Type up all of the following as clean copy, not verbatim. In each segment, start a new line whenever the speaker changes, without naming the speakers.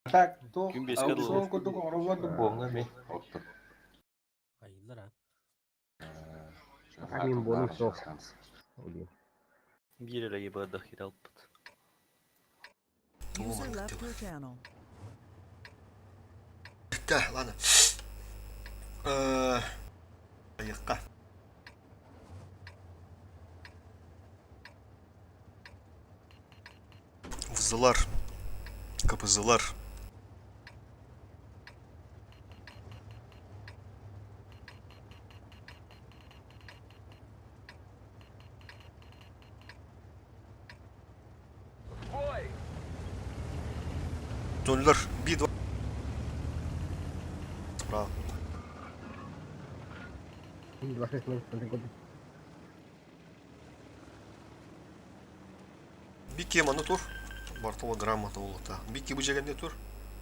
Так, туох
Күн биэскэ дылы.
аукцион курдук оҥороллор да буоҥҥа эмиэ ордук.
Айыллар а.
Амин буолун суох.
Биир эрэ ебардах киирэ алпыт.
User left your channel.
Да, ладно. Айыққа. Вызылар. КПЗлар. Ноллар. Би-2. Справа. Бикки маны тур. Бартола грамота улута. Бикки бу жегенде тур.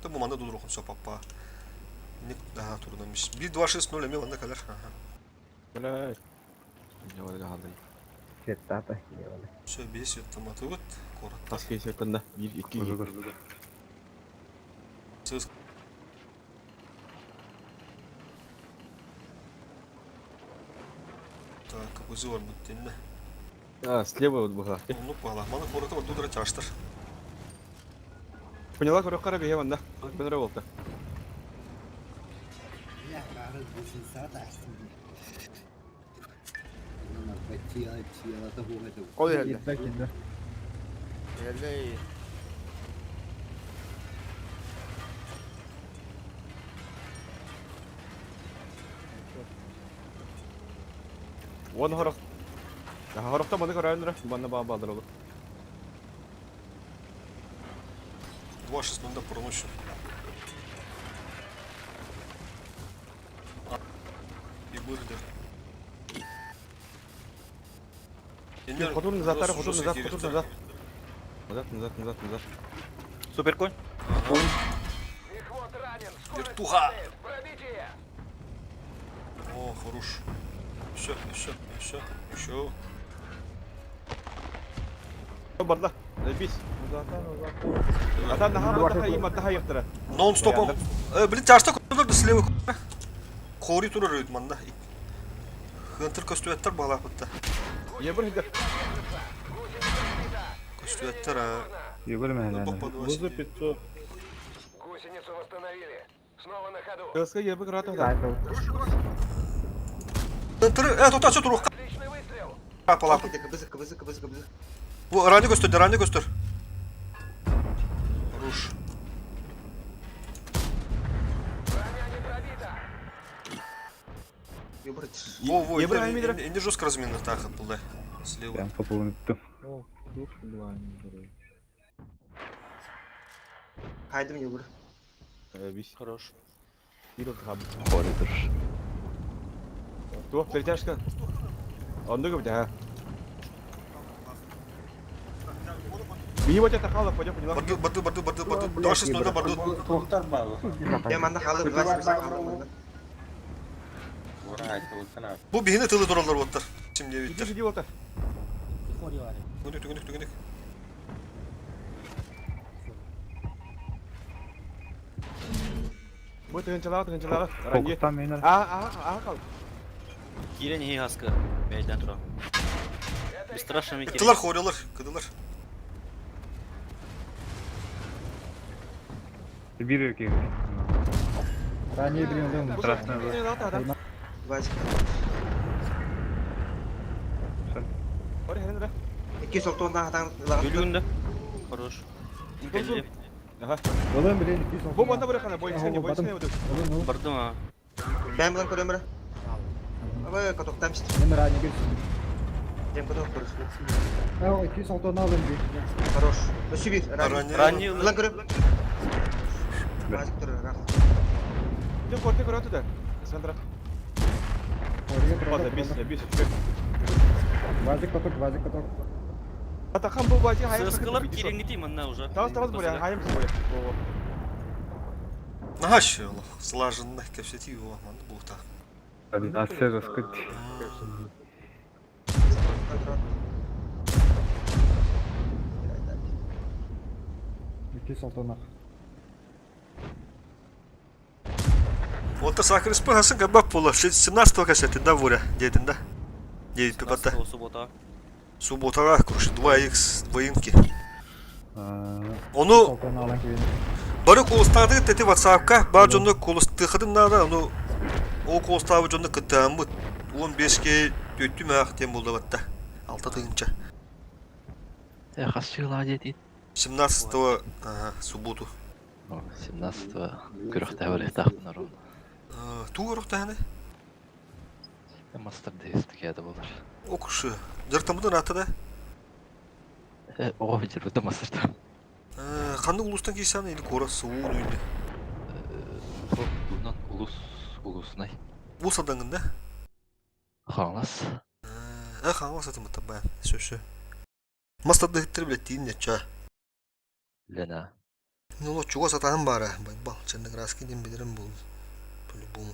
Та бу маны дудурухун сөп аппа. Ник daha турдан биш. 1 2 6 0 эме манда калар. Ага.
Бля. Не бар хаалай.
Сеттата.
Все бес таматыбыт. Коротта.
Тас кейсеттен да. 1 2
Сыз. Так, КПЗ бар бүттенне.
А, слева вот была.
Оннук бала. Маны коротта бар дудура чаштыр.
Поняла, көрөх қара бейе ванда. Бенре болта.
Ол иһэллэ.
Киирдэ киирдэ.
Иһэллэ.
Уон хорох. Хорохта маны көрөөнүрэ. Банна баа баалар олу.
2 6 0 пронощу. И бырды.
Хотур назад, тары, хотур назад, хотур назад. Назад, назад, назад, назад.
Суперконь?
Вертуха! О, хорош. Все, все, все, еще.
Барда. Бис. Ата наха бата има таха яктыра.
Нон-стопом. Блин, тяжто көрдү слева. Кори турар өйт манда. Хантер көстүөттөр балапытта.
Ебір хидер.
Көстүөттөр а.
Ебір мәләні.
Бузу
500.
Гусеницу восстановили. Снова на ходу.
Кыска ебір крата да.
Хантер, тота чо турук.
Отличный выстрел.
Палап.
КБЗ, КБЗ, КБЗ, КБЗ.
Бу рани көстөр, рани көстөр. Руш.
Броня не пробита.
Ебір.
Во, во,
Ебір аймидер.
инде жестко разминно так булды. Слева.
Прям популныттым.
Хайдым ебір.
Бис.
Хорош.
Бир хаб.
Хоридор.
Туох перетяжка. Онды көбүтэ ха. Бии бача тахала пойдем поняла.
Барду, барду, барду, барду, барду. 2 6 0 барду.
Туохтар баалы.
Я манна халып, 28 халып.
Бу бихини тылы тураллар боттар. Сим девиттер.
Иди иди болта.
Түгүнүк, түгүнүк, түгүнүк.
Бу тыгынчалага тыгынчалага. Ранье.
Фокустан мені.
А а а кал.
Кирен хи хаска. Бейден тура. Бесстрашными кирен.
Кыттылар, хорилар, кыдылар.
Бір өке.
Ранее блин,
Страшно было.
20.
Ори хенре.
2 солтуонна хатан
Өлүгүндө. Хорош. Кэлли.
Аха.
Олын блин, 200.
Бу манда бир кана бой сене бой сене өтүк.
Олын,
Бардым а.
Бәм булан көрөмөр. Абы катоктам чит.
Мен ранее бир.
Дем каток көрүш.
А, 200 алын бир.
Хорош. Өсү бир.
Ранее.
Ранее.
Булан көрөм. Базик тур рах.
Дем корте көрөтү да. Сандра.
Ория
Ладно, бис, бис.
Вазик поток, вазик поток.
Атахан бу бачи хайым.
Сыскалар киренгити манна уже.
Талас талас буря, хайым буря. Во.
Нахаш, Аллах, слаженно кепсети его, манды бута.
Ассе раскыть.
200 ах.
Онто сакрыспы хасын кабак буолар. 17 кассетин да буря диэтин да. Диэбиппи бата.
Суббота.
Субботаҕа, короче, 2x двоинки. Ону бары куолустаатыгыт эти ватсапка баар дьонно куолустыахатын наада, ону ол куолустаабыт дьонно кыттааммыт 15-ке түөттүм аах диэн буолла батта. 6 тыһыынча.
Хас сыла диэтин?
17 ага, субботу.
17 күрөхтэ барыахтаахпын ровно.
Туу көрөхтөһөне?
Мастер дэйстикээдэ болар.
Окушы. Дьарыктаммытын ыраатта да?
Оҕо билбитим мастертан.
Ханнык улуустан киирсэҕин или куорат суу дүйдү?
Bundan улус улуснай.
Улус адаҥын да?
Хаҥалас.
Хаҥалас атымыта баан. Сөшө. Мас тардыһыттары билэттиин нечча.
Лена.
Ну, чугас атаһым баара, Байбал, Черноградский диэн билэрим буолун. По-любому.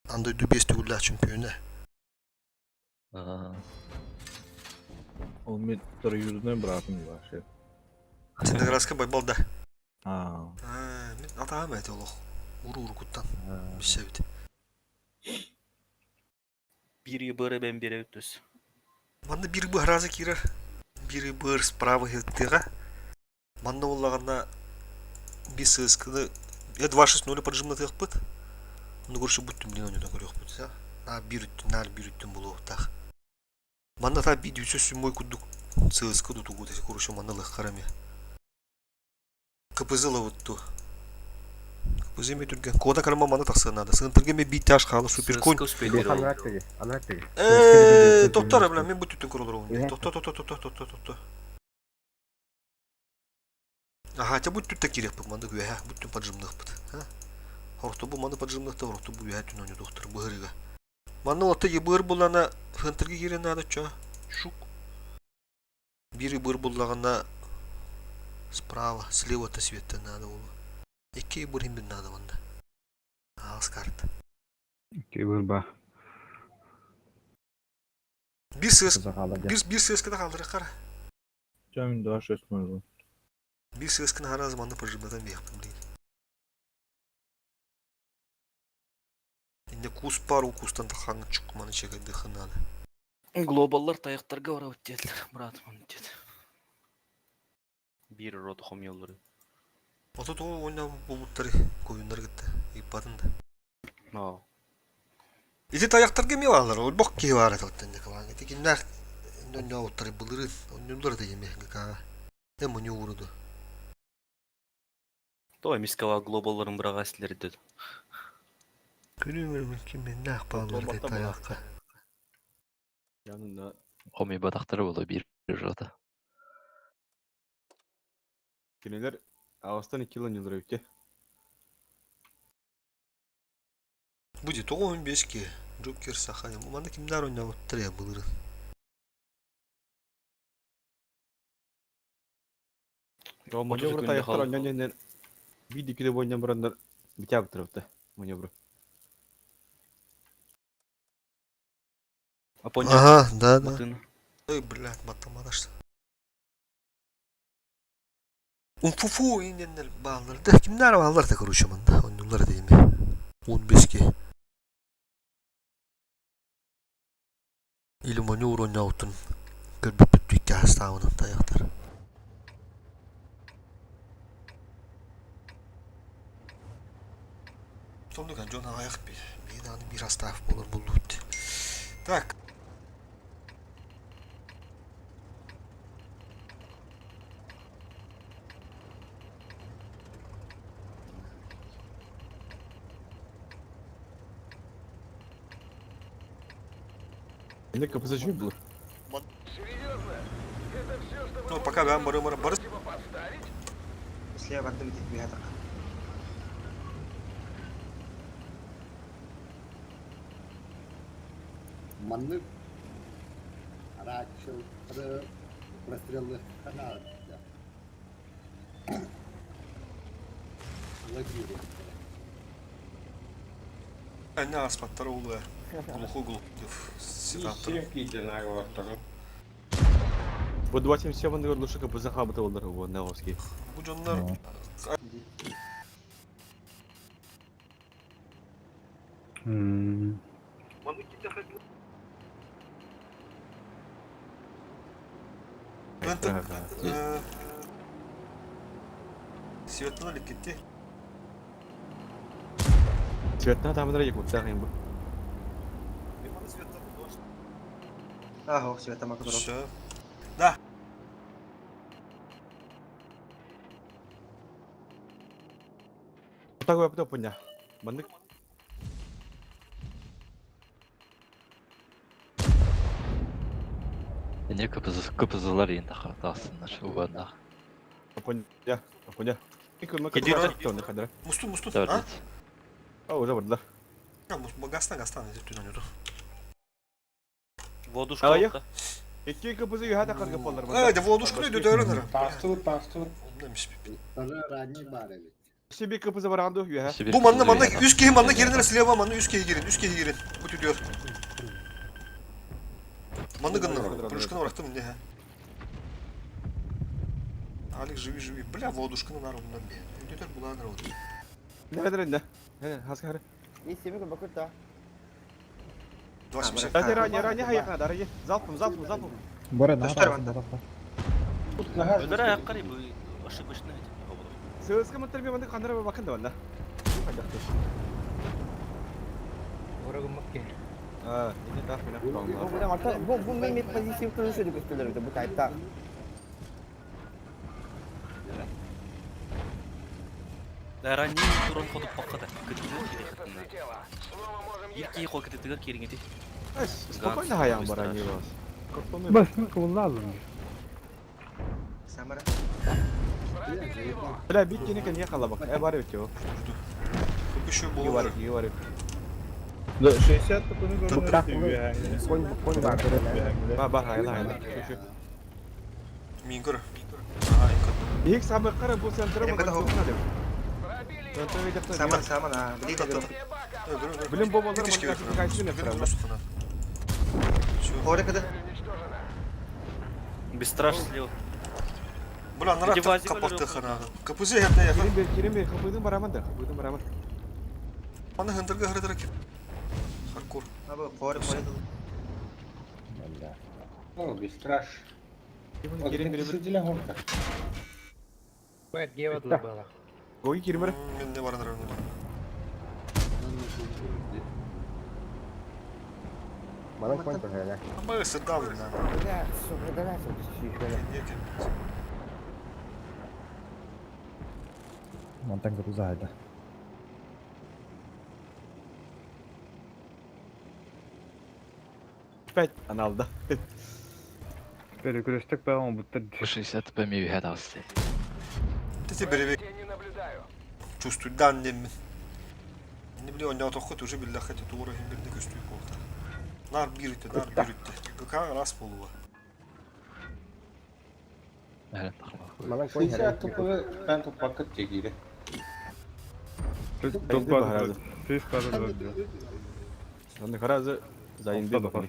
Аан дойду биэс төгүллээх чөмпүйүөнэ.
Ол мин троюродной братым вообще.
Черноградскай Байбал да.
Аа.
Мин атаһым этэ олох. Уру-урукуттан билсэбит.
Биир быры бэн биэрэбит түс.
Манна биир быһараза киирэр. Биир быр справа тыаҕа. Манна буоллаҕына биир сыысканы я 2-6-0 поджимнатыахпыт. Ону көрсүбүттүм диэн онньутан көрүөхпүт. Наар биир өттүн, наар биир өттүн буолуохтаах. Манна та биир үсүс сүммой курдук сыыска тутугу короче манна ылыаххар эмиэ. КПЗ ылабыт дуу. КПЗ эмиэ түргэн. Кода карма маны тахсыан наада. Сыгынтырга эмиэ биир тяж хаалы суперконь. Ээ, тоқтар, бля, мен бу түттүн көрөлөр Тохто, тохто, тохто, тохто, тохто. Аһаа, чэ бу өттүттэн киириэхпит, маннык үөһэ, бу өттүн поджимныахпыт. Орто бу маны поджимныахта, орто бу үөһэ өттүн оонньотуохтар быһырыга. Манна уолаттар ебыр буллаҕына центрга киирэн наада чо. Шук. Биир ебыр буллаҕына справа, слева то светтен наада буолуо. Икки ебыр иһин наада манна. Аҕыс карта.
Икки ебыр ба.
Биир сыас, биир сыаскада хаалдырыаххара.
Чё, 2-6 можно.
Биир сыаскын аһара манна прожимнатан биэхпин блин. Инде кус пар укустан тахаҥҥа чукманы чекайдыаххын наада.
Глобаллар тайахтарга барабыт диэтилэр, братым диэт. Биир рота хомуйаллары.
Ото тоҕо уонна буолбуттары куйуннары кытта ыйыппатын да.
Оо.
Ити тайахтарга эмиэ бааллар, олбох киһи баар этэ оттон Николай. Ити кимнээх онньообуттары былырыын онньууллар этэ эмиэ ГК-ҕа. Мунньу ууруду.
То эмискэ глобалларын быраҕа силэрдит.
Күнү кимнээх бааллар этэ тайахха.
Yanında
Хомуйбатахтара буолуо биир рота.
Кинилэр аҕыстан икки ылынньылар эбит
Будет 15 ки. Джокер Саха. Манна кимнэр ойнаабыттар я былырын.
Маневр тайахтар онньон диэннэр биир иккитэ буонньан бараннар битээбиттэр маневры.
Ага, да, да. Ой, блядь, матамадаш. Умфуфу инненнер бааллар да. Кимнэр бааллар да короче манна. Оннулар дейми. 15 Или маневр ойнаабытын көрбүппүт икки астаабынан тайахтар. Соннук дьон аҕыйах биир даҕаны биир астаах буолар буоллубут. Так.
Инде КПЗ үчүгэй булар.
Серьезно? Это все, что вы
Ну, пока бэм бары бары бары.
противопоставить?
Слева барды бит
Маннык арааччылары простреллыахха наада. Ыла киириэхтэрэ.
Анна ааспаттар уулуа. Глухой глухов. Ситаптар.
Бу 277 андыгар лучше КПЗ хаабыта боллар уонна Оски.
Бу дьоннор Светлана ликкитти.
Светлана тамадара якуттаах юм бу.
Ах, Света Макадоров.
Все. Да.
Такой опыт пуня. Маннык
Эмиэ кыпызылар иин тахсыннар убаннаах.
Пуня. Пуня.
Кедиро.
Мустун, мустун. А?
А, уже бардылар.
Гастан, гастан, иди туда, не
Водушка.
А, я. Икки кыпызы юхата карга поллар.
Э, да водушку не дөдөрөнөр.
Тастыбыт, тастыбыт.
Второй ранний бар ведь.
Себе кыпызы баранду юха.
Бу манна манна үс киһи манна киринер слева манна үс киһи кирин, үс киһи кирин. Бу түдүөр. Манна гынна. Прыжканы барахтым инде ха. Алик живи живи. Бля, водушканы нар оннан бе. Өтөр буланыр вот.
Нерede ne? Ne? Хаскары.
2,70.
Дайте ранее, ранее хайха, дорогие. Залпом, залпом, залпом.
Бора
Көстөр манна.
Өлөр аяққар бу ошибочно ведь.
Сөзгө мытыр мен кандыра бакын да банда. А, не так меня.
Бу бу мен позиция көстөлөр бу тайпта.
Да ранний туран ходып баққада. Кытыгы кире хытына. Ирки хо кытыгы кириңети.
Спокойно хаян барани вас.
Бас, кыллазым.
Самара.
Бля, бит кene кene кала бак. Э бар бит его.
Еще
И
было.
бар, и бар.
Да, 60 тупыны көрүнөр.
Конь конь бар.
Ба бар хайла хайла. Şu
Мин көр. Ага, инкөр.
Их самый кара бу центр
Эм, когда
мы
Самара, Самара. Блин,
Блин, бомба
Битишки
Хоре когда?
Бесстраш слева.
Бля,
Где
нарак
вазик
капакты
өлөрөр?
хана. КПЗ хәтта я.
Кирим бер, кирим бер, капыдын бараман да, капыдын бараман.
Аны хындырга хырдырак. Хардкор.
Абы, хоре, хоре.
О, бестраш.
Кирим бер, Гой кирим бер.
Мен не бараныр.
Манан конь көрөлөр.
Ама сыдал на.
Бля, сука, да Мантан груза
Пять аналда.
Перекресток по-моему, будто
60 пэми юхэ тахсты.
Тете беребек. Чувствую дан немин. Не биле он тохот уже билла хати тугура хим бирде көстүй болду. Нар бир үтө, нар бир үтө. ГК раз болуга.
Мэрэн тахма.
Манан конь
Долбат. Сис падал.
Аны каразы заинды бакын.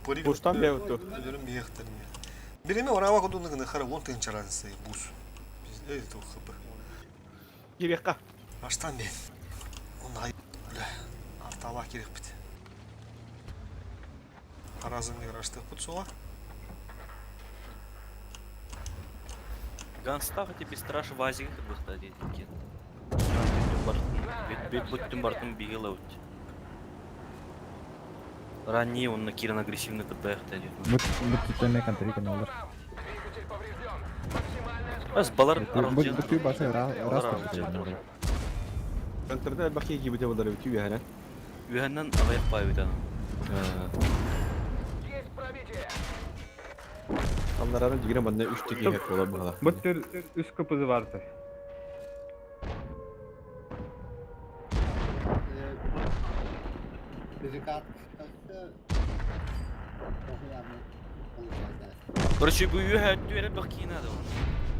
Буштан бе өттү.
Өлөрүм бияктарым. Биреме орава кодуну гына хара вон тын чарансы бус. Биз эй то хп.
Кирекка.
Аштан мен. Он ай бля. Артала керек бит. Харазын раштык бут сола.
Ганста хотя бесстраш вазик бахта дейт кен. Бет бөттүн бартын бигел аут. Ранний он на Киран агрессивно кытбаяхта дейт.
Бут бут теме контрика нолар.
Ас балар
Бут бут басы раз раз.
Центрда баки кибите болар бит юхэ.
Юханнан аяк бай бит
Аллараны дигене банда 3 тики хеп бола була.
Бут төр үс кыпызы барды.
Перекат.
Короче, бу юха түәрә бак кина да.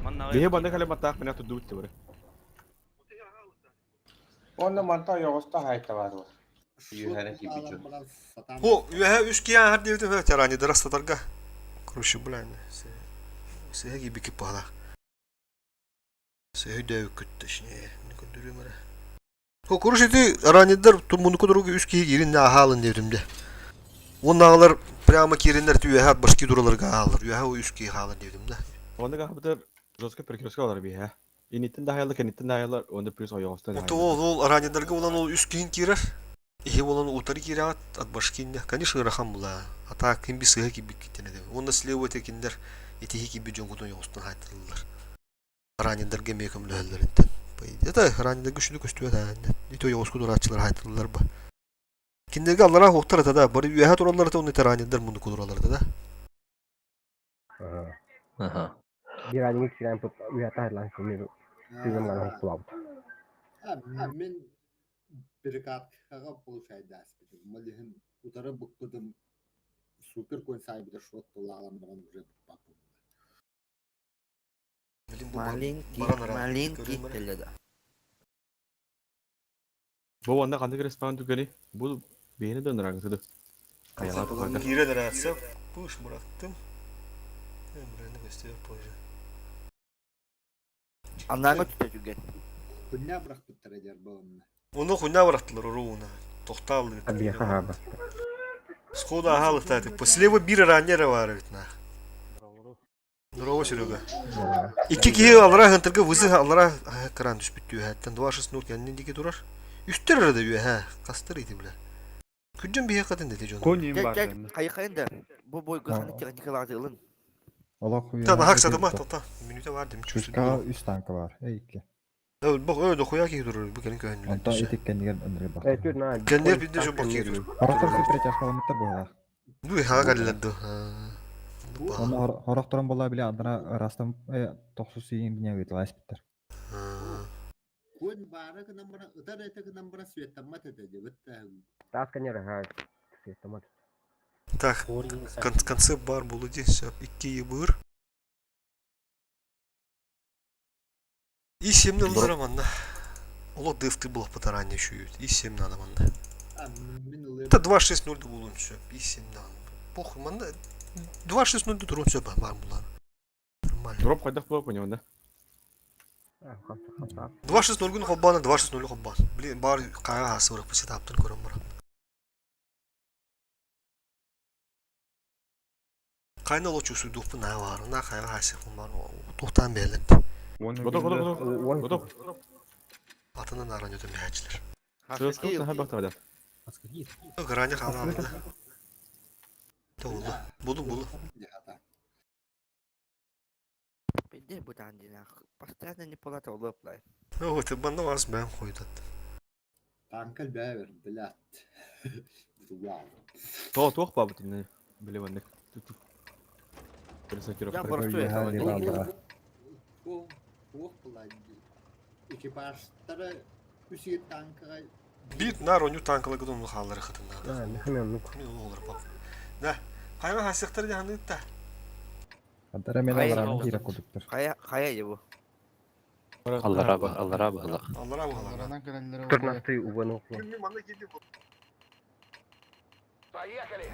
Манна
Бе банда кале матак менә туду бит бар.
Онна манта йогоста хайта бар.
О, юһэ үс киян хар диэбитим хэ чарани дырастатарга. Короче, бля, Сыһа киирбиккит баҕалаах. Сыһа өйдөөбүккүт точнее. Көрдөрүөм эрэ. Куруш ити раннердар мунуку дорога үс киһи киирин аһаалын диэбитим дэ. Уоннааҕылар прямо киириннэр үөһэ башки дураларга аһааллар. Үөһэ үс киһи хаалар диэбитим да.
Онно каһабытыр жестко перекрестка олар биһэ. Инниттэн да аһаалар, кэнниттэн да аһаалар, уонна плюс ойоҕостон
Ото ол ол раннердарга улан ол үс киһин киирэр. Иһи болан утары киирэҕит от башки инне. Конечно ыарахан була. А так ким би сыһа киирбиккиттэн этэ. Уонна слева этэ кинилэр итиһи киирбит дьоҥкутун ойоҕостон хаайтыллар. Раннердарга эмиэ көмөлөһөллөрүнтэн. По идее, это раннердарга үчүгэй көстүбэт аанньа. Ити ойоҕоску турааччылар хаайтыллар ба. Кинилэргэ аллараа уһуктар этэ да, бары үөһэ тураллар этэ, уонна ити раннердар муннукку тураллар этэ да.
Аха.
Биир аанньык сирэн пут уята айлан көмү тыгын хоппулабыт.
Мин перекаткаҕа получайдаспытым. Малиһын утары букпутум супер конь сайбыта шот булаалан баран уже букпаппын.
Блин, бу
Маленький,
баран ыраах.
маленький
Көрүөм эрэ.
теле да.
Бу уонна ханнык респаун түгэни? Бу бэйэни да ынырагытыды. Хайалаах тухарга.
Киирэн ыраатса, пыш мураттым. Бренди көстүөр позже.
Аннааҥы түтэ түгэн.
Күннэ бырахпыттара дьэр буолунна.
Ону хуйня бырахтылар урууна. Тохтааллы.
Абиха хаба.
Сходу аһаалыктааты. Слева бир раннера бар ведь нах. Здорово, Серега. Икки киһи аллара хантырга вызы аллара кран түспүт түһэттэн 2-6-0 кэннин диэки турар. Үстэр эрэ да үөһэ. Хастар ити бля. Күрдьэн биһиэхэ хатын дэтэ дьон.
Конь им бар.
Хайхайын да бу бойга ханы техникалааты ылын.
Олох
Та нахак сатыма тота. Мүнүтэ бар дим
Чушка үс танка бар. Эй икки.
Бох өө дохуя киһи турар бу кэлин көһөннүлэр.
Онтон ити кэннигэр ыныры бар.
Кэннигэр бидде жо бох киһи турар.
Хорохтор супер буолар.
Ну хаga кэллэр ду.
Оны хорохторон була биле адына ырастан тохсус иин бине ыытылаа испиттер.
Конь баара гынан баран, ытар этэ гынан баран светтаммат этэ дебит.
Таас канера ха. Светтамат.
Так, концепт бар булу ди, все, икки ебыр. И семь ылдыра манна. Оло дыфты было потарание шуют. И семь надо манна. Это 2-6-0 булун все. И семь надо. Похуй, манна. 2-6-0 турун все бар булар. Нормально.
Дроп хайдах була понял, да?
2-6-0 күн хоббана, 2-6-0 хоббан. Блин, бар кага хасы бар, сетаптын көрөм баран. Кайна лочу суйдухпун аа бар, на кайга хасы бар. Тухтан бээлер.
Готов, готов, готов. Готов.
Атынан аран өтө мәчилер.
Сылыскы наха бахтавада.
Грани хала алды. Толду. Булу булу.
Пиде бу тандина. Постоянно не полата улыплай.
Ну вот, банна вас бэм хуйдат.
Танка бэвер, блядь. Вау.
То туох бабыт инне. Биле маннык.
Я просто это.
Экипажтара үсі танкаға
Бит нар оню танкала гыдын халлары хытыннады. Мен олар бап. Да. Хайма хасыктар диханы та.
Адара мен алараны кире кудуктар.
Хая хая бу.
Аллара ба, аллара ба, алла.
Аллара ба, аллара.
Турнасты убану.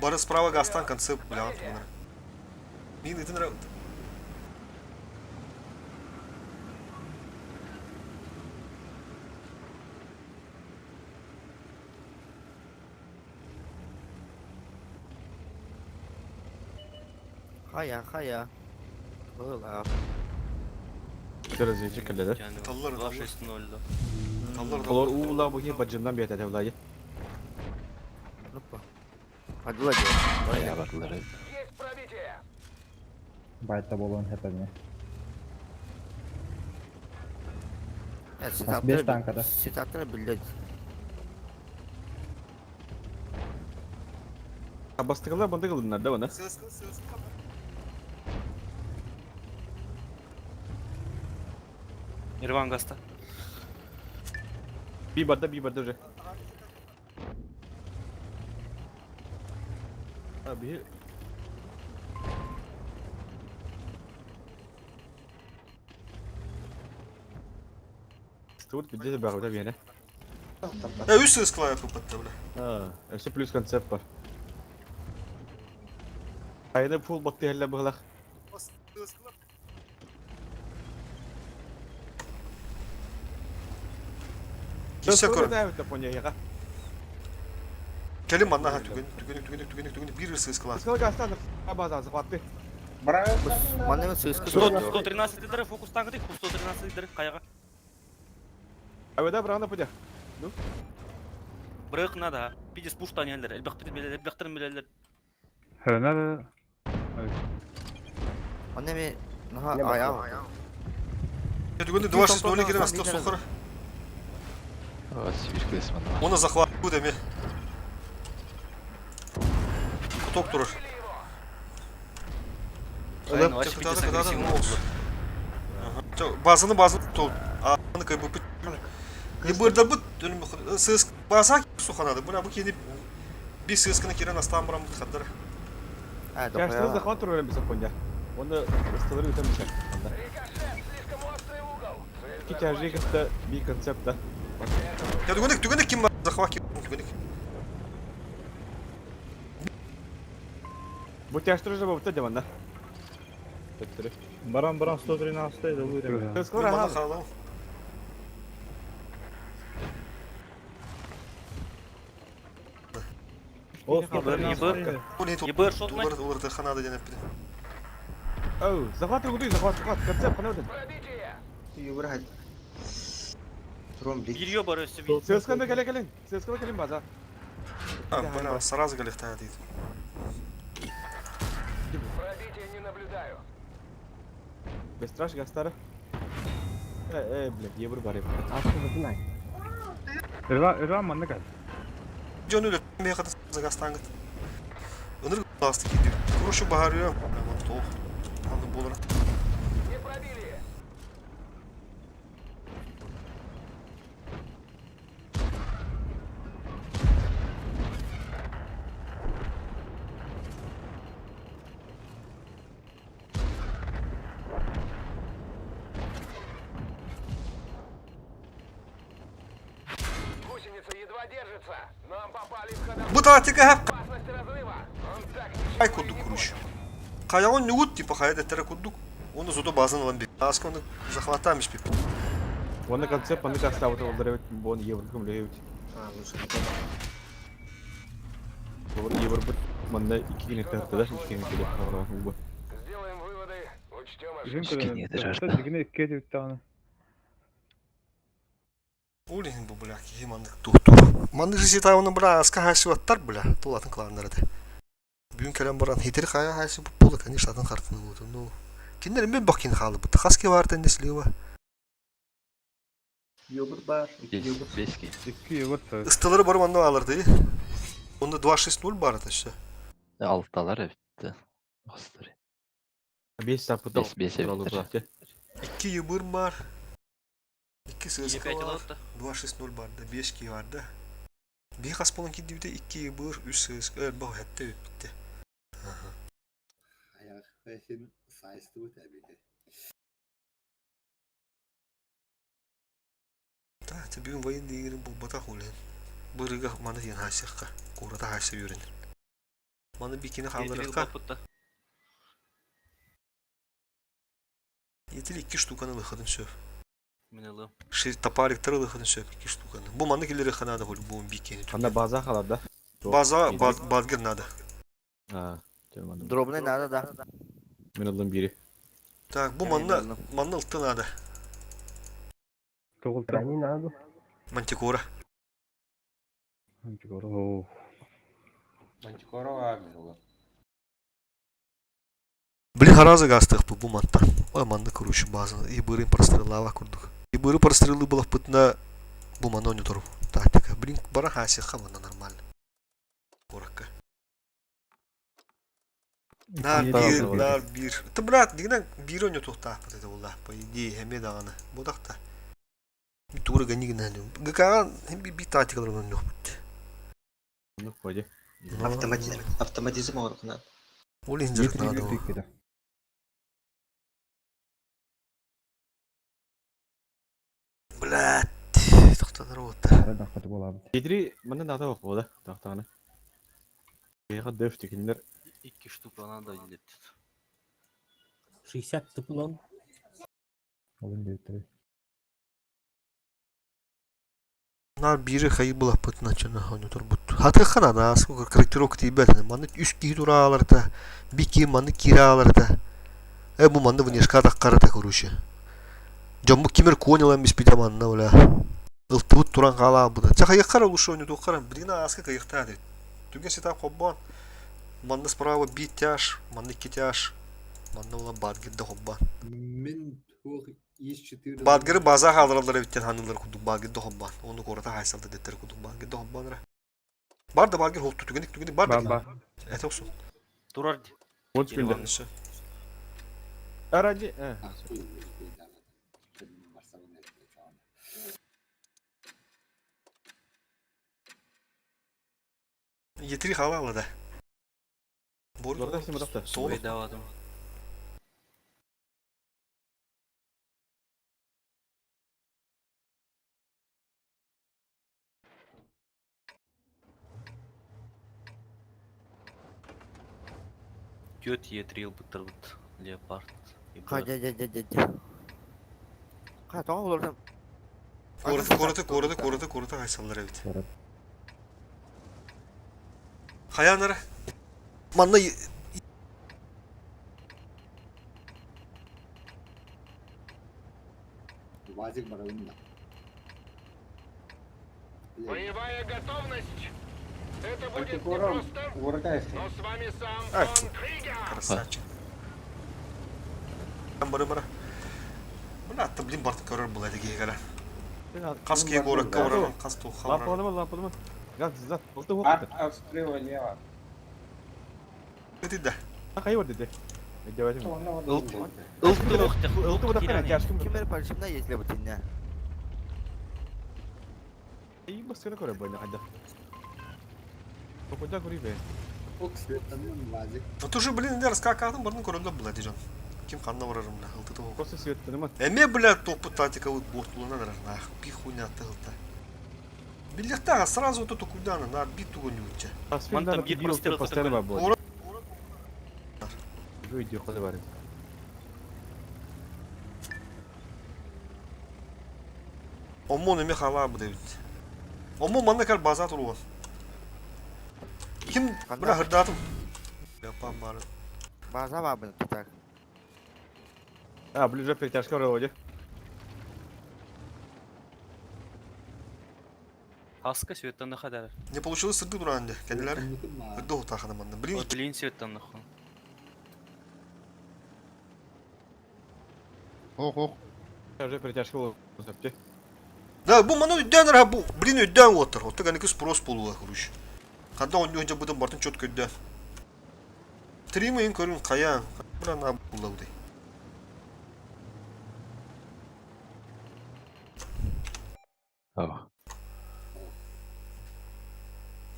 Бары справа гастан конце бля. Мин итин раунд.
Хая хая. Была.
Разведчик кэллэ.
Таллар
2-6-0 да.
Таллар
Олор уула бу хи баджымдан биэтэ тавлайы.
Опа. Падла
Бая бардылар.
Есть пробитие!
Байта болуын хепене. Бес танкада.
Сетаптар билет.
Бастыгылар бандыгылыннар да бана.
Ирван гаста.
Би барда, би барда уже. А би Тут где бар да бene.
Э, үс склая попатта бля.
А, все плюс концепт бар. Айда пул батты хәллә булах.
Кирсе көр.
Да, понял.
Келин манна түгэн түгэн түгэн түгэн түгэн бир сыскалар.
Сколько осталось? База захваты.
Манна сыска
113 дыры фокус таңгы 113 дыры каяга.
А вы да, брана пудя.
Бырык надо. Пидес пуштан елдер. Элбектер билелер, элбектер билелер.
Надо.
Манна ми наха ая.
Түгэн 2-6-0 кирен астык сухар.
Сибирь кылыс манна.
Оны захват бу деме. Куток турur.
Айын, вообще пидес агрессивный болду.
Базаны базаны тол. Аны кай бу. Ебырда бут өнүм сыс база суханады. Буна бу кени би сысканы кирен астан барам хаддар.
А,
Я что захват рулем без понял. Он столы там еще.
Рикошет, слишком острый угол. Цель
Китя жигата би концепт, да.
Я түгөнүк түгөнүк ким бар захват түгөнүк.
Бу тяжтыр же бу тадеман, да.
Баран баран 113 да
Скоро
Мана халал.
Ебыр шотмай.
Улар улар ханады денеп бит.
Оу, захват ругуды, захват, захват, концепт, ханады.
Пробитие.
Юбыр хай. Тром бит.
Бирьё бар өсү.
Сысканы келе келин, сысканы келин база.
А, бля, сразу галехта дейт.
Пробитие не наблюдаю.
Бестраш гастара. Э, э, блядь, ебыр бар ебыр.
Ирва ирва манна кал.
Жон үле мехата загастангыт. Өнөр ласты киди. Курушу бахарıyor. Аман тоқ. Аны болар.
Не пробили. Гусеница едва держится. Нам попали в ходовую.
Бу тактика хеп
Опасность разрыва. Он так ничего
кай
и
курдук
не
куруш.
понял.
Каягон нугут типа хайда тере курдук. Оны зото базын алан би. Аска оны захватамиш би.
Он концепт, он гаста вот олдырып, бон ебыр көмлөйбүт.
А, лучше.
Ебыр бут манда iki киле тартты да, iki киле тартты.
Сделаем выводы, учтем ошибки.
Скини дырарда.
Дигине кетип таны.
Улин бу бля, ки мандык туктур. Мандык же сита оны бля, аска хашы ваттар бля. Тулатын кланнары да. Бүгүн келен баран хитер хая хашы бу була, конечно, атын картыны болду. Ну, киндер мен бакин халы бу. Хаски бар тенде слива.
Юбыр бар.
Бес,
Юбыр.
бес ки.
2 ебыр.
Ыстылары бар манда алырды. Онда 2-6-0 бар это все.
Алталар битти. Остыр.
Бес тапты.
Бес, бес эбиттер.
2 ебыр бар. 2 сыска
5
бар.
алып да.
2-6-0 бар да, 5 ки бар да. Bir kas болан ки дибде 2 ебыр, 3 сыска, бу хәтта битте.
Аяқ сен сайысты өт әбеде.
Та, те бүгүн военный дигерин бу бата хулен. Бырыга маны дигән хасякка. Курата хася юрен. Маны бикини халдырыкка. Етил 2 штуканы лыхадын сөп.
Мен алым.
Ши топариктары лыхадын сөп 2 штуканы. Бу маны келери ханада хул бу бикини.
Анда база халар да.
База бадгер надо.
А,
Дробный надо, да.
Мен алдым бири.
Так, бу манна манна ылты надо.
Тогулта.
Ранин надо.
Мантикора.
Мантикора.
Блин, харазы гастых бу бу мантта. Ой, манны короче базаны. И бырын прострелава курдук. И быры прострелы было пытна бу манны не тору. Тактика. Блин, бара хаси хамана нормально. Коракка. Нар бир, нар бир. Ты брат, дигнен бир өнө тухта вот это булла. По идее, хеме даганы. Бу дакта. Би тура гани гнен. ГК хем би би тактикалар өнө бит.
Ну, ходи.
Автоматизм. Автоматизм оркунан.
Олин жырк надо. Блядь, тоқтанар отта.
Едри мында надо бак да, тактаны. Бега дөш текиндер.
2 штука надо илет.
60 тыпылон.
Наар биири хайыы булаппытын аччаны оонньоторбут. Хатыахха наада, корректировка тиийбэт. Маннык үс киһи турааларта, би киһи маннык киирэ ааларта. Э бу манны внешка атаххарата короче. Дьоммут кимир конь ылан биспитэ манна бля. Ылтыбыт туран хаалаабыта. Чэ хайыаххара лучше оонньотуоххара. Билигин ааска кыйыхтаа дит. Түгэн ситаа холбоон. Манна справа биир тяж, манна икки тяж. Манна була Бадгерда холбоон.
Мин туох ис 4
Бадгеры база хаалараллар эбиттэн ханыылар курдук Бадгерда холбоон. Оны куората хайсалда деттер курдук Бадгерда холбоон эрэ. Бар да Бадгер холту түгеник түгеник бар да.
Бар
Эте охсун.
Турар ди.
10 секунда.
Все.
Ради.
Етри халала да. Бор.
Зорда син бодохто.
Соло.
Давадым. Тет етрил бытырбыт. Леопард. И
Ха,
Б.
дя, дя, дя, дя, дя. Ха, тоҕо олордум.
Куораты, куораты, куораты, куораты, куораты хайсаллар эбит.
Куорат.
Хайанара. Манна
Вазик барабын
Боевая готовность. Это будет непросто, но с вами сам
Ай.
фон Кригер.
Красавчик. Бары бара. Бына атта блин барты көрөр була диге гара. Кас кие горакка барар, кас туха барар.
Лампалама, лампалама. Газ, зат. Олты хоқты.
Эти да.
Хайы бар деди. Деватим.
Ылты охтях.
Ылты бодохтан тяжким.
Кимер паршымда если бу тинне.
И баскына көрө бойна хадда. Токода көрү бе.
Ок светанын Вазик.
Вот уже блин не раскакадым барын көрөндө була дижон. Ким канна барарым бля, ылты тух.
Просто светтен ма.
Эме бля топу тактика бортулана дарар. Нах, пи хуйня тылта. Билехта сразу вот эту куда на биту гонюча.
Ман там бир прострел
постоянно
такой.
бар
Ура.
Видео ходы бар.
Омон эме хала бу дебит. Омон манна кар база туруган. Ким бля хырдатым. Япам бар.
База бар бу так.
А, ближе перетяжка вроде.
Аска светтан хадар.
Не получилось сырды туранды. Кенделер. Хырды хутахана манна. Блин,
Вот блин светтан нахуй.
Уже перетяжка болду. Сөптө.
Да, бу мана үддән ра бу. Блин үддән отыр. Отты ганики спрос болуга короче. Канда он önce будан бартын четко үддән. Тримайын көрүн каян. Бра на булауды.
Ау.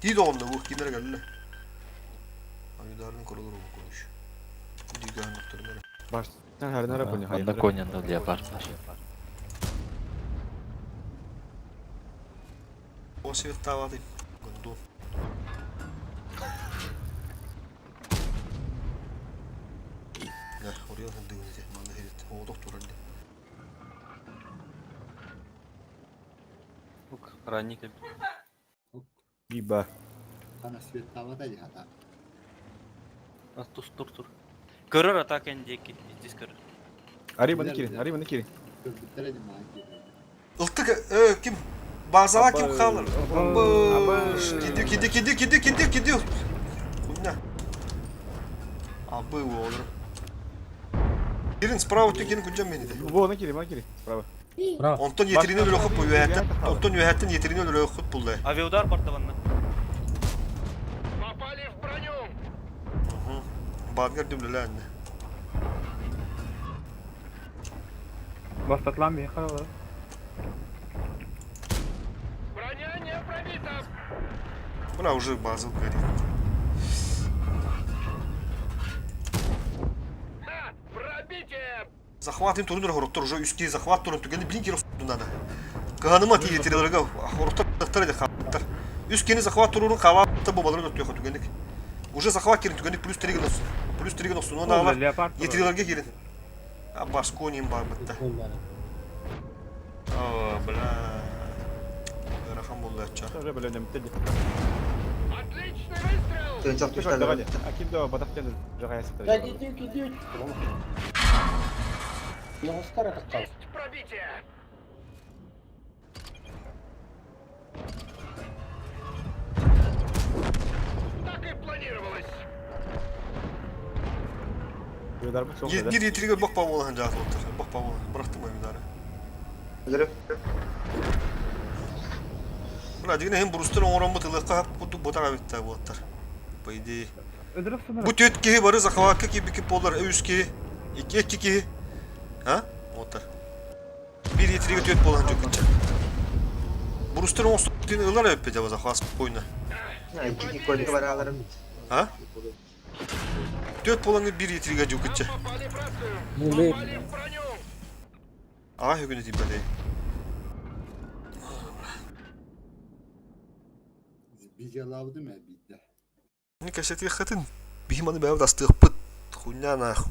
Дейді онда bu kimlere geldi. Ayıdarın korulur bu konuş. Digan noktaları.
Баштан харнара бойна
Манна
хайы.
конянда леопард бар.
O sebep davadayım. Gondon. Ne, oraya hındığınızı. Manna herif. O doktor anne.
Ук, ранник.
Биба.
Хана светтавата жата.
А тур тур тур. Көрөр атака индеки. Здесь көрөр.
Ари мана кири, ари мана кири.
Көрбүттер эди маан
Iltık e, kim? Bazala kim kalır? Gidiyor gidiyor gidiyor gidiyor gidiyor gidiyor. Хуйня. Абы olur. Girin справа түген күнжен мені де.
Бу на кири, мана кири. Справа.
Онтон yeterini öyle okup bu ühetten. Онтон ühetten yeterini öyle okup buldu.
Авиаудар бартаванна.
Попали в броню.
Badgar düblele anne.
Бастатлан bir харала.
Броня не пробита.
Бля уже базыл горит.
Ха! Пробитие!
Захватым турнир хороттор уже үске захват турун түгені блин кирос надо. Каганыма ти yeterini хороттор тактар эди хаттар. Үскени захват турурун калапты бу баларын өтүө түгенdik. Уже захват керин түгенdik плюс 3 генос. Плюс 3 генос. Оны ала.
Леопард.
Yeterini келин. А башконим бар битте. О, бля. Рахан. буллачча.
Уже бөлөнөмтө ди.
Отличный выстрел!
Тыынчах түстэлэр.
Аким да батах тен жагаясыта.
Есть пробитие! Так и планировалось!
Ударбыт соқ
Bir yetirige bak bağlı hanca atılır. Bak bağlı. Bıraktım oyunları.
Өлөрүм.
Мына дигине hem бурустар оңорон бутылыкка хап буту ботага битте буаттар. По идее.
Öldürüp sonra.
Бу төт киһи бары захватка кибики болар, үс киһи, икки икки киһи. А? Оттар. Бир етириге төт болан жок Бурустар оңстук ылар өппе жаба захват спокойно.
Икки колька бар аларым.
А? Төт болан бир етириге жок
Нам попали в рацию! Попали в броню!
Ага хүгүнө тибелей.
Биjalавды ма бидде.
Не кәсәтигә хатын. Бихим аны бәбәт астык пыт. Хуйня нах.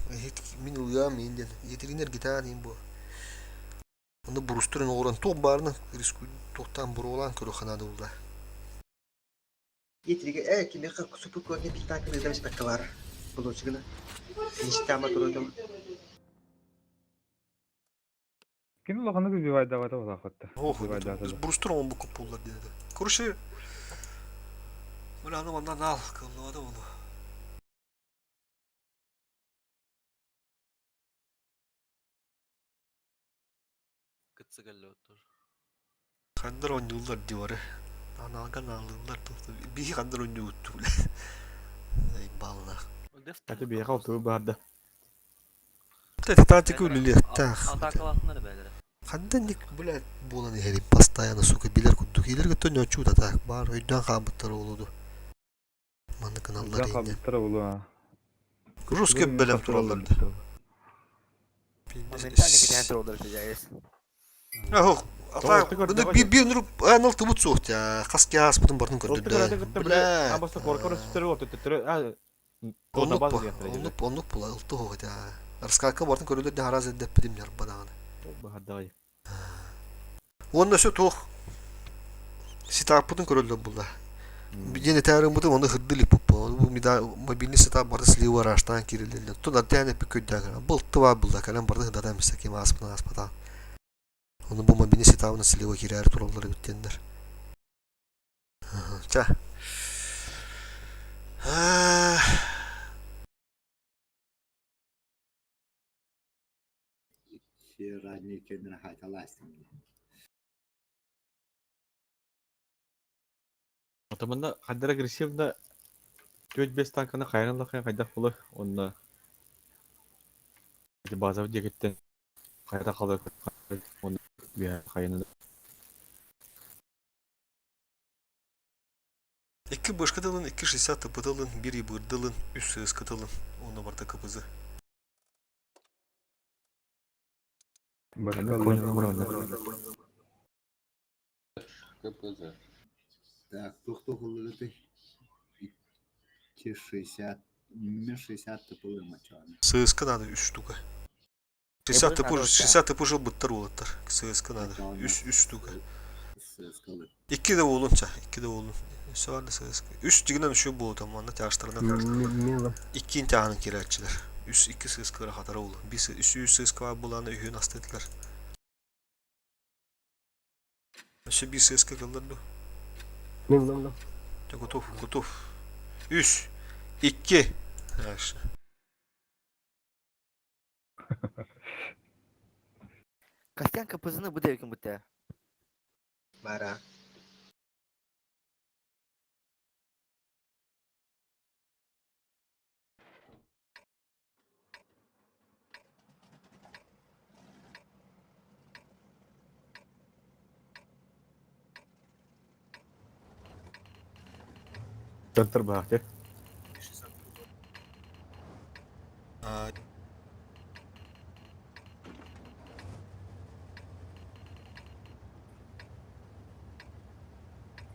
Мин уям инден. Етеринер гитан бу. Оны бурустурын оғран тоқ барны риску тоқтан бурулан көрө ханады улда.
Етриге э кимеха супер көрне питан кырдам спекка бар. Булучугына. Ништама турудум.
Кини улаханы убивать давай давай захватта.
Ох,
Убивать давай.
бурустур он бу көп болар dedi. Короче, Мына аны мандан ал, кыллады оны.
Кытсы келле оттор.
Хандар ойнулар дивары. Аналган алылар тоқты. Бихи хандар ойну утту биле. Эй, балла.
Аты бияга отур барды.
Тактика үлелер тах.
Атакалатынар бәлере.
Хандан ник биле болан хери постоянно сука билер куттук. Илер көтөн очу да так бар өйдөн камыттар болуду. Маны каналлар инде.
Захваттар улу.
Русский белем туралар. Ох, ата бу бир бир нур анал тыбыт суох я. Кас кас бутун бартын көрдү. Бля.
Абасы коркор сүтөр оту төтөр. А.
Оннук бу. Оннук оннук була ылты хоо я. Раскака бартын көрүлөр де хараз эдеп бидим яр бадаган.
Бахадай.
Онна сө туох. Ситаппытын көрөлдөр була. Биден тәрин бутын оны хырдыли пуппа. Бу мида мобильный сетап барды слива раштан кирилдер. Туда тәне пикөддәгән. Был тыва булда калам барды хыдада мисә кем аспына аспата. Оны бу мобильный сетабына слива кирәр туралары биттендер. Ча.
Ранний kendine haytalasın.
Отоманда хаддар агрессивно төт бес танканы кайран лакай кайдак болор. Онна база дегеттен кайда калды. Онна бия кайны.
İki başka dalın, iki 60 tıpı dalın, bir ibır dalın, üç sığız katılın. Onu barda kapızı.
Так, тухтухуллы 260, 60 тыпылы мачаны.
Сığız надо 3 штука. 60 tıpı, 60 tıpı жыл бұттар олаттар. Сığız надо. 3 3 штука.
Сыскалы.
2 de oğlun ça, 2 de oğlun. Söyle sığız. 3 diginden şu bu tam anla teaşlarından.
Мен
2 imtihanın kiratçılar. 3 2 sığız kıra hatara oğlu. 1 3 3 sığız kıra bulanı ühün astediler. Şu bir sığız kırılır bu.
мен мен
Готов, готов. 3 2 Хорошо.
Костян капызыны бу девкин бутта.
Бара.
Центр бахте.
А,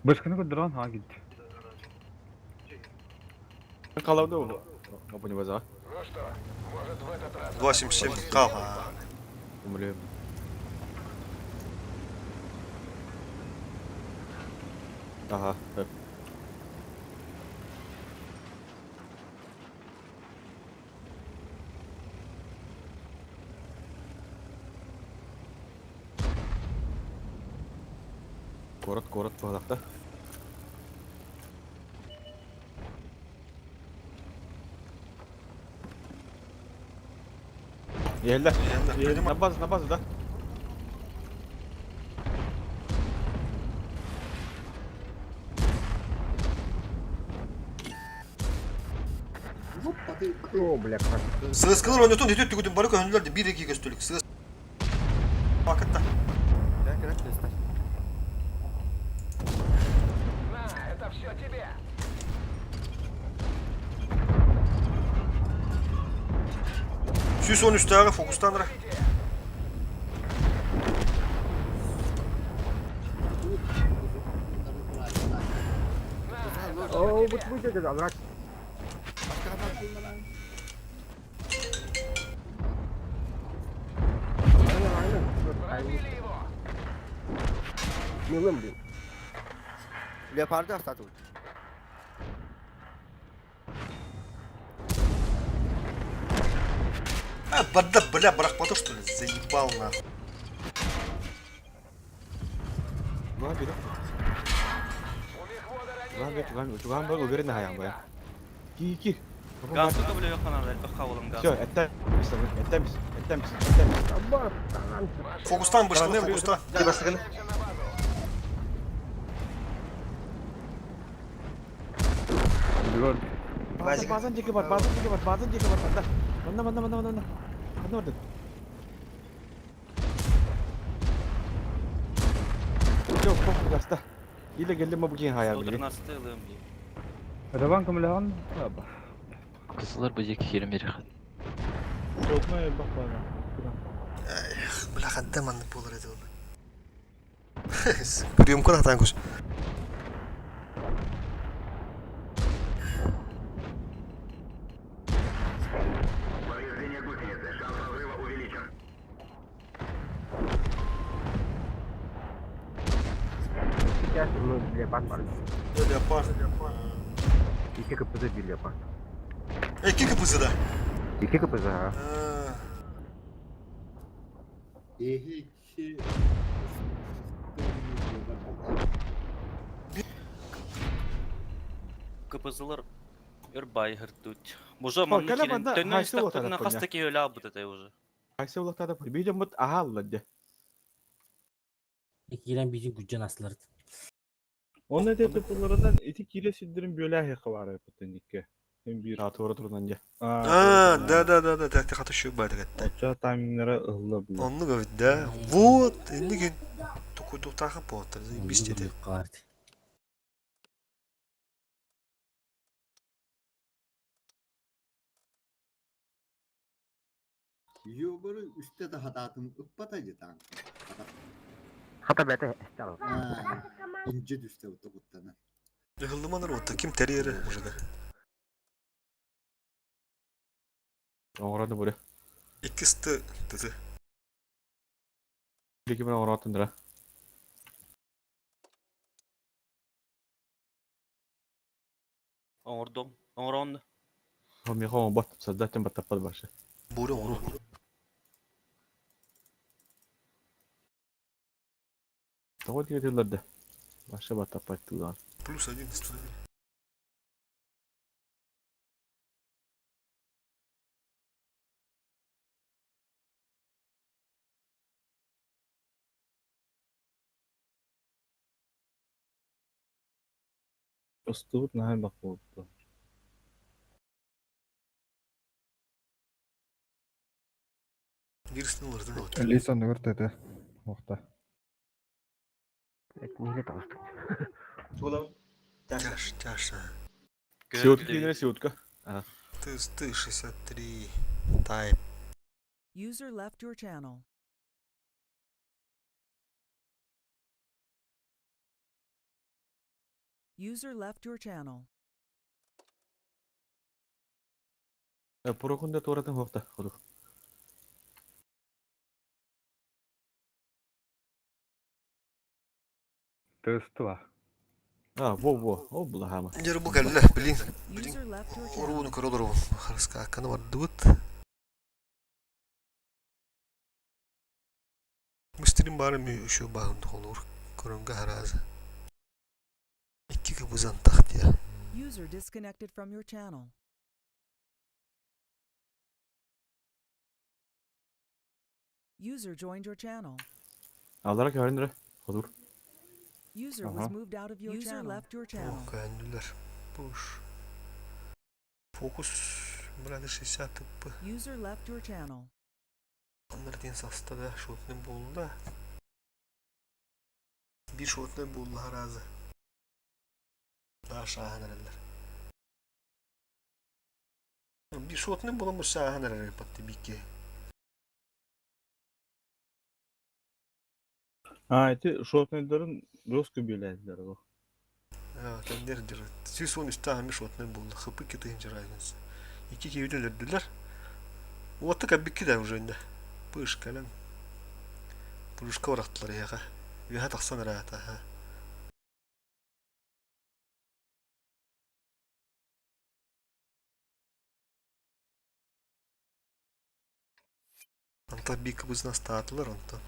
Başkanı көдөрөн ha gitti.
Калауды ол. Опа не база.
Ну что, может в этот раз...
2.77 кал.
Умрем. Ага. Город, город туһалахта. Иһэллэр.
Иһэллэр.
На базу, на базу, да?
О, бля, как.
Сыскылар ойнотон үтүт түгүтүн бары көһүнүлэр де бир эки көстүлүк. Сыс. Бакытта.
Кэлэн кэлэн көстөр.
На, это все тебе.
Сүүс он үстәҕэ фокустанра.
О, бут будет это, брат.
Пробили его.
Милым, блин.
Леопарды астатыбыт.
А, бада, бля, бырахпата что ли? Заебал нахуй.
Ну, бери.
У мехвода
Туган
ранение.
бер, туган, туган бар, уверенно хаян бая. Ки, ки.
Газы да бля ханада, элбэх хаалан газ.
Все, это это это это.
Фокустан быштылар, фокустан.
Ди бастыгын.
Базан, базан жеке бар, базан жеке бар, базан жеке бар, манда. Манда, манда, манда, манда. Манда бар. Жоқ, похуй гаста. Или келдим бу кин хаян били.
113 ылым.
Рабан кымлахан. Аба.
Кызыллар бу жеке кирен бери хат.
Бля, хадда маннык буолар этэ ол. Приемка хатаан көс.
Повреждение гусеницы. Шанс разрыва увеличен.
Сейчас, ну, леопард бар.
Леопард.
Iki кпз bir леопард.
Эки кпз да.
Iki кпз, а.
Ehi kişi
КПЗлар өр байхыртут. Бужа манны
кэлэ
кирен
манна
төннөн
хайсы
истэхтэринэ
улатара
хаста киһи өлө этэй уже.
Кайсы улактада бийдем бут ахалла де.
Кирен бижин күджен аслар.
Оны эте тупуларынан ити кире сиддирин бөләһи кыбары бүтүнникке. Hem bir.
А тура турунан де.
А, да, да, да, да, так хата şu бар дегетте.
Оча таймингнere ылла бу.
Онну гөбүт да. Вот, энниген тукуйдуктаахы боттар, заебись деді.
Карт.
Yoboru üstte de hadatın ıppatacı tank.
Хата бәте, стал.
İnce düşte utukuttana.
Ыһыллыманыр отта ким терьери уже да.
Оңорады буре.
Икки тызы.
Бики мен оңоратындыра.
Оңордом. Оңорон.
Хомихо бот создатель баттаппад башы.
Буре оңору.
Того дигетелерде. Башы баттаппад туган.
Плюс один остановили.
Ыстыбыт наһай бак болупту.
Бирсин ылырдын от.
Лисон өртеді. Оқта.
Неге табыстың?
Туолам.
Тяж, тяж.
Сиутка киинere сиутка.
Ты, ты 63. Тайп.
User left your channel. User left your channel.
Порокунда туоратын хуохта. Ходу.
Тыстыва.
А, во-во, ол булаһаама.
Дьэ бу кэллэ, блин. Блин,
User left your channel.
орууну көрө олоробун. Харыскаакканы бардыбыт. Мистерин баары ми үшө баһын холур. Көрөнгө харазы. Икки кыбызан тахтия.
User disconnected from your channel. User joined your channel.
Аллара көрүнүрэ. Ходур.
User was moved out of your User channel. left your channel.
Көндүлэр. Буш. Фокус брады 60 тыппы.
User left your channel.
Оннар диэн саста да шотный буолла. Биир шотный буолла харазы. Даша ааһан эрэллэр. Биир шотный буолан бу ааһан эрэр патты бикки.
А, ити шотныйдарын жестко бүөлээтилэр ол.
Кэннер дьыр. 113 ами шотный буолла. Хыпы китыһын разница. Икки киһи өлөрдүлэр. Уотта кэббикки да уже инде. Пыш кэлэн. Пушка барахтылар эһэхэ. Үөһэ тахсан ыраата. Онтон биир кыбызын астаатылар онтон.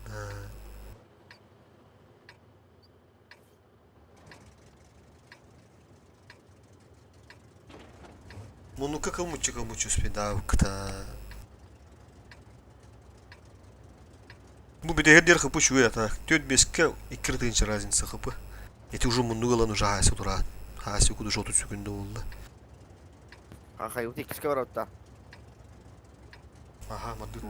Муннукка кылмуччу кылмуччу успейдаабыккыта. Бу бүтэһэр диэр хыпы үчүгэй ата. Түөрт биэскэ икки тыһыынча разница хыпы. Ити уже муннук ылан уже хаайсы тураат. Хаайсы куду 30 секунда буолла.
Хахай, ути иккискэ барабытта.
Ага, мадык.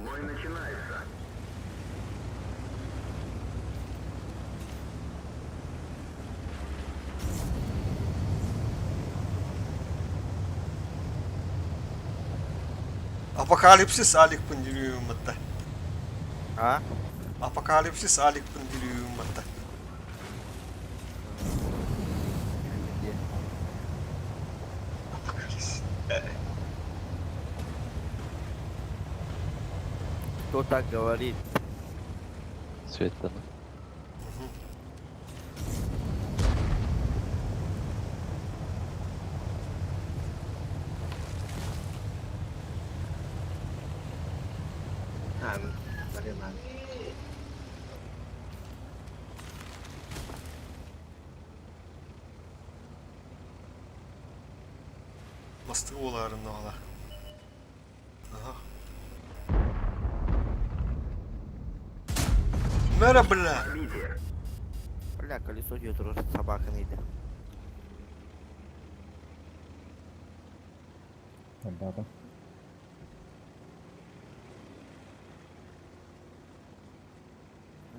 Апокалипсис Аликпын дилүүмматта.
А?
Апокалипсис Аликпын дилүүмматта. Апокалипсис.
Кто так говорит?
Светлана.
А, блин, надо.
Бастыгы буоларын ола. Ага. Мэра, бля!
Бля, колесо идет, собака найди.
Ребята.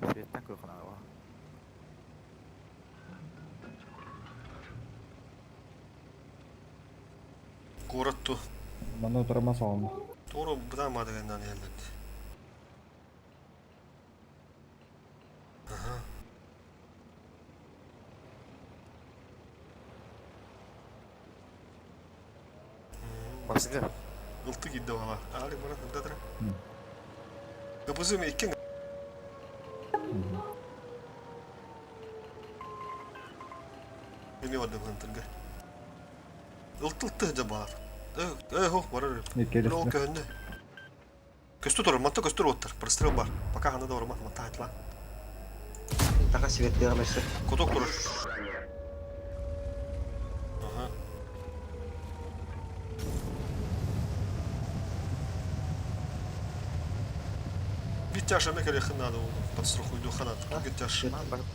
Светтан көрөхөнө
Куорат ту.
Манна утарыма соҕунна.
Туора бытаан маадыганнаан иһэллэр. Аха.
Бастыгы.
Ылты киирдэ баҕа. Аали баран ырдатыра. Кыбызым икки Эми бардым хантырга. Ылты-ылты дьэ баар. Э, хо, барар. Ол көһүннэ. Көстө турар, манта көстөр уоттар. Прострел бар. Пока хана да барма, манта айтла.
Така светтыга мөссө.
Куток турар. Ага. Бит тяж эме керехин надо подстрахуйду ханат. Бит тяж.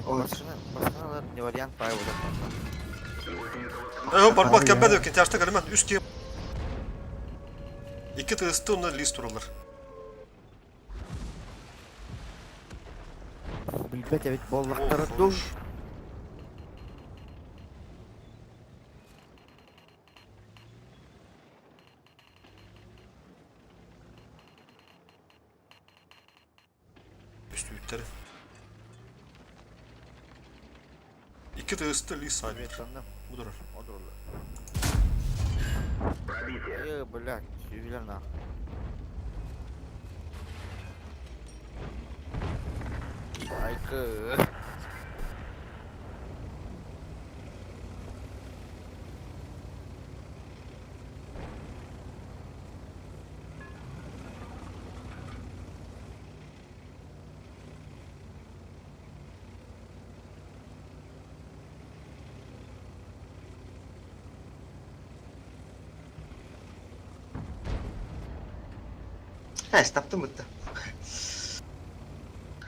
Басына не вариант пай вот.
Э, барбак кәбәд өкен тяжта калмат үс ке. Икки тысты онна лист туралар.
Билбет эбит боллахтары ду.
Үстүүттері. Икки тысты лист сайбер. Бу турар.
Э, блядь, сүүлэр на. Айкы.
Э, таптым бытта.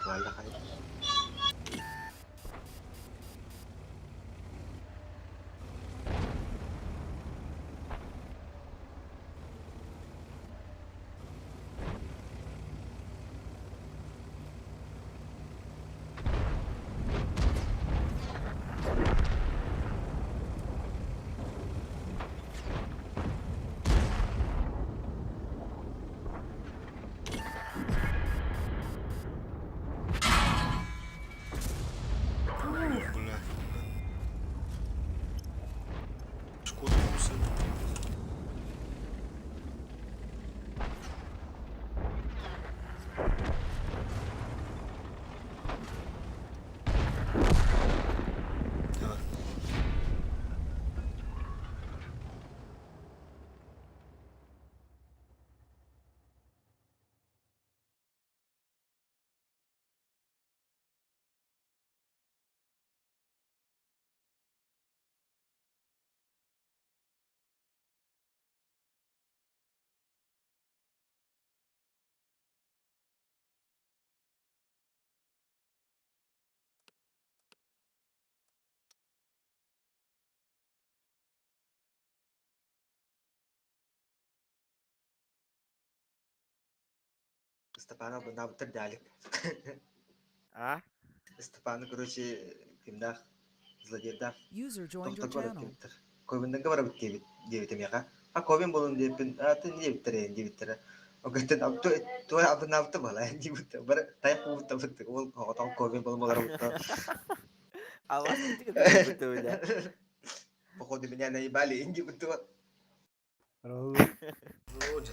Валла хай.
Бля. Шкода мусор. Давай.
Степана бынабыттар далик.
А?
Степана, короче, кимдах, злодейдах.
User joined your
Тохтор бар
channel.
диэбиттэр. Ковиннага барабыт диэбит диэбитим яха. А ковин болун диэппин, а ты диэбиттэр диэбиттэр. Огытын авто туой абын авто бала диэбит. Бар тайк буут табыт. Ол хотон ковин болун болар бутта.
А вас ты бля.
Походу меня наебали, диэбит.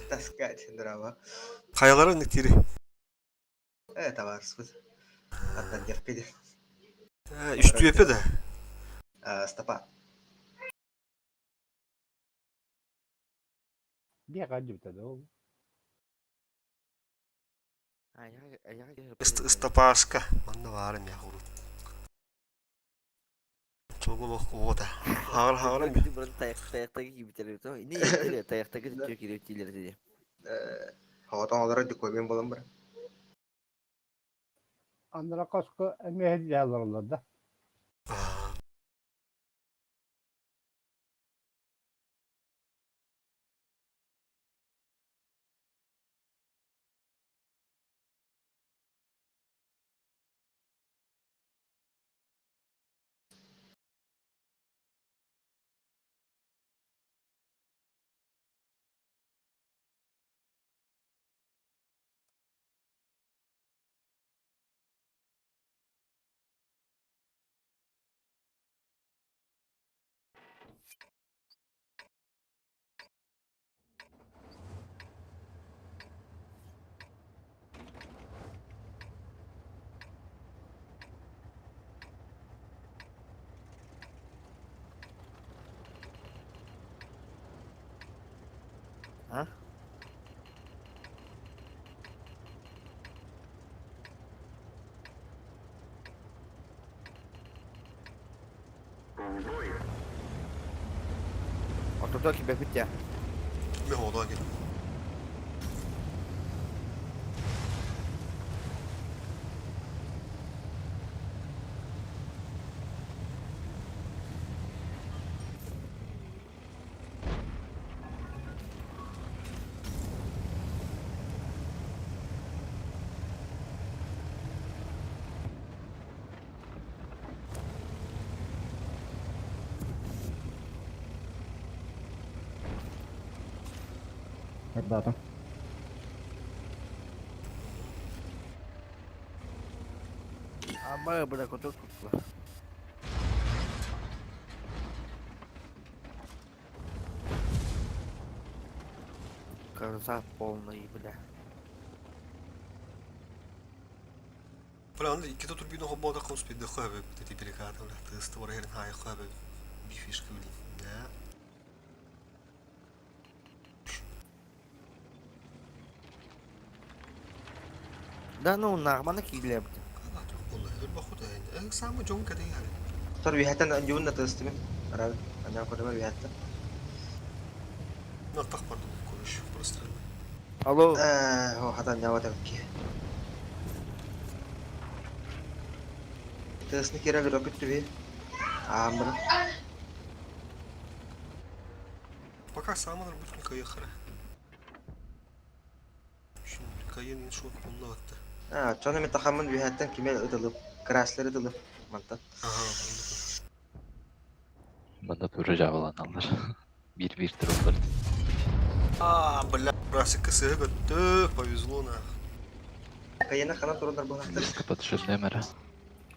Таскать, здраво.
Хайалары никтири.
Э, товарищ. Аттан диэппиди.
Үстүөпе да.
Стопа.
Ыстапаска. Манна баарым я урут. Чогулох ота. Хагыр хагыр ми.
Бұрын таяқтағы кибитер. Не еттері, таяқтағы түкіреп тилер деді.
Хотон олорор ди ковин болун бар.
А? Ортото кибепит я.
Мен одан кел.
Ребята.
Ама бля, коток tuttu. Карза полный, бля.
Бля, аны икки турбина хоббода кос пидде хабы бит переката, бля. Тест бар херин хай хабы. Би фишка блин. Да.
Да ну нормально кийлеп.
Самый жон кадей хали.
Тор вихаттан анжуун тастым. Арал, ана көрөмөр вихаттан.
Нартах барды көрүш прострел.
Алло.
Ээ, хатан ньаба тәбикки. Тыасны кирелер өкүттү Аамбына.
Пока саманар бүтүн кайыхара. Şimdi кайын шот болла атты.
Аа, чоно мен тахаммын үһәттен киме ытылып, краслары ытылып, мантан.
Ага,
Bunda turu жабыланалар. Bir-bir turulар.
А, бля, брасик кысыгы көттө, повезло на.
Кайына хана турундар буһахтар.
Лиска подшипный мэра.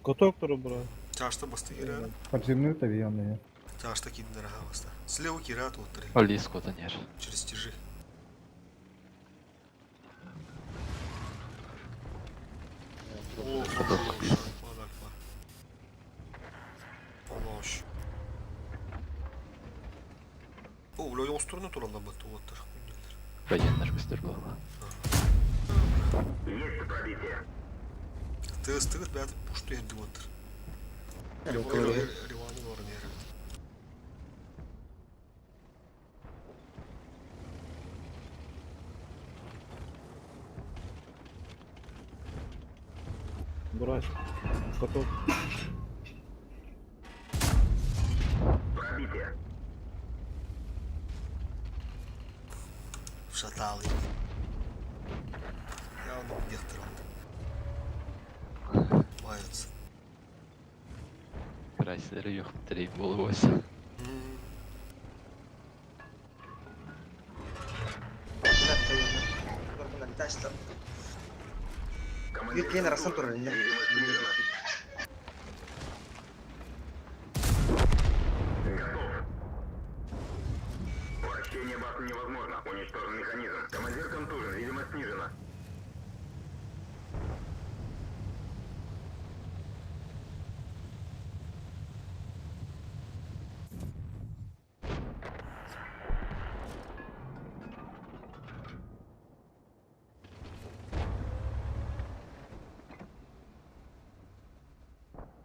Коток туру бура.
Чашта басты кира.
Подшипный таби онда.
Чашта киднер ага баста. Слева кира туттыр.
О, лиску танер.
Через тяжи. О,
Коток.
Олош. О, бля, остурна туралла бат туттыр.
Военный көстөр була.
Тыз тыгыт бәт пушту ерди оттыр. Риваны бар нер.
Бураш. Коток.
Шаталы. Явно дехтер он. Мается.
Крайслері yok direkt bolu oysa.
Бүт арасан турар инде.
Вращение базы невозможно. Уничтожен механизм. Командир контужен, видимо, снижена.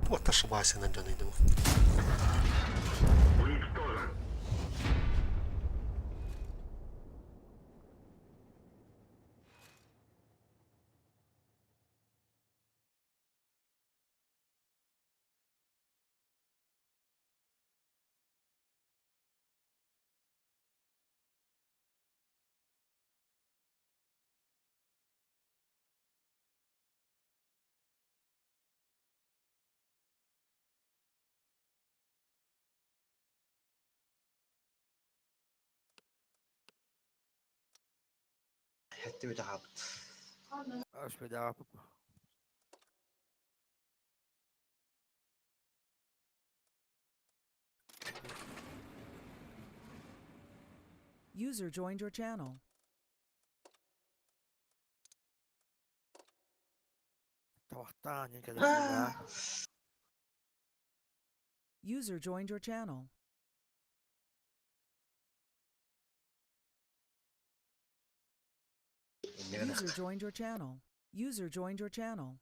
Вот ошибайся на дён иду.
Уничтожен.
Хәтте бит ахабыт.
Аш беда
User joined your channel.
Тавахтан кәләсен.
User joined your channel. User joined your channel. User joined your channel.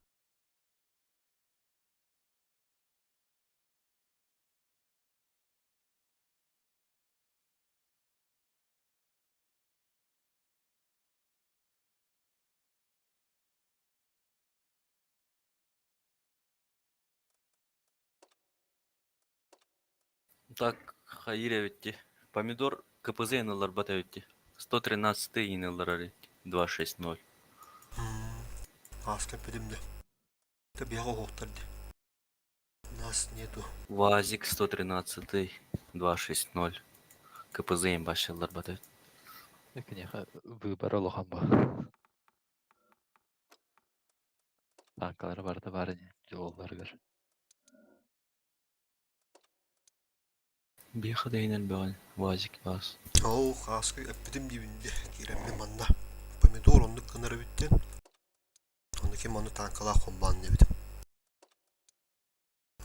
Так, хайыр эбитти. Помидор КПЗ инылар бат эбитти. 113 инылар арит. 260.
Аска педимде. Табига хоқтарды. Нас нету.
ВАЗик 113 260. КПЗ им башылар бат эбит.
Конечно, выбор олохан ба. Танкалар бар да бар не. Жоллар гөр.
Беха да инел бөгөн. ВАЗик бас.
Оу, аска эппитим дибинде. Киремми манна. Помидор оннук кынары биттен. Онну ким онну танкала хомбан дебитим.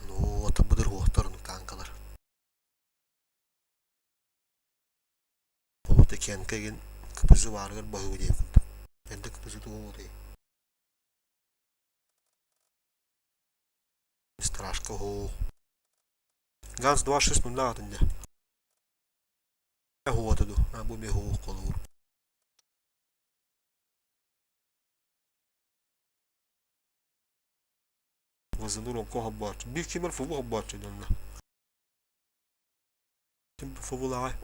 Ну, ата бұдыр хоқтар онну танкалар. Олута кенкеген КПЗ барыгар баһыгы диэн курдук. Энде КПЗ тугу Страшка хоо. Ганс 2.6.0 атынде. Хуатыду. А бу ме хоо колур. КПЗ-ны уруонка хоббооччу. Биир кимэр фубу хоббооччу дьонно. Ким фубулааҕай?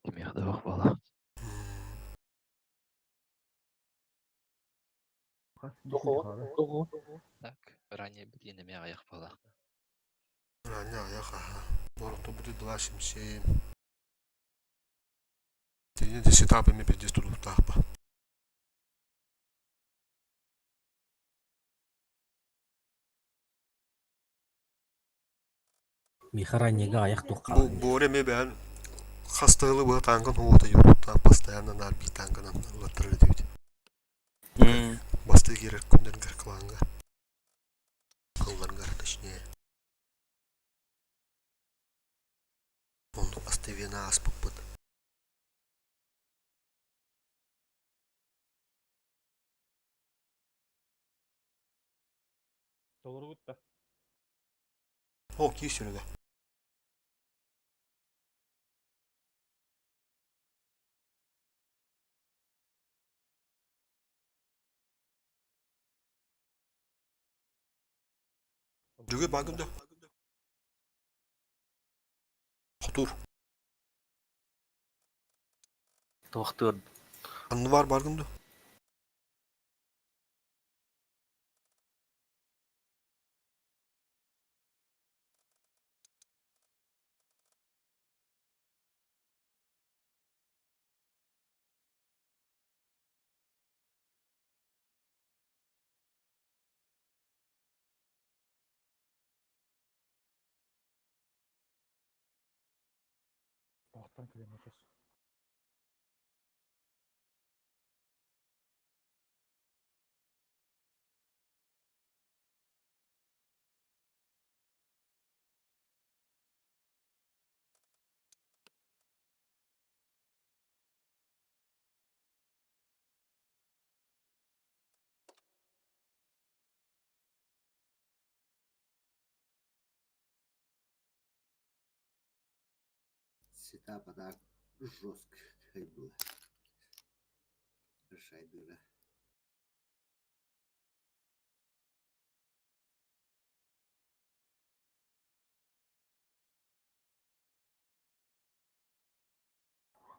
Кимиэхэ да суох буолла. Так, ранее билиэн эмиэ аҕыйах буолла.
Ранее аҕыйах аһа. Борохтобут два семь. Тиини сетап эми пиздец тутуктаахпа.
Миха раннега аҕыйах туох
Бу
хаалан
буора эмиэ бэйэн хас да ыалы быһа тааҥкан уота юруттаах постоянно наар биир тааҥканан ыллаттарар этибит. Бастыы киирэр күннэргэр клаҥҥа. Кылларгар точнее. Оннук бастыы ааспыппыт.
Толорубут да.
О, киир сүрүгэ. Дьүгэ баагын да? Хотуур.
Туохтуур.
Анныбар баргын да?
Туохтан кэлэн өтөс.
Сетап а так жесткая была. Большая дыра.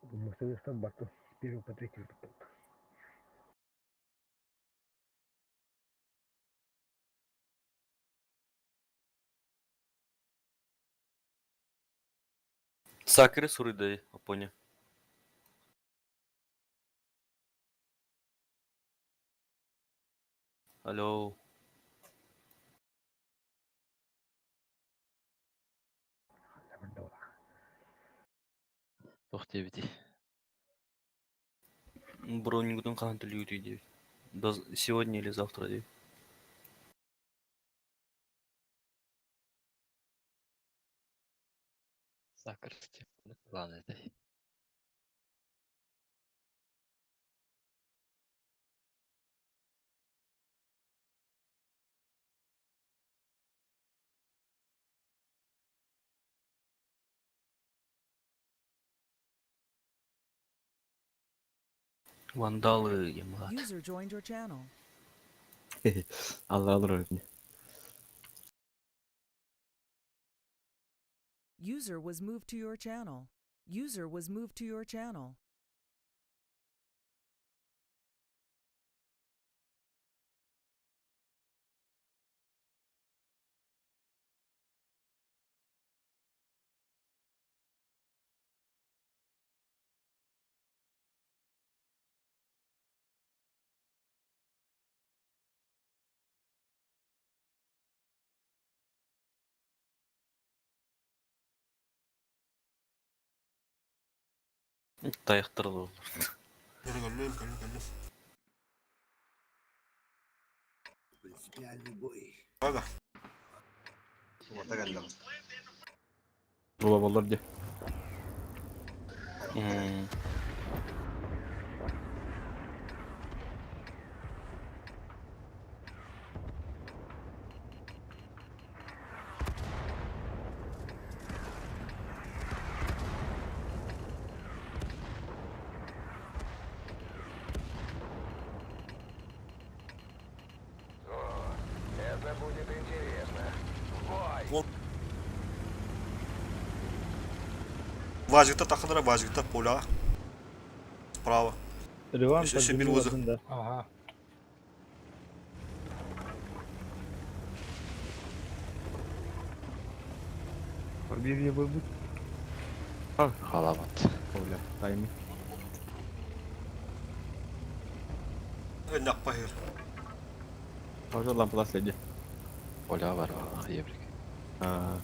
Мусористан бартын с первого по третий пункт.
Сакры суруйдай, Апоня. Алло.
Туох диэбитий?
Бронингутун хаһан төлүүтүй диэбит. До сегодня или завтра диэбит.
Сакр план этэй.
Вандалы ямат.
User joined your channel.
Алла алыр öyle.
User was moved to your channel. User was moved to your channel.
Тайахтар ол.
Кэллим, кэллим, кэллим.
Принципиальный бой.
Ага.
Уота кэллим.
Була боллар дии.
Вазикта тахынара, Вазикта поля. Справа.
Риван
Еще бир вызов.
да.
Ага.
Bir ебыр бут.
Халабат.
Оля, тайми.
Наппахыр.
Тоже лампала следи.
Оля бар ебрик.
А.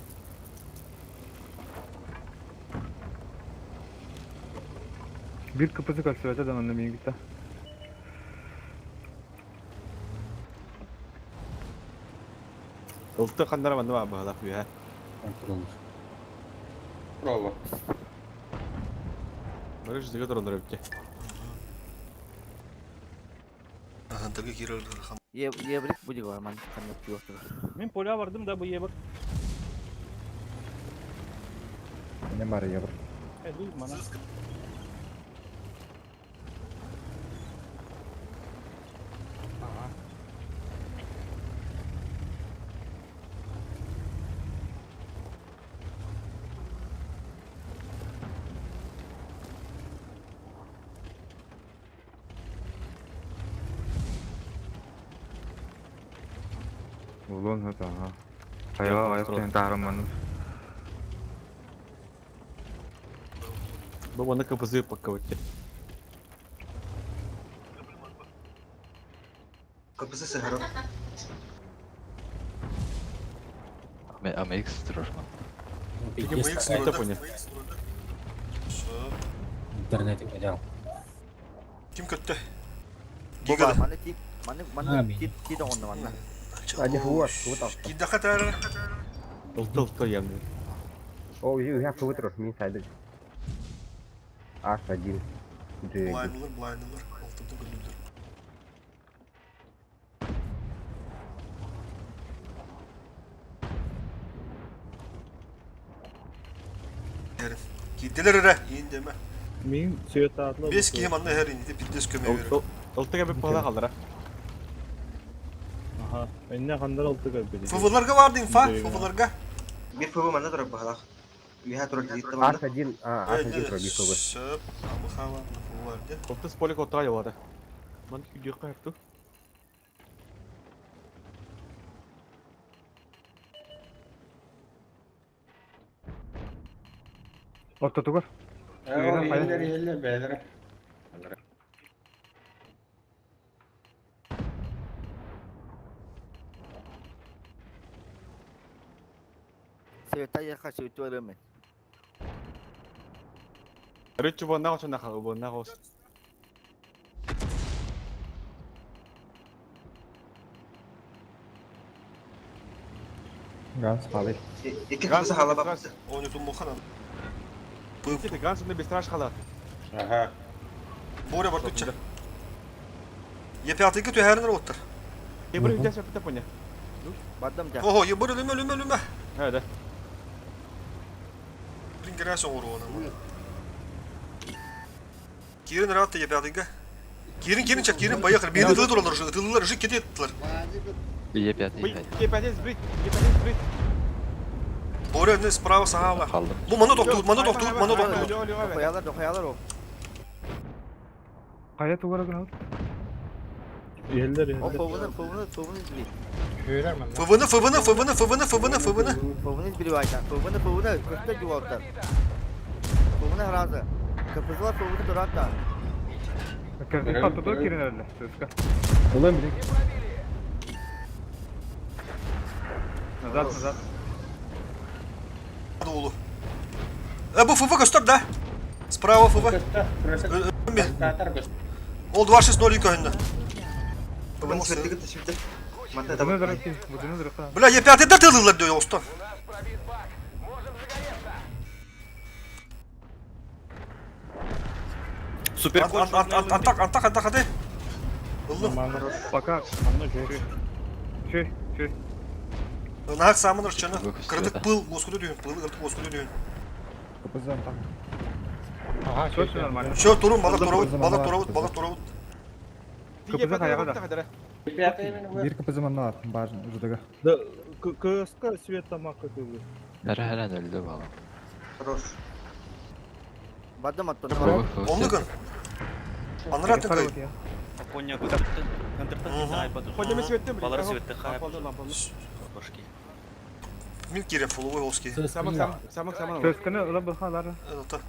Bir кпз көрсөтө да манна миин китта.
Ылты кандара манна ба баһалах үһэ.
Браво.
Бары жүзіге тұрындар өпте.
Антага кирер хан.
Ебрик будет ман ханна пиотр.
Мен поля бардым да бу ебір.
Не бар ебыр.
Э, ду мана.
Улон хата ага. Хайа аяктан таарымман.
Бу манна КПЗ пакка өтте.
КПЗ сыһарып.
АМХ тұрар.
Пиздец,
Это понял.
интернет потерял.
Ким көттө?
Бу
Гигада.
маны ти маны маны
Аминь.
ти ти да онна манна.
Ади хуа, хуа
Кидда хатар.
Ылты ылты ямны.
О, you have to withdraw me inside. H1. G.
Блайнлар, блайнлар. Алтыды гүлдүр. Кидделер эре, иин деме.
Мен сүйет атлы.
Бес киһи манна эһэр инити пиддес көмө берер.
Ылты кәбіп баһала қалдыра.
Аха. Энне хандар алты көрбedi.
ФВларга барды инфа, ФВларга.
Bir ФВ манна турар баһалах. Үһэ турар диэт манна.
H1, а, H1 турар bir ФВ.
Сөп, амыхава, ФВларды.
Ылты сполик оттыға явады. Ман күдіқ қайырту.
Ортотугар.
Eller eller бәлер.
Света яха свету мен.
Рычы бонна қошына қал, бонна қос.
Ганс халы.
Икки КПЗ хала бап.
Оны туммухана.
Ганс онда бестраж қала.
Ага.
Боря бар тутча. Епятыгы төһәрин оттар.
Ебір үдәс өпті поня.
Бардым да.
Ого, ебір үлүмө үлүмө үлүмө.
Хәді.
Блин, грязь оңору оны. Кирин ратты епятыгы. Кирин, Кирин, чак, Кирин, поехали. Бені ытылы туралар уже, ытылылар уже кететтілер.
Е5, Е5.
Е5 сбрит, Е5 сбрит.
Боря, не справа сағала.
Қалдым.
Бу маны тоқтуут, маны тоқтуут, маны тоқтуут.
Дохуялар, дохуялар о.
Кая тугара гына.
Еллер
О
еллер.
ФВны ФВны ФВны избери.
ФВН, ФВН, ФВН, ФВН, ФВН, ФВН.
ФВны избери айта. ФВны ФВны көстө жуалта. ФВны харазы. КПЗлар ФВны турат да.
Кыргыз кирин эле. Сөзкө.
Улан бир.
Назад, назад.
Улу. Э, бу ФВ көстөр да. Справа ФВ. Ол 2-6-0 көһүннө.
ФВны светлигит сүтэ. Манна
Будуну
таба.
дырык, будуну дырык.
Бля, Е5 тылылар дөй остон.
Супер
Антак, антак, антак, аты. Ыллым.
Пока.
Манна жөй.
Чөй, чөй.
Нахак самын ырчаны.
Көкөс
Кырдык
цвета.
пыл, госкуду дүйін, пылы кырдык госкуду дүйін.
КПЗ там.
Ага,
Все, все нормально.
Все, турун, балак турабыт, балак турабыт, балак турабыт.
КПЗ қаяға да.
Пятый
Bir КПЗ манна бар, жудага.
Да. КСК свет тамакка кылы.
Хәрә хәрә өлдө бала.
Хорош.
Бардым оттон.
Онны гын. Анратын кай.
Коня көтөртөн. Контртан китте
Ходим светте, блин.
Балары светте хай.
Лампаны, лампаны.
Башки.
Мин кирем фуловой олски.
Самак, самак, самак, самак.
Сөскіні ұла бұхалары.
Это.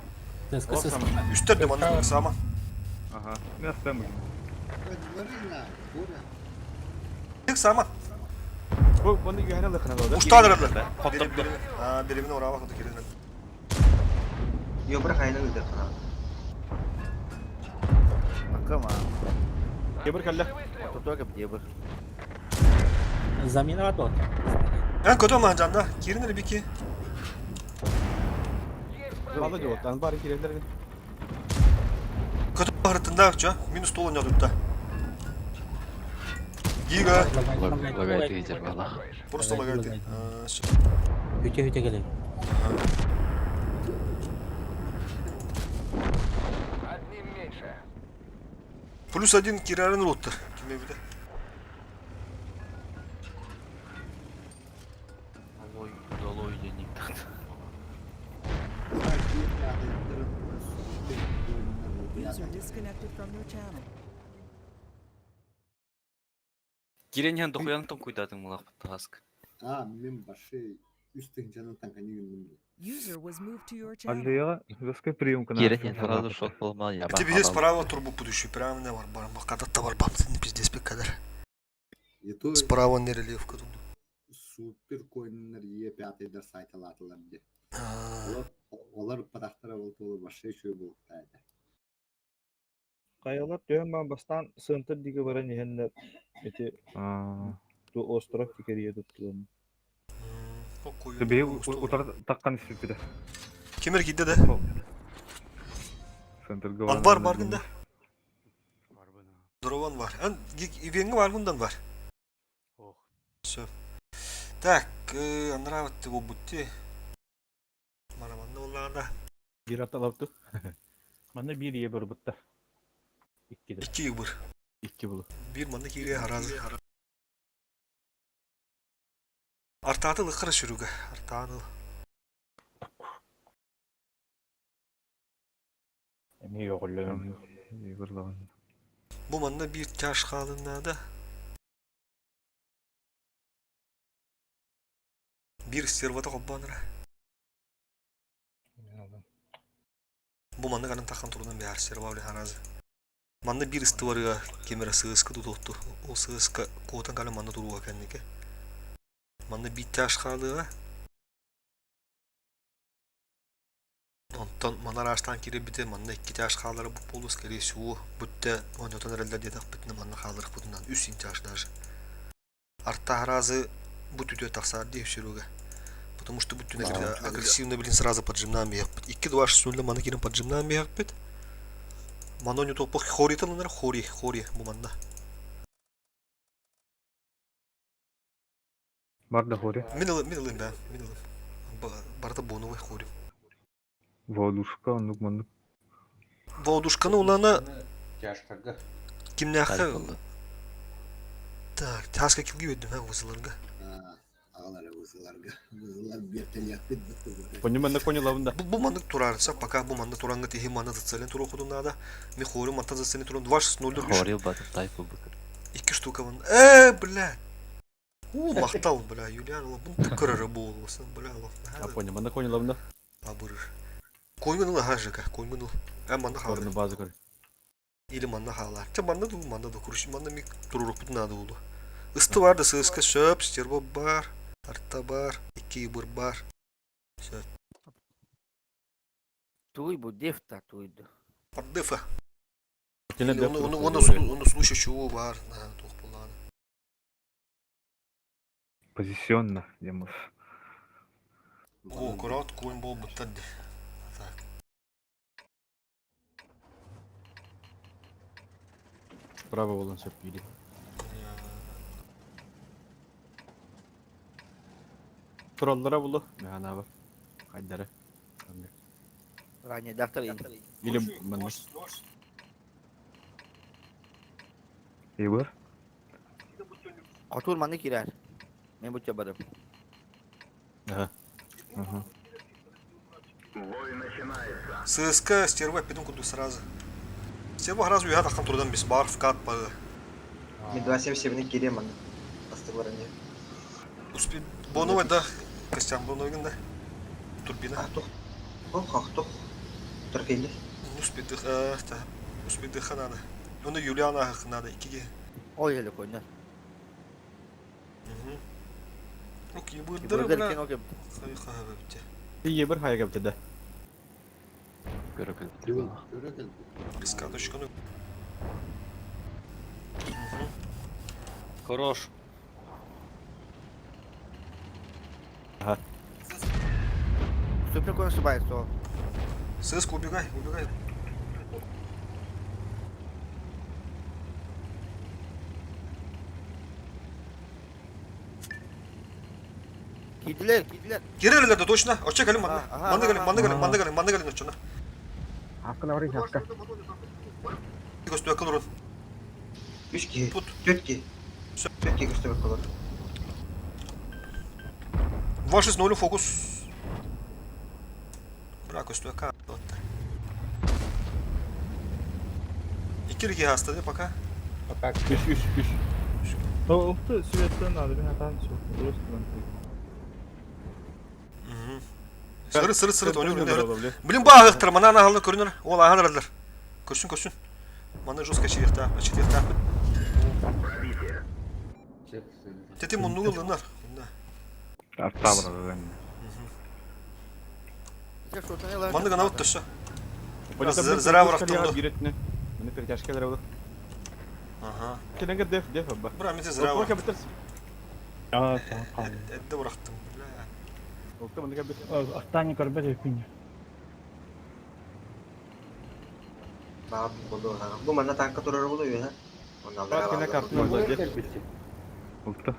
ЦСКА ССК.
Үстер де манна сама.
Ага. Мен астам бүгін.
Тек сама.
Бу bunu güvenle лыкына да.
Уштадыр бile.
Хоттоп.
А, беремini oraya bak кирен.
Йо, бір хайны өлдір қана.
Акыма.
Кебір калла.
Ототуа кеп дебір.
Замена от.
Мен көтө ман жанда. Кирин бики.
Бала жок, ан бары кирелер.
Көтө барытында ча. Минус толы не тутта. Гига.
Лагает ветер бала.
Просто лагает.
Хүте хүте келе.
Одним меньше.
Плюс один кирарын роттыр. Киме биле.
Долой, долой денег.
User disconnected from your channel.
Киренен дохуян том куйдадың мулақ таск.
А, мен башы үстің жанын танканы юндым.
User was moved to your channel.
Аллея жесткая приемка.
Кирен сразу шот болма. Я
Тебе здесь справа трубу будущую, прямо не бар, бар, когда товар бам, пиздец, кадр. Справа не рельеф тут.
Супер коиннер е пятый да сайт алатылар де. Олар падақтара болды, олар башы шөй болып тайды.
Каялар түйен бан бастан сынтыр диге баран ехенлер. Эти ту остров тикерие туттулар. Бей утар таққан испепеде.
Кемер киді да.
Сынтырга
Ан бар бар гында. Дрован бар. Ан ивенги бар гындан бар. Все. Так, анраватты бу бутти. Мараманны уллаанда.
Бир аталапты.
Мана бир ие бар бутта. Икки де.
Икки бир.
Икки булу.
Бир манны кире харазы. Артааты лыққыра сүрүгө. Артааны.
Эми yoğulluğum. Бир
Бу манна бир тяж хаалыннаада. Бир стервата хоббаныра. Бу манна канан тахан турунан бээр стерва биле харазы. Манна бир ыстыварыга кемера сыыска тутутту. Ол сыыска куотан кале манна туруга кеннике. Манна бир тяж хаалыга. Онтон манар аштан кире бите манна икки тяж хаалары бу полус скорее всего бүтте онотон эрелдер диэтэх битне манна хаалырых бутунан үс тяж даже. Арта харазы бу түтө тахсаар диэ сүрүгэ. Потому что бүтүн агрессивно, блин, сразу поджимнаем бит. Икки два шүлле мана кирин поджимнаем бит. Мано не топох хори талынар хори, хори бу манна.
Бар да хори.
Миныл, миныл да, миныл. Барда боновый хори.
Водушка, оннук маннык.
Водушканы улана кимнәхе Так, таска килги өдүм ха вызыларга.
Ағалары вызыларга. Вызылар бертелек бит бит.
Кони менде кони лавында.
Бу маннык турарса, пока бу манны туранга тихи манна зацелен туру худунада. Ми хори манта зацелен турун 2 6 0 3.
Хорил батып тайпы букыр.
Икки штука вон. Бля. У, мактал, бля, Юлиан, ол бун тыкырыры болсын, бля, ол.
А пони менде кони лавында.
Абырыр. Койгун хажыка, койгун. Манна
Хорны
хаалар.
базы көр.
Или манна хаалар. Ча манна ду, манна ду, курш, манна ми турурук бутун ду улу. Ысты бар да сыска сөп, стерво бар, арта бар, икки быр бар. Сөп.
Туй бу дефта туйду.
Ардыфа.
Кене
Оны оны оны оны слушай чего бар, на тух буланы.
Позиционно, демос.
О, курат коин бол буттад. Так.
Право болон сөп кири. Тураллара булу. Механа бар. Хайдары.
Ранее доктор ин.
Или манна.
Ие бар.
Котур манны кирер. Мен бучча барым.
Ага. Ага.
ССК стерва эппитин курдук сразу. Стерва сразу үһэ тахсан турдан бис бар вкат пары.
Мен 277-ни кириэм манна. Бастыгылар эмиэ.
Успе Боновай да Костян Боновигин да турбина.
А тух. Ох, ах, тух. Трофейлер.
Успедых, та. Успедыха надо. Оны Юлиана надо икиге.
Ол еле койнар.
Окей, бырдыр
Бырдыр
бля.
кен окей.
Хай хаһа битте.
Ие бір хайга бітеді.
Көрө кэлбит буолла.
Көрө кэлбит.
Скаточканы.
Хорош.
Супер кон ошибается ол.
ССК убегай, убегай.
Кийдилер, кийдилер.
Киреллер да точно. Оча кэлин манна.
Ага,
Манна кэлин,
ага.
манна кэлин, манна кэлин, манна кэлин оччоно.
Хаскана барın хаска.
Көстүө кылырын.
Үч киһи.
Пут.
Төрт киһи. Төрт киһи көстөбөт болар.
2-6-0 фокус. Бра көстүө ка. Икки хаста де пока.
Пока.
Үш, үш, үш.
Олты светтен надо, мен атан все.
Сыры сыры сыры ойнор ойнор. Блин баагыктыр, мана ана халны көрүнөр. Ол ахан аралар. Көрсүн көрсүн. Мана жестко чиехта, чиехта. Тети муннугу лынар.
Артабра
Манны гана вот төссө. Зря врахтылды.
Биретне. Мені перетяжка дәрі
Ага.
Кенеге деф, деф абба.
Бра, мен зря
Олка бітірсін.
А, там қалды.
Эдде бырахтым. Бля.
Олка мындыга бітір.
Ақтани көрбет өпін.
Баҕа болду. Бу манна танка турар болу үһэ. Онна
Бар кене картын олда деф.
Олты.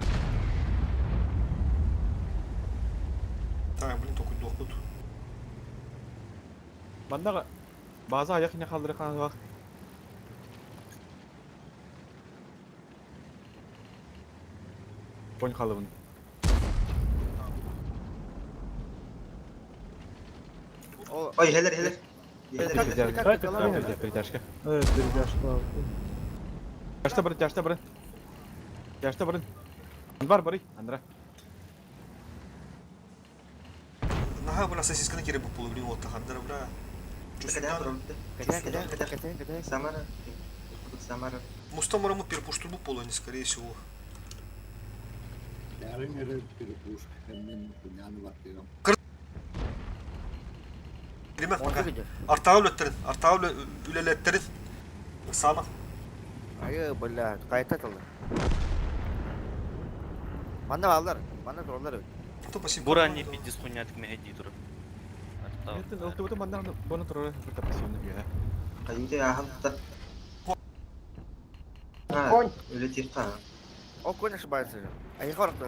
Так, блин, только дохуд.
Мандаға база аяқ не қалдыры қаны бақ. Конь қалыбын.
Ол
Ой, хелер, хелер. Хелер.
Перетяжка, перетяжка.
Evet, bir yaşlı
Тяжта бір, тяжта бір. Тяжта бір. Анвар бары, Андра.
Наха, бля, сосисканы керек болып блин, вот тахандар, бля.
Кэтэ, кэтэ, кэтэ, кэтэ. Самара. Самара.
Муста марамы перепушту был они, скорее всего.
Бәрін эрэ перепушка мен хуняны баттыгам.
Билмек пока. Артаğı үлеттерин, артаğı үлелеттерин. Сама.
Айы, бля, қайта тылды. Манна балдар, манна туралар.
Бурани пиздец хуйня мегади тур.
Это ЛТВ манна бону турар бір пассивный бүйе.
Каюте ахантта.
Конь.
Үлетир ха.
О, конь ошибается же. Ай, хорты.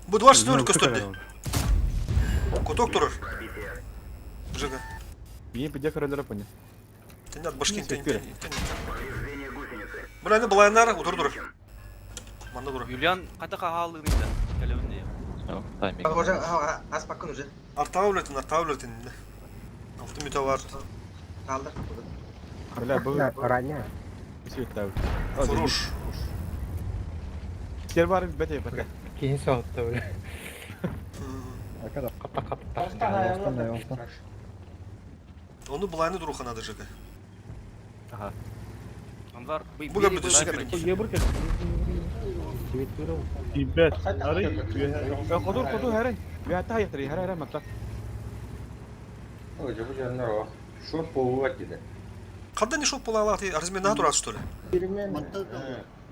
Bu duvar sizin önü gösterdi. Коток турur. Жига.
Бие пиде королера поня.
Тенят башкин тен тен. Бля, не балайнар утур дур. Манна дур.
Юлиан қата қағалығын да. Кәлеуінде.
Тайминг.
Уже ас паккын уже.
Артаğı үлетин, артаğı үлетин. Алты мүтә бар.
Kaldır.
Бля, бұл
Ранее.
светтау.
Хорош.
Сер бар бете бата.
Кейін соғытты бля.
Arkada.
Қапта қапта.
Onu балайны дурухана да жига.
Ага.
Анвар,
Буга бите супер.
Ибет. Ары.
Ходур, ходур, хәрәй. Бия та яктыры, хәрәй, хәрәй, матта.
Қандай не шоп бола алады? Размена турады, что ли?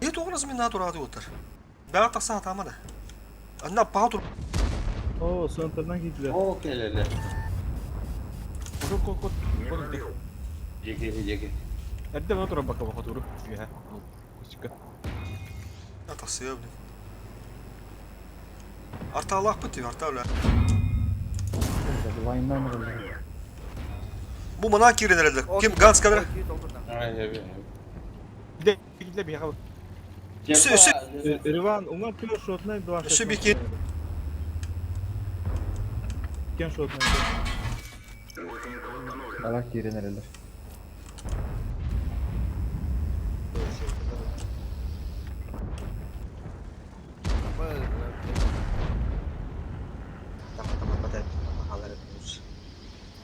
Не тоғы размена турады отыр. Бәрі тақса атамады. Анна паа тур.
О, центрдан кийдилер.
Ходур, код, код, код. Эрде бону турар бака ходур. Бия. Кустика.
Атасы блин. Арта Аллах бітті, арта өлі.
Лайндан vuruldu.
Bu мына кирен әрелді. Ким Ганс кадр?
Гиде, гиде бия.
Все, все,
Иван, уҥа түөр шотнай 2
все бики.
Кен шотнай.
Алар киирэн эрэллэр.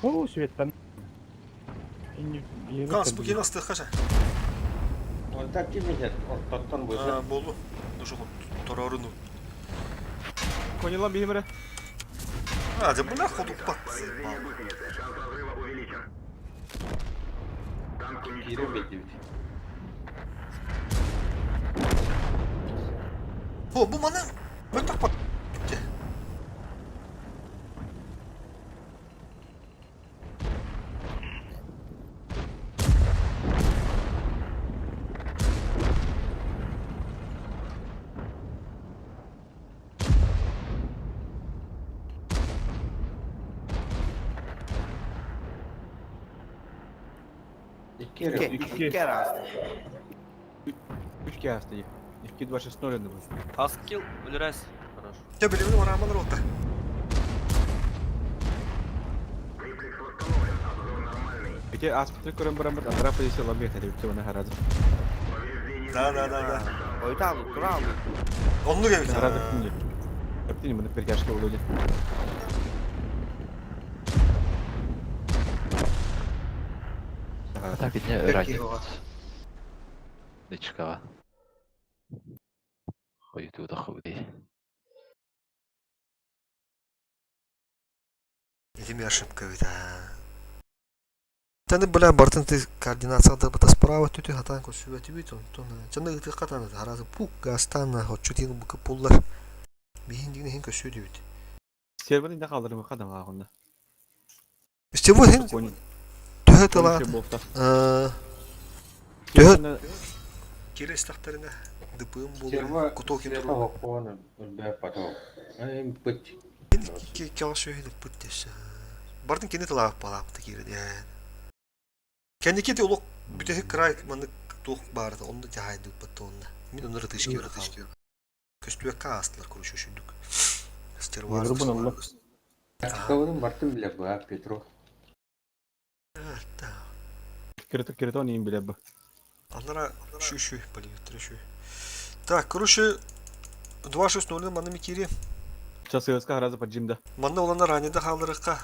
О, светтан.
Кас, бу кин астыхха же.
Онтан ким билэр, ортоттон быһа.
Болу. Нужу торорunu.
Коньялан биһимэрэ.
А, да бля, ходу пат.
Киирэн бэйдибит.
Бу, бу маны өтөх пат.
Икки эрэ.
Икки, икки араастар.
Үч кээсти. 2 2 6 0 bu.
Аскил, өлөрөс. Хорошо.
Я билимин ораман рота.
Ити аспыты көрөн баран бит андра позиция ламбет эти бүтө ona харазы.
Да, да, да, да.
Ойта алып, тура алып.
Онну кебит.
Харазы күнде. Каптини мына пердяшка болду.
Так итне
Киһи
öğrendik.
оҕо.
Дичкаға. Хойуту да худи.
Ити ошибка ведь. Таны бля бартын ты координацияда бата справа түтү хатан көсүбэ түбүт онтон чаны ыты хатан харазы пук гастан хочутин бука пуллар бихин дигин хин көсү түбүт.
Серверин да калдырым кадам агында.
Истебу хин
Конь.
төһө тыла.
Болта.
Төһө кирес тахтарына дыпым
Серва,
болар кутокин
серва
туру.
хоппоон өлбөп поток. Эм пыт.
Ки кяшөһү пыт десе. Бартын кини тыла палапты кире. Кеники те улук бүтеһи край маны тух барды онны жахайды батты онна. Мин онны рытыш кире калды. Көстүбекка астылар короче шүндүк. Стервар.
Йөрбүн алла.
Кабының бартын биле ба, Петро.
Кирето кирето не им биле бу.
Анара шу шу блин, шу. Так, короче 2.6.0 маны микири.
Часы харазы поджимда.
Манна олана ранеда халдырыкка.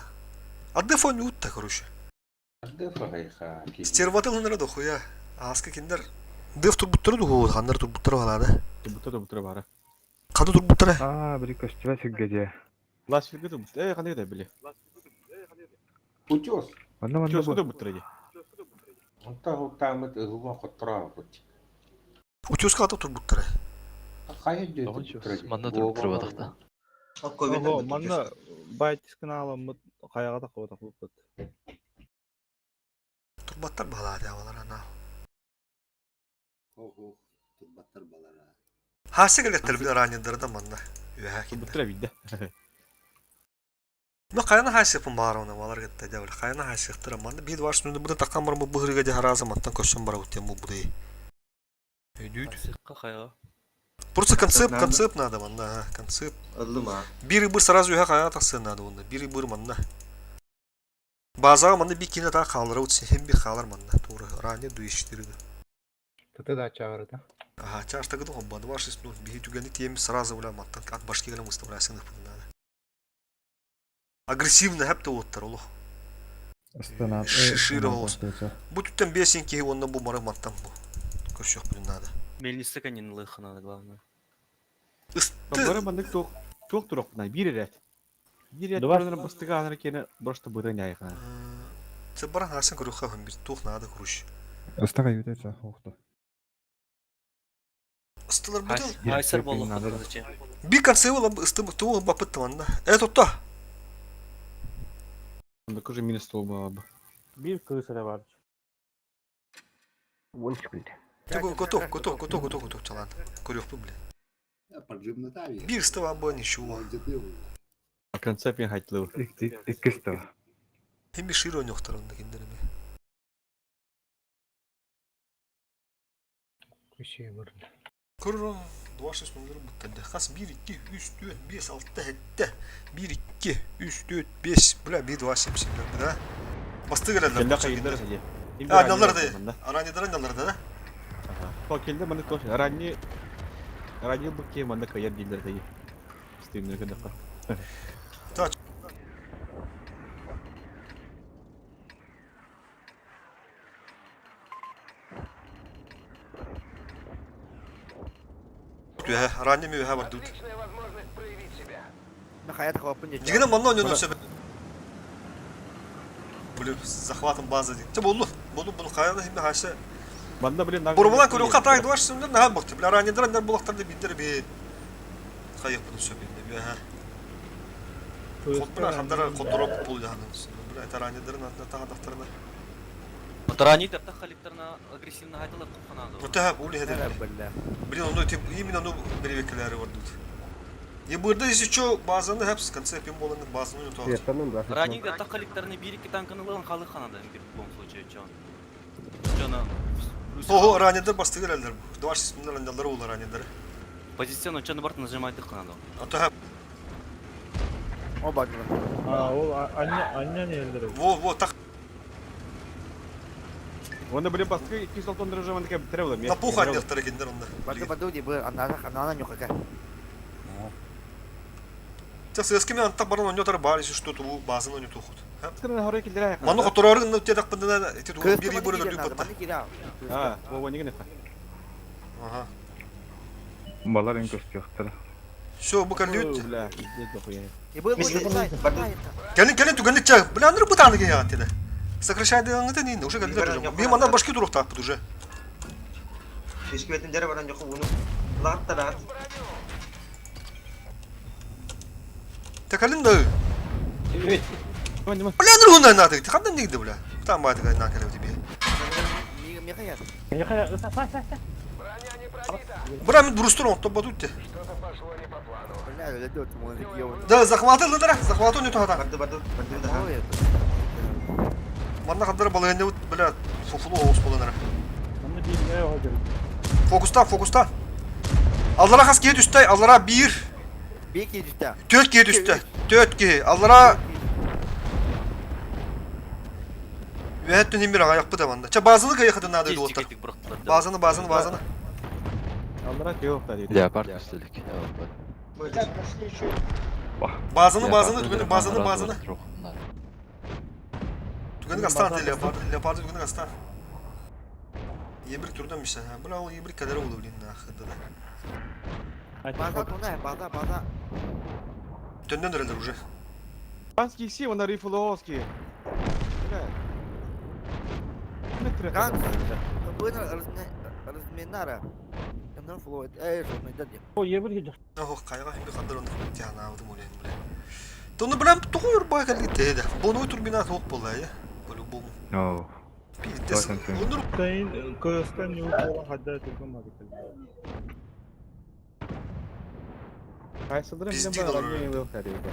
Адды фон утта, короче.
Арды фагайха.
Стерватыл нара дохуя. Аска киндер. Дев турбуттары дугу, хандар турбуттары балады.
Бутта бутта бара.
Кады турбуттары.
А, бiri көстүбэ сирге
Лас фигы бутта. Э кандай да биле.
Утес.
Манна манна
Часы
бу.
бутта ди.
Онта хуттамыт ыгыма хоттора бут.
Утюска аты турбуттары.
Кайы дөтү.
Манна туруп турбадыкта.
Ого, манна байтискин аламмыт каяга да кыбата кылыппыт.
Турбаттар балады авалар ана.
Ох, турбаттар балара.
Хасы келеттер бile ранендерде манна. Үһә киндер.
Бутта бидде.
Ну кайна хасы пын бар оны алар кетте дәвел. Кайна хасы тыра манна бир ваш нүнде бу таккан бар бу быгырга де харазы маттан көшсөн бар утем бу будай. Өйдүйт.
Асыкка кайга.
Просто концепт, концепт надо манна, а, концепт.
Ыллым а.
Бир бир сразу үһә кая таксын надо онда. Бир бир манна. Базага манна бир кине та калдыра утсе хем бир калар манна. Тура ране дуештирди.
Тыты да чагырды.
Ага, чашта гыды хобба, 2.6.0 биһи түгәни тиеми сразу бля маттан от башки гына выставляйсың надо. Агрессивно хәп те оттар олох.
Ыстана.
Шире голос. Бу түттен бесин киһи онна бу мары маттан бу. Көрсөх бу надо.
Мельница канин лыха надо, главное.
Ысты
Бары мандык туох туох турук на бир рет. Бир рет
Два.
көрөнөр бастыга анар кене просто бырын яйхана.
Це баран хасан көрүхэ хам бир тух надо круш.
Ыстага ютеца хоохто.
Ыстылар бүтүн
Айсар болуп
надо.
зачем?
би конце була ысты туу бапыт манна. Э тотто.
Анда кожа минус стол баба.
Бир кыыс эрэ бар.
Уон секунд.
Төгө готов, готов, готов, готов, готов чалан. Көрүх бу блин.
Поджимна тави.
Бир ыстыва бу ничего.
А концепт мен хайтлы.
Икки става.
Хем бир широ нөхтөр онда киндер эме. Көр 2.6 буттарды. Хас 1, 2, 3, 4, 5, 6, 7. 1, 2, 3, 4, 5. Бля, 1, 2, 7, 7, да? Басты келелер.
Кэллэ хайыылар сылдьар.
А, няллар да. Араньыдара няллар да.
То келді маны то ранний ранний букке маны кайар дииллэр дии. Стримнер кэндэххэ.
Так. Түһэ, ранний мүһэ бардыбыт.
Отличная возможность проявить себя.
Михаил хоппун дии.
Дигинен манна ойнонор сөп. Блин, захватом базы дии. Чэ болду. Болду bunu хайа химме хашы.
Манна блин
Бурмалан көрү катак дуаш сүндер наха бакты. Бля раннидер нер булактарды биндер би. Хайык bunu сөп инде. Бя. Хотбра хандара котороп бул яханын. Бля это раннидер на тагадактарына.
Ранидер тахаликтарна агрессивно хайталар куханады.
Вот та ули хедер. Блин, onu тип именно ну беребекелери бар тут. Не бырда если что базаны хепс конце пим боланы базаны не то.
Ранидер тахаликтарны бир iki танканы лан халы ханады в любом случае чон. Чона.
Ого, ранидер басты келелер. Дваш симдер ранидер улар ранидер.
Позиционно чон барт нажимайды ханады.
А то
О бардылар.
А, ол анне анне не элдер.
Во, во, так.
Онда блин басты 260 режим маны кеп тревла.
На пух андер киндер онда.
Барды барды ди бу анна анна нюхака.
Сейчас я с кем антак баран онётар бар, если что, то базаны не тухут.
Ману
Ману которорын ну те так пындана эти ту бир бир бир
патта.
А, во не генеха.
Ага.
Балар ин көстүөхтөр.
Все, бу калют.
Бля, пиздец дохуя.
Келин келин түгенлик чак. Бля, аныр бутаны ген ятты. Сокращай дегенде не уже келдер уже. Мен мана башки дурук тапты уже.
Түскүбетин дәрі баран жоқы оны латтара.
Текалин да. Бля, аныр хуна наты. Хандан нигде бля. Там байды на келе тебе.
Михаил.
Бра мен брустер он топ батутте.
Бля, өлөдө музыка.
Да, захватыл да, захватыл не то
Барды барды барды да.
Манна хандар балыгында вот, бля, фуфлу оос боланара.
Манна бир не хожер.
Фокуста, фокуста. Аллара хас кие түстэй, аллара бир.
Бир кие түстэй.
Төрт кие түстэй. Төрт кие. Аллара Үһәттүн химбир ага якпы да манда. Ча базаны кая хатын нады дуоттар. Базаны, базаны, базаны.
Аллара теоктар дейді.
Леопард үстелик.
Базаны, базаны, түгенек базаны, базаны. Түгенек астан леопард, леопард түгенек астан. Ебір түрден миша. Бля, ол ебір кадары болу блин нахы да.
База туна, база, база.
Төндөн өрелер уже.
Панский си, он рифловский. Бля.
Ганс, бына разминара. Энер флойд. Эй, что мы дадим.
О, ебір кеде.
Ох, кайга химби кандыр онды тяна алдым ойлайм бля. Тоны билем тугур байкал гитте да. Бону турбина тоқ болла я. По-любому.
О.
Пиздец. Онур
Тайын көстөн не болған хадда түркөн мадыкал.
Кайсыдыр
Пиздец,
мен
олар.
бар не лохтар дейді.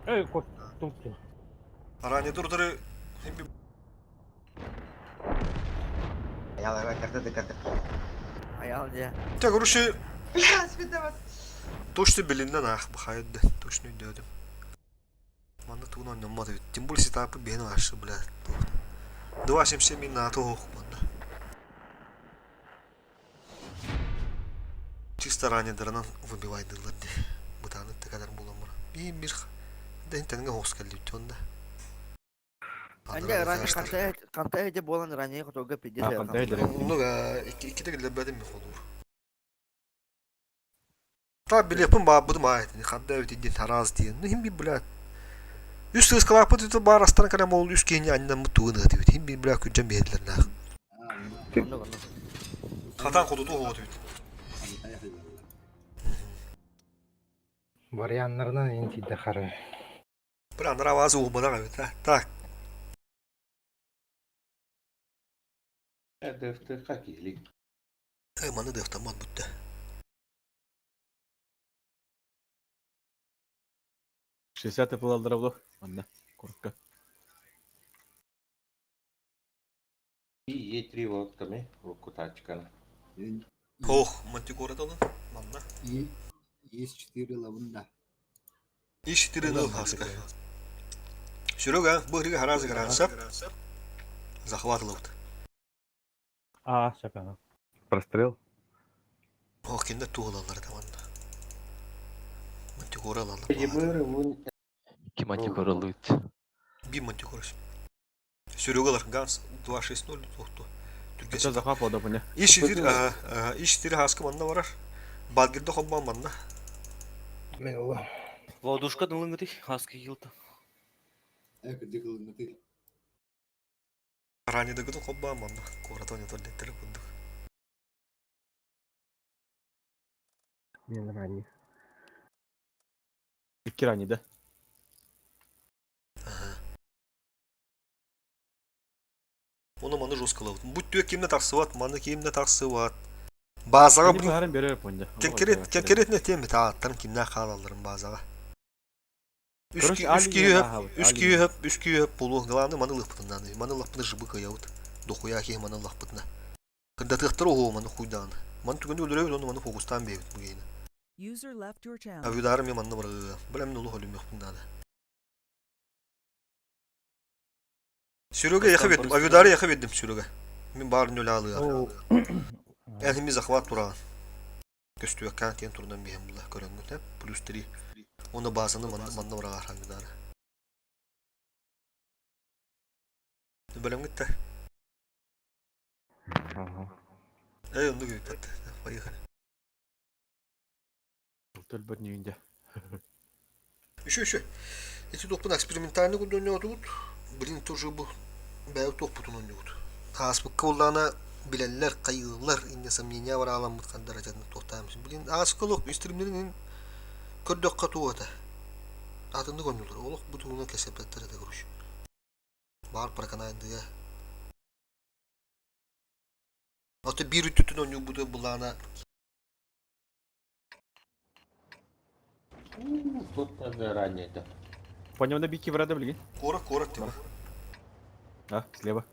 Эй, кот тупту.
Ранее дурдыры химби
Аял, карта да карта.
Аял же.
Те, короче,
Бля, света
точно билинден ах бахайды. Точно дедим. Манна тугун ойнамады бит. Тем более сетапы бен ашы, бля. 2.77 на то манна. Чисто ранее дыранан выбивайдылар ди. Бутаны текадar буламыр. Bir bir ден тенге хос келди онда.
Анне ранее кантай кантай де болан ранее котога пиздец.
А, кантай де.
Ну, iki iki de geldi mi olur. Та билепин ба будум айт. Хадда өт дин тараз диен. Ну хим би бля. Үс сыз калапы түтү бар астан калам ол үс кени аннан мутуын гыты бит. Хим би бля күнжен бедлер на. Хатан кодуту хот бит.
Варианнарынан интидде хары.
Бля нравазы убана бит. Так.
Дефте хакили.
Эй, маны да автомат бүтті.
60 пыл алдыра булу. Манна, коротко.
Е3 волтами урукку тачканы.
Ох, мантикора талын. Манна.
Есть 4 лавында.
И4 ныл хаска. Серега, быһырыга харазы гарансап. Захват ылыбыт.
А, сөп ана.
Прострел.
Ох, кинде туғылалар да манна. Мантикора алалар.
Ебыры вун
Икки мантикора лыт.
Би мантикора. Серегалар Ганс 260 тохту.
Это захват вода поня.
И4, ага, И4 хаска манна барар. Бадгирде хоббан манна.
Мен ола.
Ладушка налынгыты, хаски хилта.
Э,
Ранидагытын хоббан манна. Коратон ятар курдук.
Мен ранний.
Икки ранний, да?
Оны маны жестко лабыт. Будь түе кимне тақсыбат, маны кимне тақсыбат. Базаға
Они
блин,
баарын берер понда.
конкрет конкретно тем тааттарын кимне хаалаларын базаға.
Короче, Али
Үс күйөп, үс күйөп болу. Главное маны лыппытынан. Маны лыппыны жыбы кыябыт. Дохуя ки маны лыппытына. Кындатыктыр ого маны хуйдан. Маны түгенде өлөрөбүт, оны маны фокустан бебит бугейни.
User left your channel.
Авидарым мен маны бар. Билем улу холюм yok надо. Серега яхы беттим, авидары яхы беттим Серега. Мен барын өлө алыга. Әлхими захват тураган. Көстү кан тен турдан бихем була көрөнгө плюс 3. Оны базаны манна манна барага авидары. Белем гитте.
Ага.
Эй, онды гитте. Поехали.
Төлбөр нүйінде.
Еще, еще. Эти топпун экспериментальный күндөн отут. Блин, тоже бу бәй топпутун ойногут. Аспыкка боллана билеллер, кайылар, инне сомнения бар аламыт кандара жадын токтаймыз. Блин, аскылык стримдерин көрдөк катуу ата. Атынды көндүлөр. Олох бу тугуна кесепеттер эте көрүш. Бар проканайдыга. Аты бир үтүтүн ойну бу булана
Тут надо ранее это.
Понял, на бики врада блин.
Кора, кора тиба.
А, слева.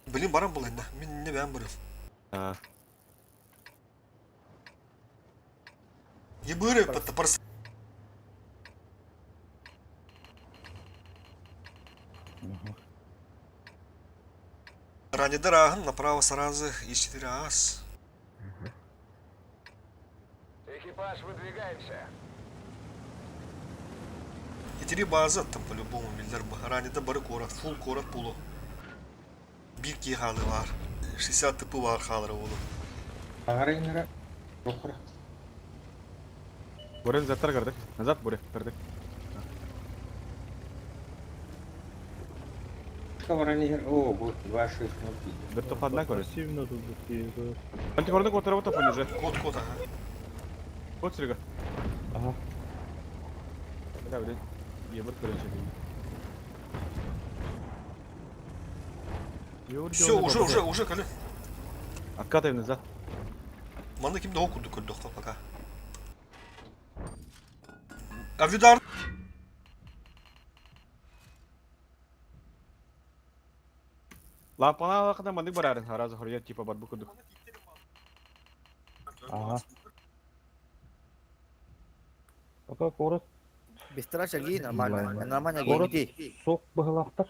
Блин, барам булайна. Мен не бәм барам.
А,
Ебыры, патта парс. Ранее раган, направо сразу, и 4 ас.
Экипаж, выдвигаемся.
И три база там по-любому миллер Ранее бары корот, фул корот полу. Bir ki halı var. 60 типы var халары олу.
Ағарайнара. Рухра.
Буре назад кардык. Назад буре кардык.
О, будет 2-6 0
Бір тоқадына көрес.
Пассивно тут такие.
Антикорды кот работа понеже.
Кот, кот, ага.
Кот Серега.
Ага.
Бля, блин. Ебать, короче.
Все, уже, уже, уже, калі.
Откатываем назад.
Маны кимде окуду көрдөх пока. Авидар.
Лампана лақына мандык барарын. Харазы хорья типа бар букудук.
Ага. Пока город.
Быстро шаги, нормально. Нормально
Город
геймити.
сок быһылаахтар.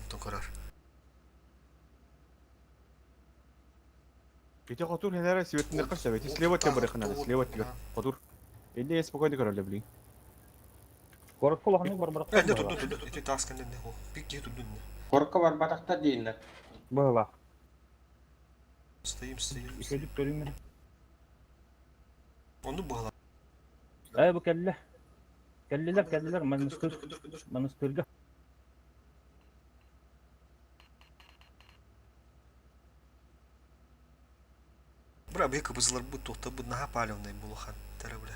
Токарар.
Ити хотур хенера светінде қырса, эти слева тебе барыхына, слева тебе. Хотур. Или я спокойно король, блин.
Город кулаханы бар барак.
Э, не тут, тут, тут, эти таскан не хо. Пик тут не.
Корка бар батақта дейін.
Быһылаах.
Стоим, стоим.
Үчүгүйдүк көрүҥмүн.
Оны быһыла.
Э, бу кэллэ. Кэллилэр, кэллилэр, манастыр. Манастырга.
Бра, бека бызылар бу тохта бу наха палевный булухан. Тара, бля.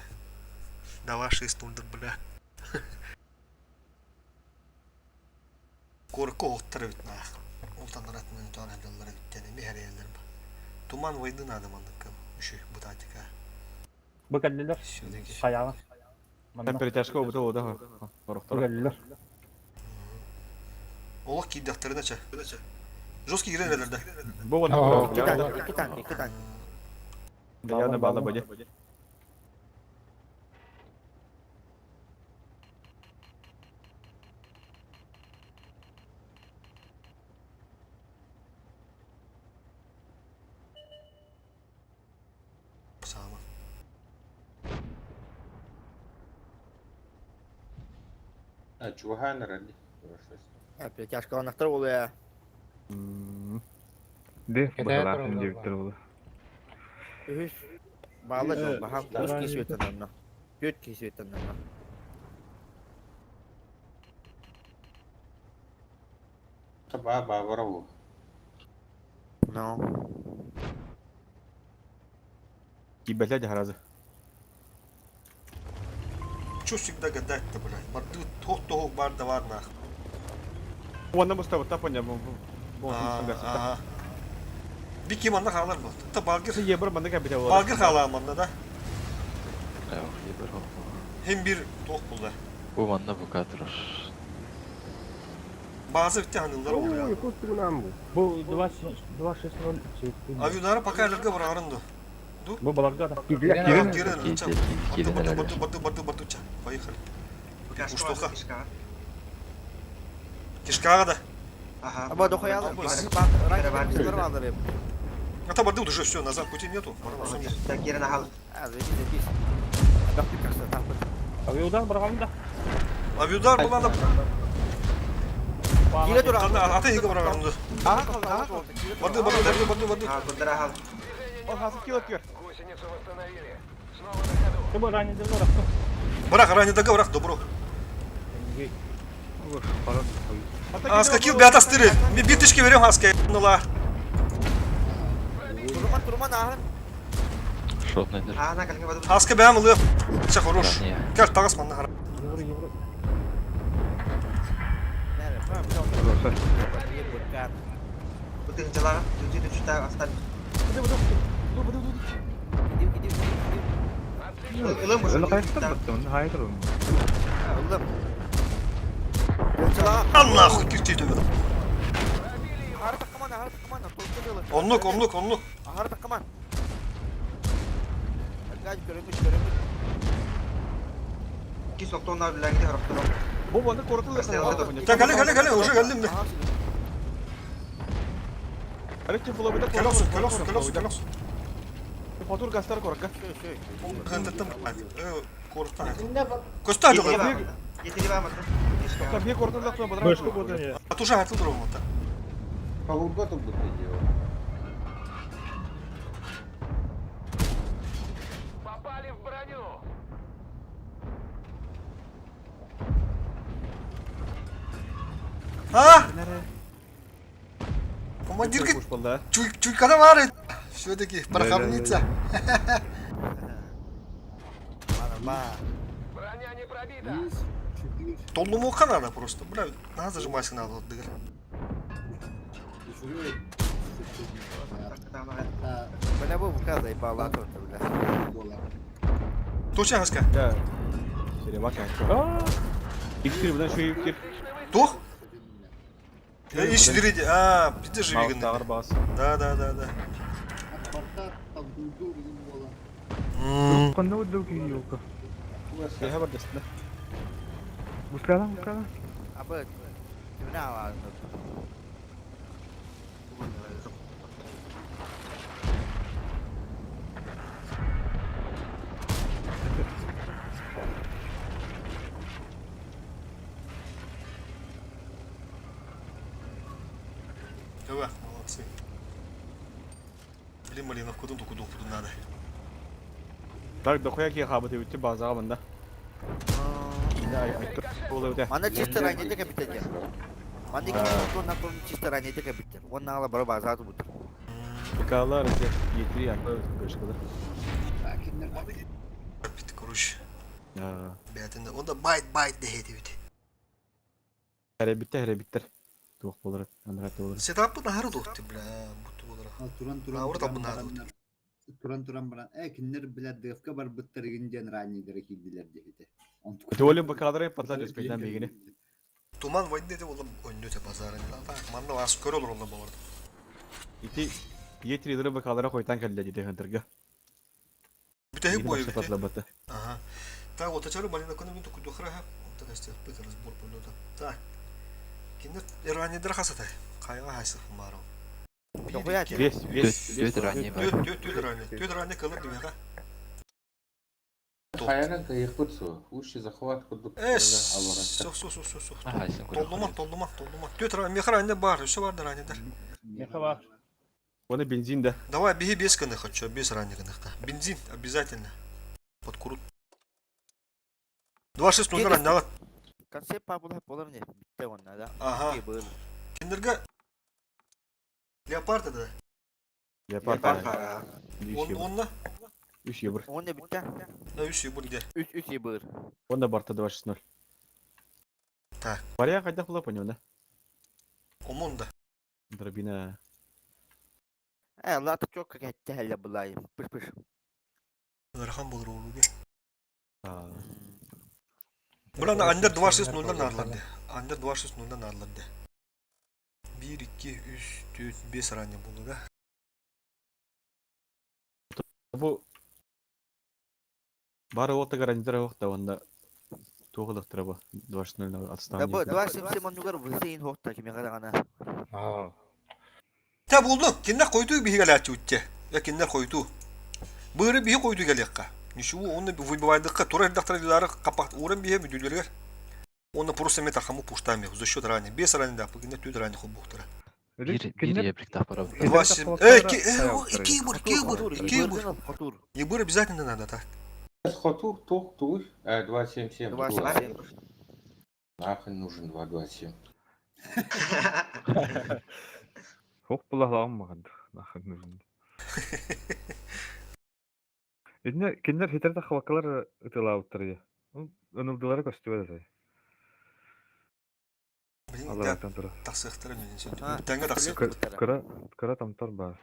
Дава 6 0 бля. Корко оттар бит нах. Ултанарат мен туан хадаллар биттен ми хәрәләр. Туман войны надо мандык. Үшү бутатика.
Бу кэллилэр.
Все-таки.
Хаяга.
Перетяжка обута ода хорохторо.
Олох киирдэхтэринэ чэ. Жесткий киирэн эрэллэр да.
Бу уонна
Икки танк, икки танк, икки танк.
Яна баала бадя.
Саама.
А, чугаһаан эрэр дии.
Перетяжкаланахтар буолуо.
Ди, быһалаахтын диэбиттэр буолуо.
Үһүс баала дьон баһаам үс киһи сүөттэннэ. Түөрт киһи сүөттэннэ.
Таба баабара уу.
No.
Киирбэтэ дьаһаразы.
Чё всегда гадать-то, блядь? Барды туох-туох бар да бар нах.
Уонна мустабыта поня бу
Ага. Бики манна хаалар был. Та Балгир.
Ебр манна кэбитэ буолар.
Балгир хаалаа манна да.
Ебр
Hem bir туох булла.
Бу манна бука турар.
База битте ханылар oldu ya.
Бу 2.6.0
Авюдары пока элерге барарын ду.
Бу баларга да.
Кирен, кирен, Барды, барды, барды, барды, барды, ча. Поехали. Уштоха. Кишкаға да.
Ага.
Аба дохуя
А там барды уже все, назад пути нету.
Так, кирен ахал.
Авиудар барган да.
Авиудар была да.
Кире тура.
Ата иге барган да. Барды, барды, барды, барды, барды.
А, кудара ахал.
Ол хасы кило кир.
Гусеницу восстановили. Снова на ходу.
Ты бу ранее делал.
Барах, ранее договор, добро. Аска кил бята стыры. Ми битышки берем аска. Нула.
Турман, турман, ахын.
Шотный дыр.
Ана калге баду.
Аска бәм лы. Ча хорош. Кәл тагыс манна хара.
Бутын жалага, түтү түтү астан. Ылым
Öyle kayıttır mı? Hayır oğlum.
Ылым.
Аллаху кирчи төбө.
Ахар таккаман, ахар таккаман,
Онлук, онлук, онлук.
Ахар таккаман. Гаж көрөмүш, көрөмүш.
Ки соктонlar bilen gidiyor haftalar.
Бу манна коротулар.
Так, кале, кале, кале, уже калдым да.
Алексей фулабыда
Кел olsun, кел olsun, кел olsun, кел olsun.
Фатур гастар коракка.
Хантаттым. Корттан. Коста жолы.
Yetiri var mı?
Там бе коротулар туа бадрак.
Башка бодан я.
А туша хатыл дурум та.
Полугода будет дело.
Попали в броню.
А? Командир чуйкада бар. Все-таки пороховница.
Броня не пробита.
Толлумука надо просто. Бля, надо зажимайся надо вот дыр.
Бля, бу бука заебала тут, бля.
Точно хаска.
Да. Серебака. Икстир будан шуй кир.
Тух? Иш дириди. А, пизде живиган.
Тагыр бас.
Да, да, да, да.
Кандай удыл ки ёлка.
Я бар дестне.
Бускала, бускала.
Абы, түнә
Давай, молодцы. Блин, малиновку куда куда куда надо.
Так, дохуя ки хабы ты базага мында.
Мана чисто ранее капитан. Мана ки на чисто ранее капитан. Он нала бар база тут.
Бикалар эти етри акы көшкөдө.
Бит, короче. Бәтинде. Онда байт байт дехети бит.
Хәрәбиттер, хәрәбиттер. Туох болар, анрат болар.
Сетапы нахары дохты, бля, бутты болар.
Туран туран.
Ауыр табы нахары.
Туран-туран баран, ээ кинилэр бля ДФ-ка барбыттар игин диэн раннийдара киирдилэр диэбитэ.
Толи бакалары патла түспэйтэн бигини.
Туман войны это было ойню те базара. Манна вас көрө олороллор болор.
Ити Е3 бакалары хойтан кэллэ диде хантырга.
Бүтэһик бой эбит. Ага. Так, вот ачары малина күнү мин тукудухра ха. Онтон эстиэхпит разбор полета. Так. Кинер иранидер хасатай. Хайга хайсы хмаров.
Вес, вес, вес ранее бар.
Түт ранее. Түт ранее кылыр димеха.
Хайанан кыйыкпыт су. Ущи захват курдук.
Эс. Сух, сух, сух, сух, сух. Толлума, толлума, толлума. Түт ранее, меха ранее бар, өссө бар ранее
Меха бар.
Оны бензин да.
Давай, беги без кыны хочу, без ранее кыныхта. Бензин обязательно. Подкурут. 2-6-0 ранее.
Концепт пабула болар не? Битте онна да.
Ага. Киндерге Леопард это?
Леопард.
Он, онна?
3 евро.
Он не битте.
Да, 3 евро где?
3 3 евро.
Он да барта 2-6-0.
Так.
Варя хотя хула понял, да?
Омон да.
Дробина.
Э, лата çok кетти хәллә булай. Пыш пыш.
Ыарахан болор уолуге. Булан Андер 2-6-0-дан наарларды. Андер 2-6-0-дан наарларды. 1, 2, 3, 4, 5 ранее булду да.
Бу Бары ота гарантира охта онда туғылықтыра бу 2-6-0
Да бу 2-7 оннугар высейин хохта кими карагана.
Та булду. Киннер койду биһигалааччы утте. Я киннер койду. Быыры биһи койду келиэххэ. Ничего, он выбивайдыкка тура эрдахтара дилары капак уран биһи мүдүлэргэр. Онно просто метр хаму пуштами за счет ранее. Без ранее да, погине түд ранее хобуктара.
Бир бир ебрик тахпара.
Два семь. Эй, ки, ики бур, ики бур, ики бур. Ебыр обязательно надо, так.
Хотур, тух, тух. 2-7-7.
2-7-7.
Нахрен нужен 2-2-7.
Хох булахлааммаган нахрен нужен. Инне киннер хитер тахвакалар ытылаабыттар я. Ынылдылары көстүбэт этэй.
Блин,
Алараттан тура.
тахсыахтара мен сен. Тәңге тахсыах.
Кыра кыра тамтар бар.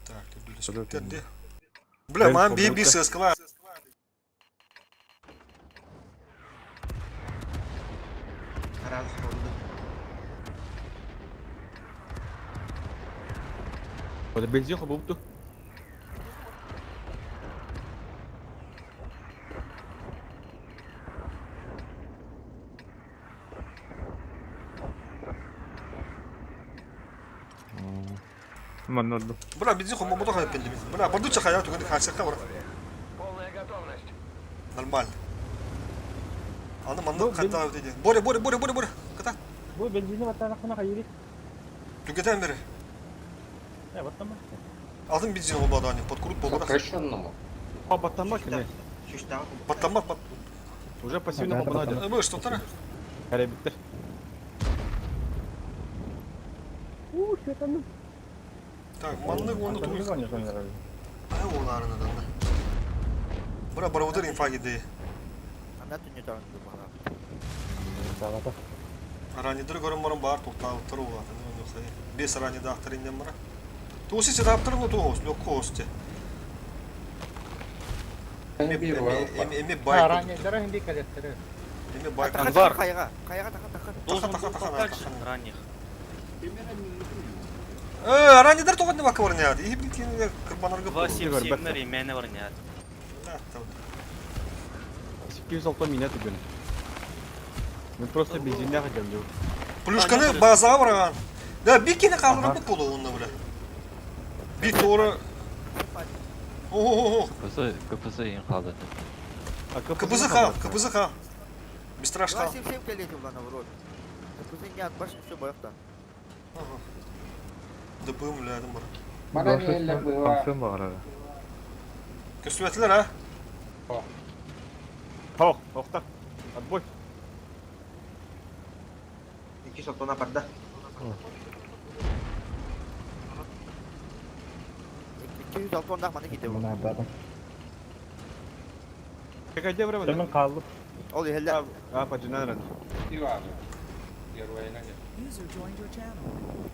Так, дүлеспиттер Бля, мам би би сыскала.
Раз oldu.
Ода бензин хобупту.
Манна oldu.
Бля, бензин хомбо хай пелли. Бля, бардуча хая туган хасыка бар.
Полная готовность.
Нормально. Аны манны ката деди. Боря, Боря, Боря, Боря, Боря. Ката.
Бу бензини баттана кына кайыри.
Түгетен бери.
Э, баттама.
Алтын бензин болбады аны подкрут болбады.
Сокращенному.
А баттама кene.
Баттама бат.
Уже пассивно хобуна.
Бу что тара?
Карабиттер.
У, что там?
Так, манны оны туй. Ай, оларына да. Бра, барвыдыр инфа гиде.
Ана түнне тагын бу
Ранидыр көрөн баран бар токтаабыттар угаатын өнөхө. Бес ранида ахтар инден бара. Туси седаптыр ну туос, лёккосте. Эми бай.
Ранее хинди калеттері.
Эми бай.
Анвар. Кайга, кайга така така.
Должен был толкать же ранних.
Э, ранидыр тогон бакы бар не. И бит кырбанарга.
2-7-7 ремене бар не.
206 минет үгін. Мен просто бензинне хотел деп.
Плюшканы базаға барған. Да, бикини қалдырып болды онда бля. Би торы. О-о-о.
КПЗ КПЗ ең қалды.
КПЗ ха, КПЗ ха. Бестрашка.
2-7-7 келети булана вроде. КПЗ не атбаш все боякта.
ДПМ лядым бар.
Мана не элле было.
Тамсын бар.
Көстүбәтилер а?
Хох, хохта. Отбой.
İki sotona parda.
206 онда мана кете бу.
Какая время?
Мен қалдым.
Ол хәллә.
А, поджинан.
Иван. Первая
User joined your channel.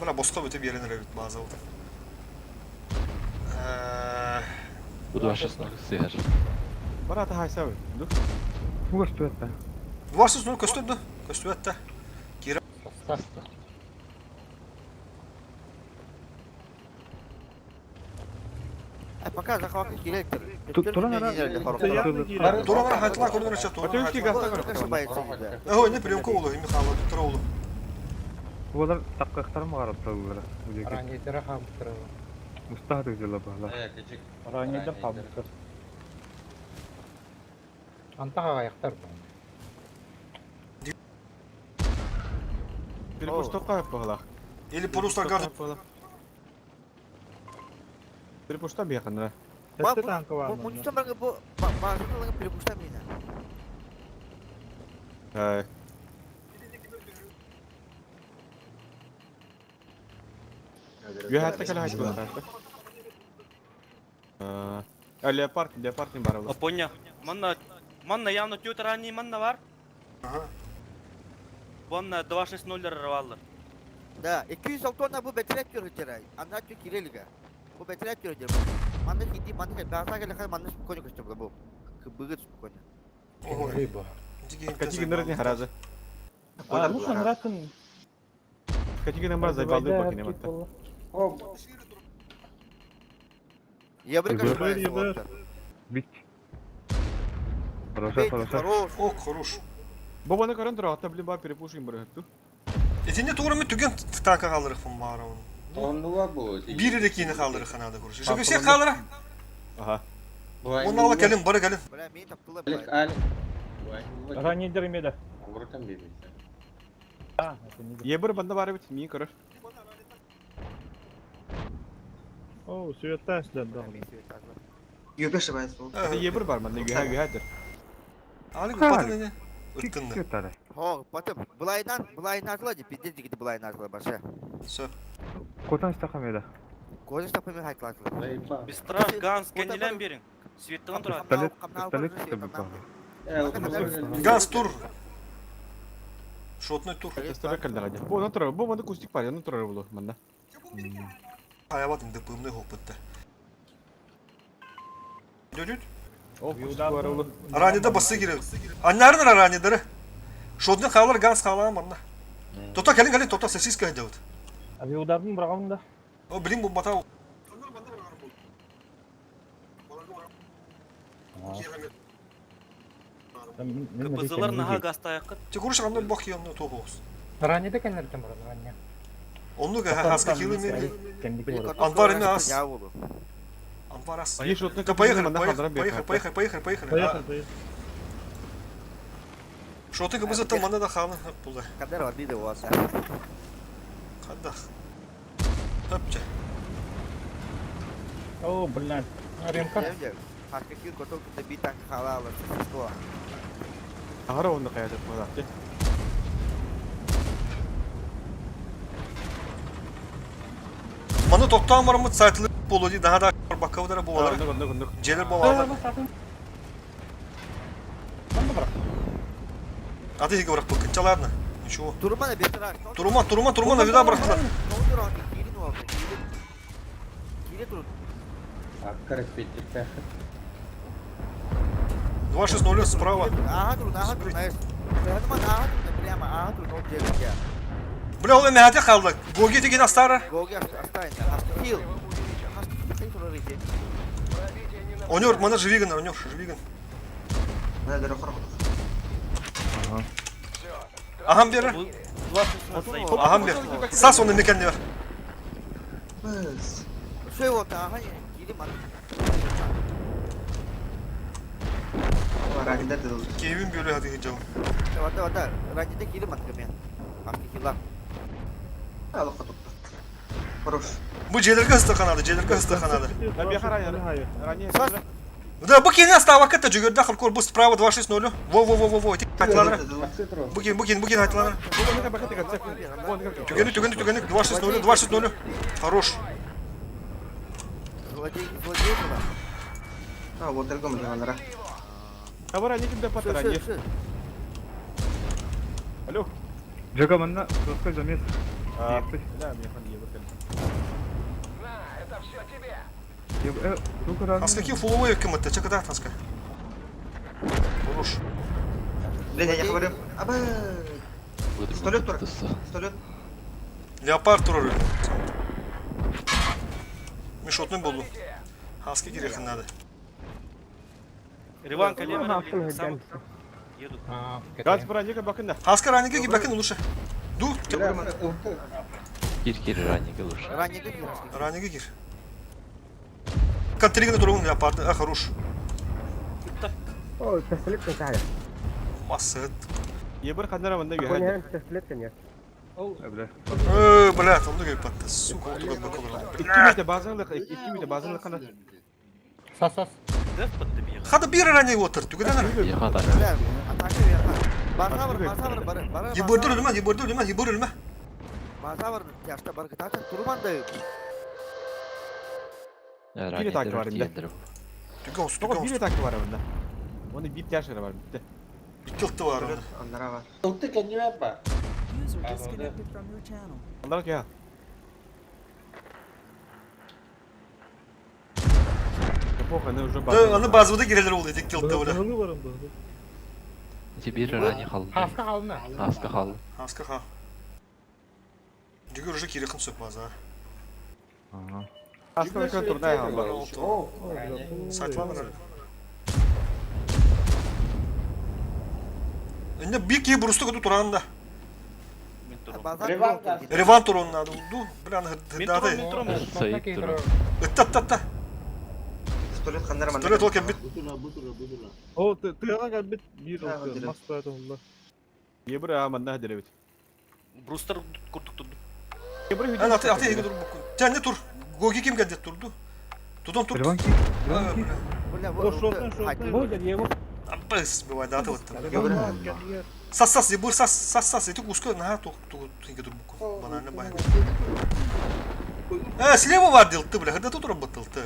Бына босхо бүтэ биэрэн эрэбит база вот.
Бу 2-6-0 сыһар.
Барата хайсабы. Ду.
Бу көстүбэт да.
2-6-0 көстөр да? Көстүбэт да. Кира.
Пока захват директор.
Туран ара.
Туран ара хайтла көрдөрө чат. Ой, не приемка улу, Михаил, тура улу.
Олар таққақтар ма қарап тұрылар.
Ранейтері қамып тұрылар.
Мұстахты жылы бағла.
Ранейтер қамып тұр. Антаға аяқтар бұл.
Перепуштовка бағалақ.
Или просто гар.
Перепушта бияқын,
Бу мунчтан барга бу базыны перепушта мина.
да? Үһәтте кэлэ хайсылар. Э, леопард, леопард не барабы.
Апоня, манна, манна явно тёт ранний манна бар.
Ага.
Вонна 2-6-0 рваллар.
Да, 206 тонна бу бетерет көрүтер. Анда чү кирелиге. Бу бетерет көрүтер. Манна хити манна баса келе хай манна спокойно көстө бу. Быгыт спокойно.
Ой.
Катиги нырны харазы.
А, ну санратын.
Катиги нырны зайбалды бакине матта.
Я бы конечно.
Бит. Хорошо, хорошо.
О, хорош.
Бобаны көрөн тура, ата блин ба перепушим бырыгытту.
Этинне тугры мен түген танка қалдырықпын бары.
Оннуга бу.
Bir эрекини қалдырық анады короче. Жөкө сен қалдыра.
Ага.
Оны ала келин, бары келин.
Бля, мен таптылар.
Алик, Алик.
Ранидер меда.
Уртан бебе.
Ебір банда бар бит, мин көрөр.
О, суета сдал.
Юбеш байыз бол.
Это ебір бар манда, güha gühadır.
Алик батын не? Ыттынны.
Хо, потом былайынан, былайынан атыла деп, пиздец дегенде былайынан атыла башы.
Сөп.
Котан стақам еді.
Көзі стақпай мен айтыла атыла.
Бестраж, Ганс, кенделен берин. Светтен тура.
Пистолет, пистолет
Ганс тур. Шотный тур.
Тестове калдыга. Бу оны тура, бу манда кустик бар, оны тура булу манда.
Аябатын ДПМны хопытты. Дöдүт.
О, кустик бар булу.
Ранида басы кирер. Аннарын ранидары. Шотны қалар Ганс қалам манна. Тота келин келин тота сосиска делают.
Аби удардың бірағын да.
О, блин, бу батау.
КПЗлар наха гастаяқыт.
Те курш анда бак янына тоғыз.
Ранеде кәнлерден барады, ране.
Онну хаска килы мен. Анвар эме ас. Анвар ас. Да поехали, поехали, поехали, поехали, поехали, поехали.
Поехали,
Шоты КПЗ там мана да ханы булды.
Кадер обиды у вас.
Када. Тапча.
О, блин.
Ремка.
А какие готов добить танк халала, что?
Ага, оны каятып бала.
Маны токтан барымыт сайтлы болу ди daha да бакавдара болар. Желер болар. А ты говоришь, поконча, ладно. Ничего.
Турмана бестраж.
Турман, Турман, Турман, вида бырахтылар.
Аккар петте.
2-6-0 справа.
Ага, трудно, ага, трудно, знаешь. Ага, трудно, прямо, ага, трудно, где
Бля, ол эме қалды. Гоги деген астары.
Гоги оставь, хил.
Онер, мана живиган, онер, живиган. Ахам бері. Ахам бер. Сас оны мекенде бер.
Что его то ага, кири ман.
Кейбин бөлі хады жау.
Вата, вата, ранидер кири ман кемен. Ахи хила.
Бу желерге ысты канады, желерге ысты канады.
Да
Да, бу кени астава ката жүгөрдө халкор бу справа 2-6-0. Во во во во во. Айтылар. Букин, букин, букин айтылар. Түгені, түгені, түгені 2-6-0, 2-6-0. Хорош.
Злодей, злодей была.
А, вот другом лера.
А ранее кимде патыр Алло.
Жага манна, доска замес.
Да, миэхэ ебыр кэлбит.
На, это все тебе.
Хаска ким фуловой ким это? Чекада хаска. Хорош.
Блин, я говорю, аба. Пистолет тур. Пистолет.
Леопард турар. Мешотный болду. Хаска кирехин надо.
Риван Калевин, сам еду.
Газ броника бакында.
Хаска ранеге гибакин лучше. Ду.
Кир кир ранники лучше.
Ранники кир.
Ранеге кир. Контригна турун леопард. А, хорош.
О, пистолет кен
Массы.
Ебыр ханнара мында
Коня
үйәһәдер.
пистолет кен
Бля.
Блядь, он дугай патта. Сука, он дугай бакалар.
2 метр базарлык, 2 метр базарлык кана.
Сас сас.
Хада бир ранеге отыр. Түгеден.
Яха да.
Бля, атака яха. База бар, база бар, бар, бар.
Ебырды өлмә, ебырды өлмә, ебыр өлмә.
База бар, тяжта бар, кытата турман да.
Бир так бар инде.
Түгә ос,
Тоҕо
түгә
бир
ос.
так бар мында. Оны бир тяжкы бар битте.
Икки ылты бар.
Пистолет аннара бар.
Ылты кеннеме бар.
User disconnected from your channel.
Алар кя. Эпоха, ну уже
Да, аны базыбыда кирелер oldu, икки ылты бля.
Быһылы барым быһылы.
Ити бир ранни халды.
Хаска халына.
Хаска халды.
Хаска ха. Жүгөр уже кирехин сөп база.
Хаска көн турнай алла.
Сайтланыр. Инде бик ие бурусту көтү тураганда.
База
Реван
Реван турон надо. Ду, бля, хырдады.
Сайып туру.
Ытта та та.
Пистолет ханнара манда.
Пистолет ол кем бит.
Бу тура, бу тура, бу тура.
О, тыга калбит бир
Да,
ылты.
вот
Мас туят олла.
Ебыр а мында деребит.
Брустер курдук турду.
Ебыр
Эн аты аты еге тур бу. Тен не тур? Гоги ким келди турду? Тудон тур.
Реван ки?
А, бля.
Бля,
О, шотан, шотан.
Аппас бывает да вот.
Ебыр.
Сас сас ебыр сас сас сас эти куска на ту ту тинге тур буку. Банально бай. Э, слева бар дел ты бля, когда тут работал ты?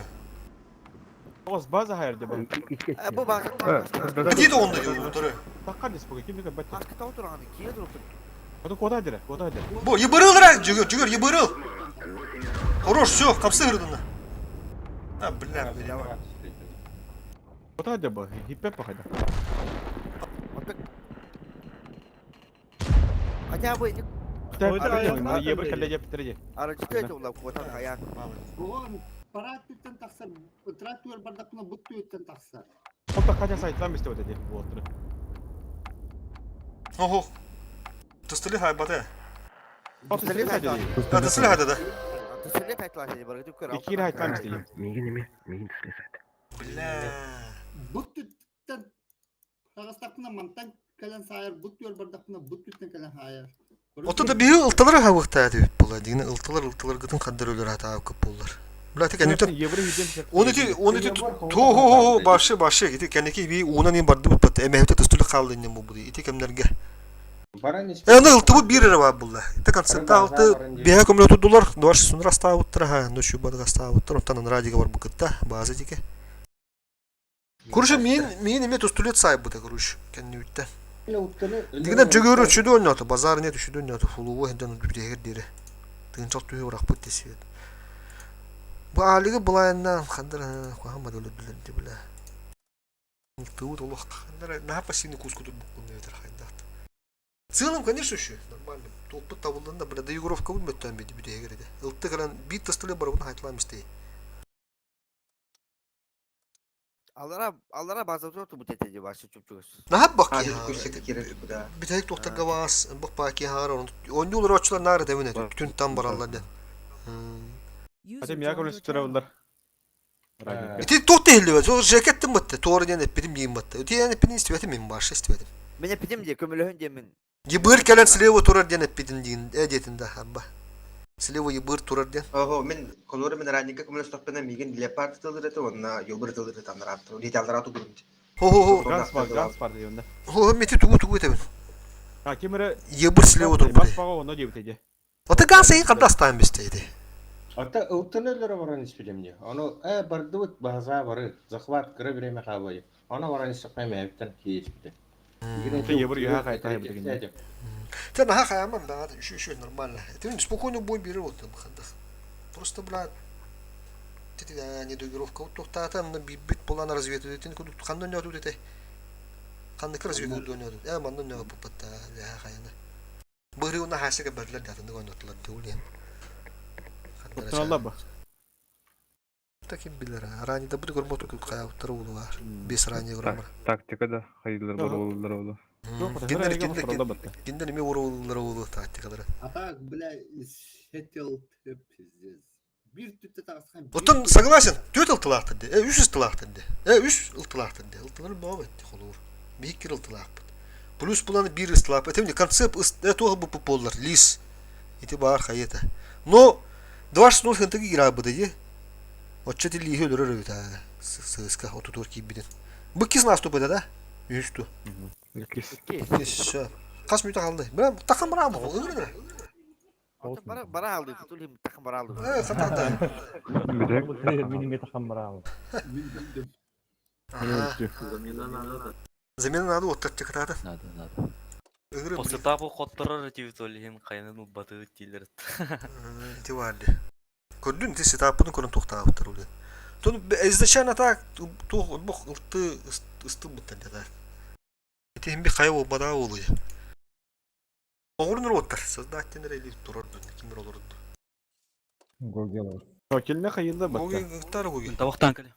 Оз база хайыр деп.
Бу база.
Где то он да ебыр туры?
Такка дес буга кимдик бат.
Хаска тау турган, кие туруп.
Ото кода дире, кода дире.
Бу ебырыл ра, жүгөр, жүгөр ебырыл. Хорош, все, капсы гырдына. А, бля, бля.
Кода деп бу. Хиппе пахада.
Хотя бы эти
Ебыр калле деп тире.
арачты эти улап котан хаян.
Оған парад түттен тақсар, трактор бардақына бұт түттен тақсар.
Ото кача сайтлан бисте өтеди. Болтур.
Ого. Тыстыли хайбаты.
Пистолет хайда.
А, тыстыли хайда да.
Пистолет айтылар деді, бар, күтіп көр.
Икир хайтлан бисте.
Мигин эме, мигин пистолет сайт.
Бля.
Бұт түттен тағыстақына мантан кәлен сайыр, бұт түр бардақына бұт түттен кәлен хайыр.
Ото да биһи ылталар хабыкта дип була. Дигне ылталар ылталар гытын каддыр өлөр хата көп боллар. Бля тек әнүтен
Ебыр хидем.
Оны ти оны ти то хо хо башы башы ити кенеки би унан ин барды бут эмехте тыстылы калды инде бу ити кемнерге.
Баран
Эне ылтыбы бир эре бар булла. Ити концертта алты беха көмлө тудулар, дваш сунра ставыттыр ха, ну шу бадга ставыттыр, оттан радига бар букытта, база дике. Короче, мен мен эме тустулет сайып бута, короче, кенни үтте. Дигне жүгөрү чүдө ойноту, базар не түшүдө ойноту, фулугу хенден бүтегер дире. Тыгынчал түйө урак бут десиет. Бу алиги булайындан хандыр кухамма дөлөдүлөр ди била. Тыбыт олох хандыр на пассивный куску тут буккун өтөр хайдат. В целом, конечно, еще нормально. Толпы табылдан да бля, да егоровка бу мөттөн биди бүтегер иде. Ылты калан бит тастылы бар буну хайтлам истей.
Алара, алара база турту бу тетеди башы чүпчүгөс.
Нахап бак
А,
я.
күрсәк кирәк бу да.
Битек токтар гавас, бак баки хар он. Ойнулар очулар нары дебине. Түн там баралар ден.
User
Ате
joined
мияга
your
өлөстөрө
channel.
булар.
Ити тот tehli Зо жекеттим битти. Тоор ден эппидим дейм битти. Үтен эппидим истебетим мен башы истебетим.
Мен эпидем де көмөлөһүн де мен.
Ебыр келен слева турар ден эппидим дейин. Эдетин да хамба. Слева ебыр турар ден.
Ого, мен колоры мен ранника көмөлөс тохпена миген леопард тылыр эте, онна йобыр тылыр эте аннара аттыр. Риталдар ату күрүм.
Хо хо хо.
Ганс бар, ганс бар дейонда.
Хо мети тугу тугу этебин.
А кимере
Ебыр слева тур
Бас
бу.
бага оно деп теде.
Ата ганса ин кардастан бистейди.
Ата ылтын өлөрө баран испилемне. Ону бардыбыт база бары захват кыра биреме хабай. Аны баран исакай мәптен кейспите.
Ебыр юха кайта битеген.
Те наха хаяман да, еще еще нормально. Это спокойно бой бери вот там хандах. Просто бля недоигровка туохтаатан бит булан разведывательный кудук ханна нөтү этэй ханнык разведывательный нөтү э манна нөтү паппатта хайана бырыуна хаасыга барлар датынды гонотулар диулен
Оттоналла ба.
Таким билер. Ранее да буду гормоту тут хаябыттар уулуар. Бес ранее громар.
Тактика да хайдылар бар болулар олу.
Киндер киндер киндер эме уруулар уулу тактикалары.
А так, бля, сетел пиздец. Бир түттэ таҕысхан
Оттон согласен, түөт ылтылаахтар ди. Э, үс ыстылаахтар ди. Э, үс ылтылаахтар ди. Ылтылар боо этти холуур. Биһиккир ылтылаахпыт. Плюс буланы биир ыстылаах. Это концепт э туох бу боллар лис. Ити баар хайыта. Но 2-0 хынтыгы играбыда ди. Оччо ити лииһи өлөрөр эбит аа. Сыыска отутур киирбитин. Бу кис наступыда да? Үс ту.
Иккис.
Иккис, все. Хас мүтө халды. Бра, тахан бара бу. Ыгыры.
Бара бара алды, тулим тахан бара алды.
Э, хатата.
Минимет хамбарал.
Замена надо вот так текатата.
Надо, надо.
Ыгыры.
По сетапу хотторор этибит ол иһин хайанын ылбатыбыт дииллэр.
Ити баар дии. Көрдүн ити сетаппытын көрөн туохтаабыттар улен. Тон изначально так туох олбох ылты ыстылбыттар да так. Ити химби хайа буолбатаа буолуя. Оҕурун уоттар создателлер или турар кимир олорду.
Гогелов.
Килне хайылда батта.
Гоги гоги.
Табахтан кэле.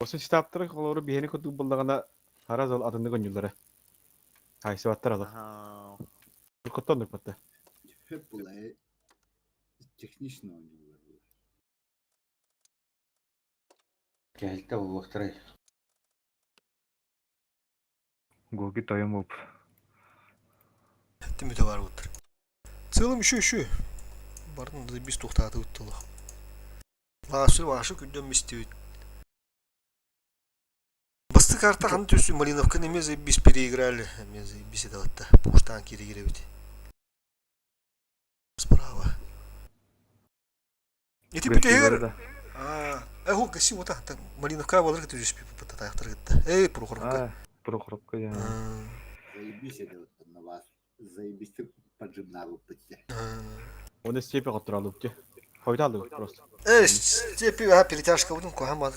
Осы ситаптары холору биһини курдук буллагана хара зал атынды гонюллары. Хайсыбаттар алы. Коттон батта.
Хөп була технично ойнулар була.
Кэһэлтэ буолуохтарай.
Гоги тойон болуп.
Түмүтэ бар буттар. Целым еще еще. Бардын да бис тухтааты уттулу. Лаасы вашы күндөн мистибит. Басты карта ханы түсү Малиновка неме заебись переиграли. Эме заебись это Пуштан кире киребит. Справа. Ити бүтээр. Аа, э ху каси вот так Малиновка болар түзүс пытатаахтар гытта. Эй, Прохоровка.
Прохоровка я.
Заебись это вот на вас. Заебись ты поджимнабы пытте.
Оны степи коттуралып те. Хойдалды просто.
Э, степи, а перетяжка будем кухама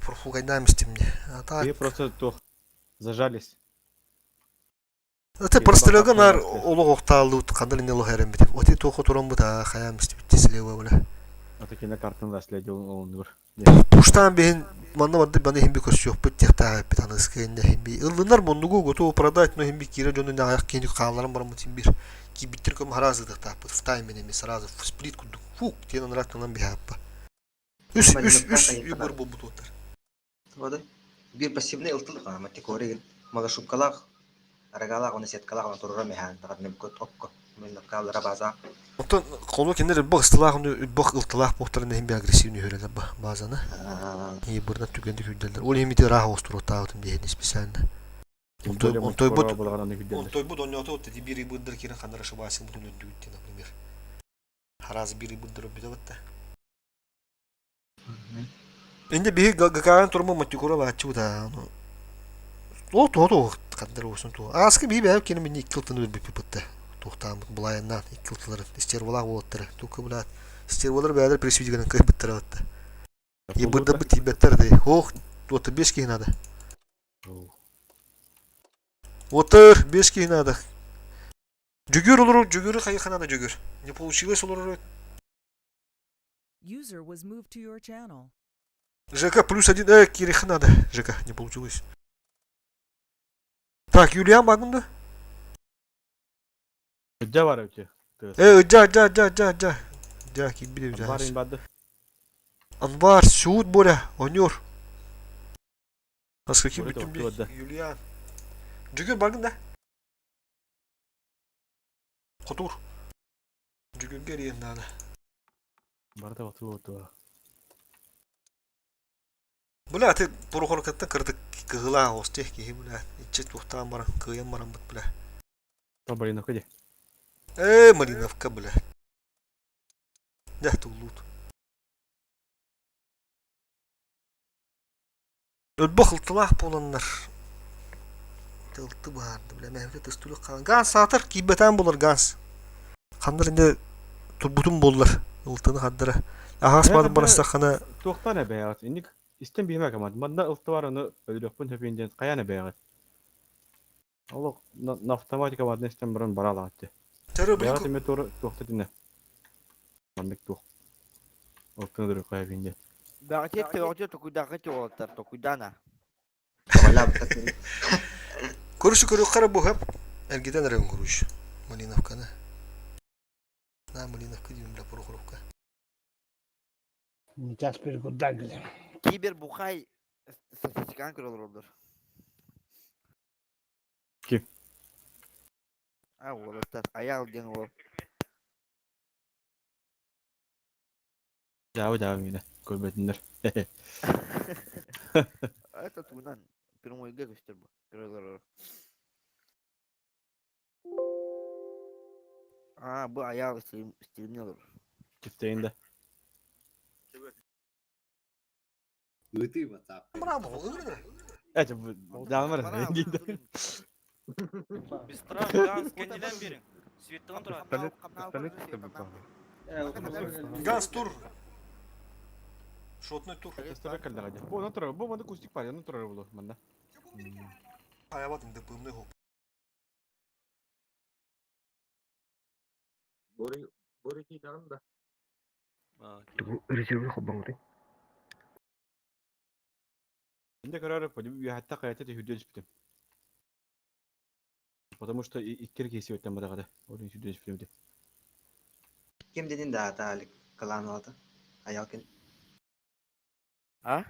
профугайнамис мне. А так.
И просто тух зажались.
Это прострелга нар олох охтаалут кандыр не лох эрен бит. Оти тохо туран бут а хаям бит слева бля.
А таки на картын наследил он гөр.
Пуштан бихин манна барды баны химби көсүөх бит тихта бит аныскы химби. Ыллынар мондугу готовы продать, но химби кире жону на аяк кени хааларым барамыт химбир. Кибиттер көм харазы тахта в таймене ми сразу в сплит кудук. Фук, тен рат нам бихаппа. Үс үс үс юбыр бу туттар.
Вода. Бир пассивный ылтыл ама текоригин. Малашуккалах арагалах оны сеткалах оны турура механ тагат мөмкөт окко. Мен каллара база.
Оттон колу кинер бах ыстылаах бах ылтылаах буохтарын иһин би агрессивный үһүрэлэр базаны. И бырна түгэнди күрдэллэр. Ол иһин бити раах остуруттаабытын биһини специально. Онтойбут онтойбут онньоото вот эти бири быддар кирен хандар ошибайсың бутун өндүгүттен, например. Хараз бири быддар өбүтэ батта. Инде биһи ГК-н турма матикура лааччыбыта. Ол туһа туох хандар уоsun туох. Ааскы биһи бэйэм кини минни икки ылтыны өлбүппүт туохтааммыт булайыннаан икки ылтыларын стервалаах уолаттары тука булаат стервалар бэйэлэр пресвидигынан кыайбыттара батта. И бырдабыт тиийбэттэр дии. Ох, вот бес киһи надо. Отыр, бес киһи надо. Жүгүр олору, жүгүрү хайыха надо жүгүр. Не получилось олору.
User was moved to your channel.
ЖК плюс один. Э, Кириха надо. ЖК, не получилось. Так, Юлиан Багунда.
Ыдьа бар өте.
Э, дя, дя, дя, дя, дя. Дя, кибили,
Бар инбады.
Анвар, Сюд, Боря, Онюр. А с каким
Боря,
бүтүн
вот, да.
Юлиан. Жүгүр баргын да. Хотур. Жүгүргө риен надо.
Барда оту оту.
Бля, ты Прохоровкаттан кырдык кыгылаа остех киһи бля. Иччи тухтаан баран, кыйан баран бут бля.
Малиновка де.
Э, Малиновка, бля. Да, тулут. Өлбөх ылтылаах буоланнар. Тылты быһаарды, бля, мэһэбитэ тыстулук хаан. Ганс саатар киирбэтээн булар Ганс. Ханнар инде турбутум буоллар. Ылтыны хардара. Аһаас баатын барыстаххына
Туохтан эбээҕит? Инник истэн биһимэ команд. Манна ылты бар аны өлүөхпүн сөпүн диэн хайаан эбээҕит? Олох на автоматика командны истэн баран бара алаатты.
Төрө
Бэҕэт эме туора туохта тинэ. Маннык туох. Ылтыны дөрү хайабин диэн.
Бэҕэтиэт төҕөтүө токуйдаахы уолаттар токуйдаана.
Көрүсү көрүөххэ эрэ буһап. Эргитэн эрэн куруш. Малиновканы. На Малиновка диим бля Прохоровка.
Сейчас перекурдан кэлэр.
Кибер бухай статистиканы көрө олороллор.
Ким?
А уолаттар Аял диэн уол.
Дьаабы дьаабы миинэ. Көрбөтүннэр.
Это тугунан прямойга көстөр бу. Көрө олорор. А, бу Аял стримне олорор.
Кифтейин да.
Ыытыы WhatsApp.
Браво, ылыр.
Эти дьаамар диэн.
Быстро, Ганс, кэннинэн бериң. Светтан турар.
Пистолет, пистолет это
Ганс тур. Шотный тур.
Тестове кэллэҕэ дии. Бу онон турар, бу манна кустик бар, онон турар буолуо манна.
Хайабатын дыппымны хоп.
Тугу резервы холбоҥутуй?
Инде көрөр, үөһэттэ хайата түһүрдүөн испитим. Потому что иккер киһи өттен бадаҕада. Ол үсүрдүөн испитим ди.
Ким дедин да ата кылаан алата? Аялкин.
А?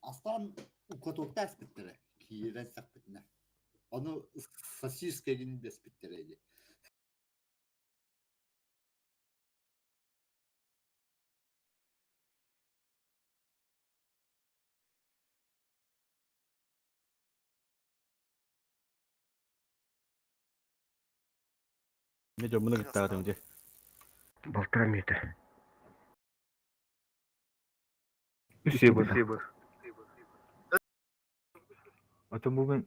Астан укотуохта эспиттэрэ, киирэн сахпытына. Ону сосиска диэн дэспиттэрэ ини.
Не дьоммуну кыттаатым дии.
Балтара мүөтэ.
Спасибо. А то бу мен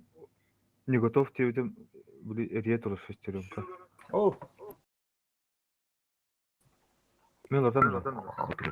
не готов диэбитим били эрийэ турар шестеренка.
О,
Мен олортон ылан.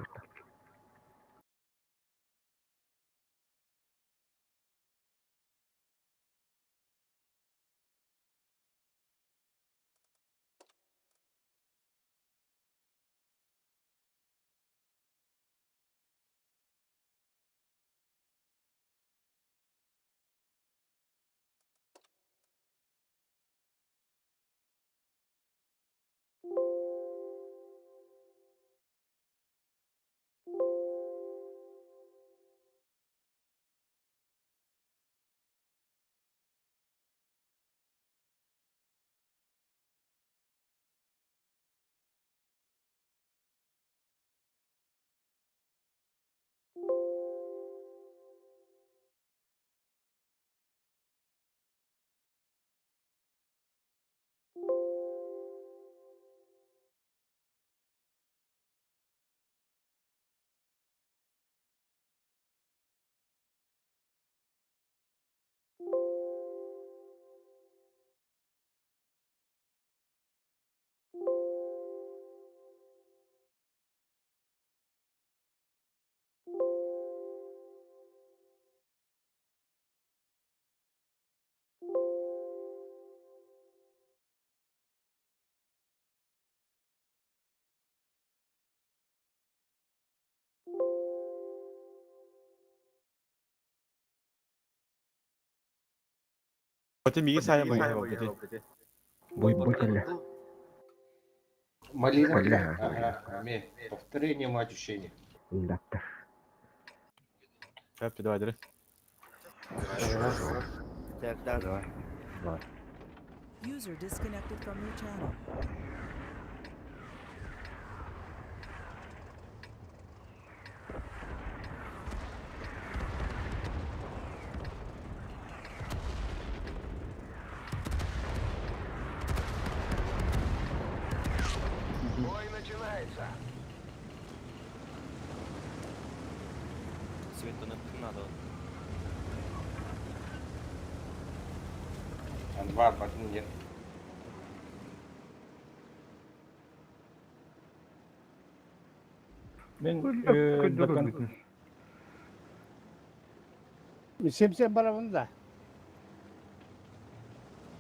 Аты миги сайа бай.
Бой бой кэллэ.
Малина.
Малина.
Ага, аме. Повторение мать учения.
Индаттар.
Хэппи давай, дыры.
Так, да.
Давай. Давай.
User disconnected from your channel.
Бой начинается.
Светаны надо.
Анвар батын диэн.
Мен
Күндү
дакан
көрбүтүн.
Семсен барабын да.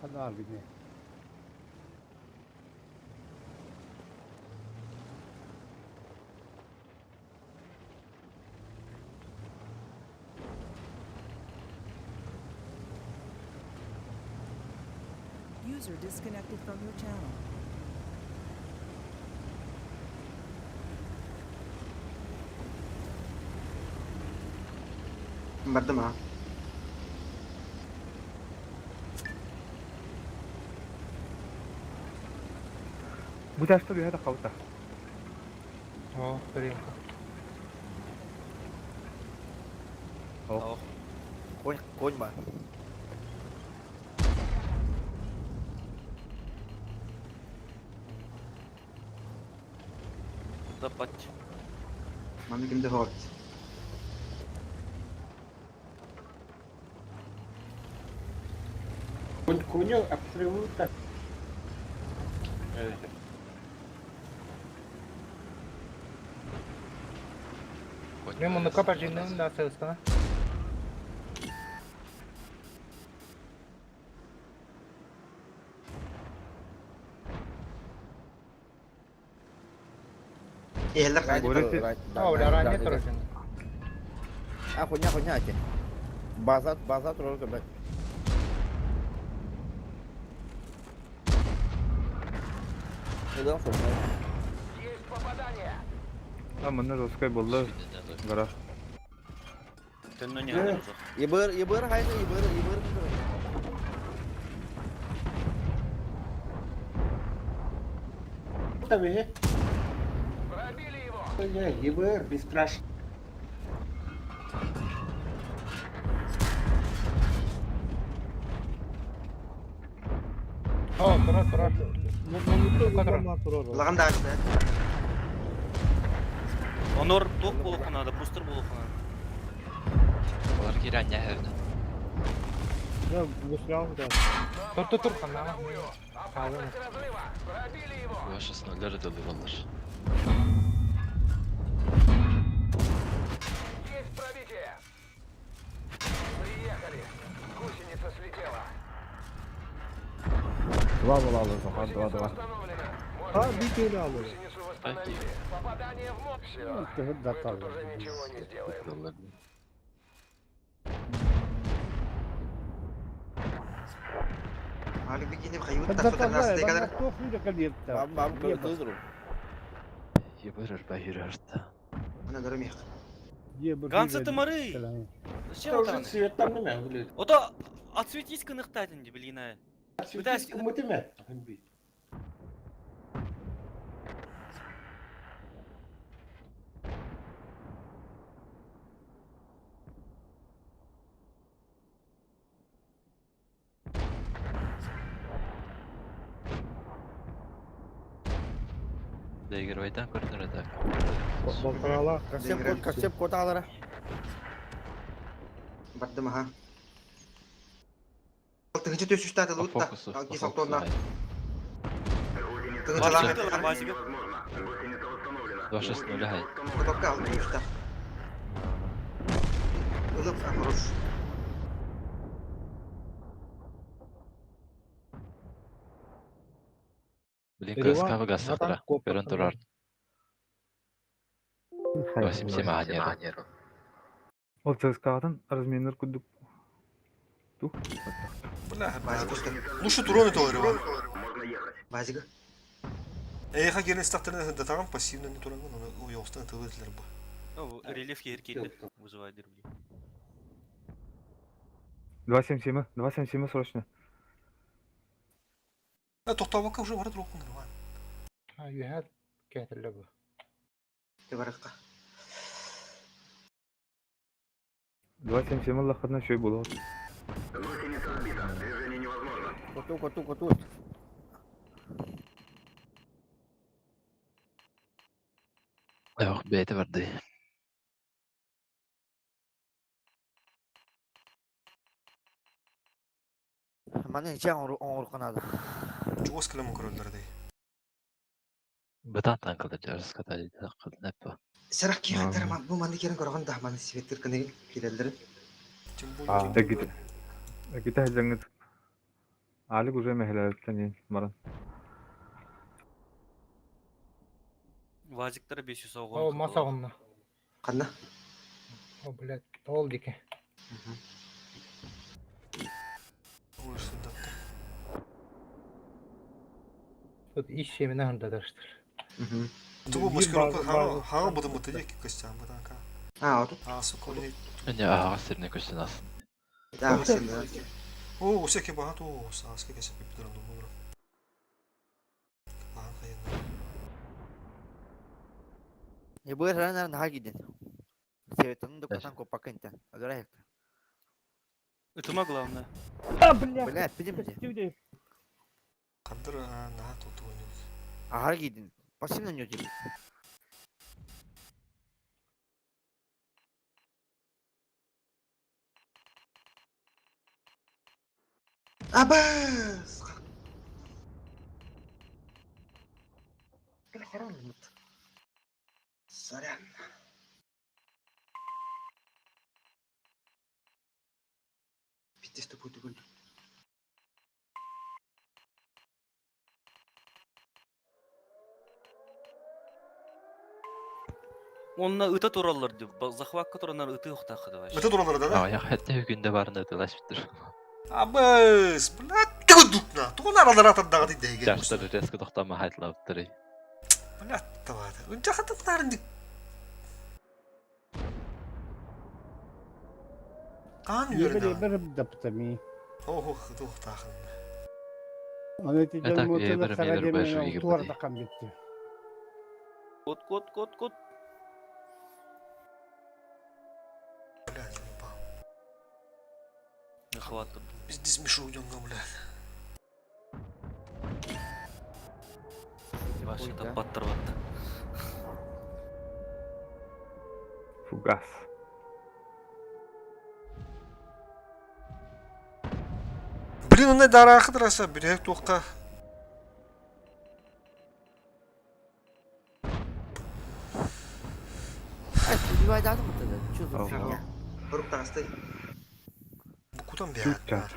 Хана бine.
User disconnected from your channel.
Бардым а.
Бу ташта бүйә да калта.
О, тарелка.
Ох.
Конь, конь ба.
Куда пать?
Манна кимде хоҕут.
Куню обстрелуют.
Мен мұны капа жинным да сылыстана.
Иһэллэр хайа.
А, оля ранее тоже.
А, хуйня, хуйня, эти. База, база турар көбөт. Ыдан хуйня.
Есть попадание.
А манна жесткай булды. Гараж.
Төннө не надо.
Ебыр, ебыр хайны, ебыр, ебыр.
Tabii.
Пробили его.
ЕБР бесстрашно.
О, тура, тура.
Лаган да ачты.
Онор ток болуққа надо, бустер болуққа надо.
Олар кире анья хәвнә.
Тур, тур, тур, хана.
Опасность разрыва. Пробили его.
Ваша ноллер дылы баллар.
Есть пробитие. Приехали. Гусеница слетела.
Два была Захар, два,
Гусеница
два.
восстановлена.
А,
Можно
бить
ехать.
алды.
Гусеницу восстановили. Попадание в моб. Все. Мы тут уже ничего не сделаем.
Али бикини хайут та 113 кадр.
Бам, бам, көрдүзру.
Ебырыр бәйрәрді.
Ана дөрөм як.
Ганса тымары! Зачем
Уже
там?
цветтан неме выглядит.
Ото отсветись кынықтатын, блин.
Цветись кымытыме.
Дәгер байдан көрінір так.
Балтарала.
Касеп кот, касеп кот алара.
Бардым аха. Тыгынчы төс үстәді
По
лутта.
фокусу, по
Алки
фокусу.
салтонна.
хай.
Тыгынчы лаган.
Базика.
2-6-0 хай.
Кутокка алты үстә. Ылып, а, хорош.
Блин,
Переван,
КСК выгасыктыра.
Натан коп
Көрін турар. 87 анеру.
Ол ЦСКА-дан разменер күдүк. Ту.
Бля,
Базик үстә.
Лучше турон это Иван.
Базик.
Эйха келен стактырны датаган пассивно не туранган, оны уйоңстан тылытлар бу.
Ну, рельеф еркелді. Вызывает дербли.
277, 277 срочно.
Тохтообокко уже бара туруохпун нормально.
Үөһэ кээтэллэ бу.
Барахха.
2.77 ыллаххытына үчүгэй буолуо.
Коту, коту, коту.
Ох, бэйэтэ барды.
Маны ичэ оҥоруохха наада.
Чугас кэлэн көрөллөр дии.
Бытаан танкалар дьарыската нэппэ.
Сарах киэхтэр бу манны киирэн көрөҕүн да маны светтер кыныгын киирэллэрин.
Эгите. Эгите хадьаҥыт. Алик уже мэһэлээбиттэн иин баран.
Вазиктара 500
Ол мас оҕунна.
Ханна?
О, блядь, ол дике. Тут ис семена хандадырыстыр.
Тубу маскировка хаҥа хаҥа бытымыты диэки көстөөн бытака.
А, отут.
А, сука, блядь.
Эне аһаҕас сиринэ көстөн ас.
Аҕас сиринэ.
О, усеки баһат о, сааска кэсеп битирэн думмура. Баһан хайынна.
Не бу эрэн наһаа киирдин. Советын дукатан коппакка интен. Өлөр айыкта.
Ытыма главное.
А, бля!
Бля, пидим де.
Хандыр наһаа тутуонньут.
Аһара киирдин. Пассивно не тебе.
Абас! Сорян. Пиздец тупой түгел.
Онно ыта тураллар деп, захватка туранар ыты охтаахы вообще.
Ыта тураллар да?
Аҕыйах хэттэ күндэ баарына ытыласпыттыр.
Абыс, блядь, тугу дукна. Тугу наралар атырдаҕа дидэйге.
Жастар резко тохтомо хайтлабыттырый.
Блядь, тавады. Унча хатыттарын дик. Хаан үөрэнэ.
Бер даптами.
Ох, туохтаахын.
Аны ити
Это
дьон муутун
бер
сара
мебер
диэн
бэши
туордакам битти.
Кот, кот, кот, кот.
Блядь, ебал.
Захват.
Пиздец мешок дьоҥҥо, блядь.
Вообще таппаттар батта.
Фугас.
Блин, онно дараахы дыраса, бүтэһик туохха
Ай, убивай да мытыды. Чё за фигня?
Хорук таҕыстай.
бу кутан биһааттар.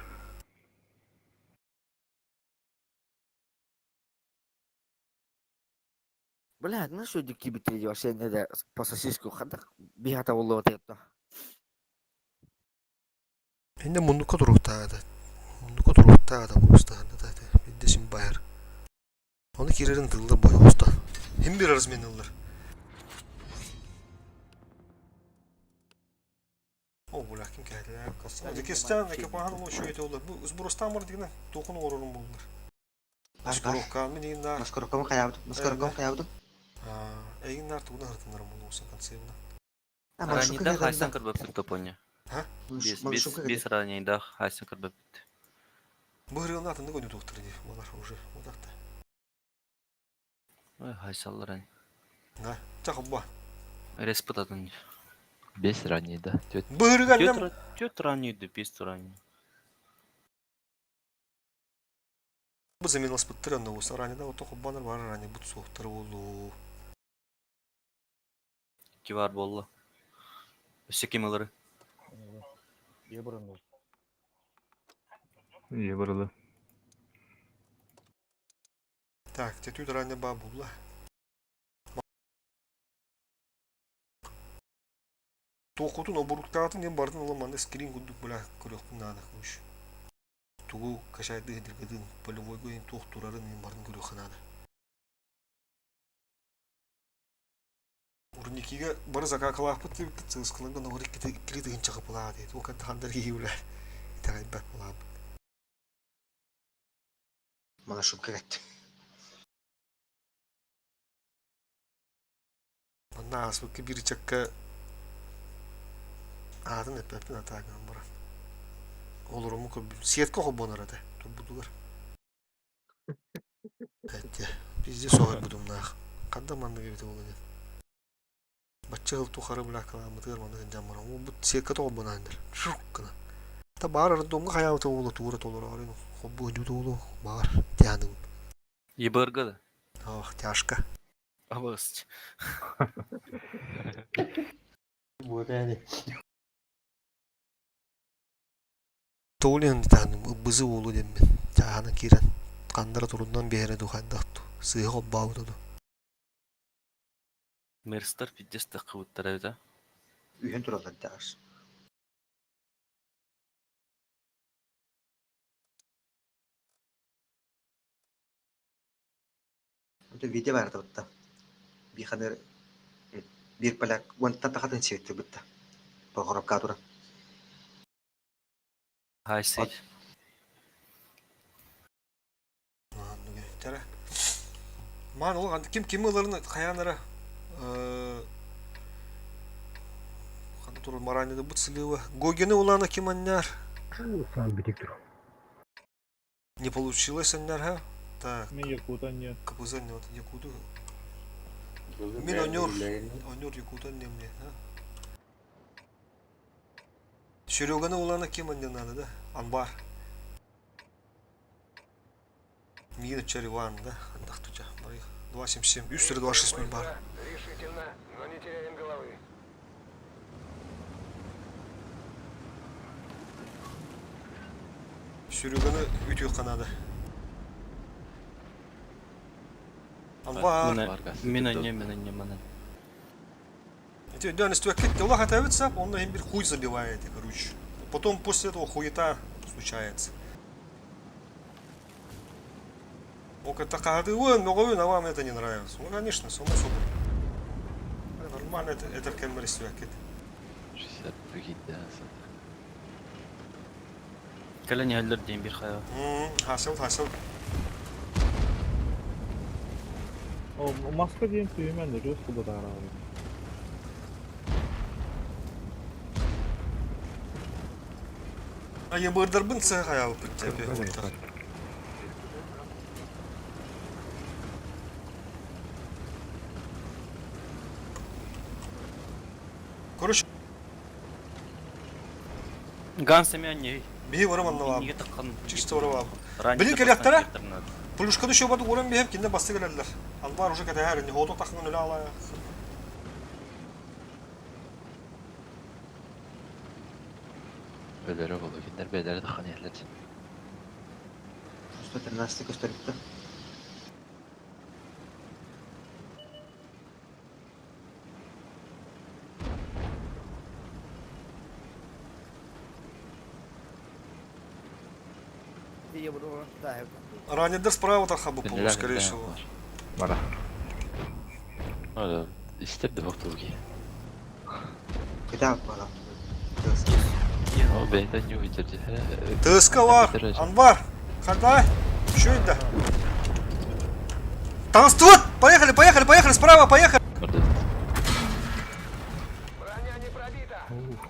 Бля, ну что дикий битри вообще не да по сосиску хадах бихата боллоо тетто.
Инде муннукка туруохтаата. Муннукка туруохтаата буустаһанна таата. Бидде син байар. Оны кирерин тыллар бойуста. Хим бир размен ыллар. О, бля, ким кэлэ? Касан. Дикестен, экипахан ол шөйте олар. Бу сбростан бар дигенә токун орорун булдылар. Маскировка мин игин
Маскировкам хаябытым. Маскировкам хаябытым.
Эгин нар тугуна хыртыннарым булусын концевна.
Раннейда хайсан кырбаппыт топоня. Без без без раннейда хайсан кырбаппыт.
Бу хырыгын атынды көнү туктыр ди. Булар уже удакта.
Ой, хайсаллар ани.
На, чахыбба.
Респыт атын.
Бес ранний, да. Түөт.
Бу хырыгын
Түөт раннейды, бес ранней.
Бу заменилась под тренда у ранее, вот только баннер бар ранее бут суохтар болу.
Кивар болла. Өссө ким ылары?
Ебран
Ебралы.
Так, тетют ранее ба булла. Тоқутун оборуктаатын ден бардын ола манна скрин курдук бля көрөкпүн наада куш. Тугу кашайды диргедин полевой гойн туох турарын мен бардын көрөкхө наада. Урникиге бары закакалаахпыт диэбиккит сыыскыларга ноҕор иккили тыһыынча кыпылаа диэт. Ол хандар киһи бля итэҕэйбэт булаабыт.
Малашубка кэттим.
Манна ааспыкка биир ыччакка аатын эппэппин атаа гынан баран. Олоруму көрбүт. Сетка холбонор этэ турбутугар. Эттэ. Пиздец соһуйбутумнаах. Ханна маннык эбитэ буолла диэн. Бачча сыл тухары былааккалааммытыгар манна сылдьан баран уолбут сетка холбоно дэр. Шук гына. Та баар роддомҥа хайаабыта буолуо туура толороору холбуһдьута буолуо баар тяныгын.
ЕБРга да?
Ох, тяжко.
Абыс.
Тоулин бызы уолу диэммин чааһынан киирэн ханнара туруннан биэрэ дуу хайдах дуу сыыһа холбообута дуу
Мерстар пиздец таххыбыттара эбит а?
Үһүн тураллар даҕас. Видео баар этэ Биханыр биир поляк уонтан тахатын сиэттэр бытта. Прохоровка туран.
Хайсый.
Маан ол ким ким ыларын хайаанара ханна турар мараньыда бут сылыыва Гогены улаана ким анньаар
Сам битик тур.
Не получилось аннарха. Так.
Мен Якутан нет.
КПЗ не вот Якуту. Мин онюр. Онюр Якутан не мне. Сереганы улана кем не надо, да? Анбар. Мина Чариван, да? Андахтуча. 277. Үс 260 бар.
Решительно, но не теряем головы.
Сереганы үтүөх надо. Анбар.
Мин анне, мин анне, мин
Эти өйдөөн истибэккит Аллах этээбит сап, онно иһин бир хуй забиваете, короче. Потом после этого хуета случается. Ок, это хаһытыыбын, мөҕөбүн, а вам это не нравится. Ну, конечно, само собой. Нормально это, это кэммэр истибэккит.
60 бүгүн
Кэлэн иһэллэр диэн бир хайа.
Хасыл, хасыл.
О, маска диэн түйүмэн рус бытаарабын.
А ебырдарбын сыа хайаабыппыт тэпи. Короче,
Ганс эмиэ
биһи барым анналаабыт.
Инниге таххан.
Чисто барым Билин кэлиэхтэрэ. Плюшканы еще бады уран биһэм кинне басты кэлэллэр. Албар уже кэтэһэр, не хоото таххан үлэ алая.
Өлөрө болу кинилэр бэйэлэрэ таххан иһэллэр.
113 көстөрүттэ.
Ранидер справа тарха бы полу, скорее всего.
Бара. Ада истер де бактылги.
Кытаак бала.
О, бэйден не увидели.
ТСК бар, Анвар, Хандай, еще это. Танцует! Поехали, поехали, поехали, справа, поехали!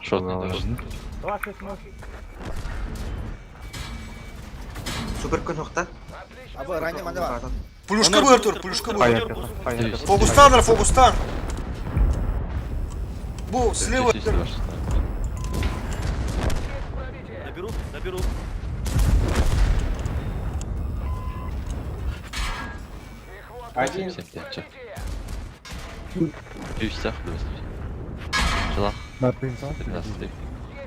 Шотный должен.
Супер көнөхтә.
Абы ранее манда бар.
Плюшка был, Артур, плюшка был. Фокустан, фокустан. Бу, слева.
Наберу, наберу.
Один.
Үстэх Жила. 13.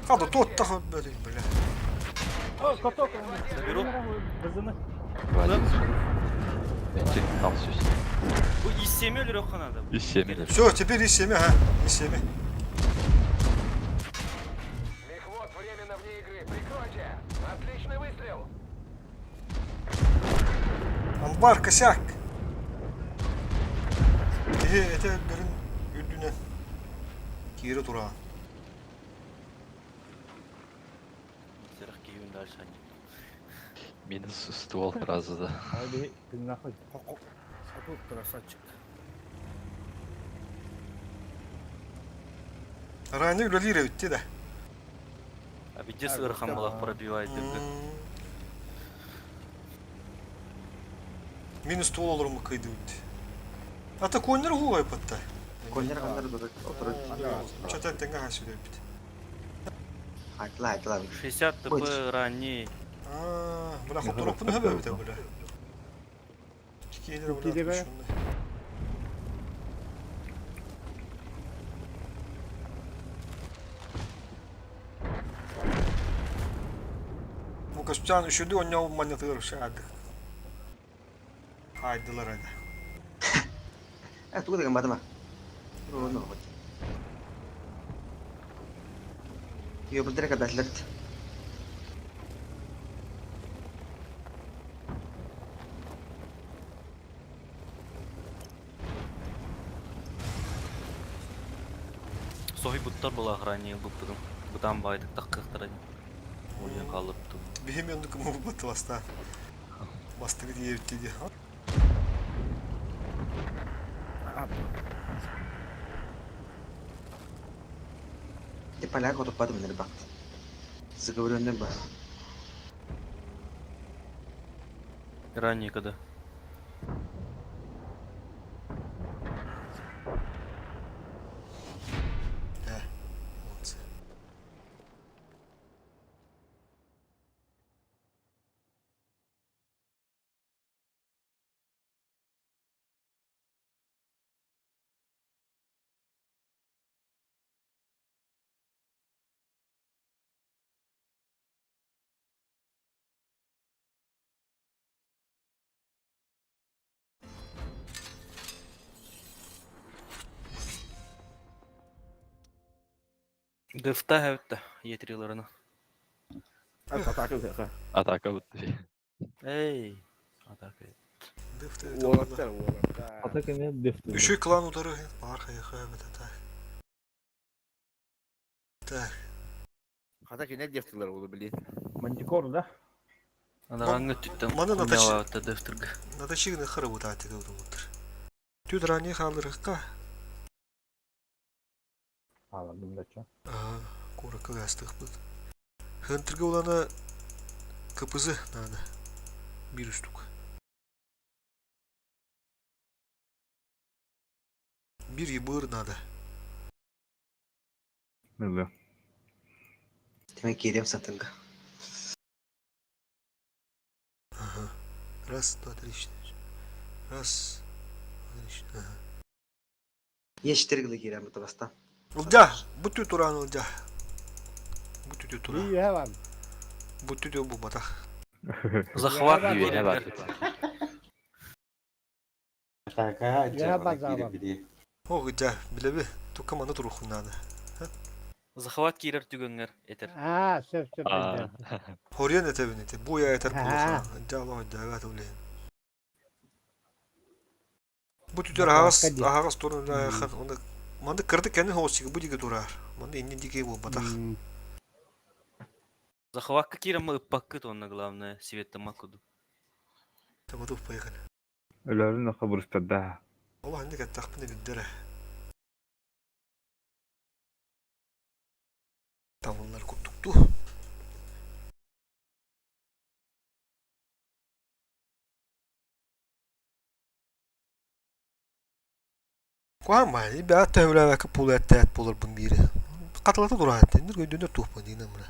Хада тот тахы, бля.
Наберу. Бу из 7 өлөрөх надо.
Из 7
Все, теперь из 7, ага, из 7.
Мехвод временно вне игры. Прикройте. Отличный выстрел.
Амбар, косяк. Это дөрүн үрдүнэн киирэ тура.
Серах киһин дальше.
Минус ствол сразу да.
Ай тыыннаахпын.
Хоту красавчик.
Ранее үлэлиир эбитти да.
А везде сырахан балах пробивает дыргы.
Минус ствол олоруму кыйдыбыт. Ата коннер хугай патта.
Коннер ханнар отырып.
Чатан теңге хасүлөппүт.
Айтла, айтла.
60 ТП ранний.
Аа, бля, хотуроппун хөбөбүтэ бля. Киелер бля. Бу көспүтэн үшүдү онньоо маннятыгар шаадык. Хайдылар ада.
Э, тугу деген бадыма. Ну, вот. Йобылдыра кадатлерт.
Соһи буттар была ранее буппудум. Бутан байдык таккыктара. Ульян калып
Биһим өндүк му баттыласта. Бастыгы диэбитти ди.
Ти поляк отуппадым нер бакт. Заговоренный ба.
Ранее когда.
Да. Вот.
Дефта хэвтэ етриларына.
Атака быха.
Атака бутты.
Эй. Атака.
Уолаттар, уолаттар.
Атака не дефты.
Үшүй клан удары бар хайха бит так. Так.
Хата кине дефтилер олу билин.
Мантикор да?
Анараңы түттен
Маны
кунялаатта дефтирге.
Натачигны хыры бутааты кылдымыттыр. Түд рани халырыкка.
Аладым да чо.
Ага, куракка гастых быт. Хынтырга улана КПЗ надо. Бир штук. Бир ебыр надо.
Миле.
Демек кирем сатынга.
Ага. Раз, два, три, четыре. Раз, два, три, четыре. Ага.
Е четыре гыла кирем бу баста.
Ылдя, бутю туран ылдя. Бутю туран.
Үйе бар.
Бутю бу батах.
Захват
Үйене бар.
Атака,
Я базаром.
О, ылдя, билеби, только маны турухун надо.
Захват кирер түгөңөр этер.
А, сөп сөп.
А.
Хорьян этебин эте, бу я этер
Ага.
булуха. Ылдя, Аллах, ылдя, гат улейн. Бу түтер агас, агас турун хан, оны манды кырды кенин хоосиги бу диге турар. Манды инни диге бу батах.
Захватка кирем ыппаккы тонна главное света макуду.
Табатух поехали.
Өлөрүн аха бурустарда.
Аллах инди каттахпын билдере. Тавыннар куттукту. Куама, ребята, үләвәкі пул әттәт болыр бұн бири. Катылаты тура әтті, нір көйдөнөр тухпын дейін мына.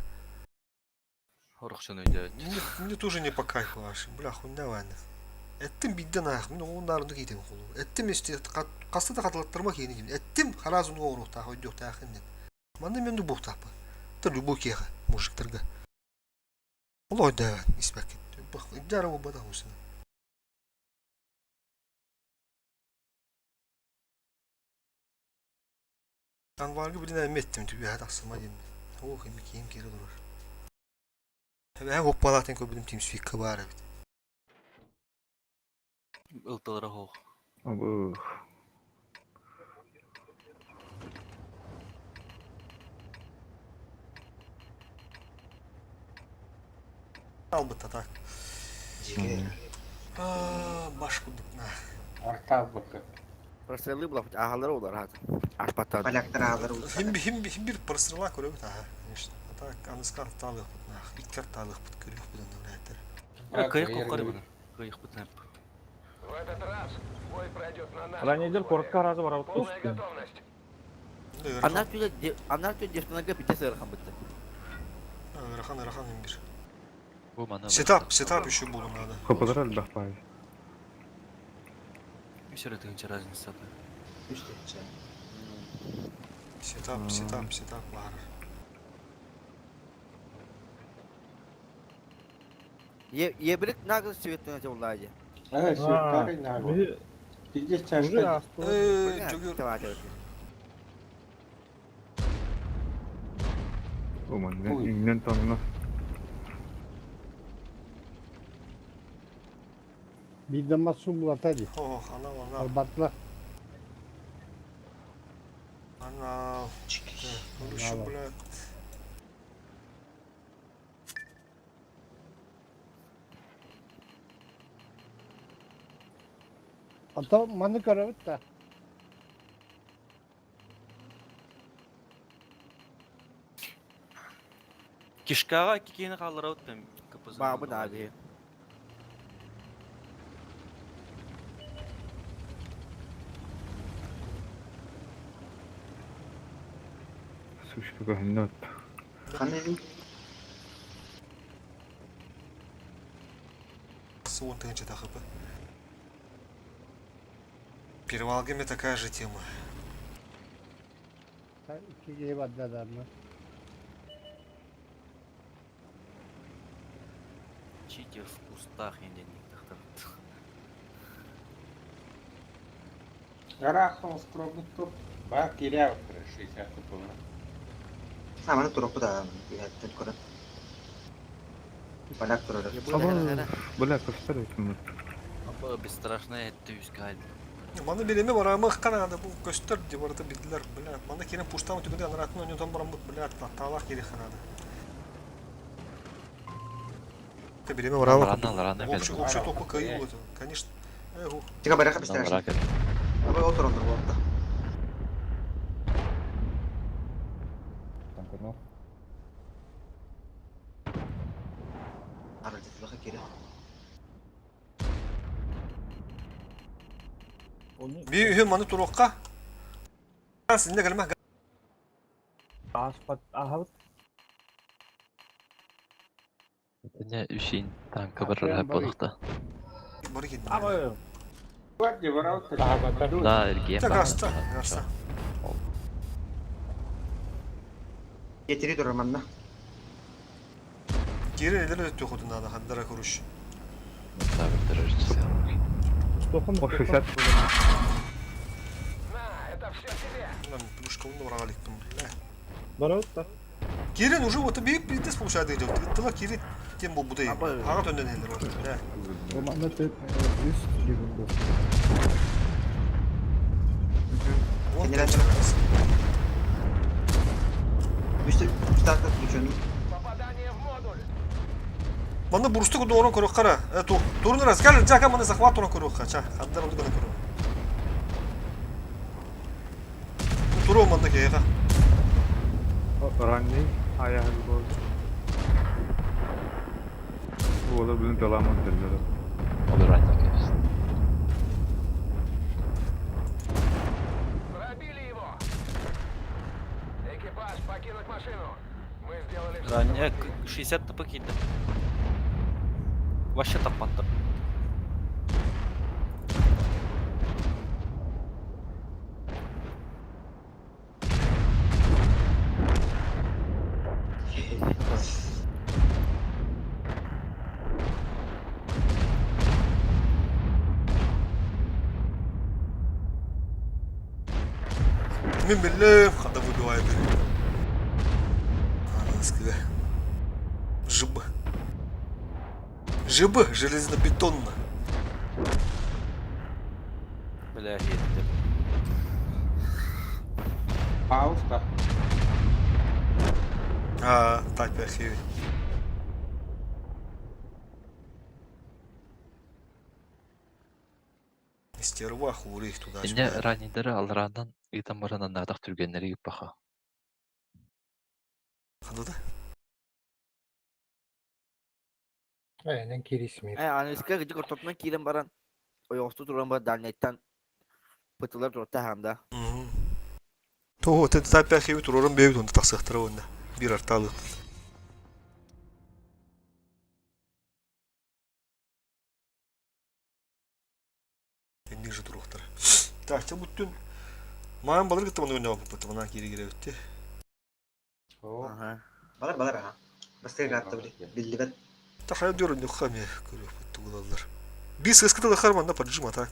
Орохшон өйдөт.
Мне тоже не по кайфу аш. Бля, хуйня вайны. Эттим бидден аяқ, мен оның нарынды кейтем қолу. Эттим есте, қасты да қатылаттырма кейіне деймін. Эттим харазын оғыр оқтақ, өйді оқтақ інден. Манда мен де боқтақпы. Та любой кеға, мужиктарға. Ол ойда испәк кетті. Бақ, жара бада осыны. Анваргы билин әметтим түбі хат ақсыма деймін. О, кем киім кері тұрар. Ә, оқ балатын көбілім тимсвикка бар бит.
Ылтылара хоох.
Абы.
Албытта так. Баш курдук на.
Артаабыкка.
Прострелы була аһалары олар хат. Ашпаттан.
Поляктар аалар ултара.
Хим хим хим бир прострела көрөбүт аха, конечно. А так аныска артаалыахпыт на. Икки артаалыахпыт көрүөхпүт онно блядь.
Кыйык коккар бу. Кыйык бутнап.
В этот раз бой пройдет на наших
Ранейдер
условиях.
коротко разы барабыт.
Полная готовность.
Анар түле анар түле дефтанага бите сырхан битте.
Ыарахан, ыарахан хим бир.
Бу маны
Сетап, сетап еще буду надо.
ХПлар элбэх баай.
Үс эрэ тыһыынча разница.
Үс тыһыынча.
Сетап, сетап, сетап баар.
Ебрик нагыл светына жоллайды.
Э, сүйөктары нагыл.
Биһи
Пиздец
уже
чашка.
астылар.
Э, Жогер.
Бу маны
Ой.
иҥнэн тоҥно.
Биирдэ масумлата дии.
Ох, анал, анал.
Албатла.
Анал. Ну еще,
Анал.
блядь.
Ото маны көрөбүт да.
Кишкаға кикени қалдыра өттім. КПЗ.
Бабы да abi.
Сушка көһүннө от.
Ханна дии?
Суон тыһыынча хп. Перевалгами такая же тема.
Икки киһи барда да.
Читер в кустах енді тақтырды.
Гарах островный топ. Ба киря 60 купона.
А, маны турукпу да. Үһәттен көрөн. Поляк турар.
Бля, көстөр этим.
Апа, бесстрашная это үскайды.
Маны береме барамы канада бу көстөр деп барда билдилер, бля. Маны керен пуштам түгүндө анаратын ойнотон барамбыт, бля, таалах керек канада. Ты береме барамы.
Рана, рана
Общий,
кэлэн.
общий топы кайы болот. Конечно. Э, ху.
Тига бараха
Рана
бестрашный.
кэлэн.
Абы отор отор болта.
Танкурнов.
Аралдытылаха кире.
Би үһү маны турукка. Синде келме.
Аспат ахабыт.
Итинне үсин танка бар рахап болуқта.
Бары кет.
Абы.
Гвардия барабыт.
Да, эргиэн
Та
бар.
гаста, гаста.
Кетири турар манна.
Кире элер өтө хотунда хандара көрүш.
О, 60
На, это все тебе.
Мен плюшка оны барага электим, бля.
Барабыт да.
Кирен уже вот би биздес получает идет. Тыла кире тем бу будай. Ага төндөн элер бар. Бля.
Бу манна үс дегин бу.
Он
Генерал. Үс старта включен.
Попадание в модуль.
Маны бурусту куду орон көрөк кара. Э, ту турун раз кал жака маны захват орон көрөк кача. Хандар онду гана көрөк. Туру манда кега.
Ранний аяғы болды. Ола бүгін таламын тілдері.
Ол ранний кэбис.
Пробили его. Экипаж, покинуть машину. Мы сделали все, что
Ранее
могли.
60 тп кейді. Вообще таппаттыр.
Мен билем, ханда выбиваю бери. Ананскага. ЖБ. ЖБ железнобетонно.
Бля, етті.
Пауста.
А, так, архиве. Стерва хули
Инньэ
туда-сюда.
раннийдары алларааннан ыытан баран аннаатах түргэннэри ыыппаха.
Ханна да?
Айанан кирисмир.
Э, аныска гыдьык ортотунан киирэн баран, ойоҕостуу туран баран дальнайтан пытылар турта хаанда.
Того тен таппяхи турорун бэйбит онда тахсыахтара уонна биир артаалы. Ниже туруохтара. Так, чэ бүттүн. Маан балыр кытта маны ойнообуппут, манаа киири кирэбитти.
Ага. Балар балар аха. Бастыгы каатта били. Биллибэт.
Тахая дөрүн нөхха ме көрүөхпүт тугулаллар. Бис ыскыта лахар манна поджим а так.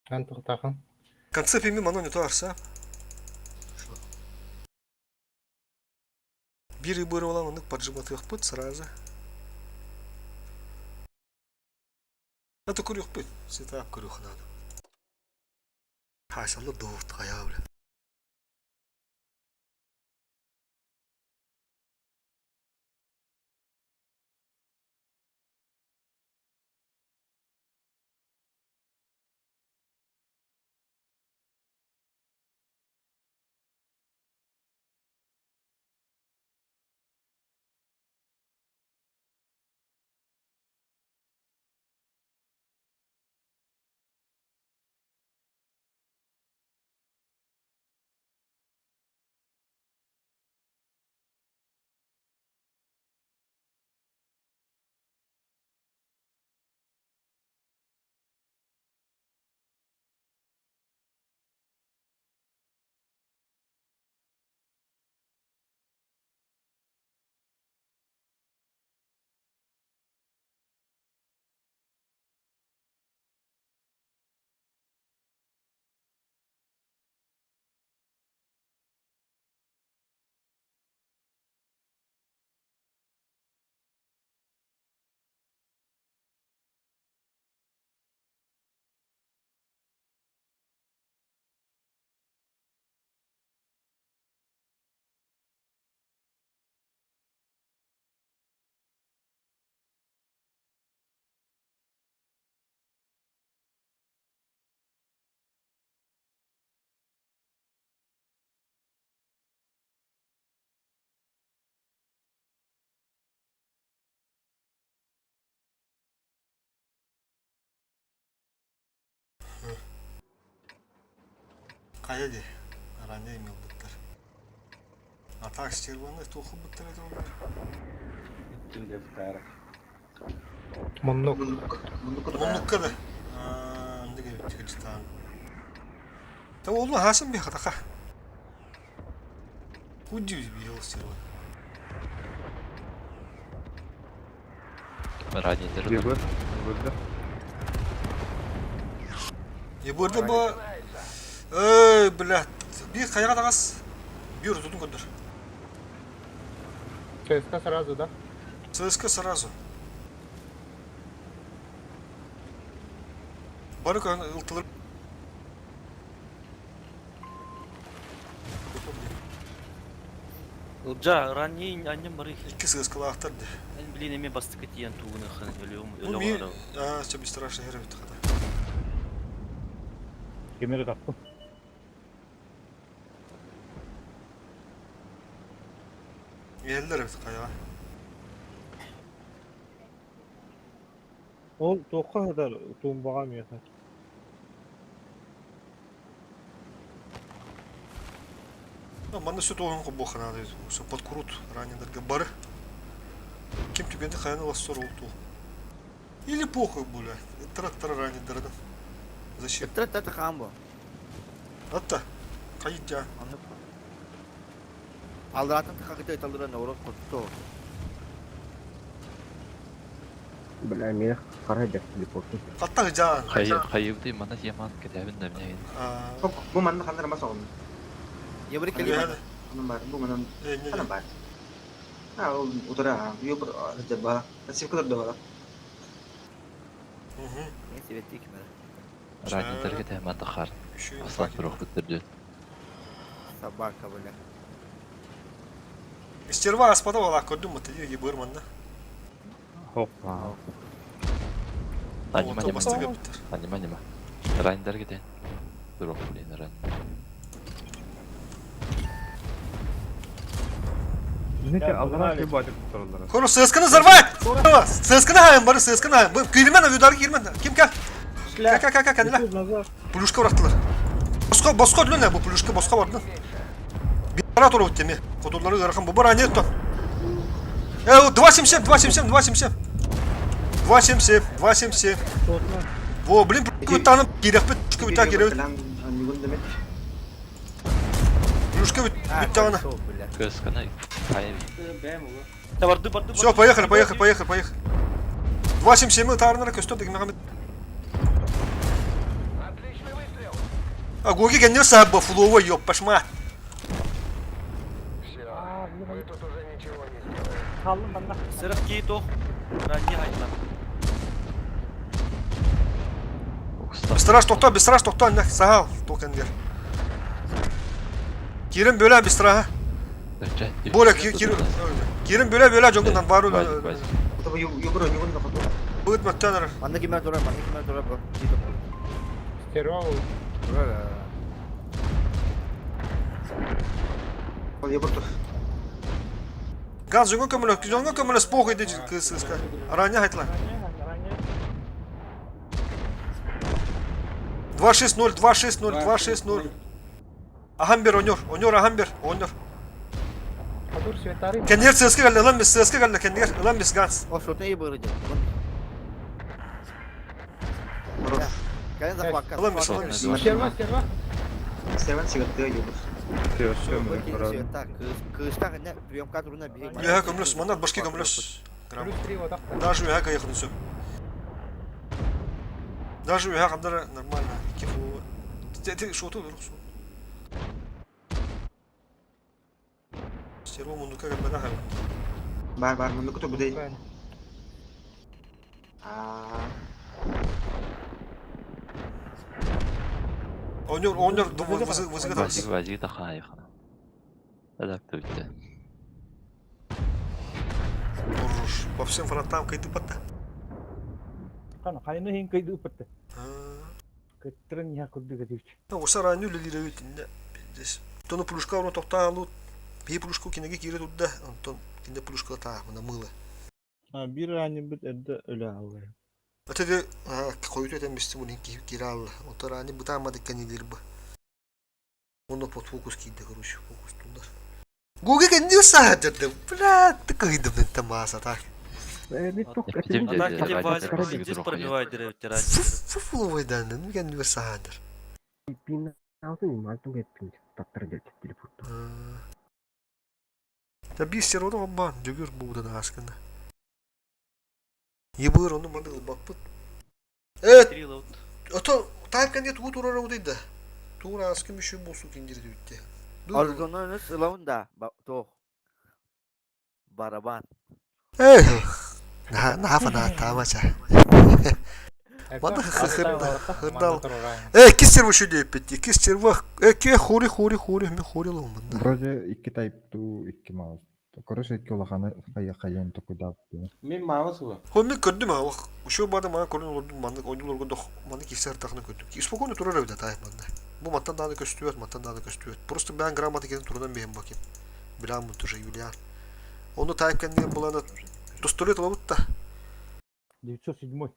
Ан тухтахан.
Конце пими мано не то арса. Биир быр olan оннук поджиматыахпыт сразу. Это көрүөхпүт. Сетап көрүөх надо. Хасаллы дуут хайаа бля. Хайа дии, ранее имел буттар. А так стерваны туху буттар это олар.
Муннук.
Муннукка да. Андыга тигичтан. Та олну хасан би хатака. Кудди бил стерва.
Раннийдары
Егор, Егор,
Ебырды бу Эй, блядь. Bir каяга тагас. Бир тутун көдөр.
ЦСКА сразу, да?
ЦСК сразу. Бары көн ылтылыр.
Ылдьа, ранний аннем бары.
Икки ЦСК-лаахтар ди.
Эн блин эме бастыкы тиен тугуны хан өлөм
Ну ми
өлөм
а, все бесстрашно хер бит хата.
Кемери таптым.
Еллер бит каяга.
Ол тоққа қадар туумбаға миэхэ.
Ну, манна сүт оғын қобо ханады, все подкрут ранендерге бары. Ким түгенде хаяны лассор ол ту. Или похуй, бля. Трактор ранендерден. Зачем?
Трактор хаан бу.
Атта. Кайытя.
Алларатан тахакыта ыталдыран орон хотто.
Бля, миэх хара дьэ телепортун.
Хатта жаан.
Хайыбды мана яман кэтэбин да минэ.
Бу манна ханнар мас оҕун.
Ебри кели
Анан бар, бу манан ханан бар. А ол утара, юбр ба. Сивкалар да бар.
Мен себетти кимер.
Раннийдары кэтэбин тахар. Аслан турох бүттүрдүн.
Собака, бля.
Стерва аспада вала көрдүм мата диги быр манна.
Хоппа.
Анима, анима.
Бастыга биттер.
Анима, анима. Раннер кетен. Дроп, блин, ран.
Знаете, аллара şey бачык тураллар.
Koru сысканы взорвать! Сысканы хайын бары сысканы хайын. Бу кирмен удар кирмен. Ким кел? Кел кел кел кел. Плюшка bıraktılar. Боско боско дүлен bu плюшка боско барды. Bir ara toru bitti mi? Kodurları ыарахан bu бар не то. Э, 277 277 277. 277 277. Во, блин, плюшка кирек бит, плюшка бит кирек. Плюшка бит тагына.
Кыскана, хайы.
Барды, барды,
Все, поехали, поехали, поехали, поехали. 277 тарынара көстө деген маған.
Отличный выстрел.
А гоги кеннер сабба фулова ёп пашма.
Все, мы тут уже ничего не сделаем.
Қалдым банда.
Сырық кей тоқ. Ранни айтла.
Быстраш тохто, быстраш тохто, нах сахал токендер. Кирин бөлә быстра. Боле кирин кирин бөлә бөлә жоңгундан бару. Быт маттанар.
Манна кимер турар, манна кимер турар бу.
Стерва
Турар.
Газ жоңгун көмөлө, жоңгун көмөлө спохой ди кысыска. Раня айтла. 260 260 260. Ахамбер онёр, онёр ахамбер, онёр.
Хадур светары.
Кеннер сыска галла, лам бис сыска галла кеннер, лам бис ганс.
О, шотны iyi бырды. Кайын захватка.
Лам бис, лам бис.
Стерва, стерва.
Все, все, мы рады.
Так, кыштак не приемка туруна бир.
Үһә көмлөс, манат башки көмлөс.
Плюс 3 вот так.
Даже үһә кайхын сөп. Даже үһә кандара нормально. Ики фу. Те те шоту дурuk су. Стерво мундука гамбана хай.
Бар бар, муну күтө будей. Аа.
Онёр, онёр, вызыга
Вазик, вазик тахай. Адак битте.
Уруш, по всем фронтам кайды патта.
Кана хайны хин кыйды упатты. Кыттырын я курды гативч.
Оса раню лилире үтинде. Здесь. Тону плюшка оны тохта алу. Би плюшку кинеге кире тудда. Антон кинде плюшка та мына мылы.
А бир ранни бит эдде өлө алды.
Өтеде койду этен бисти мунин кире ал. Отор ани бутама диккен бу. Оны под фокус кийди, короче, фокус тундар. Гуги кенди саадырды. Бля, ты кыйдым тамаса так.
Атаки Вазик здесь пробивает ранни.
Фуфловый данный, ну кенди саадыр.
Пин алтын малтын кеттин таттар келчи телефон.
Та би стерода бан, жүгүр буудан аскында. Ебыр оны мандыл баппыт. Э, ото тайп кенде туу турара удайда. Тура аскы мүшү болсу киндирди үтте.
Оргонун ылауында тоқ. Барабан.
Эй, на на фана тамача. Манда хырдал. Э, кис серва шүү деп бит. Кис серва. Э, ке хури хури хури ми хури ломында.
Вроде икки тайп ту икки маус. Короче, икки улаханы хайа хайан токуйдаап.
Мен мавас бу.
Хо мен көрдүм а. Ошо бада мага көрүн олордум манда ойнулорго дох манда кисер тахны көрдүм. Спокойно турар эбит тайп манда. Бу маттан даны көстүбөт, маттан даны көстүбөт. Просто бән грамота кен турунан бейм баким. Билам тоже Юлиан. Оны тайп кендеген буланы тустурет алабыт да.
907.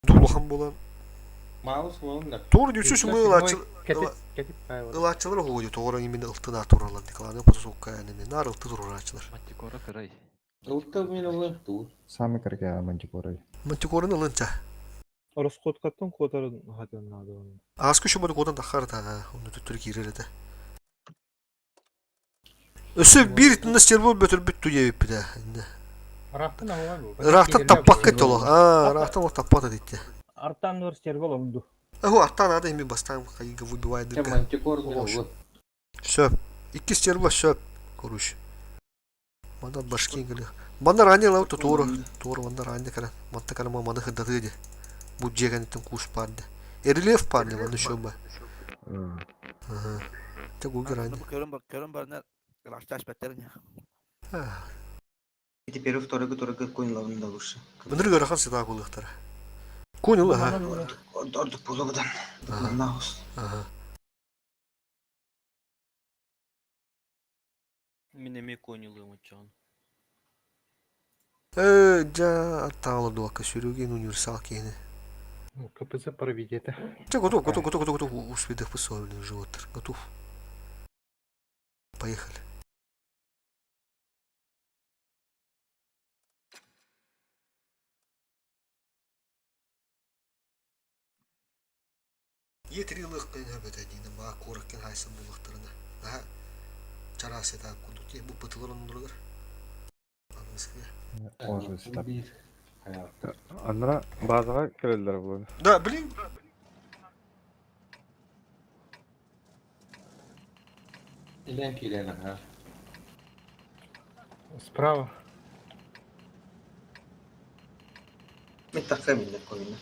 Дулахан болан.
Маус болун да.
Doğru diyorsun şu ылаачыл
Кетип
ылаачылар оҕуйу тоҕора именно ылтына туралар Николай пососукка эне нар ылты турурачылар.
Мантикора кырай.
Ылты мен ылын туу.
Сами кырга мантикорой.
Мантикорын ылынча.
Расходкаттан котарын хатын надо.
Аскы şu боду кодан тахар да оны төттөр кирер эде. Өсө бир тында стербол бөтөр бүт туе бит да.
Рахтан алай бу.
Рахтан таппак кетти олох. А, рахтан ол таппата дейт.
Артан нор стервол олду.
Аху артан ада эми бастан кайга выбивает дырка.
Мантикор мен ылын.
Все. Икки стерва все. Короче. Манда башки гали. Манда ранее лау то тура. Тура манда ранее кара. Манта кара мама хыдаты ди. Бу жеген тен куш парды. Рельеф парды манда шоба. Ага. Те гуги ранее.
Көрөн бар, көрөн барына рашташ беттерин.
А.
И теперь второй который конь ловын да лучше.
Мындыр ыарахан сыта кулыктара. Конь ыл аха.
Ордук буолубутан. Наус.
Аха.
Мин эмиэ конь ылыам оччоҕуна.
Э, дьа, аттаҕала дуокка сүрүгин универсал киһини.
КПЗ проведете.
Чэ, готов, готов, готов, готов, готов. Успедых посолили животтар. Готов. Поехали. Е ылыахпын эбэтэ диинэ маа куораккын хаайсан буллахтарына наһаа чараас этаап курдук дии бу пытылар оннуларыгар аныгыскыга
Биир.
Аннара базаҕа кэлэллэр буолан.
Да, блин.
Илэн киирэн аха.
Справа.
Мен тахсам инде коина.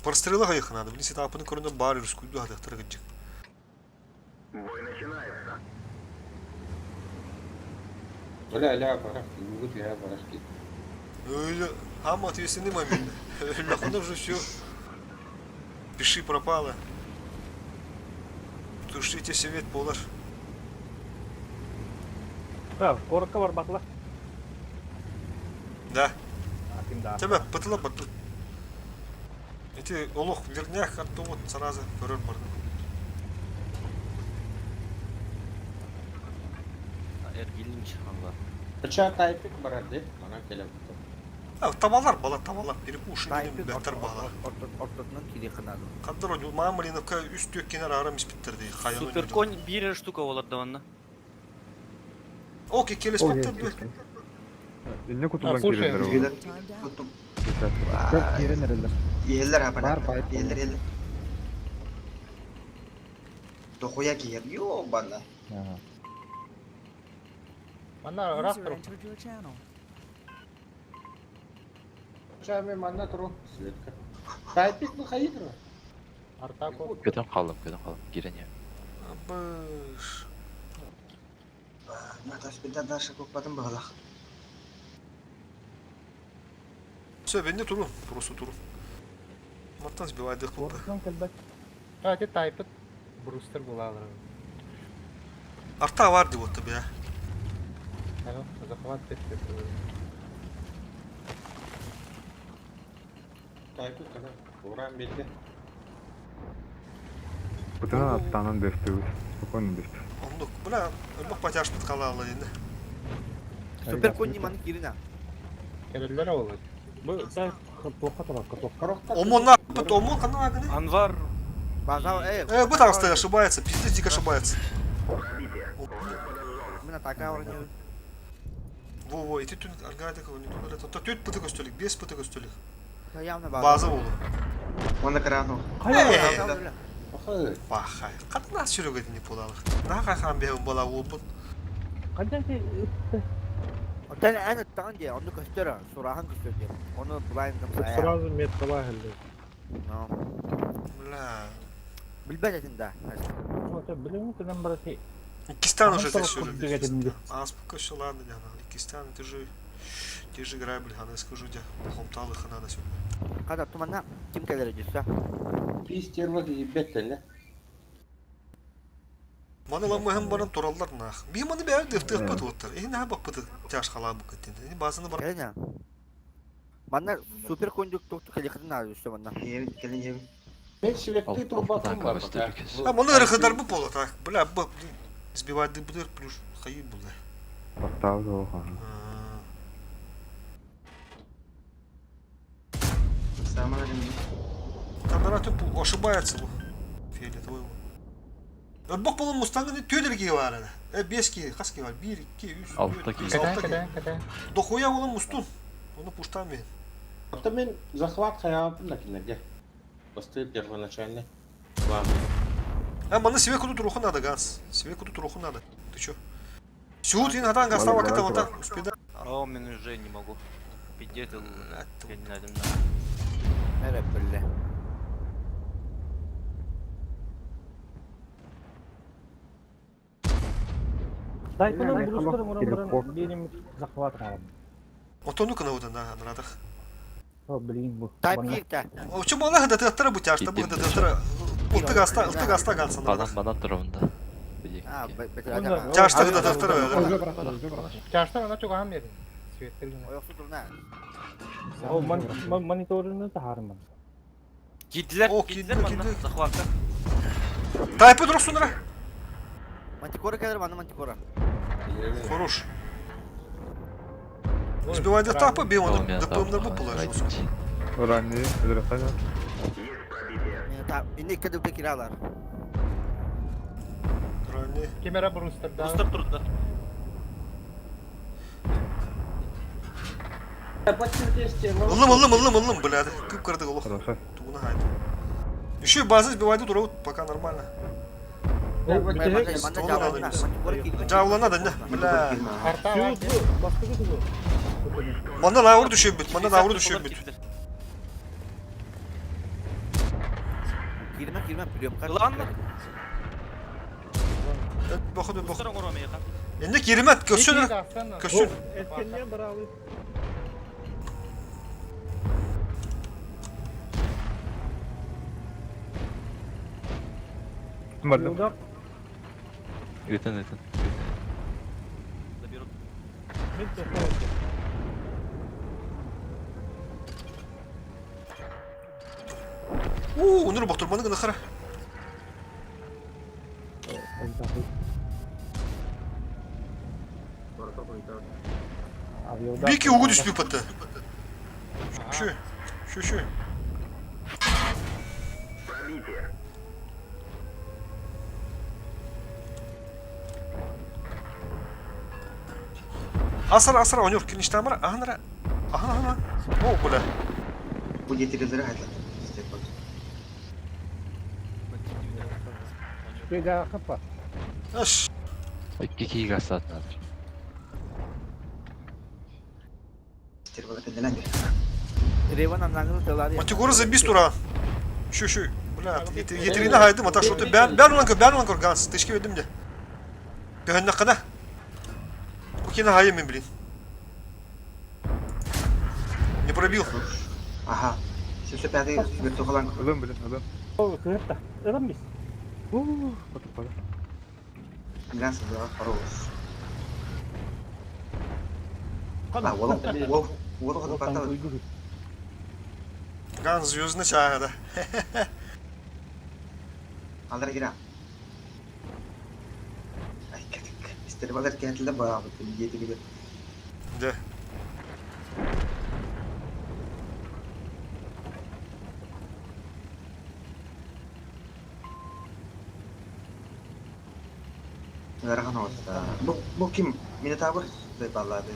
Прострела хайыха надо. Блин, сетапын көрүнө бар үрүскүйдү хатыктара кыджык.
Оля ля барах, бугут ля барах ки.
Öyle ham ответственный момент. Нахуй уже все. Пиши пропало. Тушите совет болар.
Да, коротко барбатла.
Да.
Аким да.
Тебя пытыла баттı. Эти олох вернях от вот сразу көрөр барды.
Эргилинч алла.
Ача тайпик барар ди. Мана келе буту.
А, табалар бала табалар. Перекуши
Тайпик
беттер бала.
ортотунан кири кынады.
Каддар он Мамалиновка үс төккенер арам испиттер дей. Хайан
Суперконь бир штука болар да онна.
Окей, келес
Ол
баттыр.
келес.
Инне кутулан
слушай,
киреллер буолан.
Көп киирен эрэллэр.
Иһэллэр
Бар
хапана.
байып
Иһэллэр иһэллэр. Дохуя киһэр. Йо бана.
Ага.
Манна
User
ыраахтар.
entered your channel.
Ча мен манна туру. Светка. Тайпик бу хайыр.
Артако.
Көтөн қалдым, көтөн қалдым. Кирен я.
Абыш.
Наташ беда даша куппатын бағалақ.
Все, бенде туру. Просто туру. Маттан сбивайды клубы.
А, те тайпыт. Брустер булалар.
Арта бар деп отты бе.
Захват етті.
Тайпик кана. Уран белде.
Пытынан аттанан дөстүбүт. Спокойно дөстү.
Ондук. Бля, өлбөк патяш бит калалы енді.
Супер конь маны кирина.
Келелер олар.
Бу тайп тоққа табак, тоққа.
Омон бит омон қана агыны.
Анвар
База, э.
Э, бу таҕыста ошибается, пиздец дико ошибается.
Мен атака орню.
Во-во, ити түн аргадык, не түн это. Төт пыты көстөлүк, бес пыты көстөлүк.
Явно база.
База болу.
Оны крану.
Э,
Охы.
бахай. Катна сүрөгө не болалык. Наха хан бе бола болбут.
Қайдан ти
Оттан эн ыттаҕын дии, онну көстөр, сураһын көстөр дии. Ону булайын
Сразу меткала хелли.
Но.
Бля.
Билбэт этин да.
Билем кынан барати.
Кистан уже
Ага,
здесь
курдук этим.
А, спока еще ладно, дяна. Кистан, ты же ты же играй, блин, она скажу, дя. Хомталы хана на сегодня.
Када туманна ким келер дүйсэ.
Пистерва беттен.
Маны ламыһын баран тураллар нах. Би маны бәй дыфтых пыт оттар. Э, на бак пыты тяж хала бу кеттен. Э, базаны бар.
Келен Манна супер кондук токту келихин аа үстө манна.
Келин ебин.
Мен светти турбатын бар.
А, маны рыхыдар бу пола так. Бля, б, блин. Сбивать дыбдыр плюс хайы була.
Баттабыз охан.
Самара
Там наратып ошибается бу. Фиолетовый бу. Бок болон мустангы төдерге бар ана. Э, бески, хаски бар. 1 2 3
Алты ки.
Кәтән, кәтән, кәтән.
Дохуя болон мустун. Оны пуштан мен.
Ата мен захват хаябын да кинерге. Басты первоначально. База.
А, маны себе куду труху надо, Ганс. Себе куду труху надо. Ты чё? Сют, и надан гастава ката вон так. Успеда.
А, мен уже не могу. Пиздец, я не надо.
Эре билле.
Тайпынан брустер оҥорон баран биэриммит захват хаалан.
Отону кынабытын да анаратах.
О, блин бу.
Тайп кииртэ.
Очу буола хыдатыаттара бу тяжта бу хыдатыаттара ылтык аста ылтык аста гансан.
Банан банан турабында.
А,
Тяжта хыдатыаттара бөлөр.
Тяжта ана чугаһан берин. Светтер
Ойохсу турна.
Ол мониторunu таһаарыман.
Киирдилэр,
О,
киирдилэр
киирдилэр,
манна
киирдилэр.
захватка.
Тайпы дурсунара.
Мантикора келер манна мантикора.
Хорош. Сбивай тапы, бей
Ол
он
мен
ДПМ бу положился.
Ранний, öldürөххө.
Та инне кеде киралар.
Ранний.
Кемера брустер да.
Брустер турда.
Ыллым, ыллым, ыллым, ыллым, блядь. Кып кырдык олох.
Хорошо.
Тугуна хайды. Еще база сбивайды турабыт, пока нормально.
Манна жабылна.
Жабылана да, не, бля.
Карта бар.
Бастыгы тугу.
Манна лаур düşüyor манна лаур düşüyor
Кирме кирме прием.
Лан.
Боху боху.
Брустер оҥоро миэхэ.
Энне киримет, көссөн, көссөн.
Эткенне баралы.
Бардым. Үтен үтен.
Заберут.
Мен тоқтау.
У, унур бохтурманы гына хара. Бики угу түспү патты. Şu, şu, şu. Асар, асар, онюр, киништамыр, аханра. Аха, аха. О, бля.
Бу гетирилери хайлат.
Бега хапа.
Аш.
Икки киигэ астаатынар.
Реван аннаңын тылары.
Матигора забис тура. Şu, şu. Бля, етерine хайдым, а так что ты бән, бән улан көр, бән улан көр, ганс, тышки ведим де. Көһөннө кана. Кукина хайым мен, блин. Не пробил.
Ага. 75 вертухалан.
Ылым билин, ылым. О, кыырта. Ылым бис.
Ганс да хорош. А, ол ол ол ол пата.
Ганс звездный чагада.
Алдар кира. Ай, кетик. Истер балар кетилде баа бу жетиги.
Да.
Ыарахан оҕуста. Бу бу ким? Минотавр баллады.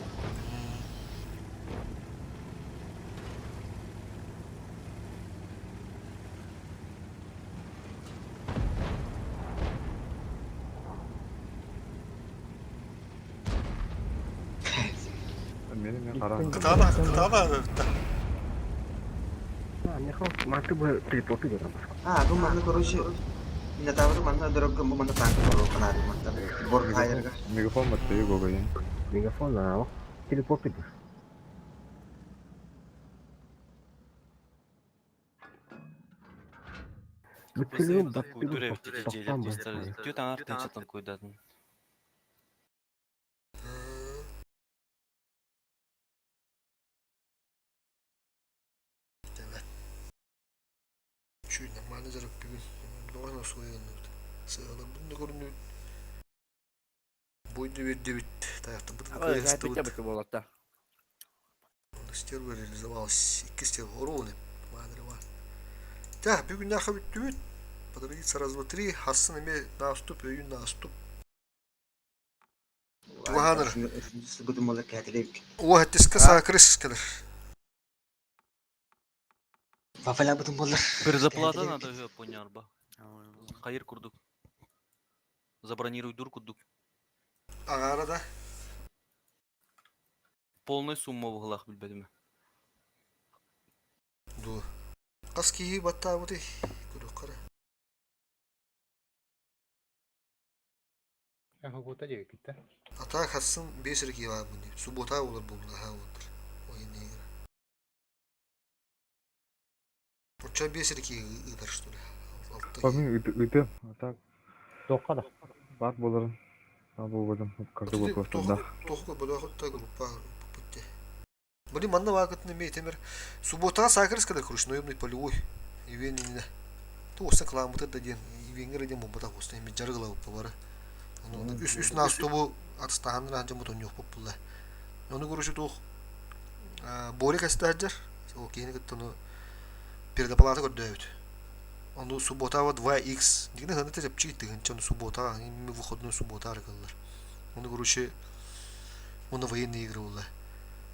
Мен мен қара.
Кытана, кытана.
Манты бу телепорты көрөм.
А, бу манна короче Минотавр манна дорога бу манна танк бу канары манна. Бор хайерга.
Мегафон батты гогайын.
Мегафон аа телепорты бу. Бүтүлүн
Куйдур эбит дьиэлэр тиистэр. Түөт аҥаар тыынчаттан куйдатын.
Şu нормально жарып бүгүн. Доған суйын. Сыгына бұны көрүнү. Бойду берди бит. Таякты бут.
болатта.
Стерва реализовалась. Икки стерва уровня. Мадрыва. Та, бүгүн наха бүттүбүт. Подробиться раз, два, три. Хассын эме наступ, өйүн наступ. Туганыр.
Бутун болар кетилик.
О, хаттиска сакрыс келер.
Вафаля бутун болар.
Предоплата надо же понярба. Хайыр курдук. Забронируй дур курдук.
Агара да.
Полная сумма в билбедим.
Ду. Кас кии батта бути. Көрүк кара.
Суббота диэбиккит да?
А так хассын 5 эрэ киһи баар дии. Суббота буолар буолла аһаа буоллар. Военные игры. Оччо 5 эрэ киһи ыытар что ли? Алта киһи.
Мин ыытыам. А так
Туохха да?
баар буоларын буолбатым карты вопростардаах.
Туоху көрбөтөх группа бутте. Блин, манна баакытын эмиэ итэмэр субботаҕа саакырыс кэлэр короче, наемный полевой. Ивен иннинэ. Туоста кылааммытыр да диэн, Ивеҥҥэ диэн буолбатах уоста эми дьарык ылабыт бары. Ону үс үс наастобу атыстаһаннар аһдьан ботонньуохпут булла. Ону короче туох Боря кэстээддэр, ол киһини кытта ону передоплата көрдөөбүт. Ону субботаҕа 2x дигинэ ханна чэпчэки тыһыынча ону субботаҕа выходной суббота арыгыллар. Ону короче уонна военные игры буолла.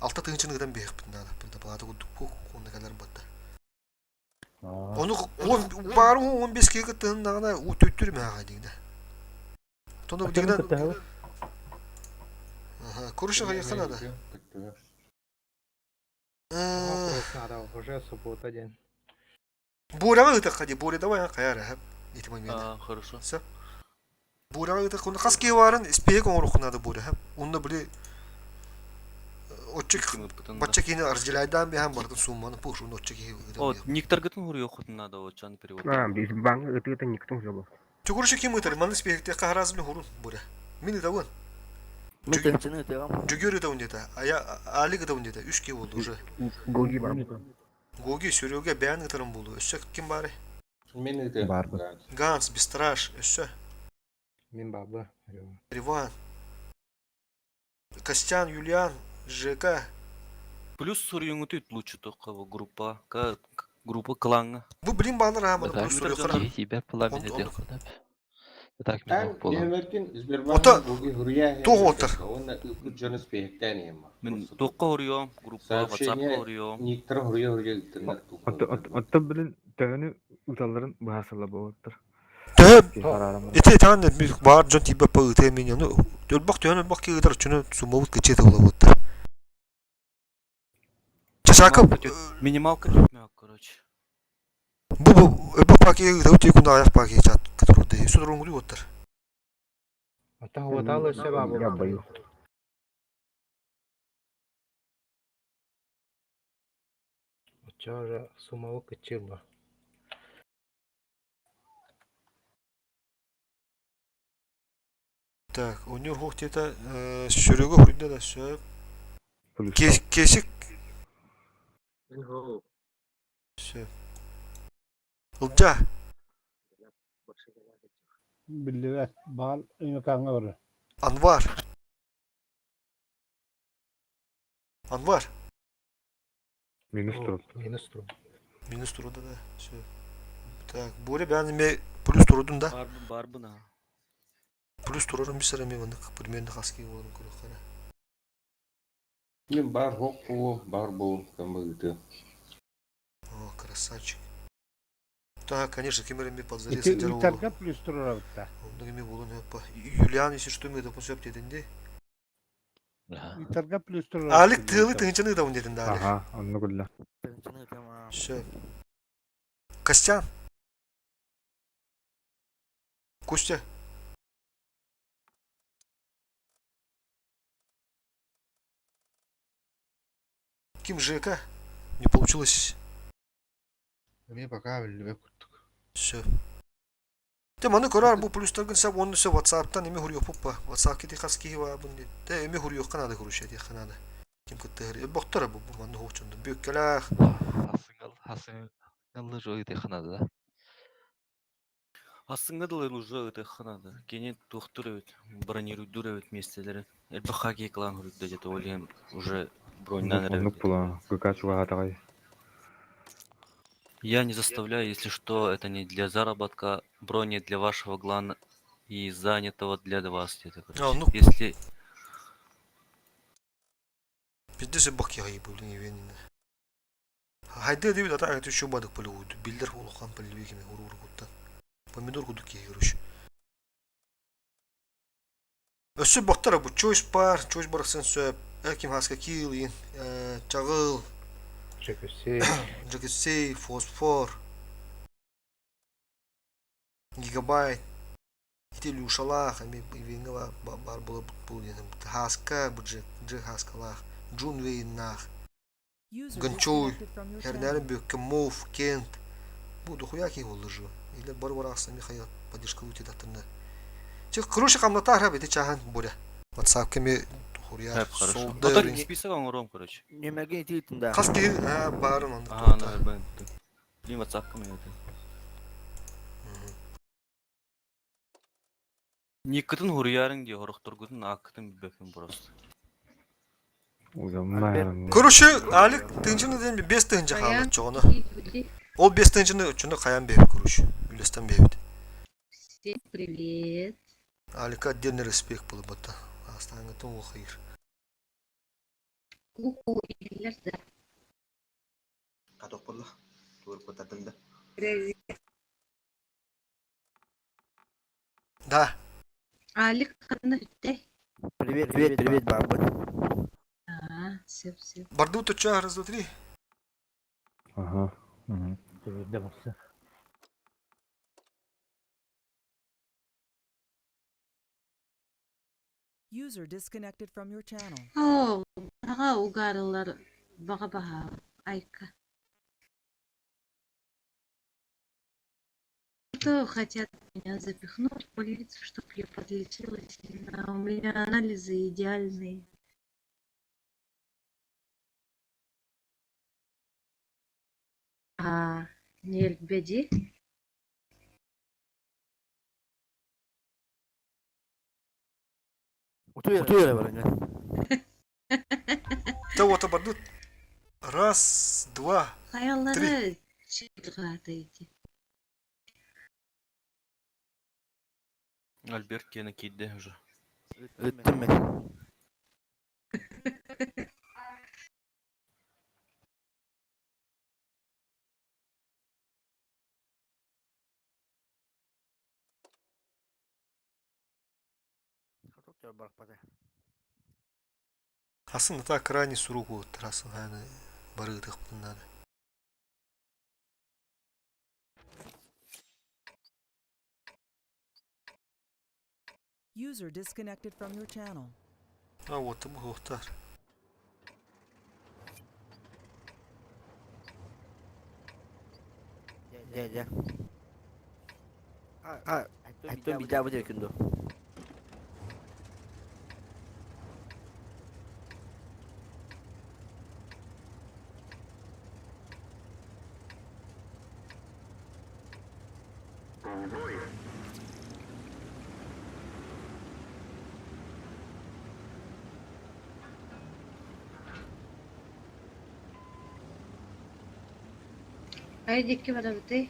Алта тыһыынчаны ыытан биэриэхпит наада. Предоплата курдук уонна кэлэр батта. Ону он баары 15 киһи кыттыһыннаҕына уу төттүр мээҕэ дигинэ. Тону дигинэ Короче, хайыхха надо.
Надо уже суббота день.
Буряҕа ыытахха дии, Буря давай хайа эрэ ити момент.
А, хорошо.
Все. Буряҕа ыытахха хас киһи баарын испиэһик оҥоруохха наада Буря. Онно били оччо бачча киһини разделяйдаан биһэн барытын сумманы пуш уну оччо киһи
О, никтаргытын хуруйуоххутун надо оччону перевод.
А, банк ытыыта никтун жобо.
Чугуручу ким ыытар? Манна испиэһиктэххэ хараас мин хурун Буря. Мин ытабын.
Мин тыһыынчаны ытыаҕым.
Жүгүр ытабын диэтэ. Ая Алик ытабын диэтэ. Үс киһи буолду уже.
Гоги бар.
Гоги, Серега бэйэн ыытарым буолуо. Өссө ким баарый?
Мин ыытыам.
Баарбын.
Ганс, Бестраж, өссө.
Мин баба.
Риван. Костян, Юлиан, ЖК.
Плюс суруйуҥутут лучше только группа, группа клаҥҥа.
Бу билим баалар аха маны плюс суруйуохтара.
Киһи тиийбэт буолан мин этиэххэ Так мин
Эн
буолан.
нүөмэргин
Ото
Сбербанк Гоги хуруйа
туох уоттар?
уонна ыыппыт дьону спиэһиктээн иһин
Мин туохха хоруйуом, группа,
Сообщение
WhatsApp-ка хоруйуом.
никтара хуруйа хуруйа ыыттыннар
Оттон билин төһөнү ыыталларын быһаарсаллар буолуттар.
Төһө ити итаан баар дьон тиийбэт ыытыа мин ону өлбөх төһөн өлбөх киһи ыытар оччону суммабыт кыччыата буолабыттар. Часака
Минималка түтмөк, короче.
Бу бу өлбөх паки ыытабыт тиий кун аҕыйах паки чат которугдай судуруҥгуду уоттар.
Оттон хватало өссө баа
Я боюсь.
Оччо уже суммабы кыччыыр
Так, у него где-то Серега хуйда да все. Кесик. Все. Ылдьа.
Биллибэт, баал Өймөкөөҥҥө барар.
Анвар. Анвар.
Минус труд.
Минус труд.
Минус труда, да. Все. Так, Боря бэйэн эмиэ плюс турудун да?
Барбын, барбын аа.
Плюс турарым бисер эмиэ маннык примерно хаски буоларын көрүөххэ
Мин бар хоқ буо, бар буо, кому ыытыам.
О, красавчик. Так, конечно, ким эрэ эмиэ подзарез
Ити
сылдьар
ыытарга плюс турарабыт
Оннук эмиэ буолуон сөп. Юлиан, если что, эмиэ допустим сөп диэтин дии.
Ыытарга плюс турарабыт.
Алик тыалы тыһыынчаны ыытабын диэтин да, Алик.
Ага, оннук үллэ.
Все. Костян. Костя. Ким ЖК? Не получилось.
Эмиэ пока биллибэт курдук.
Все. Те маны көрөр бу плюстаргын сап онну се WhatsApp'тан эми хуруйуохпут WhatsApp кити хас киһи баабын диэн. Те эми хуруйуохха надо короче диэххэ надо. Ким кыттыһар. Бохтор бу бу манны хоочунду. Бүөккэлээх.
Хасыңал хасыңаллы жой диэххэ надо да.
Ассыҥҥа дылы уже ытыахха надо. Кини туохтуур эбит, бронируйдуур эбит миэстэлэрин. Элбэх хоккей клан суруйда дьэ ол иһин уже броньнаан эрэ
Оннук була ГК чугаһаатаҕай.
Я не заставляю, если что, это не для заработка, брони для вашего клана и занятого для вас где-то, короче.
А, ну-
Если
Пиздец бак були венин. Хайда дебит ата аты еще бадык полевой. Билдер улахан полевой кеме урур куттан. Помидор кудук киһи короче. Өссө бохтара бу Choice бар, Choice барахсан сөп, Эрким Хаска Килин, Чагыл,
Жекесей.
Жекесей, Фосфор, Гигабайт. Ити Илюшалаах эмиэ Ивеҥҥэ баар буола диэн Хааска бу Джек Джек Хааскалаах Джун Вейннаах Гончой Хернярин Бүөккэ Мов Кент бу дохуя киһи буолла же или бары бараахсан Михаил поддержка утидаттарна Чэ короче хамнатаар ити чааһын Боря WhatsApp кеми хуруйар
Солда список оҥоруом короче
Нөмерге ити да
хас киһи баарын онно
Аа, Блин, WhatsApp ками это. Никкытын хуруйаарыҥ дии, хорохторгутун ааккытын билбэппин просто.
Короче, Алик тыынчыны диэн бес тыынча хаалла чоҕоно. Ол бес тыынчыны оччону хайаан бэйэбит короче, үлэстэн бэйэбит.
Всем привет.
Алика отдельный респект буолбата. Астааҥҥытын уохайыр.
Ку-ку иһиллэр да.
Каток буолла. Туор кутатын да.
Привет.
Да.
Алик ханна бүттэ?
Привет, привет, привет, бабы.
Аа, сөп, сөп.
Бардыбыт оччо раз, два, три.
Ага.
User disconnected from your channel.
Оо, аҕа угаарылар баҕа баһаам, айка. То хотят меня запихнуть в больницу, чтоб я подлечилась. А у меня анализы идеальные. А, ньиэрбэдии.
Утуйар баран.
Да вот бардыбыт. Раз, два, три.
Хайалара чыырҕаата ити.
Альберт киэнэ киирдэ уже.
Ыттым мен.
Асын ата крайний срок уоттар асын хааны барыытыахпытын наада.
User disconnected from your channel.
А вот буһуохтар.
Дьэ, дьэ. А, айттым видео будет күнду.
Хайа диэки барабытый?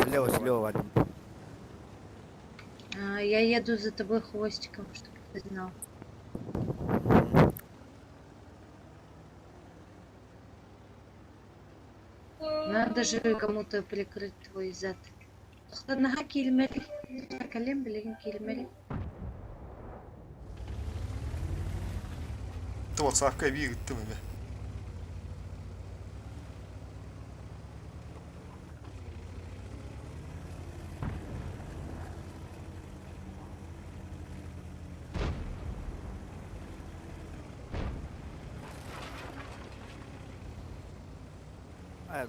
Слева, слева, Вадим.
А, я еду за тобой хвостиком, чтобы ты знал. Надо же кому-то прикрыть твой зад. Наһаа киирмэли. Кэлин билигин киирмэли.
Ты WhatsApp-ка эбии ыттым эбэ.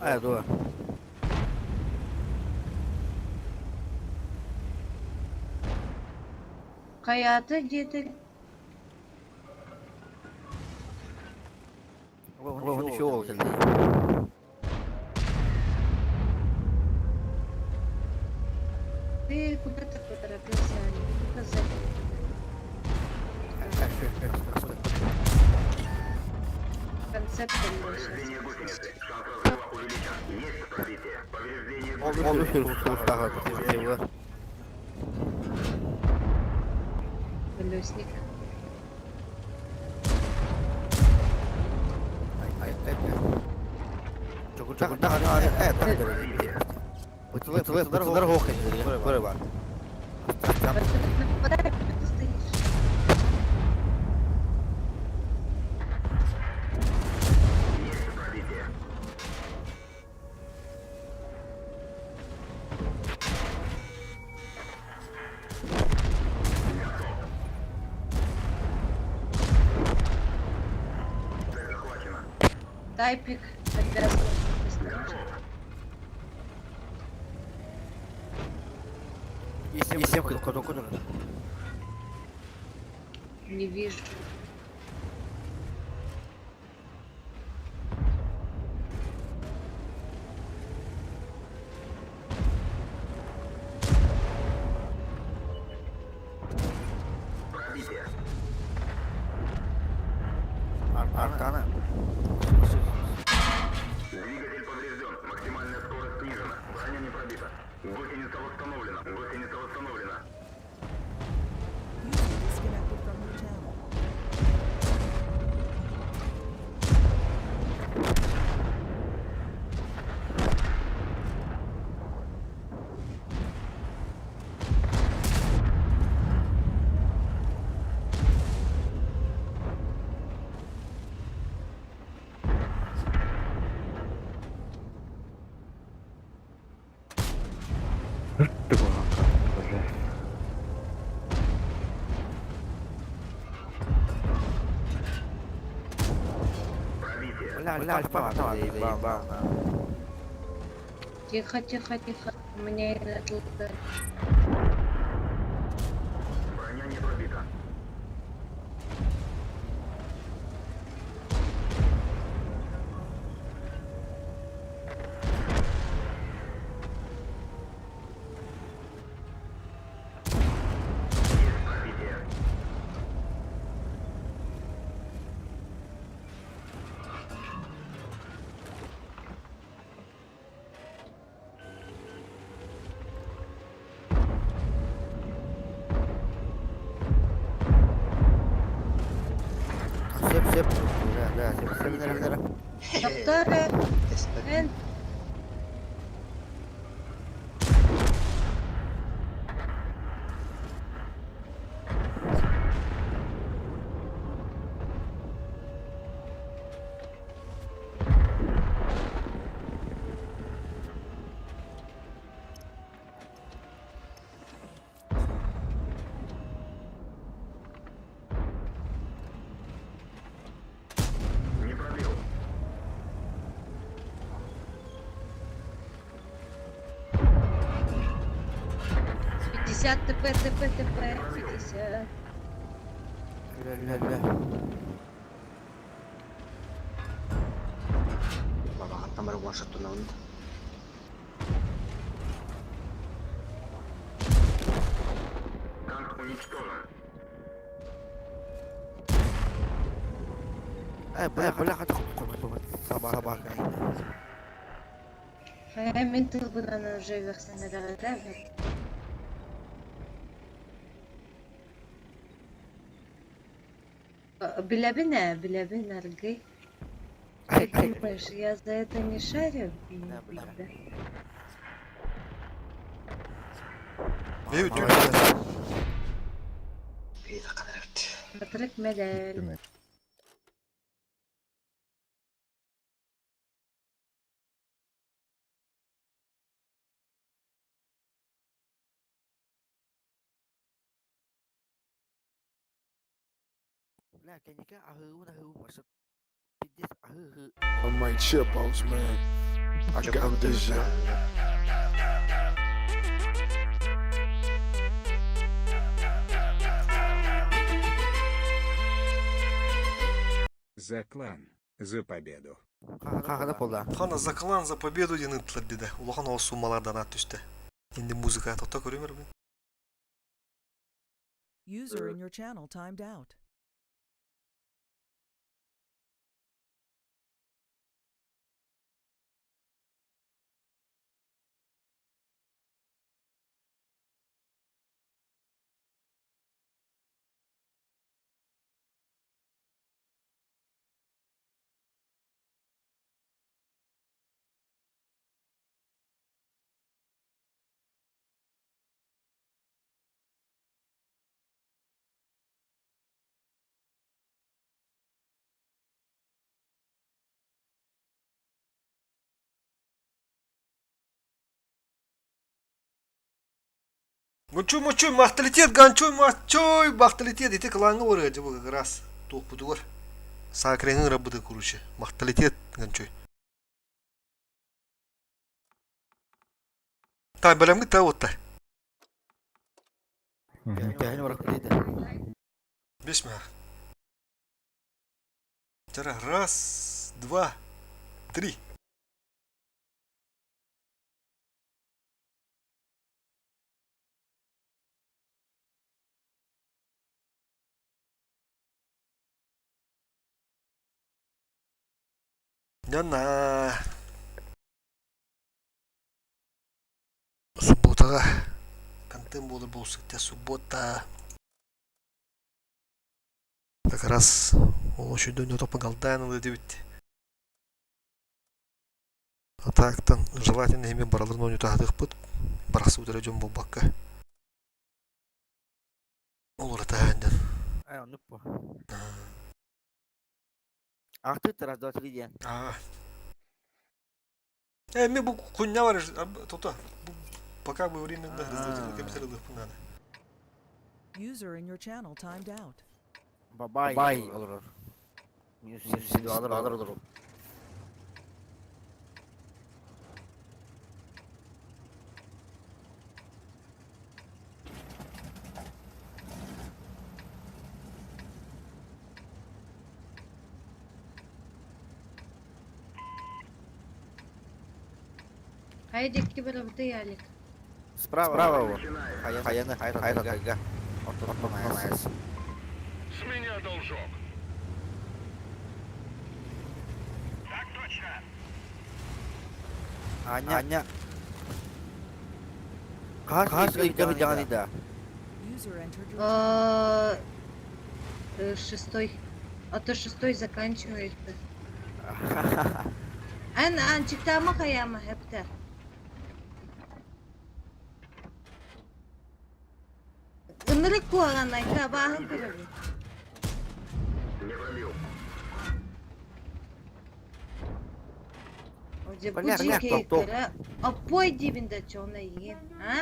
А, дуо.
Хайаата диэтэ
Он еще ол кэллэ.
Ты куда-то поторопился, Алик. Показать. Концепт сейчас.
Ол үс устаға.
Колесник.
Ай, ай, ай. Чокур, чокур, так, так, так, так. Бытылар хоқ Көрі бар.
Нападай, ты стоишь. Тайпик обязан осторожно.
Есем кыт кот
Не вижу.
Аркана.
Двигатель поврежден. Максимальная скорость снижена. Броня не пробита. Гусеница восстановлена. Гусеница восстановлена.
User disconnected from your channel.
Бля, бля, альфа, ба, ба.
Тихо, тихо, тихо. У меня это лагает.
Броня не пробита. Есть пробитие.
Сеп, сеп. Бля, бля, сеп, сеп, бля, бля.
Доктора, эн,
Не пробил.
50 ТП, ТП, ТП, 50.
Бля, бля, бля.
Бабаҕа тамара уашаттунабын.
Танк уничтожен.
Э, бля, бля, хата саба, саба.
Хайа мен тылбынан уже версияны да Биләбин, ә, биләбин, аргый. Ты думаешь, я за это не шарю? Да.
Бей үтү.
Патрик мәләл.
Бля, кеника ахы, ахы, маша. Пиздец, ахы,
I might chip outs, man. I got this, yeah.
За клан. За победу.
Хахана пола.
Хана за клан, за победу диэн ыыттылар диде. Улахан ол суммалардан ат түстэ. Инде музыка тохто көрүмөр мин.
User in your channel timed out.
Мучуй, мучуй, махталитет, ганчуй, мачуй, бахталитет. Ити клаҥҥа барыа дьэ бу как раз туохпутугар. Саакреҥы ырабыты короче. Махталитет гончой. Та бэлэмҥит та уотта.
Кэһин барах диэтэ.
Бес мэ. Вчера раз, два, три. Дьонна субботаҕа контент буолар буолсукта суббота как раз ол үчүгэй топпун галдаан ылыы дибит а так-тан желательно эмиэ бараларын оонньотоһатыахпыт барахсыбыт эрэ дьон буолбакка ол ырытаһан дьон
Ай оннук бу. Ахтыт раз, два, три диэн.
Аа. Э, ми бу куння бар тута. Бу пока бы временно раздаватель компьютер ылыахпын наада.
User in your channel timed out.
Бабай. Бабай олорор. Минус 72 алыр алыр олорор.
Хайа диэки барабытый Алик?
Справа. Справа его. Хайаны, хайа, хайа, хайа. Ортотон айас.
С меня должок. Так точно.
Аня. Аня. Хас ыйга дьаҕаны да.
User entered your channel.
Шестой. А то шестой заканчивается. Эн анчиктама хаяма хепте. Ынырык куһаҕан айка абааһын көрөбүн.
Не пробил.
Одьэ бу
Бля, бля,
дьиикэй
топ, топ.
кыра оппой диибин да чоно игин, а?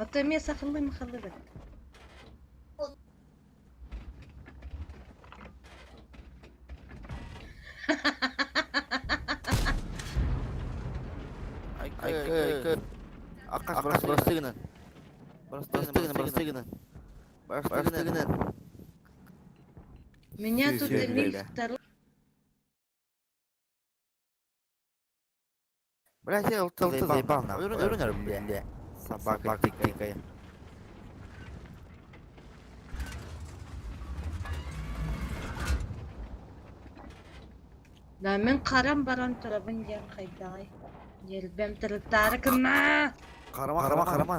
Ото эмиэ сахалыы махалыы
Айка, Акас бырастыгынан. Бырастыгынан, бырастыгынан. Бырастыгынан.
Меня тут
Всё,
Эмиль
бля.
второй.
Бля, я ылты заебал нахуй. Өрүнөр, бля. Собака дикая.
Да, мин харам баран турабын диэн хайдаҕай. Ньиэрбэм тырыттаары гынна.
Карама, карама, карама.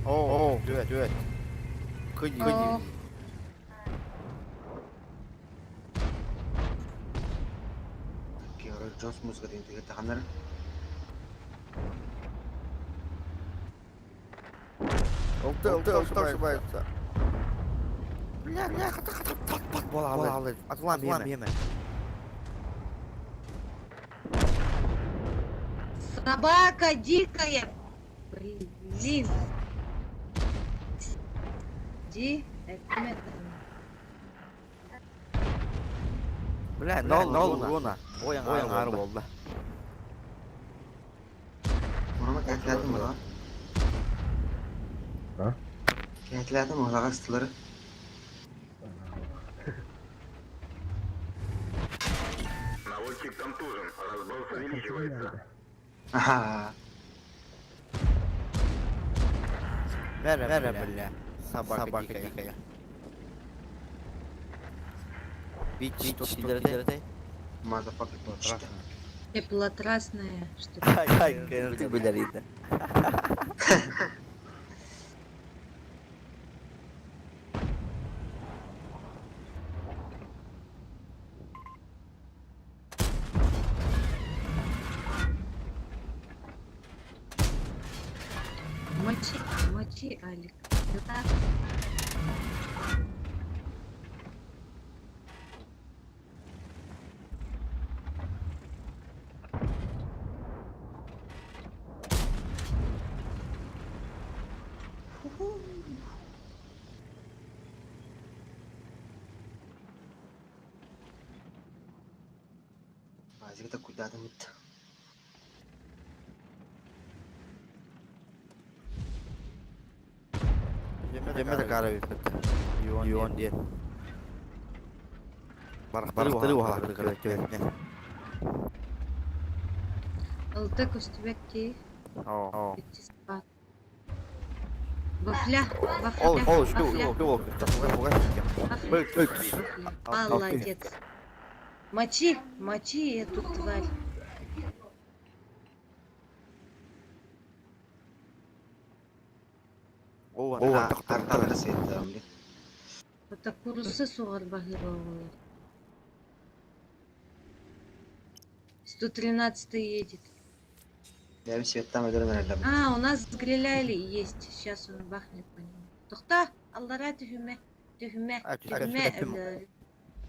О, о, дүөт, дүөт. Кый, кый.
О.
Киара Джонс музыка диэн тыгыр таханнар.
Ылты, ылты, ылты, ошибается. Бля, бля, хата, хата, пат, пат, бола, бола, Атлан, биеме.
Собака дикая. Блин. Ди, это
Бля, нол, нол, луна. Ой, аңар болды.
Мурама кәтләтім бұла.
А?
Кәтләтім олаға ыстылары.
Наводчик контужен. Разброс увеличивается.
Аха.
Мэра, мэра, бля. Собака дикая. Бич, что ты
Motherfucker bitch.
Теплотрасная, что
Ай, ты билерийdi.
Мочи, мочи, Алик. Да.
Азик да куда там это.
Жемме да биппет. Юон диэн. Барахтары уһалары көрөттүбэтне.
Алта көстүбэкки.
Оо.
Иччи спат. Вафля,
Ол,
вафля,
ол, шу,
вафля,
шу, шу,
вафля,
шу.
вафля. Молодец. Мочи, мочи эту тварь.
Оо,
Тарталары сеттім.
Это курусы суғар бахыба 113 едет.
Я светтам өдөрөн эрелем.
А, у нас гриляли есть. Сейчас он бахнет по нему. Тохта, аллара түһүмэ, түһүмэ, түһүмэ.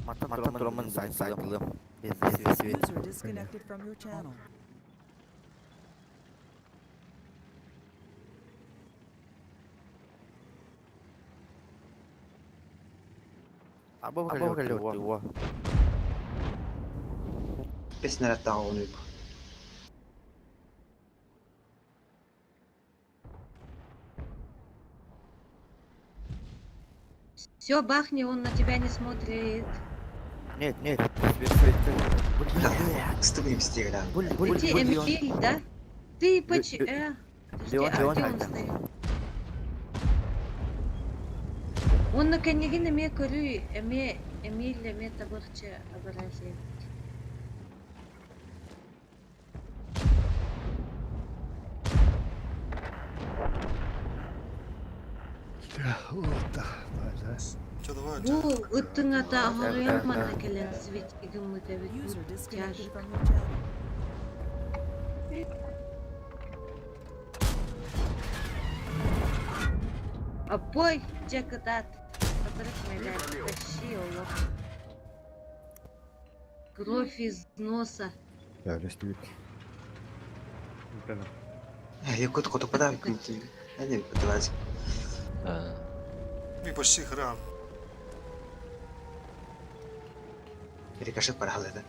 Маттан турамын сайтлым.
User disconnected from your channel.
Абы калёт.
Песнер тағын үп.
Все, бахни, он на тебя не смотрит.
Нет, нет, свет, свет.
Стыгым стегілен.
Эти Эмиль, да? Ты поч... Подожди,
Леон,
а
Леон
где он
қайда?
стоит? Он на конегин эме көрүй, эме Эмиль эме табырчы абаразия.
Че, давай,
Бу ыттың ата ағырыям мана келен светигім мытабит.
User disconnected
Тяжик.
from your channel.
Апой, джакатат. Которых тащи, олох. Кровь из носа.
Я рестибит.
Якут котопада күнтү. Әне бит
Мы почти храм.
Рикошет паралы да.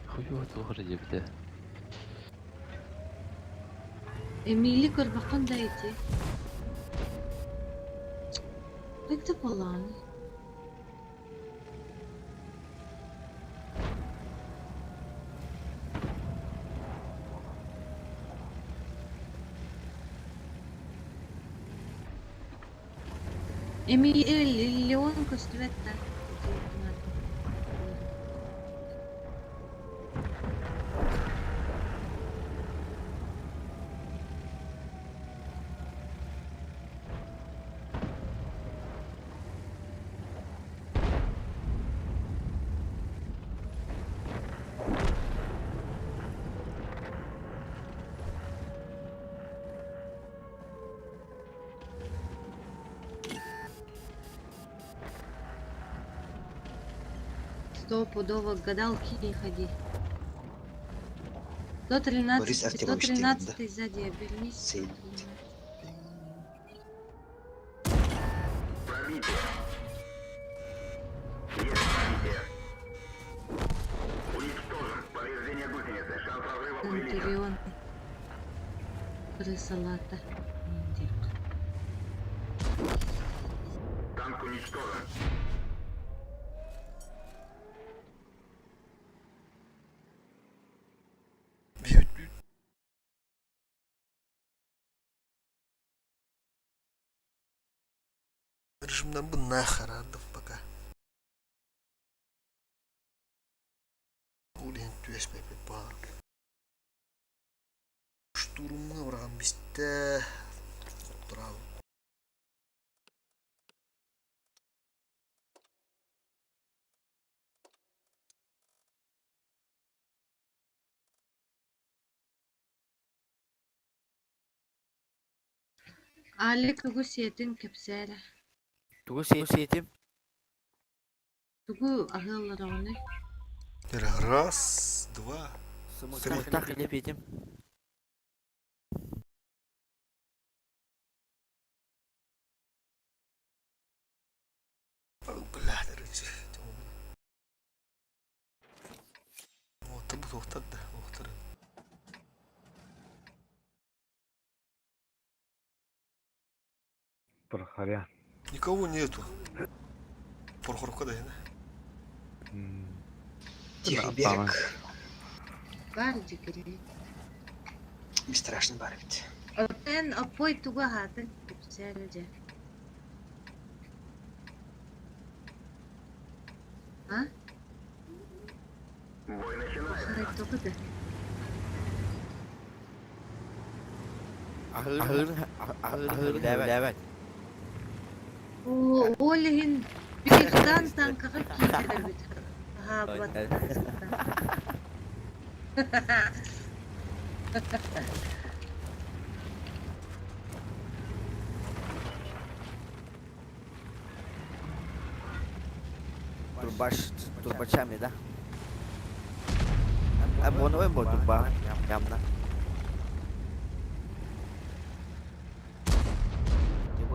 Хуёво туғыр дебді.
Эмили көрбаққан да ити. Бекте болан. Эмили Леон көстүбәт да. Стопудово к гадалке не ходи. 113,
Борис Артемович
113 сзади, обернись.
Сейд.
113.
Пробитие. Есть пробитие. Уничтожен. Повреждение гусеницы. Шанс разрыва увеличен.
Центурион. Крысолата. Индик.
уничтожен.
Режимнан бы нахер ардым пока. Ол иһин түөспэппит баар. Штурмҥа быраҕан бистэ. Турал.
Алик тугу сиэтиҥ кэпсээ эрэ.
Тугу сиэтим?
Тугу аһыаллараҕыный?
Раз, два,
Сымыттах илэпиэтим.
Бля, короче. Вот бу туохтар да, туохтар.
Прохоря.
Никого нету. Прохоровка да, да?
Тихий берег.
Бар дьикирий.
Не страшно бар ведь.
Оттен оппой тугу аһаатыҥ кэпсээ эрэ дьэ. А?
Бой начинается.
Хай тугу да?
Аһыыр аһыыр билээбэт.
Оо, ол иһин бииртан таҥкаҕа киирэр эбит. Аһаабат.
Турбаш турбачами да? А боновой бо турба ямна.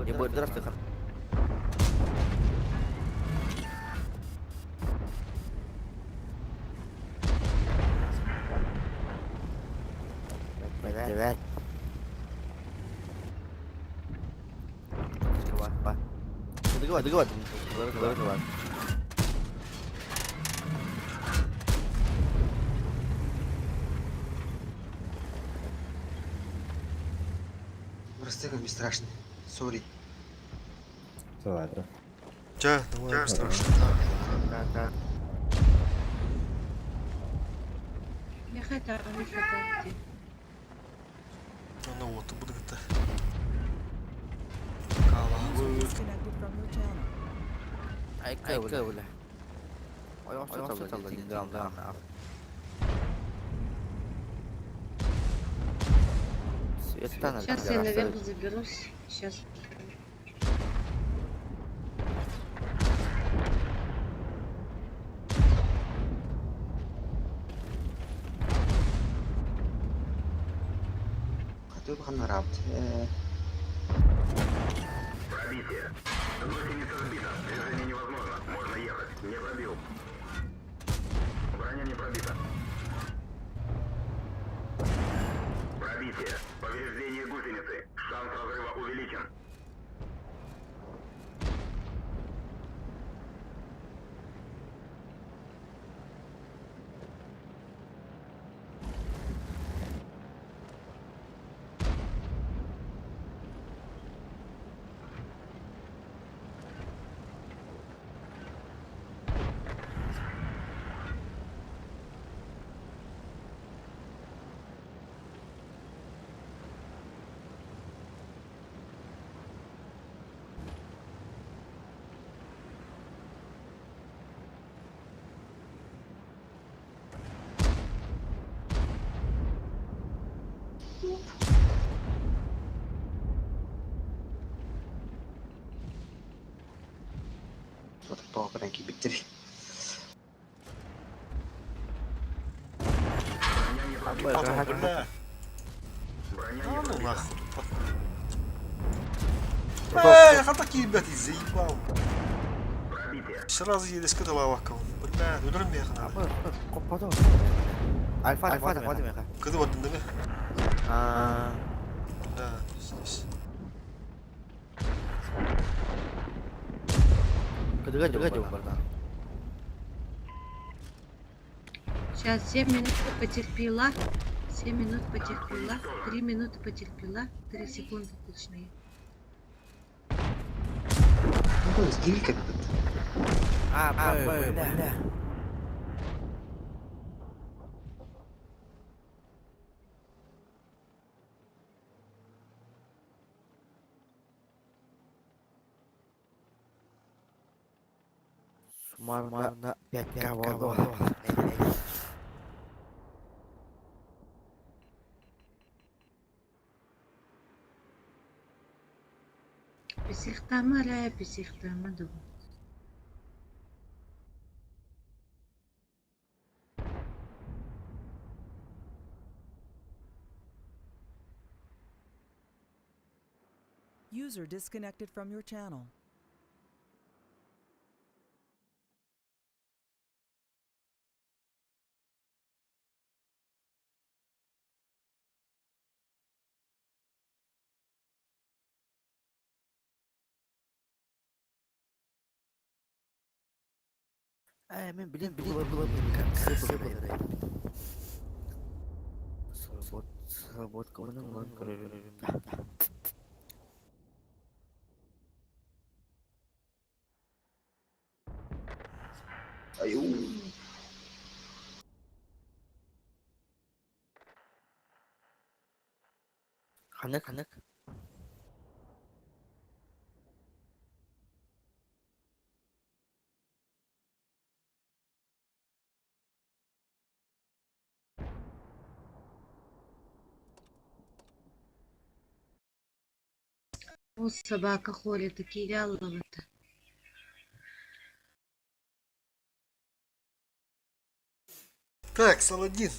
Не будет здравствуй. Привет. Договор, договор, договор, договор.
Просто не страшно. Сори.
Давай,
Ча, давай, страшно.
Да, да.
Миэхэ даҕаны сатаан дии.
Ну вот, буду это.
User disconnected from your channel.
Айка бля. Ой, он что там деньгам, да.
Сейчас я наверх заберусь. Сейчас.
Хатып ханарабыт.
Пробитие. Гусеница сбита. Движение невозможно. Можно ехать. Не пробил. Броня не пробита. Пробитие. Повреждение гусеницы. Шанс разрыва увеличен.
Тоҕо кибиттери.
Потом, бля. А ну нахуй. Эй, хата кибет заебал. Сразу еле скидала лавка. Бля, ударим меня надо.
Альфа, альфа, альфа,
Когда вот да?
А.
Да, здесь.
Сырыга дьон барда.
Сейчас 7 минут потерпела. 7 минут потерпела. 3 минуты потерпела. 3 секунды точнее.
Ну, киһи кэлбит.
А, Б, да. Суммарно 5 кого.
Писихтама эрэ, писихтама дуу.
User disconnected from your channel.
Э, мен билем билем билем Свобод, свободка, он
Аю.
Ханык, ханык.
О, собака ходит, кирялова-то.
Так, Саладин.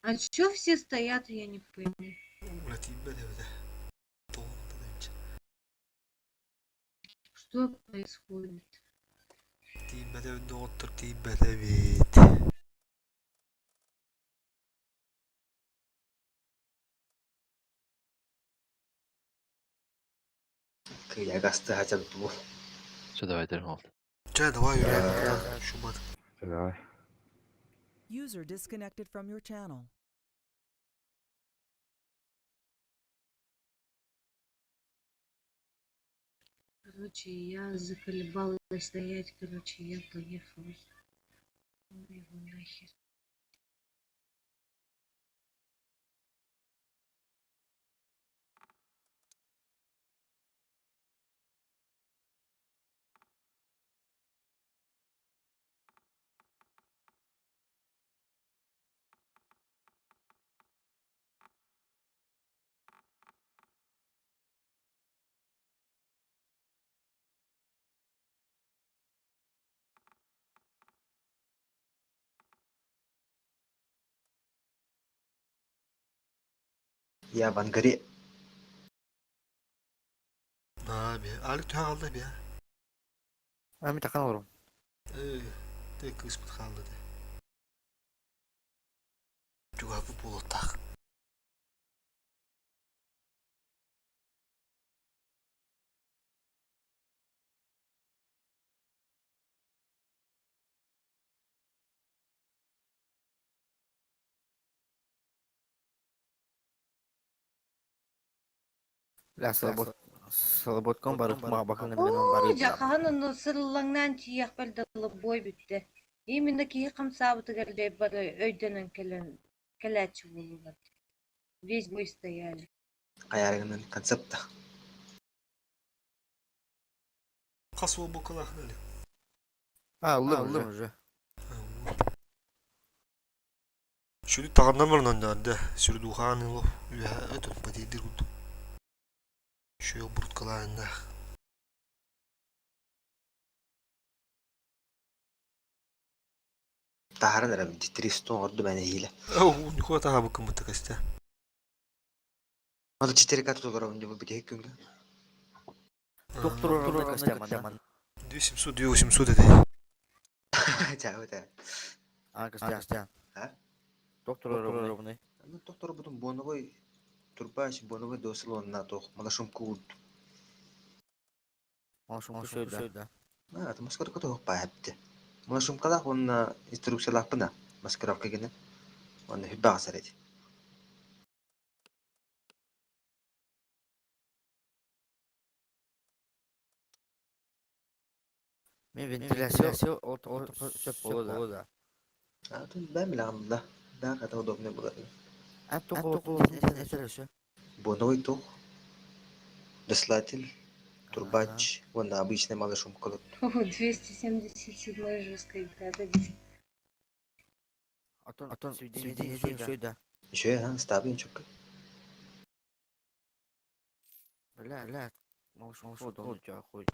А чё все стоят, я не пойму.
Бля, тиийбэт эбитэ.
Что происходит?
Тиийбэт эбит доҕоттор, тиийбэт эбит.
Кыйагасты хачан бу.
Все, давай, дерьмо.
Чэ, давай, Юрий, шумат.
Давай.
User disconnected from your channel.
Короче, я заколебалась стоять, короче, я поехала. Ну его нахер.
Я в ангаре.
Abi, Alik tühe kaldı bir ya.
Ами такан олорум.
Ee, de kısmet kaldı de. Чугапы буолуохтаах.
Бля, свобод. Свободком барып, мага бакын мен
Оо,
барып.
дьэ, хаһан онно сырыллаҥнаан тиийиэхпэр дылы бой бүттэ. Именно киһи хамсаабытыгар дьэ бары өйдөнөн кэлэн кэлээччи буоллулар. Весь бой стояли.
Хайарыгынан концепта.
Хас уол букалаах Алик.
А, ыллым уже.
Сүрү таҕаннан баран онньоон сүрдуухаан ылов үөһэ өтөн патейдир курдук. Шүө буруткалааннаах.
Таһааран эрэбин дии, 300 оҥордум эн эһиилэ.
Оо, ньукула таһаабыккын бытта кэстэ.
Аны 4К тутуларобун дии бу бүтэһик күҥҥэ.
Туох туруорарбын костя манна.
2700, 2800 этэ.
Чаабыт ээ.
А, Костя.
А?
Туох туруорарбыный?
Ну, тохторбутум боновой турбач, боновой досыл онна туох малашумку уурдум.
Малашумку сөйдө.
А, это маскировка туох баайапты. Малашумкалаах уонна инструкциялаахпына маскировка гына. Уонна хүббэҕэ сарайд.
Мен вентиляция ол сөп боло да.
А, тут бэм билэҕин да. Да, это удобный было.
А туох этер
Боновой туох. Дослатель, турбач, уонна обычный малышумка.
О, 277 жесткая игра, да,
Атын сведение сөйдө.
Еще я ставлю чөккө.
Бля, бля. Малашумку дол хуй.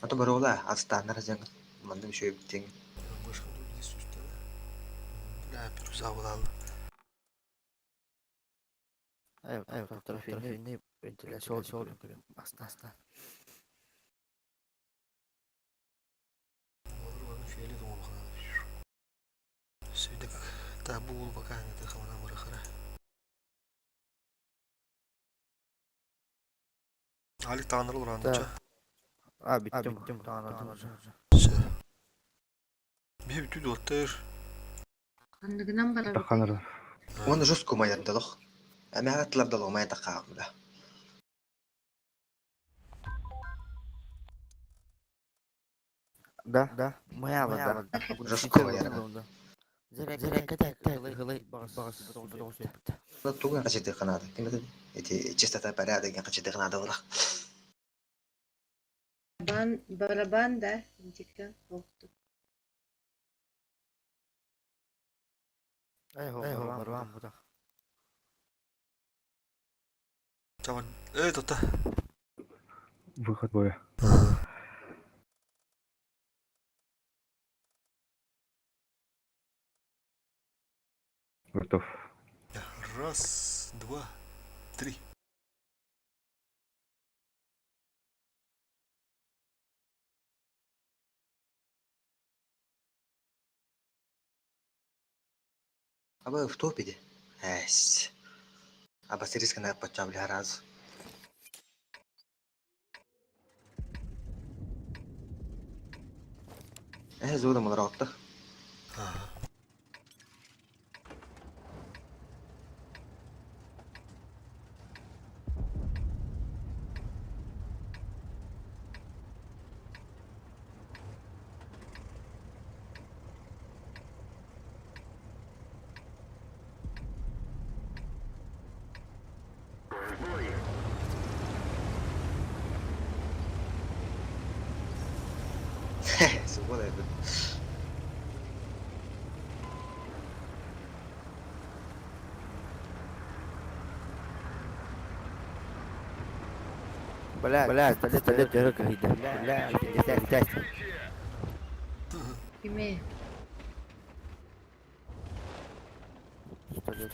А то барола астаанар жаңы. Маннык еще биттең.
Башка Бля, пируза булалы.
Ай, ай, трофейный вентиляция ол аста аста.
Сөйдек та бу пока не тахамана мурахара. Алик тааныр уранча.
А, биттим, биттим, таанырдым.
Бихи бүтү доттыр.
Ханныгынан барабыт.
Таханыр.
Уонна жестко майардалох. Эмэҕэ аттылардалох май тахаам да.
Да, да, моя вода.
Жестко майарда.
Зерек
Тугун качыты канада. Ким это? Эти чистота порядок качыты канада булах.
Барабан, барабан, да, индика, охту.
Ай, барабан, буда.
Чабан. Эй, тота.
Выход боя. Готов.
Раз, два, три.
Аба в топе де. Эс. Аба сириска на почавли раз. Э, зуда малротта.
Ага.
Свобода это.
Бля, бля, пистолет дөрөк кыйды. Бля, пистолет.
Киме?
Пистолет.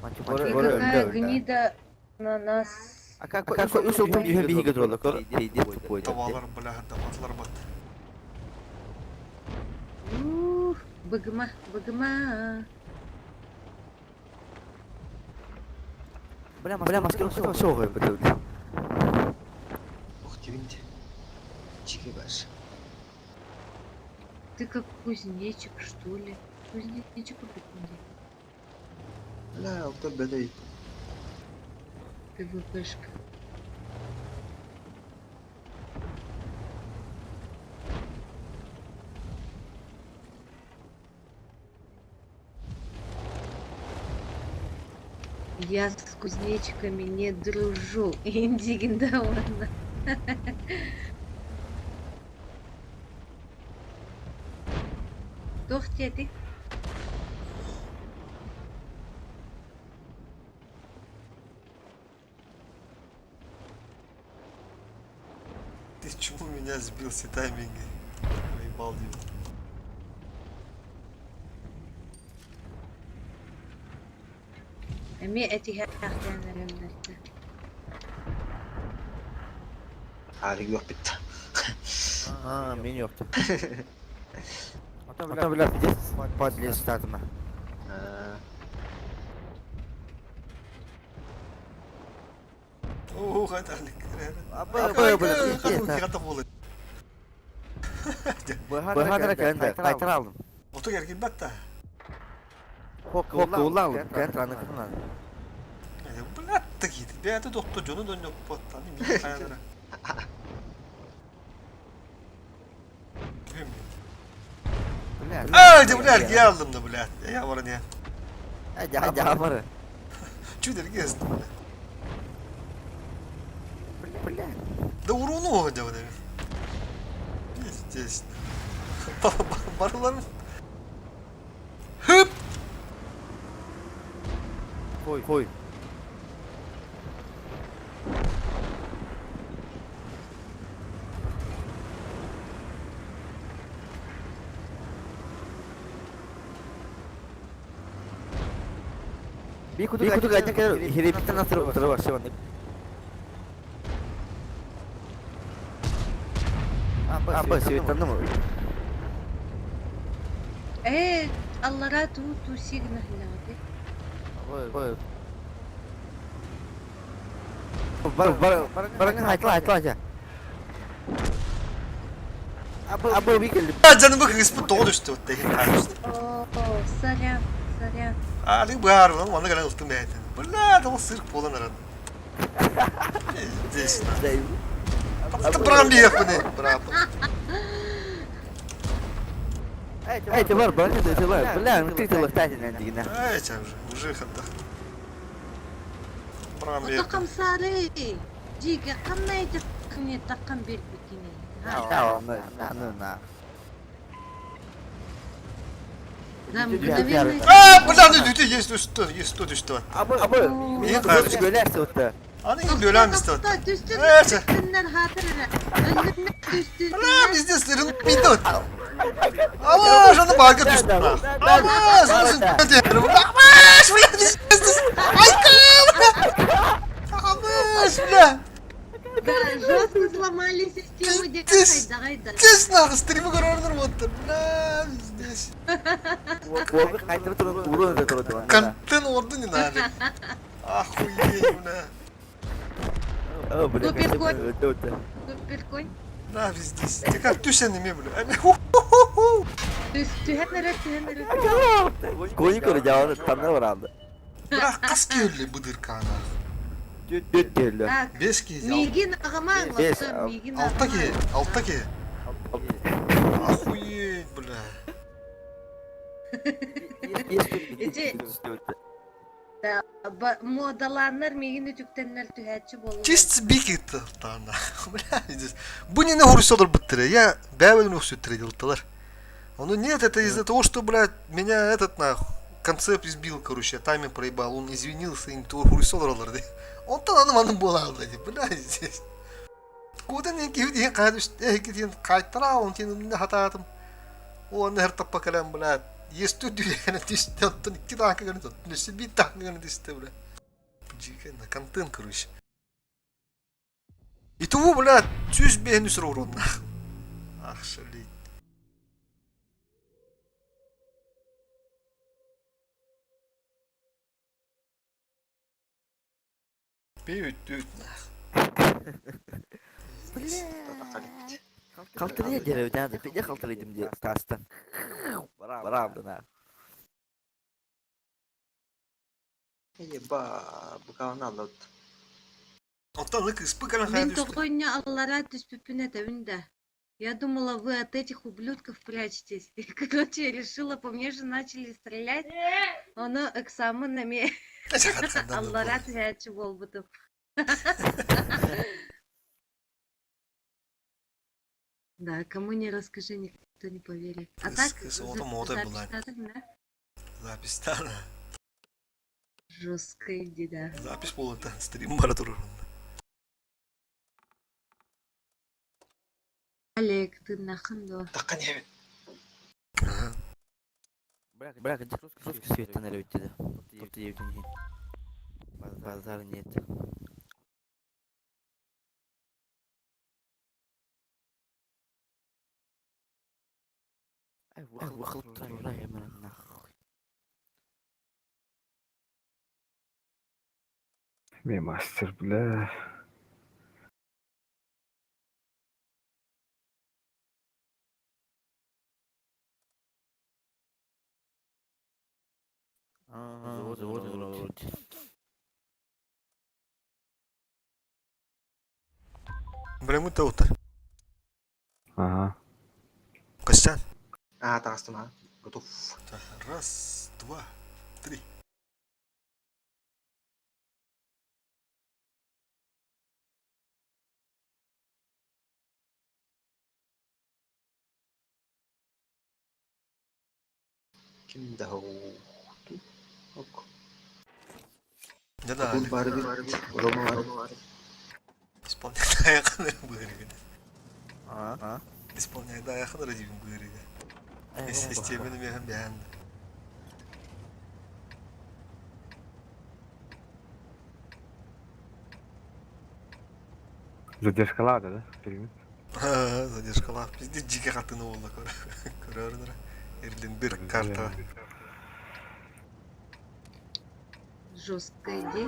И какая гнида на нас.
А какой ушел там биһиги туралар тупой.
Тавалар, бля, даватлар бат.
Ух, быгыма, быгыма.
Бля, бля, маскировка все бля.
Ух ты, винти. Чики баш.
Ты как кузнечик, что ли? Кузнечик купить
Бля, кто бедай.
ПВПшка. Я с кузнечиками не дружу. Индигин довольна. Туох диэтиҥ?
Ты чего меня сбил все тайминги. Проебал его.
Эмиэ этиһээхтээн эрэллэрдэ.
Аарыг үөхпүт.
Аа, мин үөхтүм. Оттон бля, пиздец, подлез штатыма.
Оо, хаталык.
Абы, бля, пиздец. Быһаатара кэлэн да, кайтар алдым.
Оту кэргиммэт да.
Хоккулла алдым, кэлэн тураны кытынан.
Блядь, такие. Бэйэтэ дохто дьону донньоппот, аны миин хайалара. Аа, дьэ, блядь, я алдым да, блядь. Я баран я.
Дьаамары.
Чүдэргэ ыстым, блядь.
Бля.
Да уруну дьэ, блядь. Пиздец. Барыларын. Хып!
Хой, хой. Би кутук кутук айтан кэлэр хирепиттен астыр утары вообще маннык. А, сүйеттанным.
Ээ, аллараа туу туу сигнаһылаҕыт.
Бар бар барыңын айтла айтла жа. Абы би келди.
Жаным кыыспыт тоҕо түстэ вот деген хаалыста.
Оо, сорян, сорян.
Али баарынан манна кэлэн ылтым бэйэтин. Бля, ол сырк буолан эрэн. Здесь. Бырам биэхпини. Браво.
Эй, ты бар, бар, ты бар. Бля, ну ты ты лохтательный дигина.
Эй, чам же, уже хатта. Бырам
Ото
биэхпин.
хамсаары. Дьигэ ханна этиххиний таххан биэрбиккиний?
На, на, на.
Да, мгновенно...
А, бля, ну ты есть что, есть что, что.
Абы, абы. Бөләрсі өтті.
Аны бөләм исте.
Түстүн, түстүннер хатыр эрэ. Өллүннэр түстүннэр.
Бля, пиздец, рынок идет. Ама, жана барга түстү. Ама, Амаш, бля, пиздец. Айка, бля. Амаш, бля.
Да, жестко сломали систему
Пиздец.
декайда.
Здесь нахуй, стримы көрөрдөр болуптур. Бля, здесь. Контент орду не надо. Охуеть, бля.
Суперконь. Суперконь.
Да, пиздец. Ты как түшен неме, бля.
Түһэн эрэ, түһэн эрэ.
Көйі көрі жауаны тамна баранды.
Бля, кас келли быдыркана.
Дүт келді.
Так,
Бес ки.
миигин аҕамаҥ,
Бес,
оттон миигин
Алта ки,
аҕамаҥ.
алта ки. Охуеть, бля.
Ити муодалааннар миигин үтүктэннэр түһээччи буоллулар.
Чисто бики тана. Бля, здесь. Бу не на хурсодор быттыры. Я бэвелин усютыры делталар. Он нет, это из-за того, что, блядь, меня этот нахуй концепт избил, короче, я тайминг проебал, он извинился, им то хурсодор Он то аны маны була, блядь, бля, здесь. Куда не кивди, кайдыш, кидин кайтара, он тин хататым. Он хертаппа калам, блядь. Есть тут дүйәне түсті, оттон икки таанка гына, оттон өссө биир таанка гына түсті, бля. На контент, короче. И того, блядь, түс бэйн үсір урон. Ах, шалить. Бэйт түт нах.
Калтырыя деревдәді, пиде калтырыйдым де тастан. Барамды на.
Еба, букаланы аллат.
Онтон ыкыспы кэлэн
Мин
хайа түстэ.
тоҕонньо аллараа түспүппүн этэбин да. Я думала, вы от этих ублюдков прячетесь. И, короче, я решила, по мне же начали стрелять. Ону экзамен эми аллараа түһээччи буолбутум. Да, кому не расскажи, никто не поверит. А так,
Соҕото моҕотой булаан.
запись да?
Запись тана.
Жестко иди, да.
Запись буолута. Стрим бара турар.
Олег, тыыннаххын дуо?
Таххан иһэбин.
Бля, где русский свет эрэ да? Тобто диэбитин иһин. Базар нет. Ай, нахуй.
Мастер, бля.
Вот.
Бля, мы то
Ага.
Костян.
Аа, таҕыстым аа. Готов.
Так, раз, два, три.
Ким да Ок.
Да да.
Бу бары бит. Рома бар.
Исполняй даяхын быырыгын.
А?
Исполняй даяхын радивин быырыгын. Системені мехін бән.
Задержкалады, да? Перемет.
Задержкалар. Пиздец жике қатыны болды көрөрүнөр. Эрлин бир карта.
Жестко иди.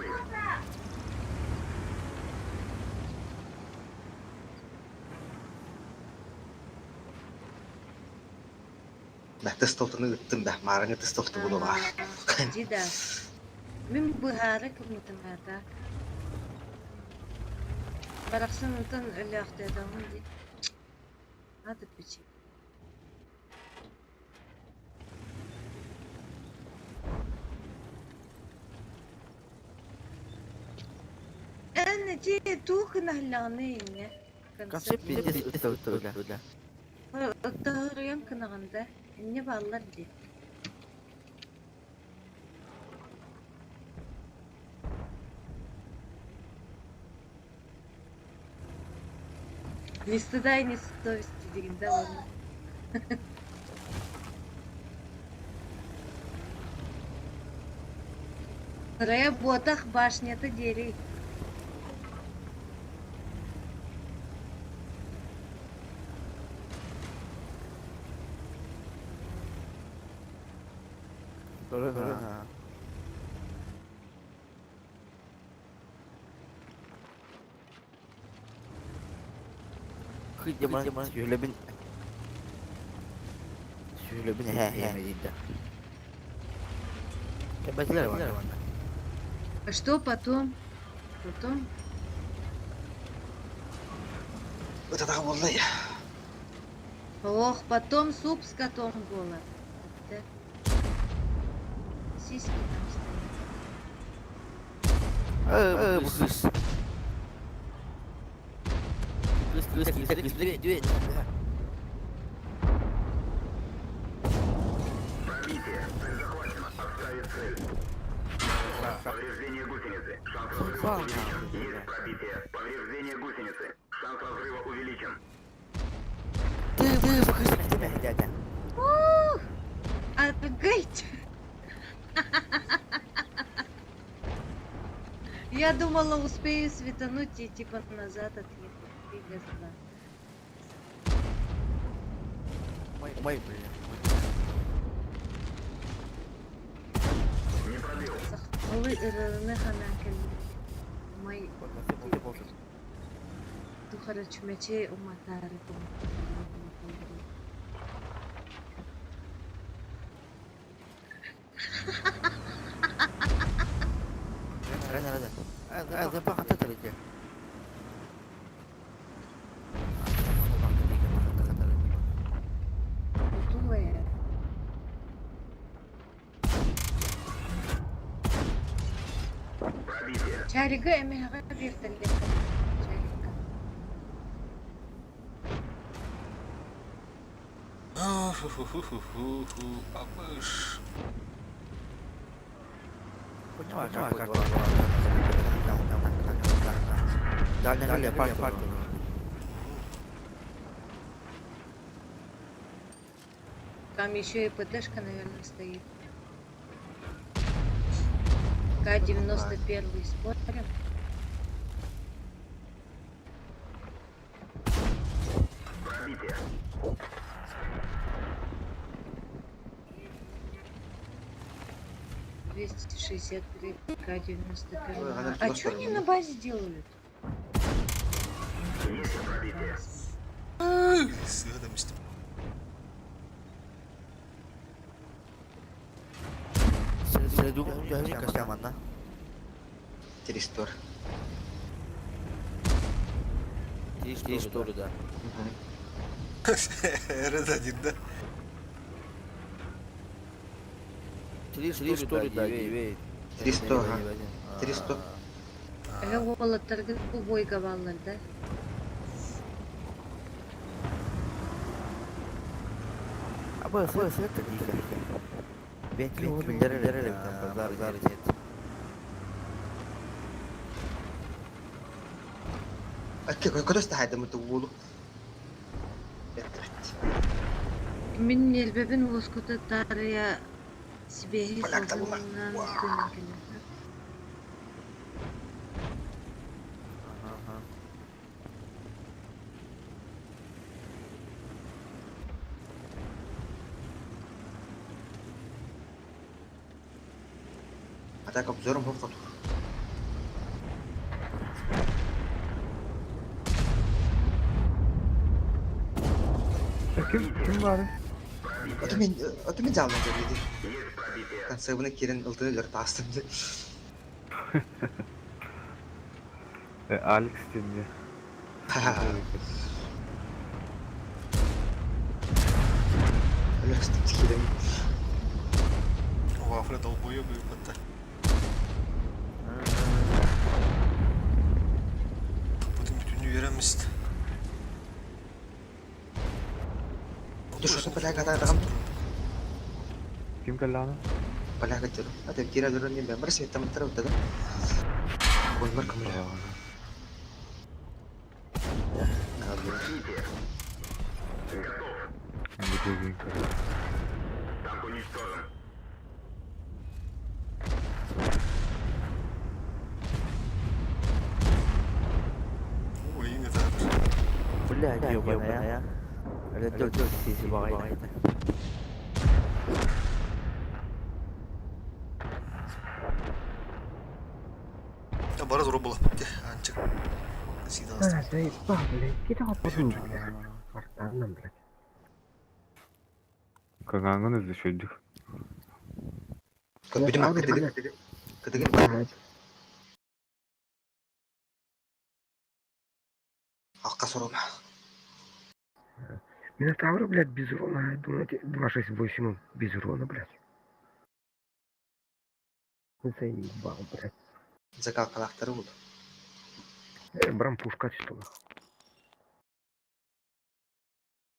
Бә тысталтыны ыттым бә. Мараңы тысталты булу бар.
Иди да. Мин быһаары кыммытым ата. Барахсан онтон өлөөхтөөтөҕүм дии. Аты пичи. Эн ити туох гынаһыллаҕыный инньэ?
Концепт пиздец ытта бля.
Оттоһуруйан кынаҕында инньэ бааллар дии. Ни стыда и ни совести диигин да уонна. Ырайа буотах башнята диэри.
Көрөн Кыдьаман сүһүлэбин сүһүлэбин эһэ эһэ Кэбэтилер бар.
А что потом? Потом?
Ытатаҕа буолла я.
Ох, потом суп с котом было. Да. Сиськи там стоят.
Э, бу кыз. Кыз, кыз, кыз, кыз, кыз,
Пробитие. Цель захвачена. Отставить цель. Повреждение гусеницы. Шанс разрыва увеличен. Есть пробитие. Повреждение гусеницы. Шанс разрыва увеличен.
Ты, ты, кыз, тебя, дядя.
Ух! Офигеть! Я думала, успею светануть и типа назад отъехать. Фига с два.
Мой, блин.
Не пробил.
Сахалы ырыны ханан кэлбит. Май тухара чүмэчи уматаары
Рана, рана. А, запах от этого где?
Утуя.
Пробитие.
Чарига эмиһэҕэ биэртэллиэххэ. Чарика.
Фу-фу-фу-фу-фу, Абыш.
Поняла, как Дальняя партия.
Там еще и ПТшка, наверное, стоит. К-91 спорим?
Пробитие.
263
Ой,
К-91.
она
А
туда
что они
сторону.
на базе делают?
Есть пробитие.
Сыһа да мистим.
Манна.
Тристор.
Три да.
Р1 да.
Три штори, да, евей.
300, ага. 300.
Уолаттаргын бойга баллар, да?
Абы сы сы тик. Бетли ол билдер базар зар нет.
Акки көтөс тахайда мыты уулу.
Мин нелбебин воскута тарыя сибеһи
Поляк табыла.
салгынынан тыынан кэлэр.
Ага.
Атак обзором хоп хотур.
Kim kim var?
Ото мен жалман dedi.
Есть пробитие.
Консервны кирен ылтыны лөр тастым dedi.
Alex dinliyor.
Өлөстүм тикирем.
Вафля долбоебы бата. Бутын бүтүнү беремиз.
Душу поляк атагам.
Kim geldi
Поляк атыр. Ата кира дөрөн мен бер светтам тар утада. Коймар кымла.
Пробитие. Готов. Танк уничтожен.
Ой, не так.
Бля, ёбаная. Это тот сиси багай.
Я бараз робола. Анчык. Сида
А, заебал, блядь, кидай подумал, блядь. Артаном, блядь.
Kankanın düşürdük.
Көпүдүм кытыгын. Кытыгын. Акка сорума.
Минотавр, блядь, без урона, думаете, 268 без урона, блядь. Заебал, блядь.
Закалкалактары бул.
Брампушка что ли?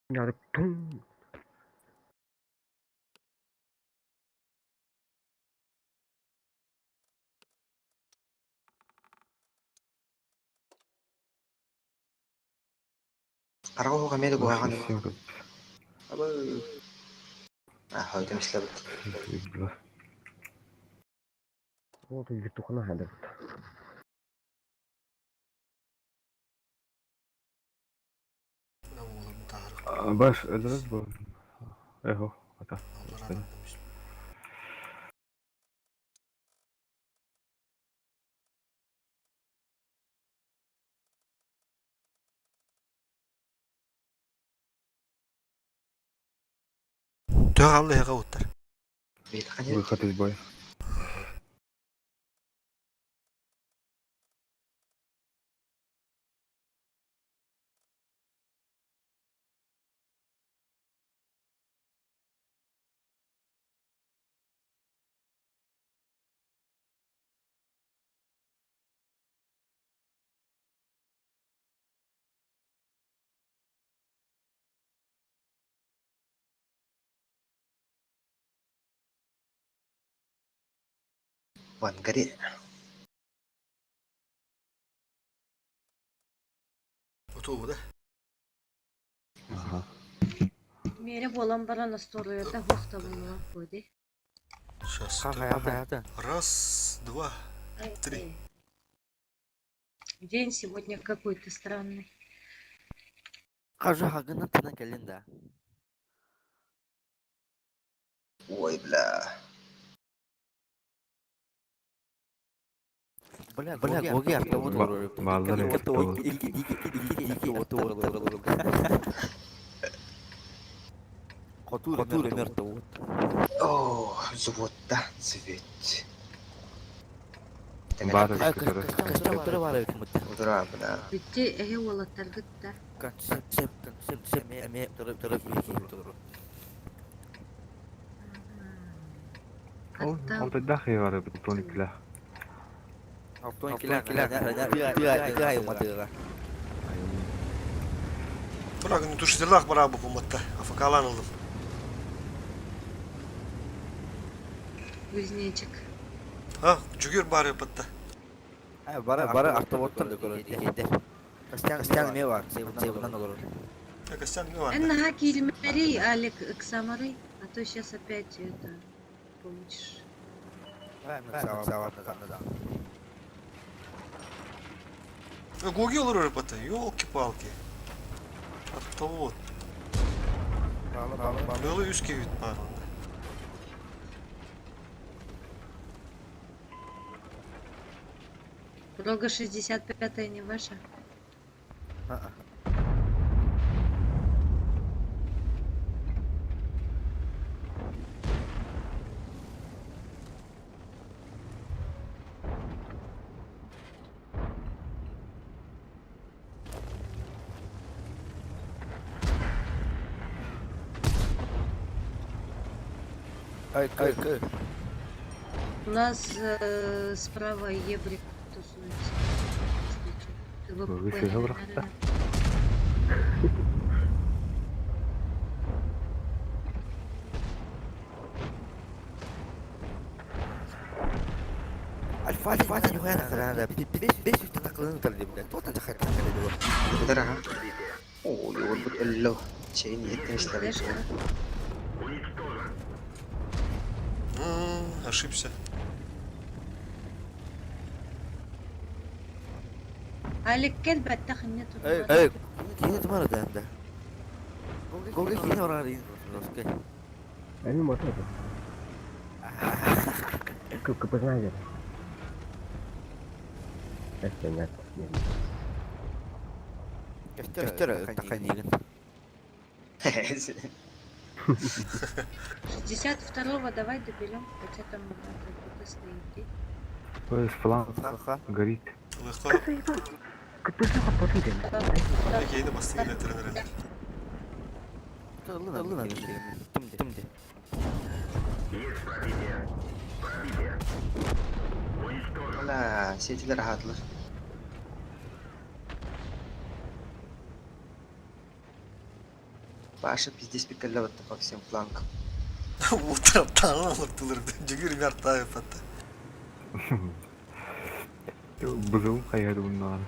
Надо тум.
Карга камеди гуаган. Абы. А, хойдум ислабыт.
Вот и вертухана надо.
Baş öldürürüz bu. Eho. Ata.
Төр алды яга уттар.
Выход из боя.
Вангари.
Оту да.
Ага.
Миэрэ буолан баран остуоруйата суох табыллыбат буо дии.
Сейчас. Раз, два, три.
День сегодня какой-то странный.
Хажы хагынан тына кэлин да.
Ой, бля.
Бля, бля, Гоги автовод олорор.
Бааллар эбит ол.
Хотуур хотуур мертв.
О, взводта цвет.
Баар эбит көтөрө.
Көстөр бар эбит мытта.
Утра, бля.
Бүтте эһи уолаттаргыт да.
Ол алтайдаах бар эбит тоникла.
Тура күнү тушителлах бара бу куматта. Афакалан ылдым.
Кузнечик.
А, жүгер бар эпатта.
Бара бара автоводтан да көрөр. Костян Костян ме бар, сейвынан олорор.
Костян ме бар.
Эн килмери, Алик, Эксамары, а то сейчас опять это получишь.
Гоги олорор эпатта. Ёлки-палки. Автовод. Было үске бит бар.
Рога 65-я не ваша?
Ай, кай, кай.
У нас справа ебрик тусуется. Если чё.
Вы сыһа бырахта.
Альфа, альфа, не хуя, бес үстә такылын үтәлде бит. Тота жахар такылды.
Утра, ха. Ой, ой, бут элло. Чейн еттешлер.
Ошибся.
Алик, кел бәттах не тут.
Эй, эй, кини тумара да да. Гоги кини ора рин.
Эми мотор. Кып знаете. Это нет.
Көстөр такайнигин.
62-го давай доберем, хотя там это ПП стоит.
То есть фланг горит.
Кейini bastı yine trenere.
Есть пробитие. Пробитие. Уничтожен.
Бля, сетилер хатлар. Паша пиздец пикалеват по всем флангам.
Утром таалыктылар. Жүгер мәрт эпатта.
Бызыл хайыр bundan.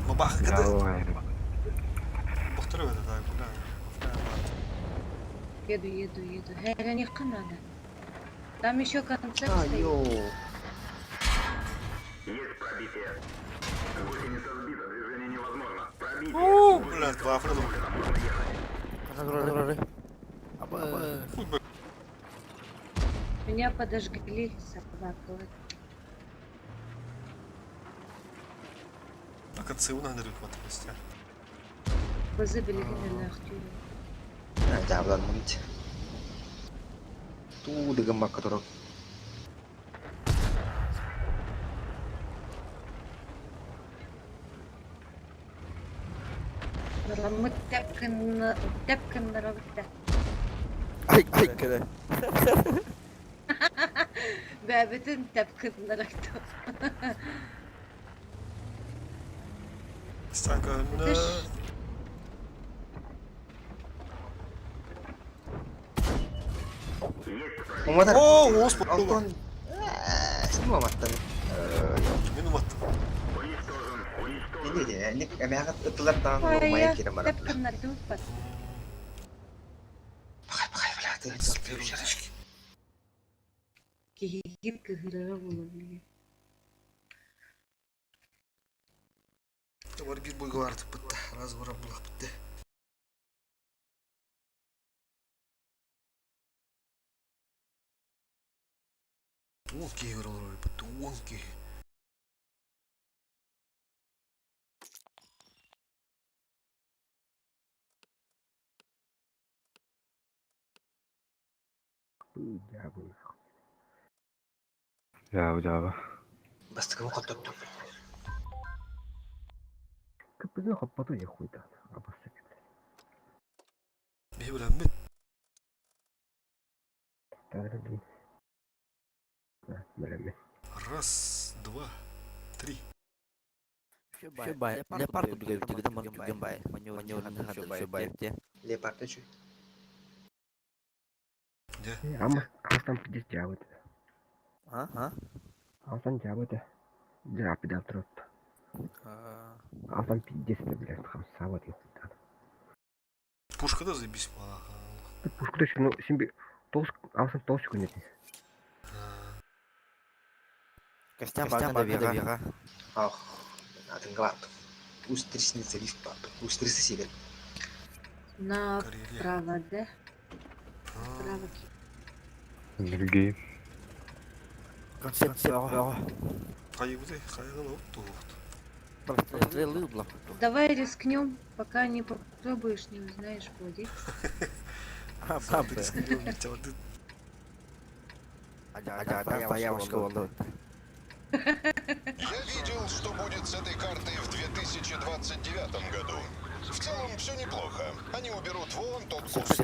Мабах кыды.
Давай.
Бохтырып это так, бля.
Еду, еду, еду. Хэ, надо. Там еще концерт
А,
стоит.
йоу.
Есть пробитие. Гусеница сбита, движение невозможно. Пробитие.
О, бля, два фреза. Хуй бы.
Меня подожгли собака.
А концы у нас вот костя.
Базы билигин
Жабылар мунт. Туу деген макка турар.
Мы тэпкин наравытта.
Ай, ай, кеде.
Бәбитин тэпкин наравытта.
Станка.
Это ж
Уматар.
О, ос
Алтон. Син уматтан.
Мен уматтым.
Ник эмээхэ ыттылар даҕаны умайан
Ой,
киирэн
тэп
бараллар.
кыннардыбыппат.
Пахай, пахай, бля, ты
Киһигит кыһырара буолар билигин.
Бар биир бойга баартыппыт да, раз баран булахпыт да. 10 киһи олорор эбит, 10 киһи.
Дьаабы.
Дьаабы дьаабы.
Бастакы хоттордум.
Кыппызын хоппоту дьэ хуйдаан. Абасык.
Биһи билэммит.
Тагыр Билэммит.
Раз, два, три.
Леопард курдук бай.
Леопард үчү.
Амmas астан пидес дьаабы.
А?
Астан дьаабы да. Дьаапы да тұрып. Астан пидес да блядь, хамсаба дии хуйдаан.
Пушка да заебись была.
Пушка шуну син тоғыз алсан тоғыз секунд еді.
Костян бага.
Ах, атынга баптым. Устричница риф баптым. Устрица сибир.
Направо, да? Направо.
Другие.
Концепция.
Хайбыды, хайгыл отту.
Давай рискнем, пока не попробуешь, не узнаешь, владеть.
Я видел, что будет с этой картой в 2029 году. В целом все неплохо. Они уберут вон тот куст.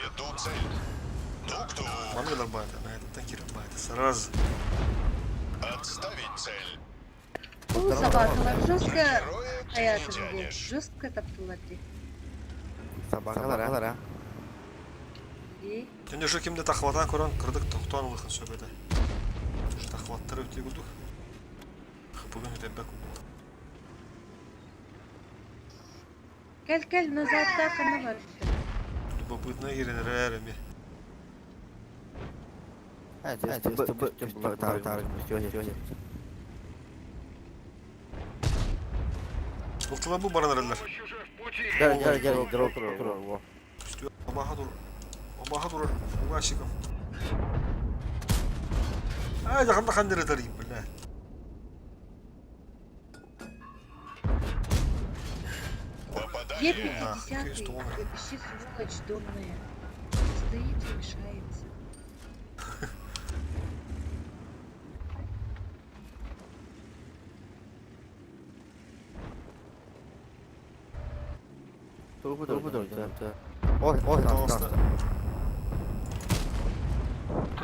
Веду цель. Тук-тук.
Мангал бата, на это такир бата. Сразу.
Отставить цель.
Ол собакалар жестко
Героя ты не
аятым был.
тянешь.
Жестко таптылар ди.
Собакалар,
Ди.
Және же кимде тахватан көрөн кырдык токтон улахан сөбөдө. Ушу тахваттар өтө курдук. Бүгүн өтөбөк.
Кел кел назад тақыны бар.
Любопытно киренер эми. Ултыла бу баран эрелер. Үстү Омаха тур. Омаха тур. Угашиком. Ай, жақында қандыр етер бля.
Е
Нахуй,
50
что он?
вообще сволочь дурная. Стоит и мешается.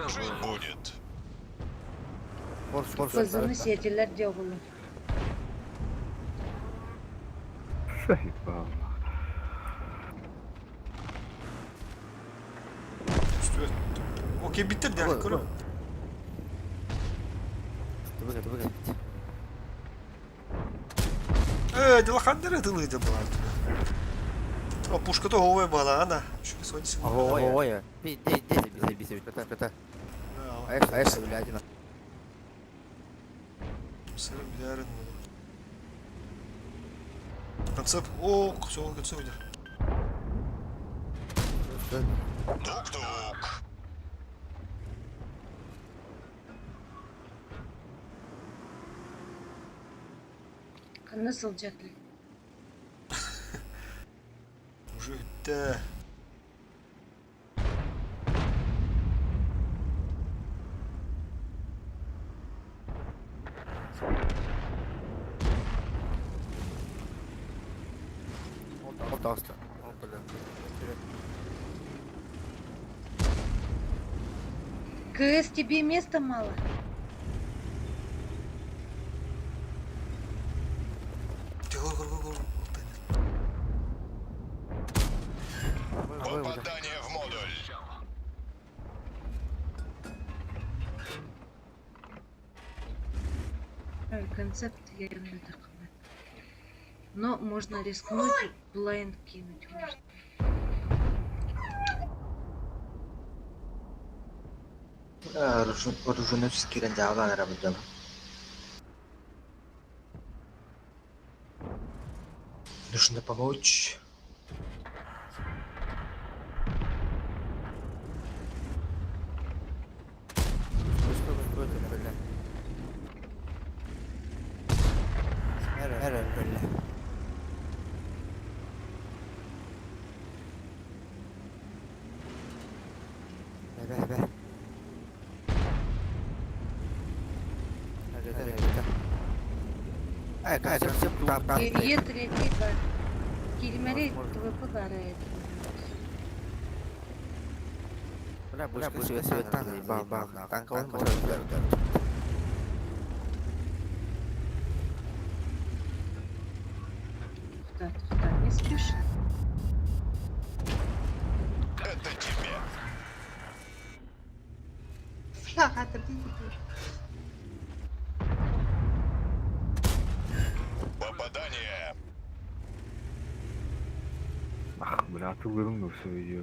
Жить будет.
Козыны сетилер диоғылы.
Заебал.
Үстү. Окей, биттер дә, көрөм. Э, дела хандыр етілі де була. О, пушка то голая была, ана. Şu son Сырым биләрин. Концепт. О, все, концепт где.
Тук-тук.
Қаны сылжаклы.
Уже үтті.
Таҕыста. Ол бля.
КС, тебе места мало?
Попадание в модуль.
Концепт я не такой. Но можно рискнуть, блайнд кинуть можно.
Оруженосец киирэн дьаалаан эрэ дьон. Нужно помочь. Е третий бар. Килмери ТВП бары.
Бля, бушка свет бах бах танковый
Куда, куда, не спеши.
Это тебе. Попадание.
Ах, бля, атылырым да все видео.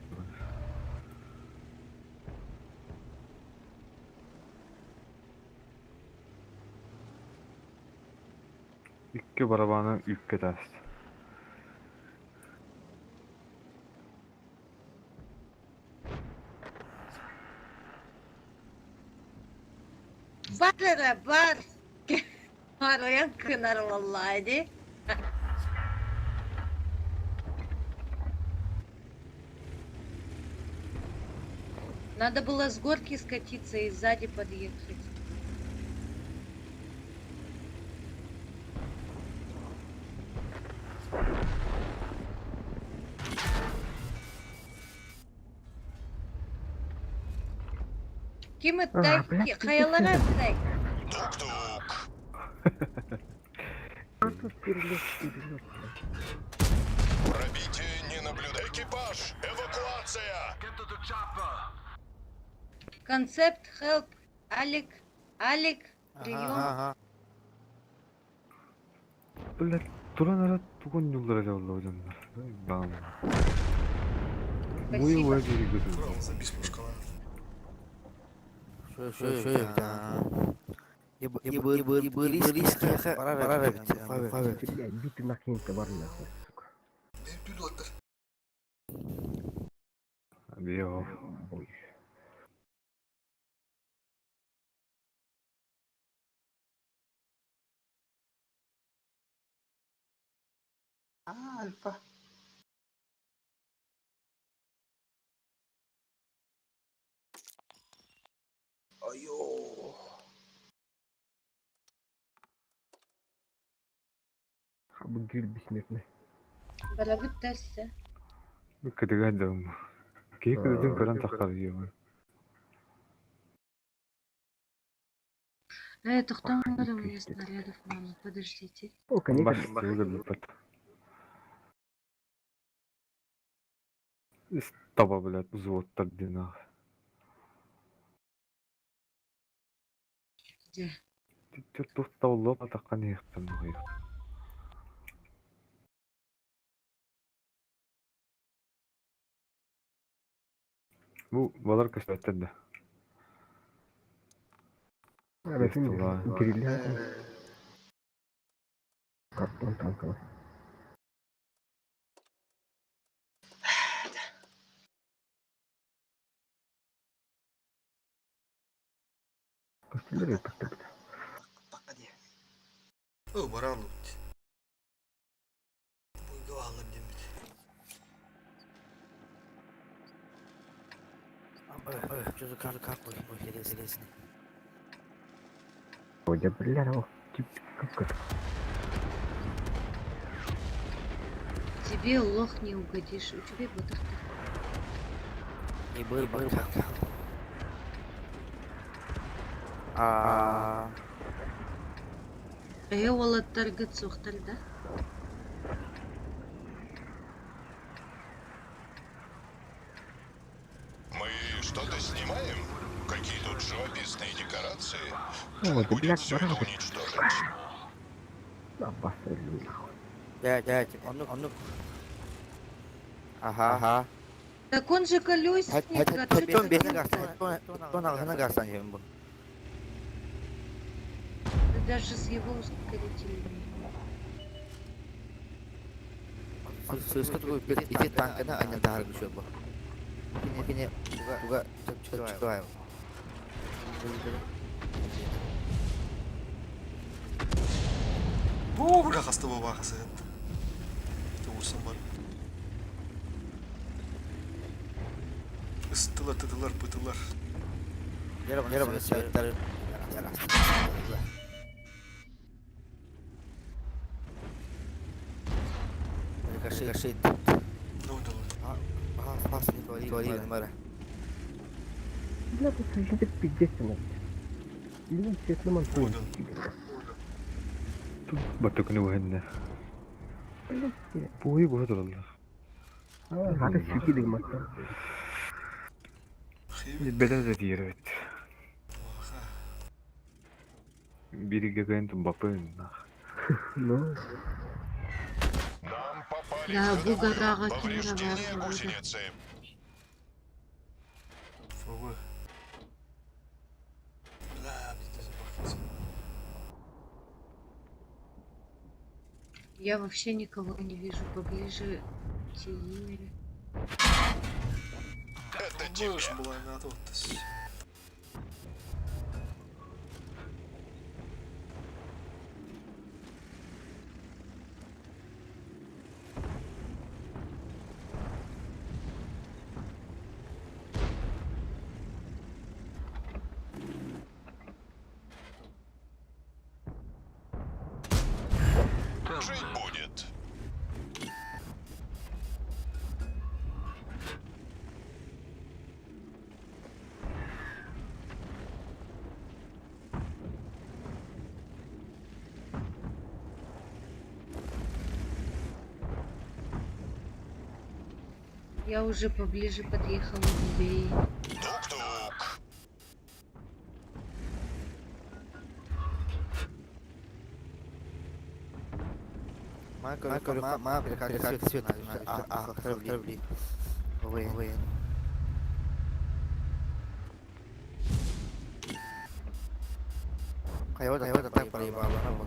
Икки барабаны үкке таст.
Бар бар. Бароян кынар валлахи. Надо было с горки скатиться и сзади подъехать. Ким это? Хаялара тай.
Тук-тук. Пробитие не наблюдай. Экипаж! Эвакуация!
Концепт, help, Алик, Алик, прием.
Блядь, туран ара тугун юлдара жабылды hocamlar. Бам.
Спасибо.
Бой бой көтү.
Забис мушкала.
Блядь, биты нахрен бар нахуй, сука.
Био.
Ой.
Альфа. Айо.
Хабы гриль бессмертный.
Барабыт тасса.
Кыдыга дым. Кей кыдыдын көрөн тахтар диyor.
Тоқтаңдар, у меня снарядов мало. Подождите.
О, конечно.
Баш тылыр Таба, блядь, взводтар динах.
Где?
Туттаулы атаққан ехтан нұғайық. Бу балар көстөттөр да.
Гриля. Картон танковый. Көстүлөр өпүктөр.
О, баран лут. Буйга алыр демит.
Ой, бля, о, тип, как это?
Тебе лох не угодишь, у тебя бытахта.
Не был был А.
Эһэ уолаттаргыт суохтар да?
Мы что-то снимаем? Какие тут живописные декорации?
О,
Надо
ты,
будет
блядь,
все это
бараху.
уничтожить.
Аббас өлүү нахуй.
Дьэ, дьэ, оннук, оннук. Аха, аха.
Так он же колесник, а что
Хэттон
ты
биэһин
такой?
гасан, аҕыһына гасан диэн бу.
Ты даже с его ускорителями.
Сыыска тугу ити танканы анньан таһаарга үчүгэй бу. Кини кини туга туга чугаев.
Бу бля хаста баба хасыгын. Туурсан бар. Ыстылар, тытылар, пытылар.
Яра бу светтер. Каши каши.
Ну да.
Бас бас не говори мара.
Бля, тут жити пиздец на. Блин, свет на манту.
Баттыкны уһэннэ. Буй буһа тураллар.
Хата сики дигмат.
Бэдэ да диир эбит. Бириге кыйын тумбаппын.
Ну,
Нам попали
Да,
в ходовую.
бугорага
Повреждение
кинула.
гусеницы.
ФВ. Бля, пиздец, бахнется.
Я вообще никого не вижу поближе к Тиимере.
Это тебе.
Быш была на тут.
Жить будет.
Я уже поближе подъехала к Бей.
Тук-тук.
Ма ма ма как свет а а корабли. Вы вы. Хайва хайва так пари баба.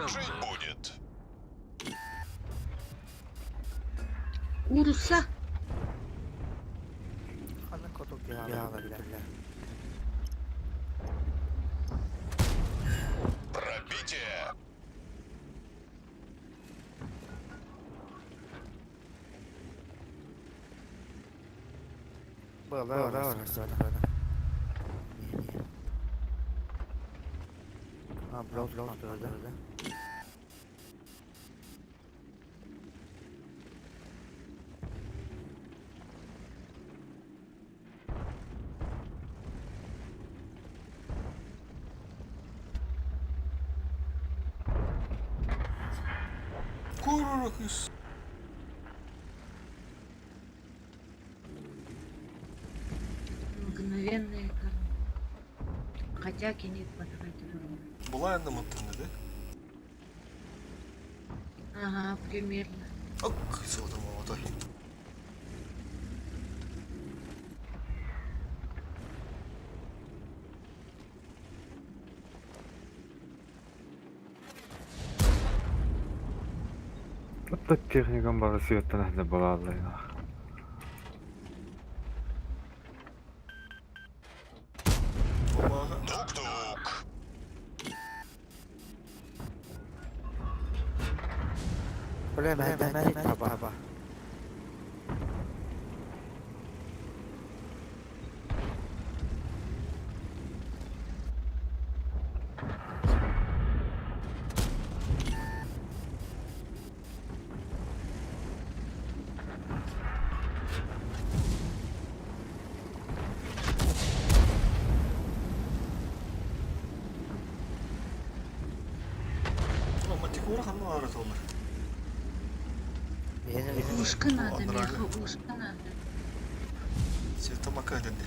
Жить будет.
Уруса!
Хана коток я бля.
Пробитие.
Бла бла бла бла. А, бла бла бла да.
Куруракыс.
Мгновенная карма. Хотя кинет потратил.
Была на мантыны, да?
Ага, примерно.
Ок, сылдым молодой.
Hatta техникам бары светтен ахны балалайна.
Тук-тук.
Бля, бля, бля, бля, баба.
Куора ханна баара толлар.
Ушка надо, меха, ушка надо.
Света мака дэнде.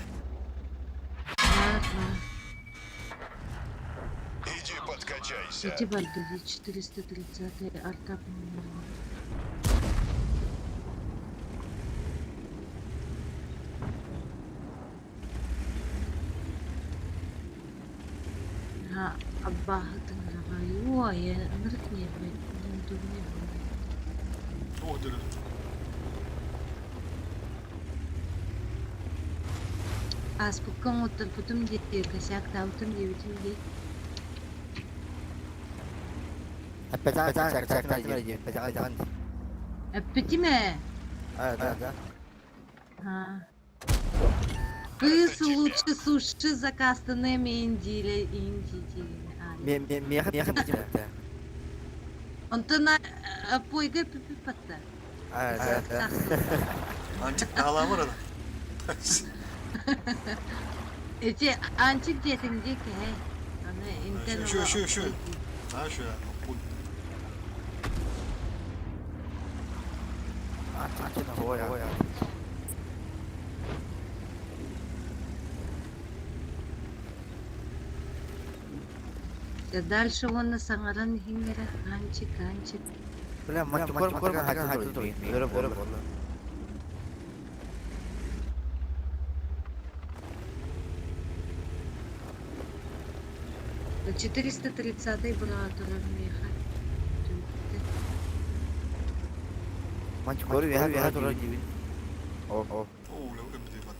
Бар, бар.
Иди подкачайся.
Эти барды 430 арта по-моему. Ha, аббааһытыҥнаҕа уой ынырык ньиэрбэ неудобный буолла.
О, дыры.
Ааспыкка оҥотторбутум дии, косяктаабытым диэбитим дии. Эппитим ээ. А. Кыыс лучше суши заказтаны индииле индииле. Онтон пойга пиппатта.
Анчык таалаамыр ана.
Эти анчык диэтиҥ дии кэһэй. Аны интен
Şu şu şu. Ha şu. Пуль.
Дальше уонна саҥаран иһиҥ эрэ анчык анчык. 430 быраҕа турар миэхэ. Түбүктэ.
Оо, öbүдэ бат.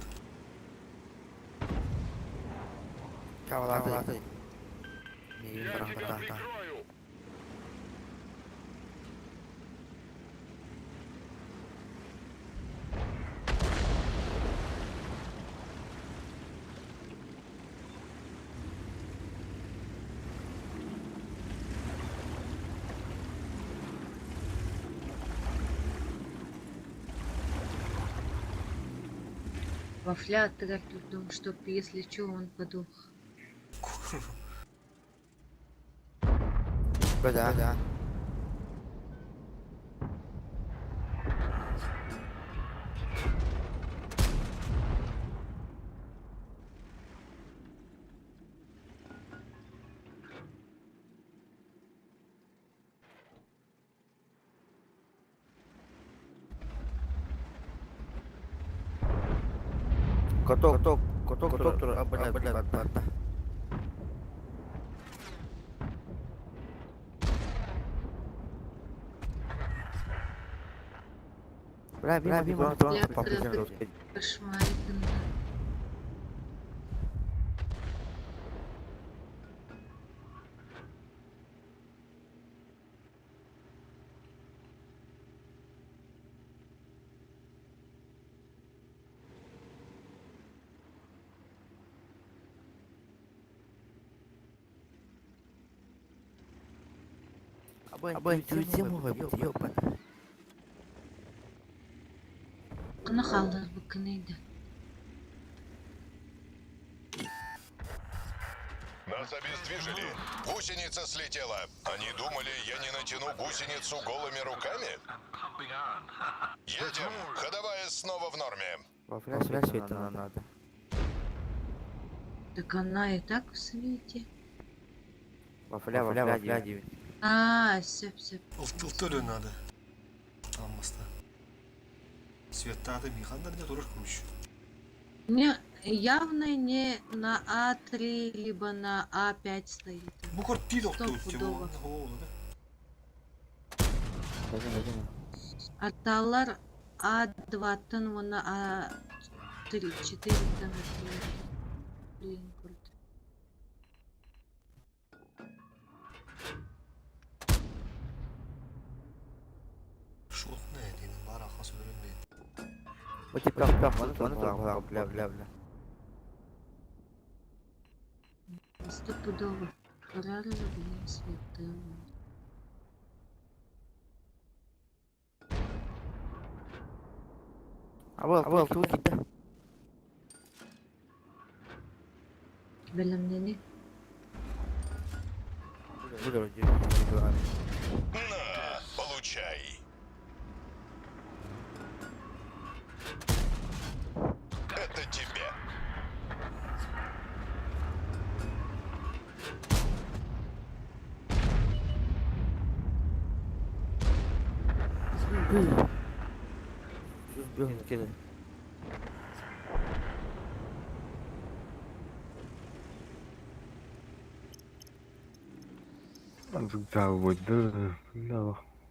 Вафля аттыгар турдум, чтоб если чё он подох. Кошмарит. Кына хаалларбыккын да.
Нас обездвижили. Гусеница слетела. Они думали, я не натяну гусеницу голыми руками? Едем. Ходовая снова в норме.
Так она и так в свете. А, все, все.
Ылтылтыры надо. Алмаста. Светтады михандар не турыр куш.
Не, явно не на А3, либо на А5 стоит.
Бу кор ти доктор
Стопудово. Арталар А2-тан уонна А3, 4-тан аттылар. Блин, круто.
Шот не дин бара хас өрүн
Стопудово. Карара, блин, светила. Бэлэмнэни.
На, получай. Это тебе.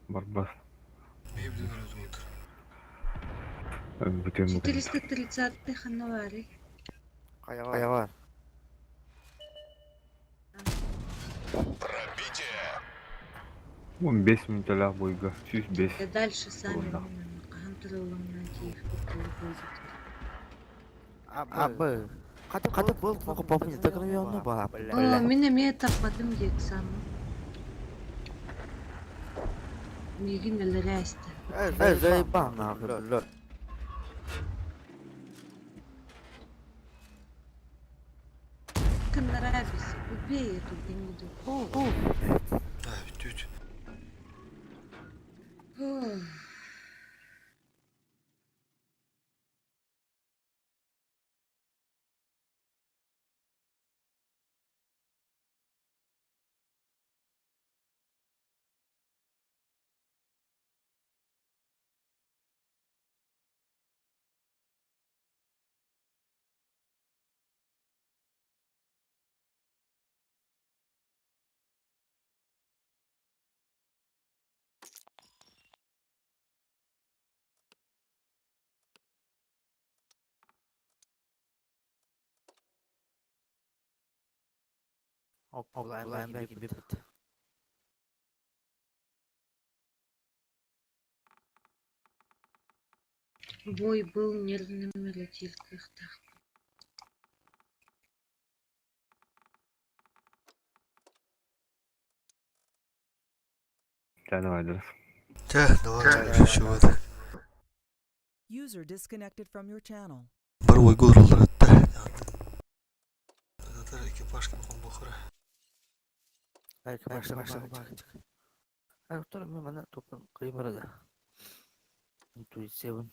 Барбас.
430 ханавари.
Хайа бар.
Пробитие.
15 минуталаах бойга. 105.
Я дальше сами
Уонна.
хаһан туралларынан киир
Абы. Хата хата был попа не так наверное ба.
О, мин эмиэ таппатым диэк саамы. Миигин өлөрөөстө.
Э, заебал нахуй. Лёд.
Кыннарабис, убей эту гниду.
О,
А, бүттүт.
Ох.
Оглайн бит.
Бой был нервным так.
Давай,
Чэ, давай, чего это?
User disconnected from your channel.
Бар ойгол роллар атта. Татар экипаж ким бохора.
Башта башта башта. Доктор, мен мана топын кыймырды. Интуиция.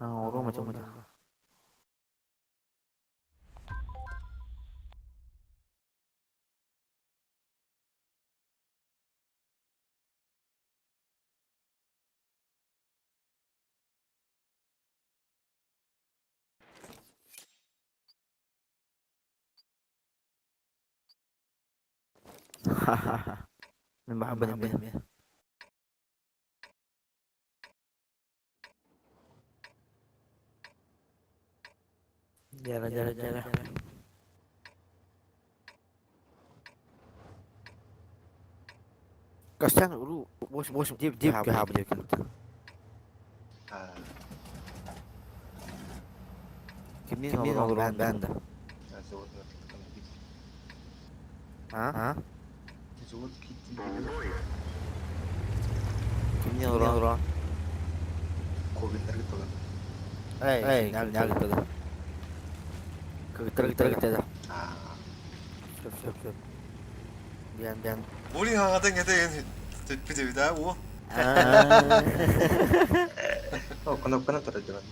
А, Рома, Рома. Ха-ха-ха. Мен баха бен. Жара, жара, жара. Костян, уру, 8, 8, 9, 9, 9, 9. Кимнин olur ben ben de. Ha? Ha? Кимнин olur olur. Эй, эй, не не Кыгытыр кыгытыр. Сөп сөп сөп. Бен бен.
Булин хаңадан кете түппү да о.
О, кнопканы турар дебен.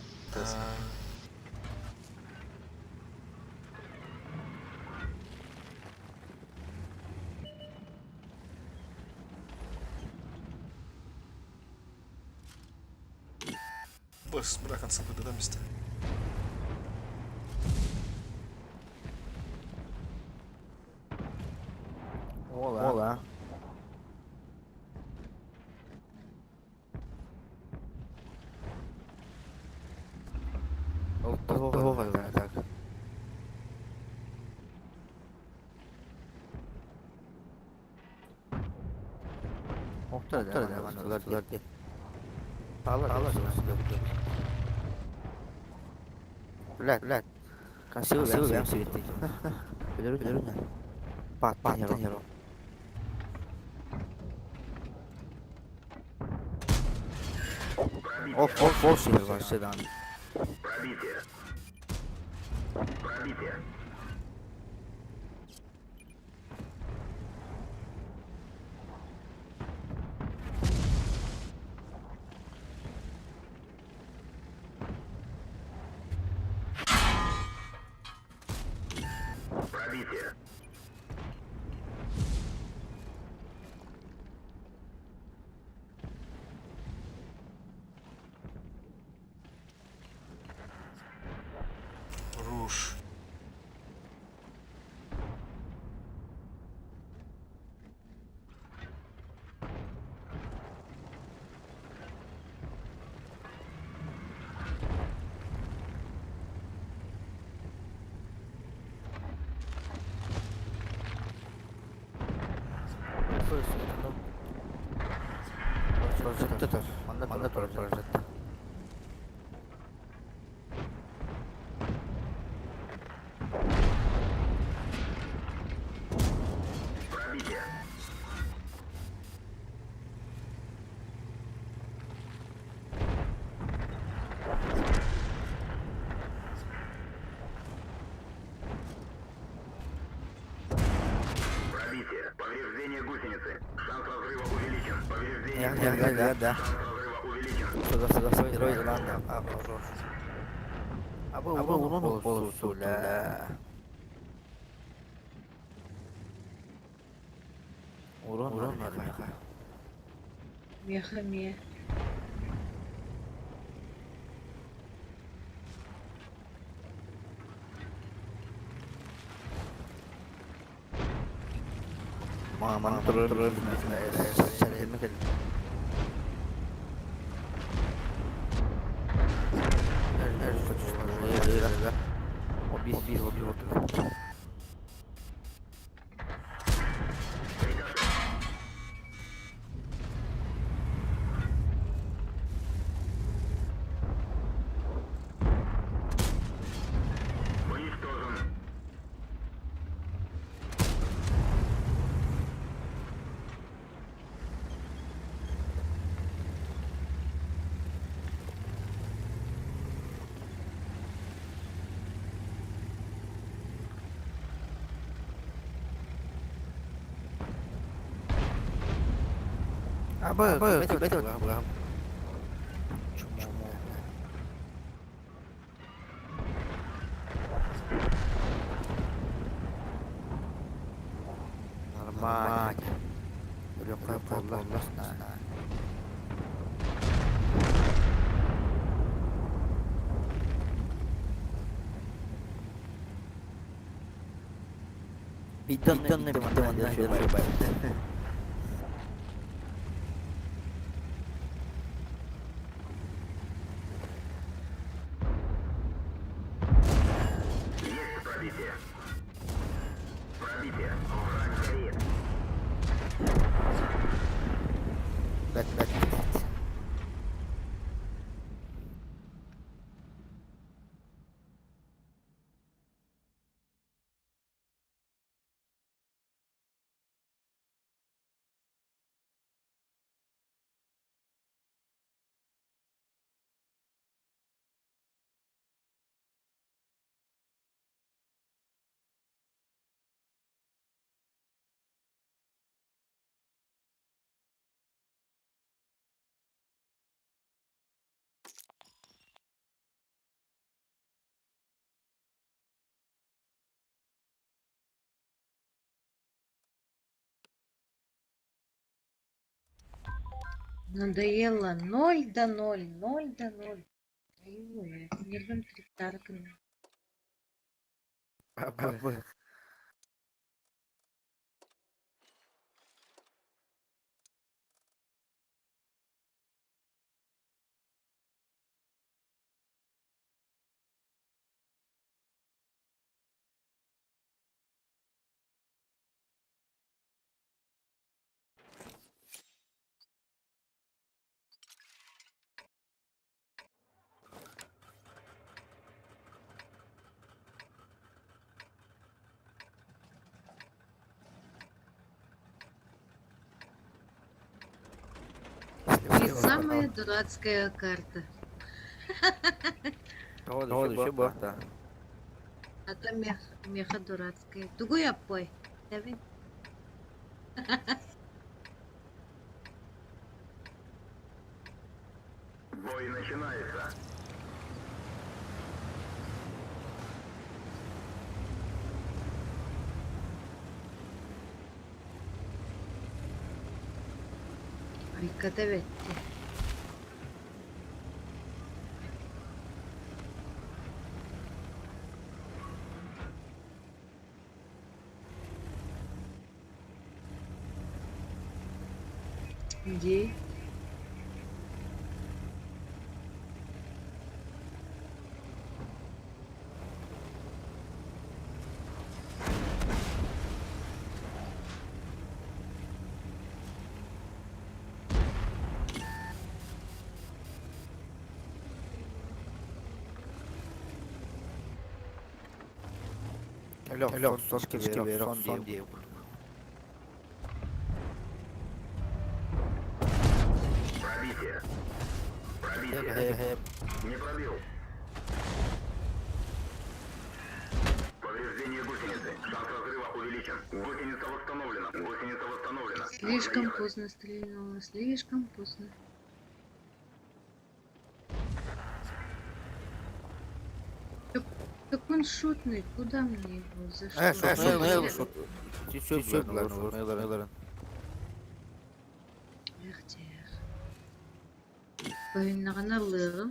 Бас, бракан сапыды да месте.
Ола. Ола. Так. Тала, Блядь, блядь. Красивый, красивый, светит. Белеру, белеру, Пат, пат, Оп, оп, оп, седан.
Пробитие. Пробитие. Пробитие.
Руш.
Манна турар.
Пробитие. Пробитие. Повреждение гусеницы. Шанс разрыва увеличен. Повреждение
Я,
гусеницы.
я, я, да.
Шанс разрыва увеличен.
Сюда, сюда, сюда, Абы, абы, урон полусуля. Урон, урон, меха.
Меха ме.
Мама, турар, турар, Обис, обис, обис.
Уничтожен.
Абы, абы, бэт, бэт, Чмо. Нормально. Легкая полосна. Бидон, бидон, бидон, бидон,
Есть пробитие. Пробитие. Враг горит.
Бэт, бэт, бэт.
Надоело. 0 до 0, 0 до 0. Ой, нервым трактарками.
Абы.
Самая дурацкая карта.
Тоҕо да буолта.
А то мех, меха дурацкая. Тугуй аппой. Давай.
Бой начинается.
Айката бэтти. Дии.
Алло, сон сон диye.
Пробитие. Пробитие. Не пробил. Повреждение гусеницы. Шанс разрыва увеличен. Гусеница восстановлена. Гусеница восстановлена.
Слишком поздно стрельнула, слишком поздно. Так, так он шотный, куда мне его? За что? Эх, тех. Повиннаҕына ыллыаҕым.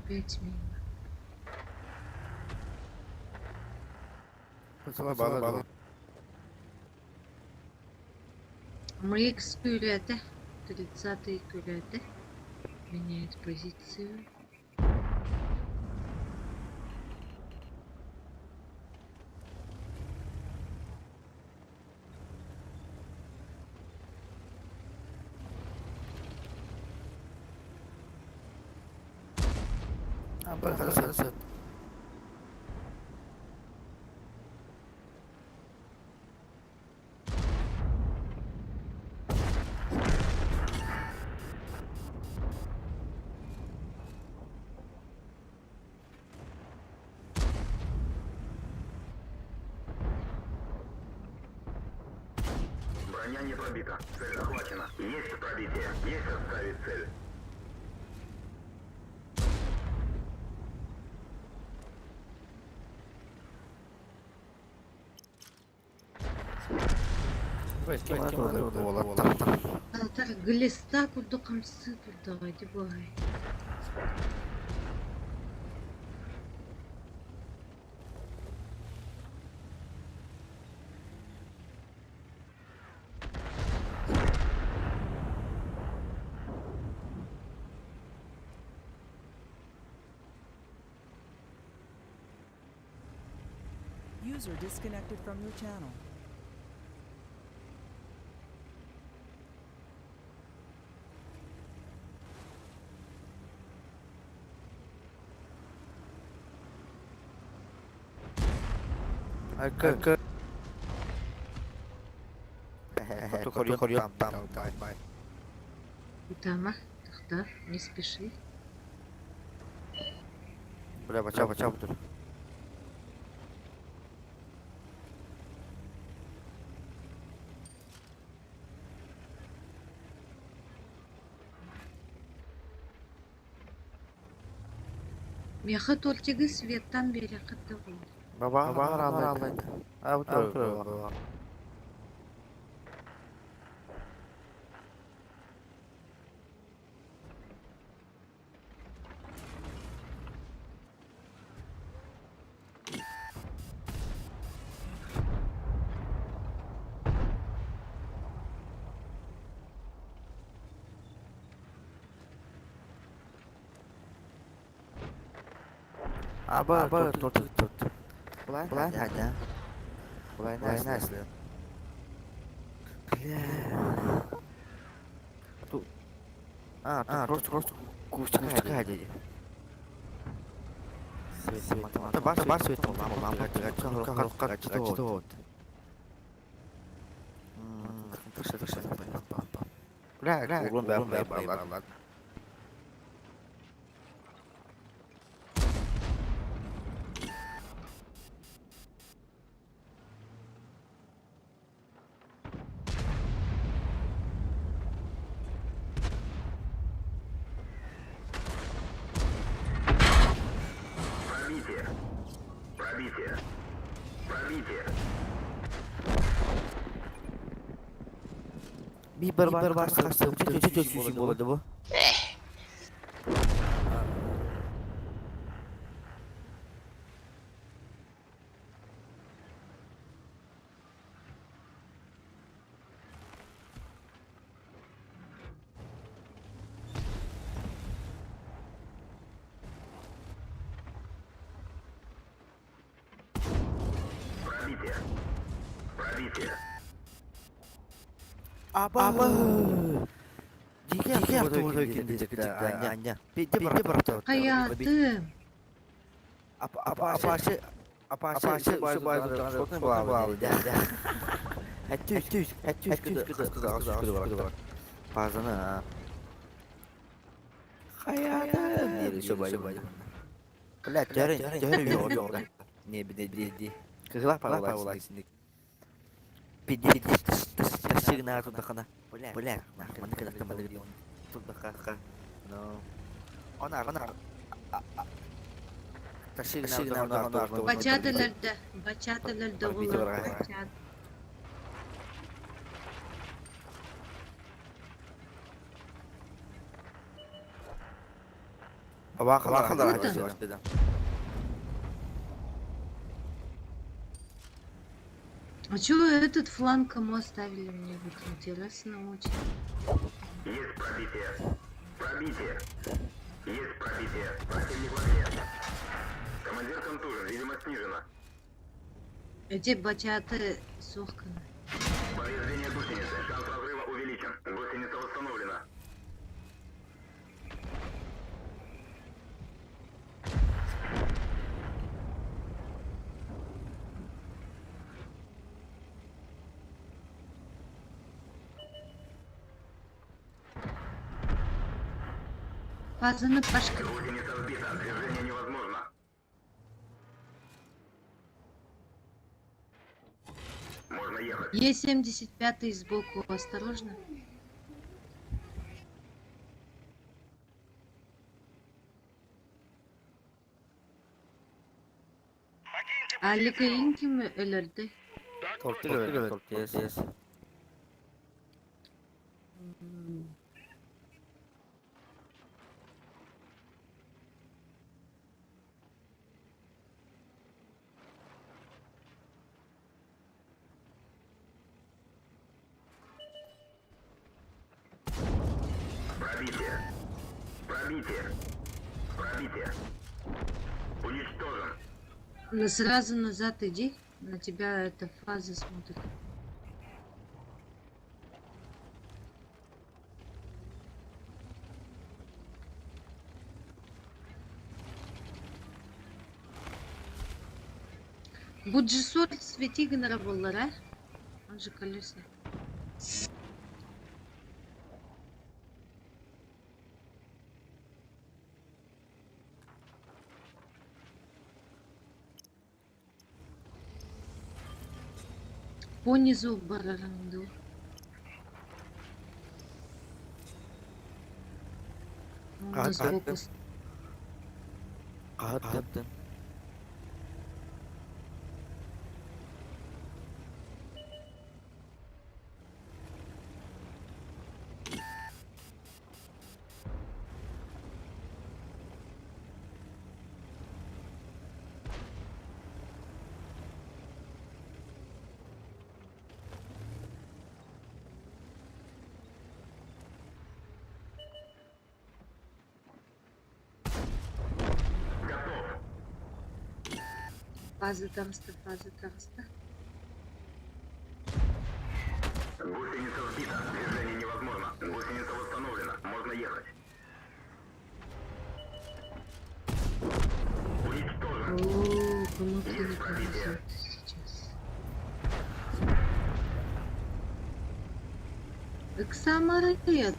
Опять мимо. МХ күүлээтэ, 30-й күүлээтэ. Меняет позицию.
Броня не пробита. Цель захвачена. Есть пробитие. Есть отставить цель.
Алтар глиста курдук хамсыы турдаҕа ити буолай.
User disconnected from your channel. Утама, тохтоо, не спеши.
Бля, бача, бача буdur.
Миэхэ тортигы Светтан биэриэххит да буолуо.
Баба, баба, аллайды. А, буdur. Аба, аба, тортик, тортик. Булай, булай, хадя. Булай, найс. Бля. Тут. А, тут просто, просто. Кустка деді. Бар свет
Пробитие. Пробитие. Пробитие.
Bir bar bar болады bu.
Пробитие. Пробитие.
Аба.
Hayatım. Бачат өлөрдө. Бачат өлөрдө оҕолор. Бачат. А чё этот фланг кому оставили, мне вот интересно очень.
Есть пробитие. Пробитие. Есть пробитие. Противник в огне. Командир контужен, видимо, снижена.
Эти бачаты сохканы.
Повреждение гусеницы. Шанс разрыва увеличен. Гусеница восстановлена.
Фазаны пашка.
Гусеница сбита. Движение невозможно. Можно ехать.
Е75 сбоку, осторожно. Алика ким өлөрдү? М.
Пробитие. Пробитие. Пробитие. Уничтожен.
Ну сразу назад иди, на тебя эта фаза смотрит. Буджисор свети генерал, а? Он же колесник. Понизу бараранду. Он сбоку. Фаза таҕыста, фаза таҕыста.
Гусеница сбита. Движение невозможно. Гусеница восстановлена. Можно ехать. пробитие.
Повезет сейчас. Ыксамарыты.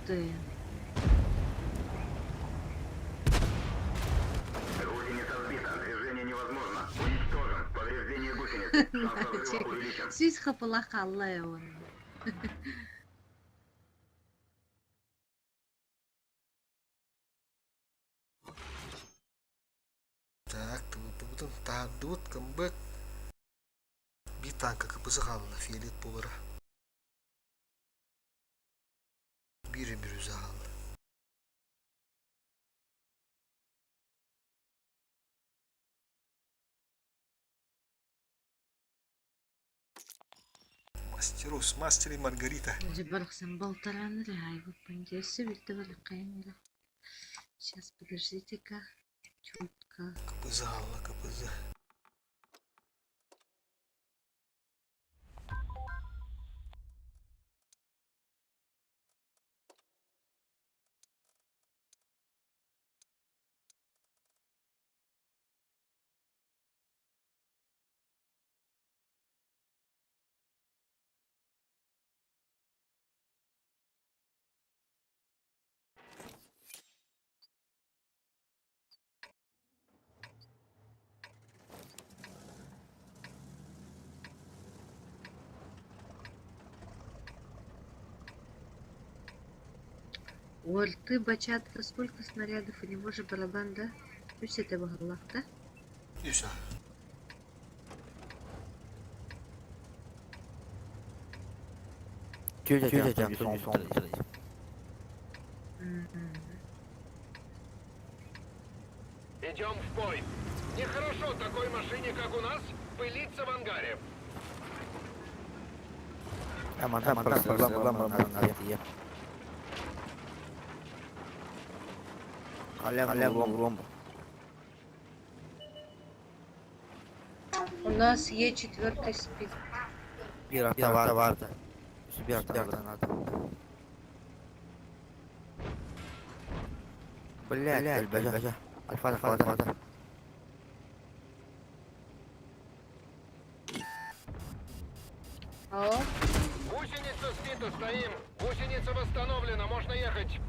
Гусеница сбита. Движение невозможно. Уничтожен. Повреждение гусеницы. Шанс разрыва увеличен.
Сүүс хапыла хаалла оны.
Так, тыбыппытын таһардыбыт, камбэк. Биир танка КПЗ хаалла, фиолет буолара. Биир бирюза хаалла. Мастерус, мастер и Маргарита.
Дьэ барахсан балтарааны эрэ аайбыппын дьэ өссө билтэ бараххайын эрэ. Сейчас подождите-ка, чутка.
КПЗ хаалла, КПЗ.
Оль, ты бачатка, сколько снарядов у него же барабан, да? Пусть это баҕалаах, да?
И все.
Идем в бой. Нехорошо такой машине, как у нас, пылиться в ангаре.
У нас Е4 спит. О,
Гусеница сбита, стоим. Гусеница восстановлена, можно ехать.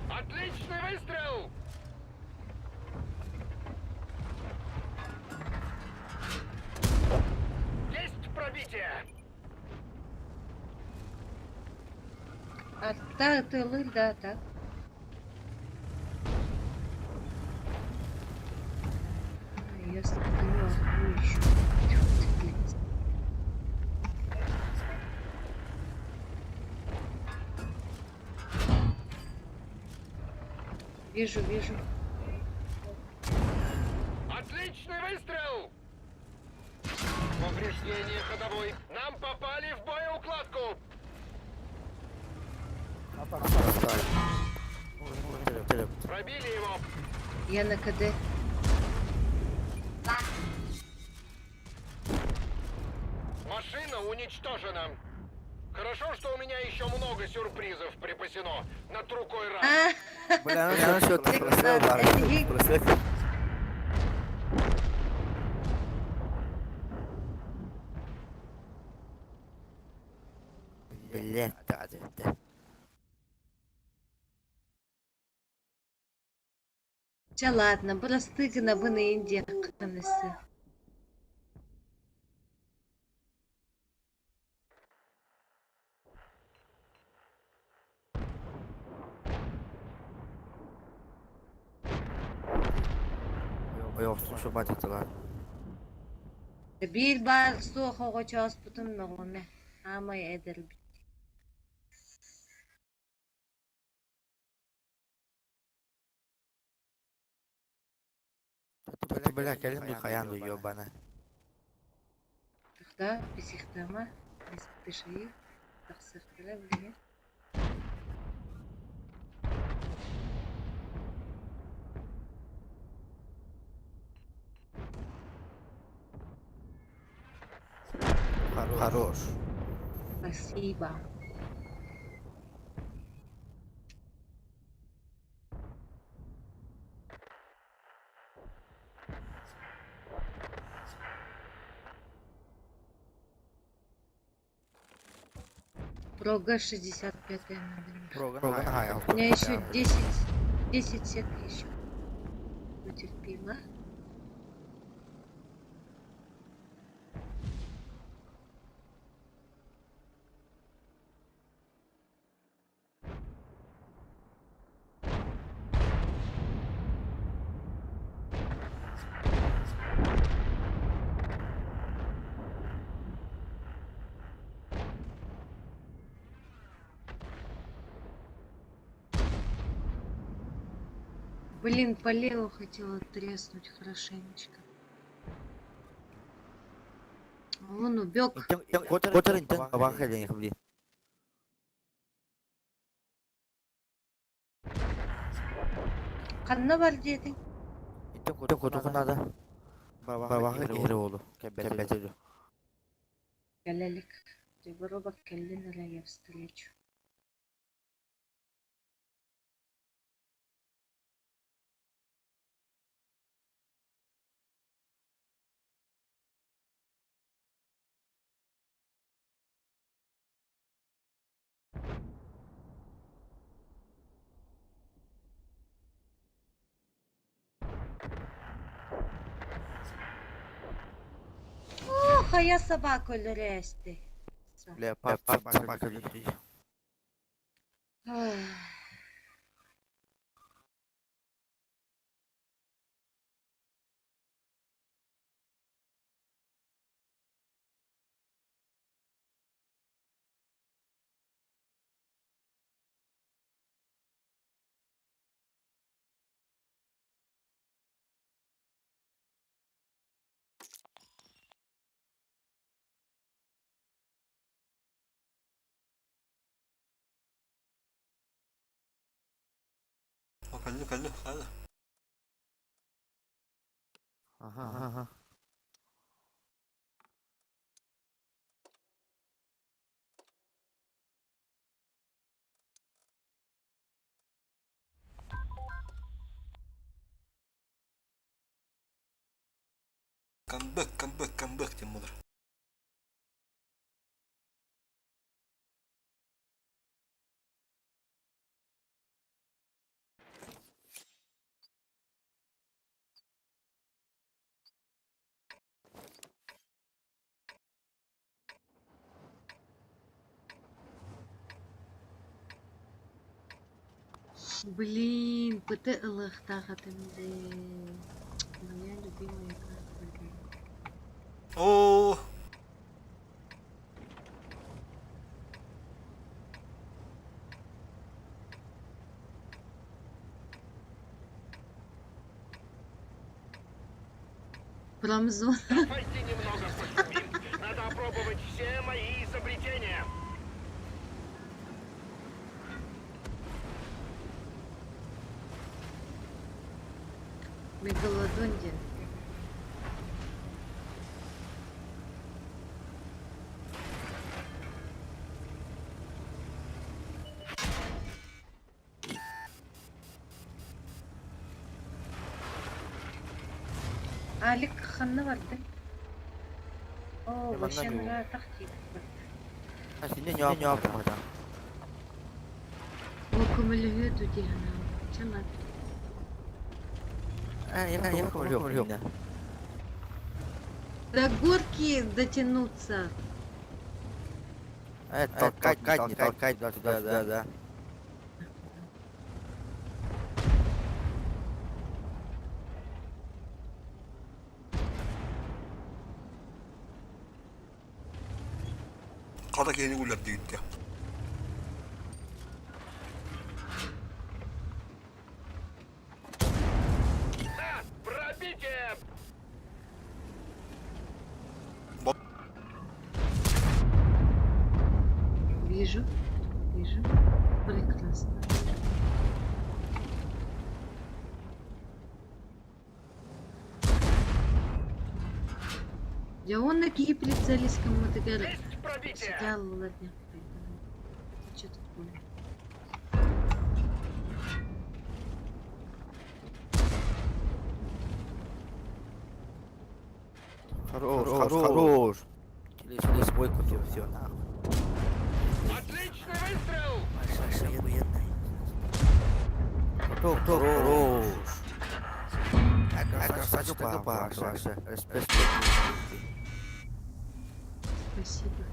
Отличный выстрел! Есть пробитие!
а та ты лыр, да, так. А, Я стою, ахую еще. Тьфу ты, блядь. Вижу, вижу.
Отличный выстрел! Повреждение ходовой. Нам попали в боеукладку! Пробили его!
Я на КД.
Машина уничтожена. Хорошо, что у меня еще много сюрпризов припасено на другой раз.
Ча ладно, бырастыы гынабын иин диэххин өссө. Биир баар суох оҕочооспутун мөҕүмэ, хаамай эдэрбит
Бля, кэлин ду хайаан ду ёбана.
Тогда писихтама, не спеши, тахсыахтара билигин.
Хорош.
Спасибо. Прога 65 надо.
Прога
У меня еще 10, 10 сек еще. Потерпимо. Блин, по леву хотела треснуть хорошенечко. Он убег. Ханна бар диэтиҥ?
Хоту надо. Бабаха киһири буолу. Кэббэтэ
Кэлэ илик. Дьобуруоба кэллин эрэ я встречу. Оо, хайа собака өлөрөөстүй.
Бля, пап собака
Кэллэ, кэллэ, кэллэ.
Ага, ага.
Камбэк, камбэк, камбэк диэн буолар.
Блин, ПТ ылыахтаах этим дии. Моя любимая карта.
Оо,
Промзона.
Давайте немного пошумим. Надо опробовать все мои изобретения.
Мегалодон диэн. Алик ханна бардыҥ? Оо,
Манна
вообще
дуу.
ыраатах диэбит
Синне ньоо барда.
Оо, көмөлөһүө дуу дии санаабыт. Чэ ладно.
Э, я я көмөлөһүө.
До горки дотянуться.
Э, толкать, не толкать, да, да, да, да.
Хата киһини күллэрдигит дии.
Пробитие!
Вижу, вижу. Прекрасно. Дьэ уонна киһи прицелись гыммытыгар сытааллар Это что такое?
Хорош, хорош. Лес бойку, все, все, нахуй.
Отличный выстрел!
Охуенный. Топ, топ, хорош. Красавчик, Паша. Респект.
Спасибо.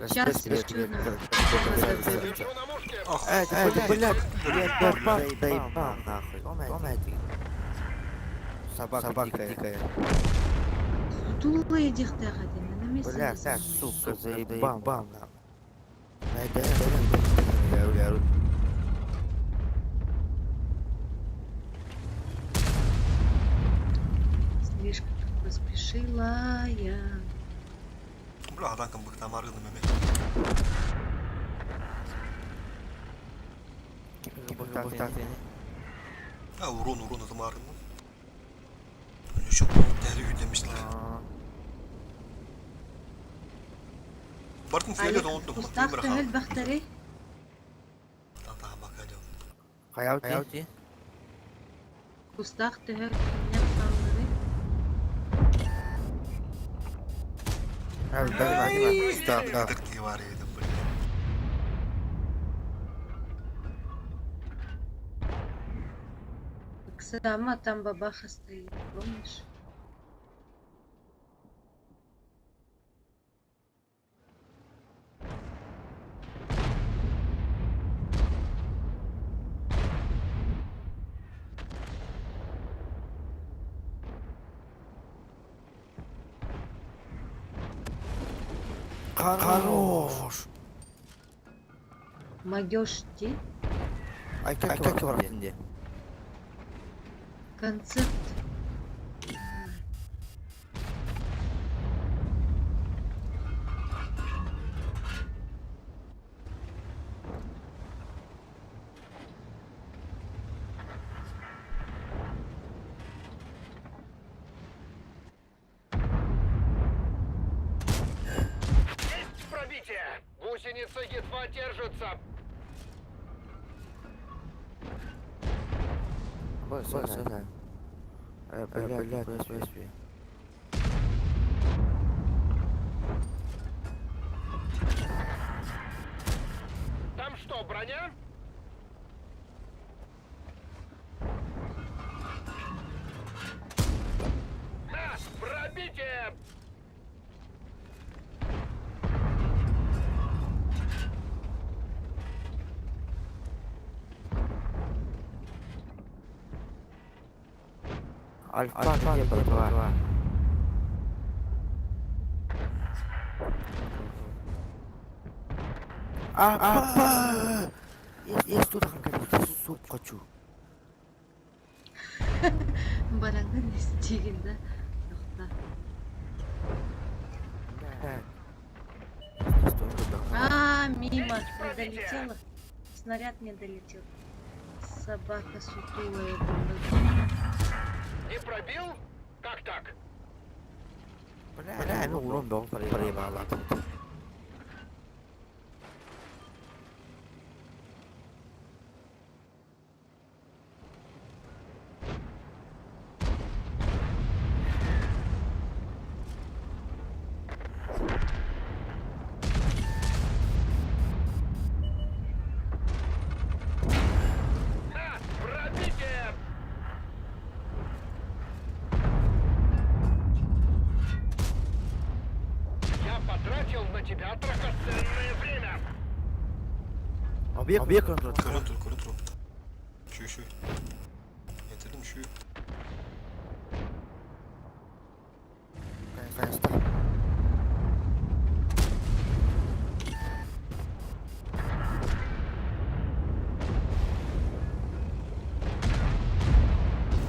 Сейчас еще
Эй, ты, блядь, блядь, доебал, нахуй. Он один. Собака, Собака дикая.
Сутулая диэхтээх на месте.
Бля, сука, заебал, нахуй. Эй, дай, дай, дай,
Слишком поспешила я.
Бля, адан быктам арыгным эме. А, урон, урон это арыгным. Еще тэри үдемишлер. Бартын фиолет оңдум.
Кустаах төһөл бахтары.
Хайаути?
Кустаах төһөл киннер хааллары.
Да, да.
Var edin
Сама там бабаха стоит, помнишь?
Хорош.
Могешь ты?
Ай, как как его
Концерт.
Есть пробитие! Гусеница едва держится!
Вот, сюда. Блядь, блядь,
Там что, броня? На, пробитие!
Альфа, где братва? А, а, Я что там суп хочу.
Бараңын истигин, да? Тохта. А, мимо, не долетела. Снаряд не долетел. Собака сутулая была.
Не пробил? Как так?
Бля, ну урон дал, проебала.
На, пробитие! Я потратил на тебя драгоценное время!
Объект, объект контроль.
Көрөн тур, көрөн тур. Şu şu. Getirdim şu.
Хайаста.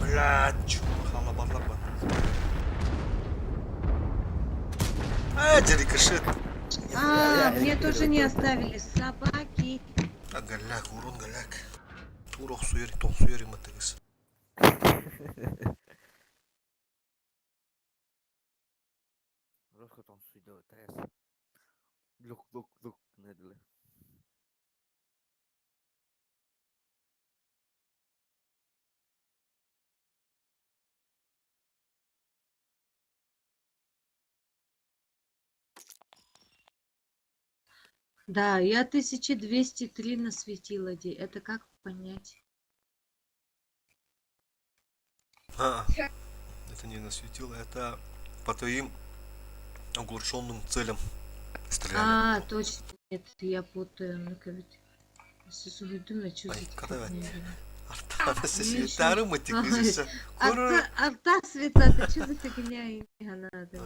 Блядь, чума халабарлар бар. А, дерикошет.
А, мне тоже не оставили собаки.
А, голяк, урон голяк. Тур охсуер, тохсуер иматыгыз.
Роско тонсуйду, таяс. Лук, лук, лук, не
Да, я 1203 насветила, Ди. Это как понять?
А, это не насветило, это по твоим оглушенным целям стреляли.
А, точно. Нет, я путаю. Ну-ка ведь. Думаю, что за
Когда
фигня?
Артана
Ну,
светары мы
ещё. Арта, арта света, это что за фигня? Надо.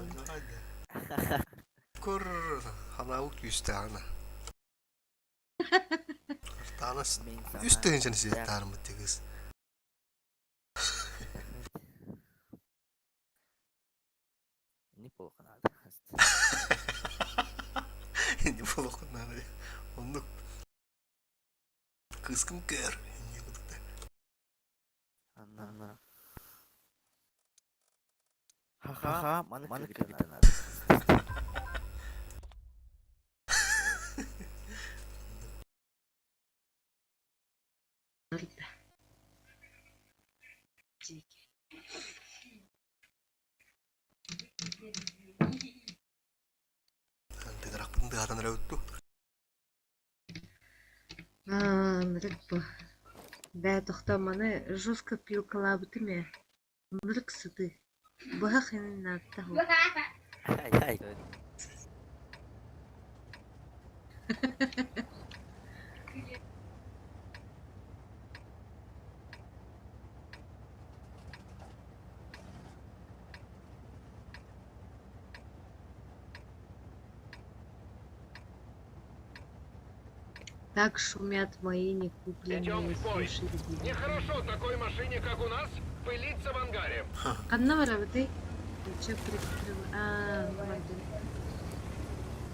Кур ханау күстәна. Артана үстән светары мы тигез.
Неплохо надо.
Неплохо надо. Оннук. Кыскым көр.
Анна, анна. Ха-ха, маны капитан надо.
Дикий.
Тыгыракпын дыгатан рәүттү.
А, нрык Бә, тохта, маны жестко пилкалабыты ме. Нрык сыты. Быха хинин натта ху.
Ай, ай.
Так шумят мои некупленные суши.
Нехорошо такой машине, как у нас, пылиться в ангаре.
Канна барабыты? Че прикрыл? А, ладно.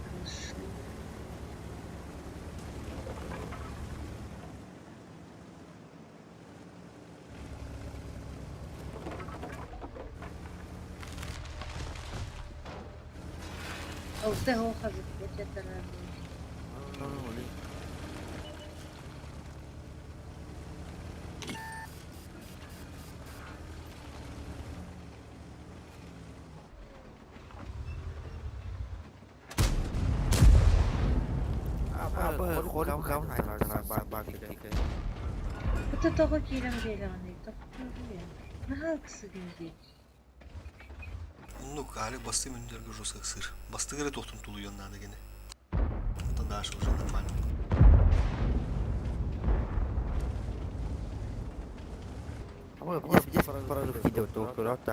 Хорошо. Алты хозы, вот это радует. Это того кирем беляны, Наха ксыгынди.
Ну, али басты мүндерге жосак сыр. Басты кере тоқтун тулуян надо гене. Это дальше уже нормально.
А мы здесь прорыв идет, то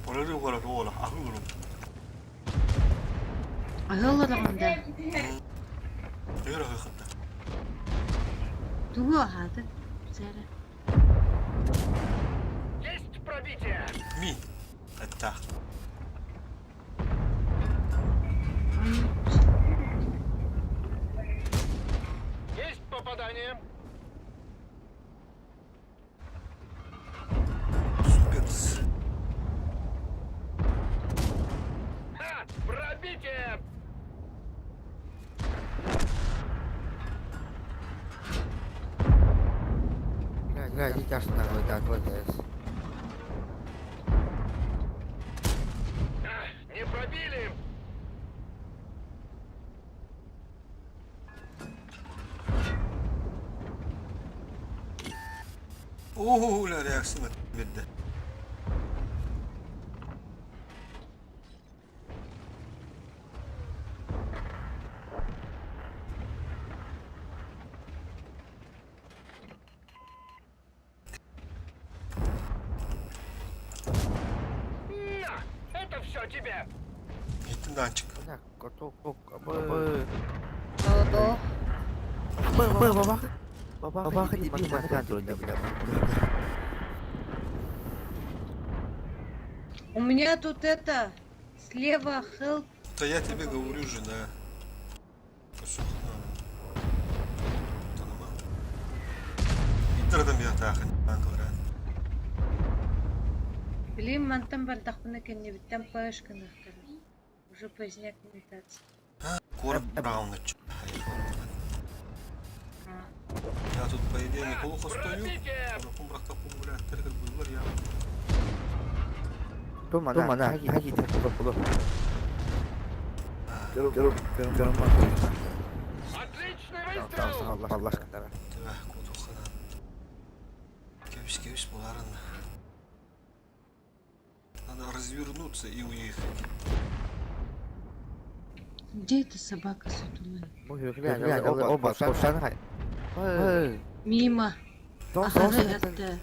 Прорыв город ола, ахылырым.
Ахылырым да.
Өр ахыхытта.
Тугу ахаты. Сәрі.
Есть пробитие!
Ми. Это.
Есть попадание!
Супер.
Ха! Пробитие!
Бля, иди нахуй, так вот здесь.
Не пробили!
Оо, реакция берді.
На! Это все тебе!
Иттим даанчык.
У меня тут это, слева help.
Да я тебе говорю же, да.
Блин, мантан бардахпына кэннибиттэн пашка нахтара. Уже поздняк метаться.
Кор браун Я тут, по идее, неплохо стою.
Отличный выстрел!
Кевис, кевис, буларын. Надо развернуться и уехать.
Где эта собака сутулая? Мимо. Ага, это.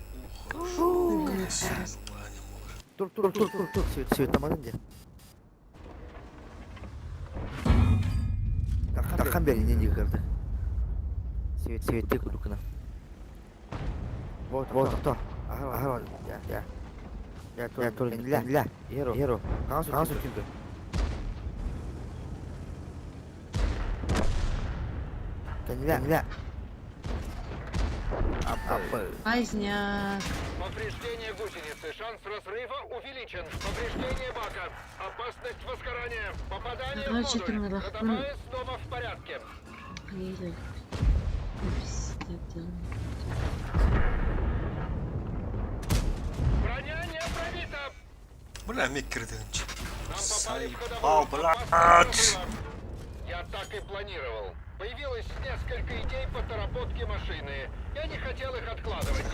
Поздняк.
Повреждение гусеницы. Шанс разрыва увеличен. Повреждение бака. Опасность возгорания. Попадание в
Короче,
модуль.
ты на рахун.
Ходовая снова в порядке. Броня не пробита.
Бля, меккерденч.
Нам попали в
Заебал,
ходовую.
блядь.
Опасность разрыва. Я так и планировал. Появилось несколько идей по доработке машины. Я не хотел их откладывать.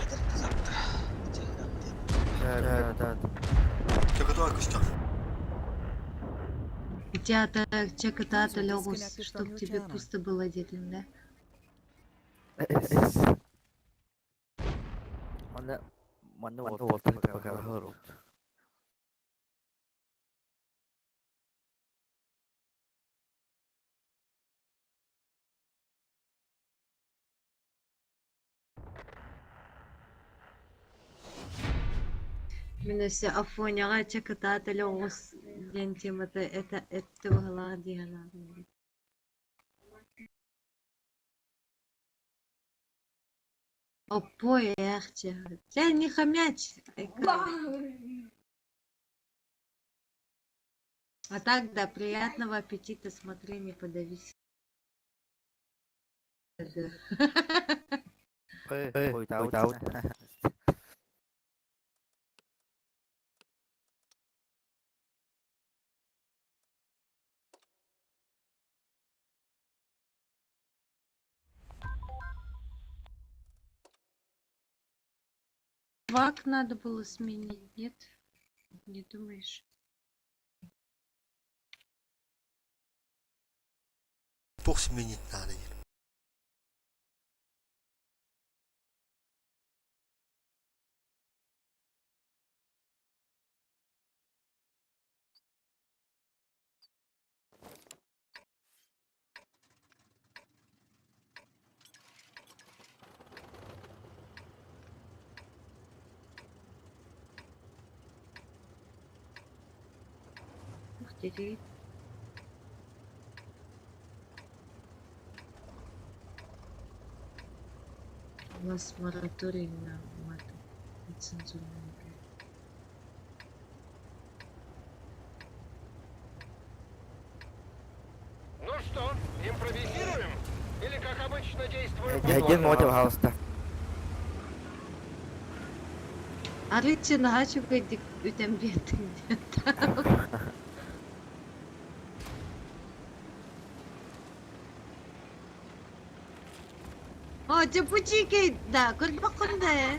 У тебя так чеката лёгус, чтоб тебе пусто было где-то, да? Мен өссө Афоняҕа чакытаата оҕус диэн темата это этте быһалаах дии санаатым. Опой, эх, чэ. Чэ, не хомяч. А так, да, приятного аппетита, смотри, не подавись. Вак надо было сменить, нет? Не думаешь?
Бог сменить надо.
Ух ты, У нас мораторий на маты. Нецензурные, блядь.
Ну что, импровизируем? Или, как обычно, действуем по
Арычы наһаа үчүгэйдик үтэн биэрдиҥ диэн. О, дьэ бу дьиикэй да, көрбөххүн да ээ.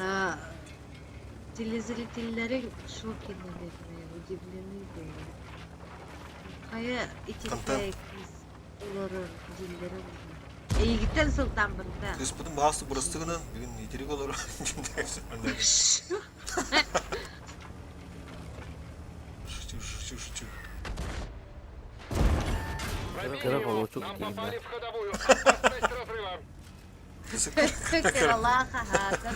А, телезрительлэриҥ в шоке, наверное, удивлены были. Хайа
Контент.
итинтэй кыыс олорор дииллэрэ буолуо. Эйигиттэн сылтаан барда.
Кыыспытын баҕас бырасты гынан, бүгүн итирик олорор. Шучу, шучу, шучу.
Пробили
Кыра
его.
холуочук
Нам
тиийиннэ.
попали в ходовую. Опасность разрыва.
Кыралаах аһаатар.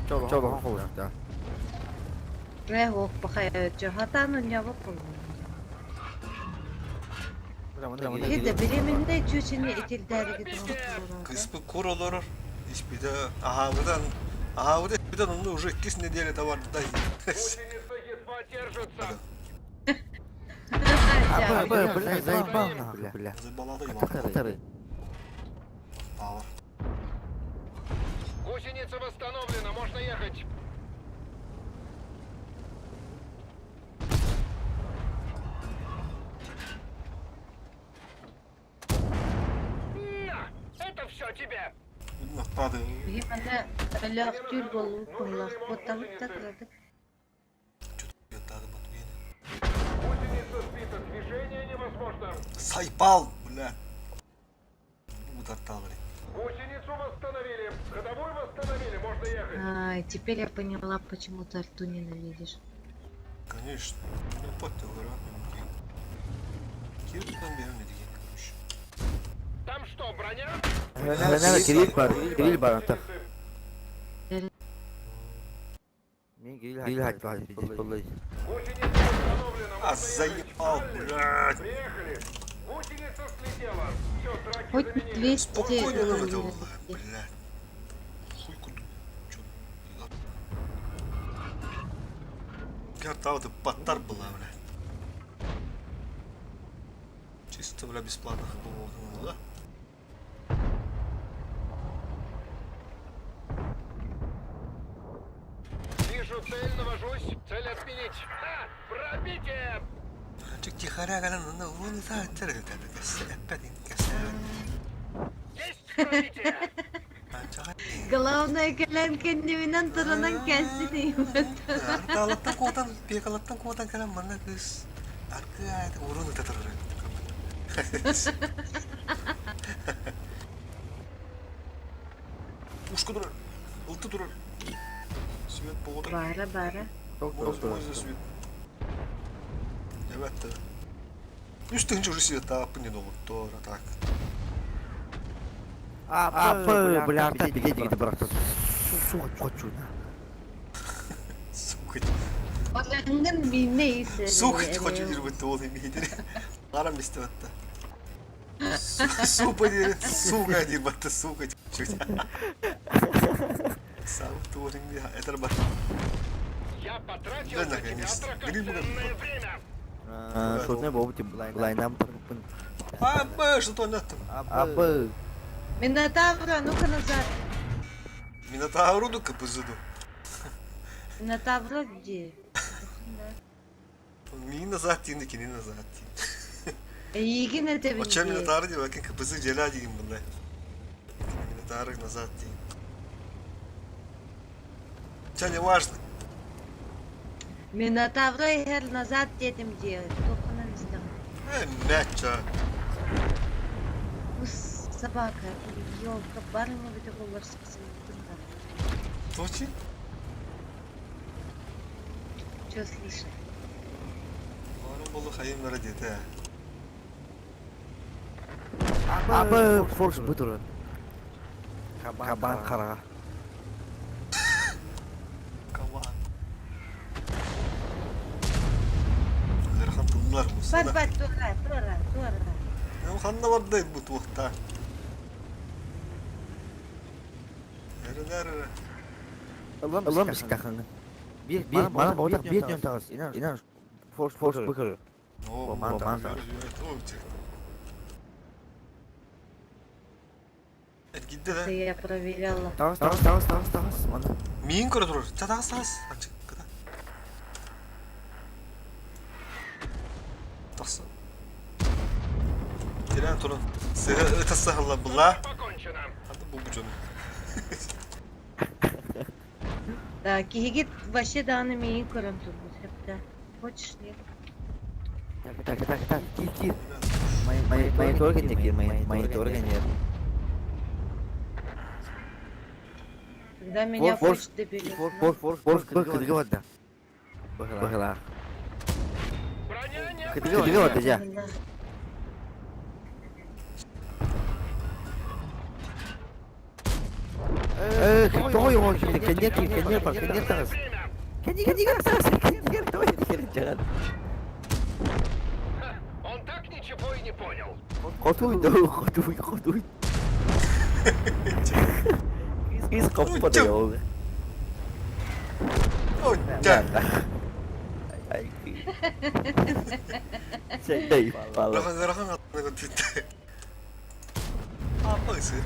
Чолохон холуочуктаах.
Ээ ох пахай хатаан унньаабат буоллум. Киһи да беременнэй чүөчэни итирдээригит оҥоттороото.
Кыыспыт кур олорор. Испитэ аһаабытан аһаабыта испитэн онно уже иккис неделя барда.
Гусеница едва держится.
Абы, бля, заебал нахуй, бля.
Заебалады
Катары.
Павар.
Гусеница восстановлена, можно ехать. На! Это все тебе!
Напады.
Биһи манна өлөөх түүл буоллубут быһыылаах. Куоттабыт да кыратык.
Гусеница сбита, движение невозможно.
Сайпал, бля. Утарталары.
Гусеницу восстановили, ходовую восстановили, можно ехать.
Ай, теперь я поняла, почему ты арту ненавидишь.
Конечно. Ну, подтёр, Кирдан бермedi короче.
Там что, броня?
Броня Кирилл бар, Кирилл бар антах. Мин Кирилл хат бар, боллой.
Гусеница восстановлена,
А
можно ехать.
заебал, блядь.
Приехали. Гусеница слетела. Все, траки
Хоть
заменили.
200
Спокойно надо
рублей.
делать, блядь. Хуй куда. Чё? Карта паттар была, блядь. Чисто, бля, бесплатно было, да?
Вижу цель, навожусь. Цель отменить. Ха! Пробитие!
Чик тихоря, ну, вон это, опять
Есть пробитие!
Главное, кэлэн кэннибинэн туранан кэлсин
Арталаттан куотан, пекалаттан куотан кэлэн манна кыыс аркы урун ытатар. Ушка турар, ылты турар. Свет погода.
Бара, бара.
Мой за свет. Evet. Үстүн уже свет апын не долу, так.
Апы, бля, арта биле дигити быракты. Сука, хочу.
Сука.
Оленгин мине исе.
Сука, хочу дирбетти ол эмейдери. Арам истебетти. Сука дир, сука дирбетти, сука. Сам туурин этер бар.
Я потратил
Да,
на тебя
наконец-то. Грибы
драгоценное время.
Шотне болуп тип лайнам тырпын.
А, б, что то там?
Апы.
Минотавра, ну-ка назад.
Минотавру КПЗду.
Минотавра где?
Мин назад тиин, кини назад тиин.
Эйигин это
Оча Минотавр дип, әкин КПЗ желя деген бұндай. Минотавр назад тиин. Ча не важно.
Минотавра эр назад дедим де. Тоханан истем.
Э, мяча.
Собака, елка, барыня бите болар сыксын.
Точи?
Чё слышно?
Аны болу хайым дете.
Апы, форс бутурун. Кабан кара.
Кабан. Лерхан тыллар
Бар, бар, тура, тура, тура.
Ну, ханна барды бу туохта. Эрэ,
Ылам бискахын. Бир, бир, мана болдак бир дөн тагыс. Инан, инан форс, форс быкыр.
О,
ман
Гидде
Это я проверяла.
Тагыс, тагыс, тагыс, тагыс, тагыс. Мана.
Миин көрө турар. Ча таас таас. Анчык кыта. Тахса. Тирэн туран. Сыһа ыта саһылла была. Аты бу бу дьону.
Да, киһигит вообще даҕаны миигин көрөн турбут хэптэ. Хочешь, нет?
Так, так, так, так, кир, кир. Монитор генер, кир, монитор генер.
Когда меня
Фор,
хочет доберет.
фор, фор, фор, фор, кыдыгы барда. Быһылаах. Кыдыгы барда, жа. Э, тоҕо йоҕон кирдэ, кэнниэр кир, кэнниэр бар, кэнниэр таҕыс. Кэннигэр таҕыс, кэннигэр тоҕо кэннигэр дьаҕан.
Он так ничего и не понял.
Хотуй, да, хотуй, хотуй. Кис хоппо да йоҕ.
Ой, да.
Сәйдей, бала.
Рахан рахан аттына көтүттэ. Аппасы.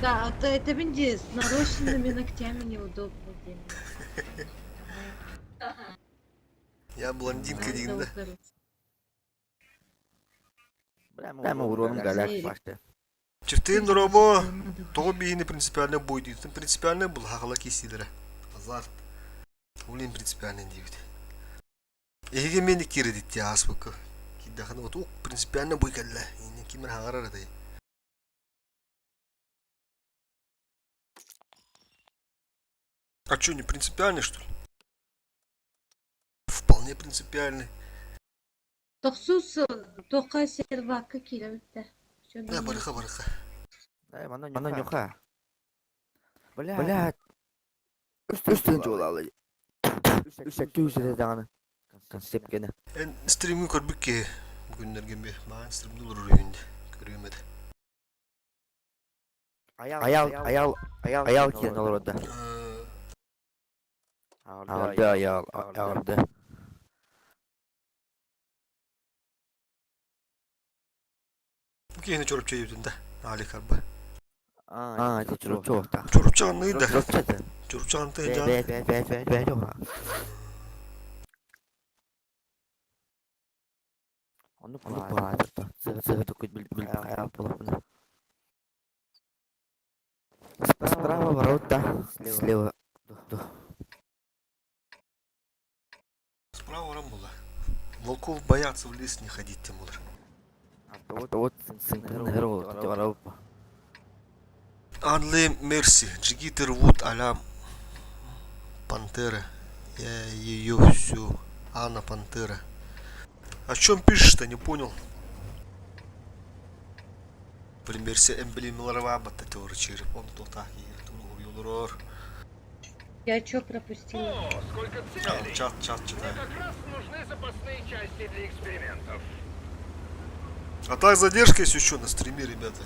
Да, а то это винди с нарощенными ногтями неудобно. блин.
Я блондинка
Надо
дейін да.
убрать.
Прямо уроном галяк башты.
Чифтейн робо тоҕо биһини принципиально бой дийтин принципиально был хахала кисилere. Азарт. Улин принципиально диибит. Эһиги мени киредит ааспыкка. Киддахана вот ук принципиально бой кэллэ. Инне кимер хагарар этэй. А что, не принципиальный, что ли? Вполне принципиальный.
Тохсус тоқа сервакка кииребит
Да, барыха, барыха.
Мана нюха. Бля. Үстүн жолалы. Үстүн түзү даганы. Концепт гене.
Эн стримин көрбүк ки бүгүннерген бе. Маан стримди олорор үйүндө. Көрүөм этэ.
Аял, аял, аял, аял киен олорду. Алды аял, алды.
Бу киһини чорупча ийбитин да. Али карба.
А, это чурупча.
Чорупча анныйда.
Чурупча.
Чорупча анты жан.
Бе, бе, бе, бе, бе, жок. Оны палата. Сыгы тукут бил бил аял болот. Справа ворота, слева.
Справа Рамбула. Волков боятся в лес не ходить, тем более.
Вот, вот,
Анле Мерси, джигиты рвут а-ля Пантера. Я ее всю. Анна Пантера. О чем пишешь-то, не понял. Примерси эмблемаларва баттатер череп. Он то так и
Я чё пропустила?
О, сколько целей!
Чат, чат
Мне
читаю.
как раз нужны запасные части для экспериментов.
А так задержка есть еще на стриме, ребята.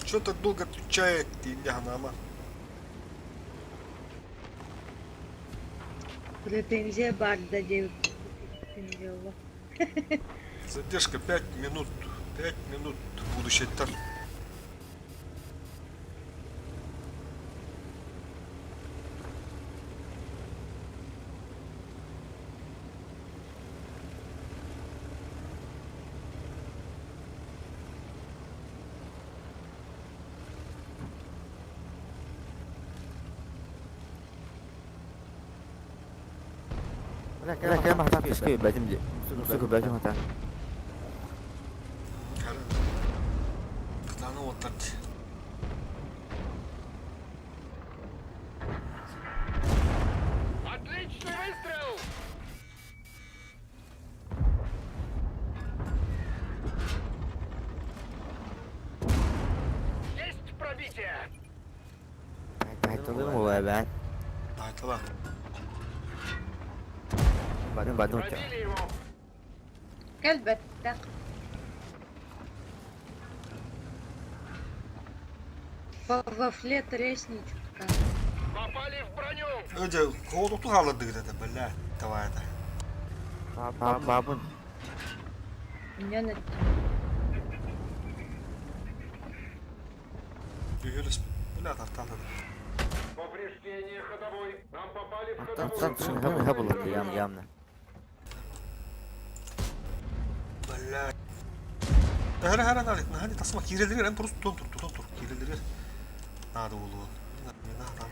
Че так долго отвечает, нама?
Претензия барда девять.
Задержка 5 минут. 5 минут будущее там.
Бля, кем хата пешки бәдим ди. Сука бәдим хата.
Кытаны оттард.
Отличный выстрел! Есть пробитие!
Айтылым ола бән.
Айтыла.
Бәдим бәдим.
Пробили его!
Кэлбэттэх. По вафле тресни чутка.
Попали в броню!
Өде, қолдуқты қалырды где-то, бля. Давай это.
Бабын.
Меня на
Үйелес. Бля, тарталды.
Оттон сыҥха булар явно.
Бля. Хара хара налик, нахани тасма кирелер эн просто тон тур, тон тур, кирелер. Надо булуон. Не надо.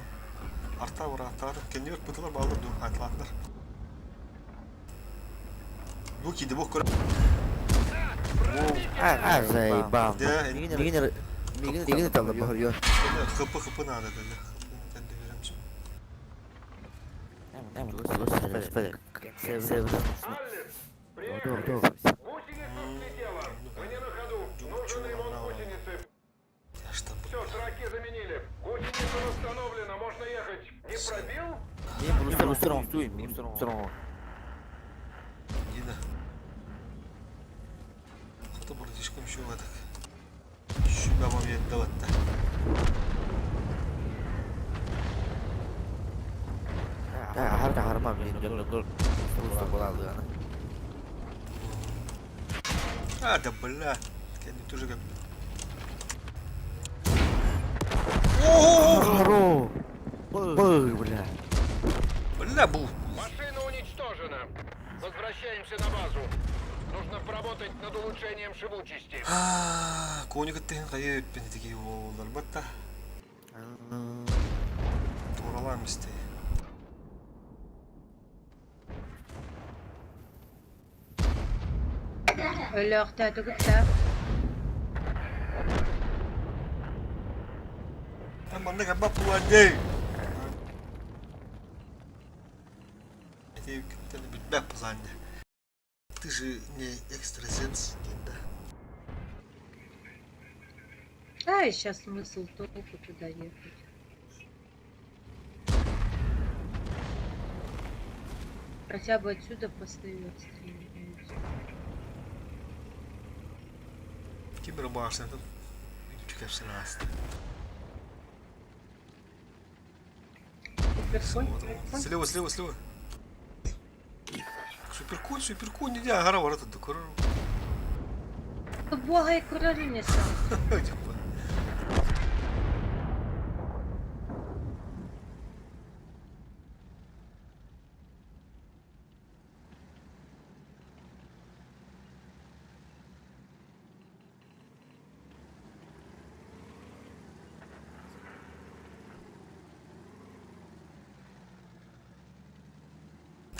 Арта бар, арта. Кеннибер бытылар балдар ду, атлатлар. Бу киди бу көр.
А, заебал. Мигин мигин талла бохор
Хыпы хыпы надо да.
Все, траки заменили. Гусеница восстановлена, можно ехать. Не пробил?
Дина. Хто братишкам еще в этот? Сюда вам я давать-то. А, да бля. Я не тоже как...
Хоро! Бля.
Бля, бу.
Машина уничтожена. Возвращаемся на базу. Нужно поработать над улучшением живучести.
Коник ты хайы пентики олар батта. Туралам исте.
Өлөөхтөөтүгүт да.
Манна кабап буладей. Эти билбэп планне. Ты же не экстрасенс, да?
А, и сейчас смысл толку туда ехать. Хотя бы отсюда постоянно отстреливаются.
Ким башня тут чекапсынаст. Слева, слева, слева. Суперконь, суперконь, иди, ага, ворота до корору.
Бога и курору сам.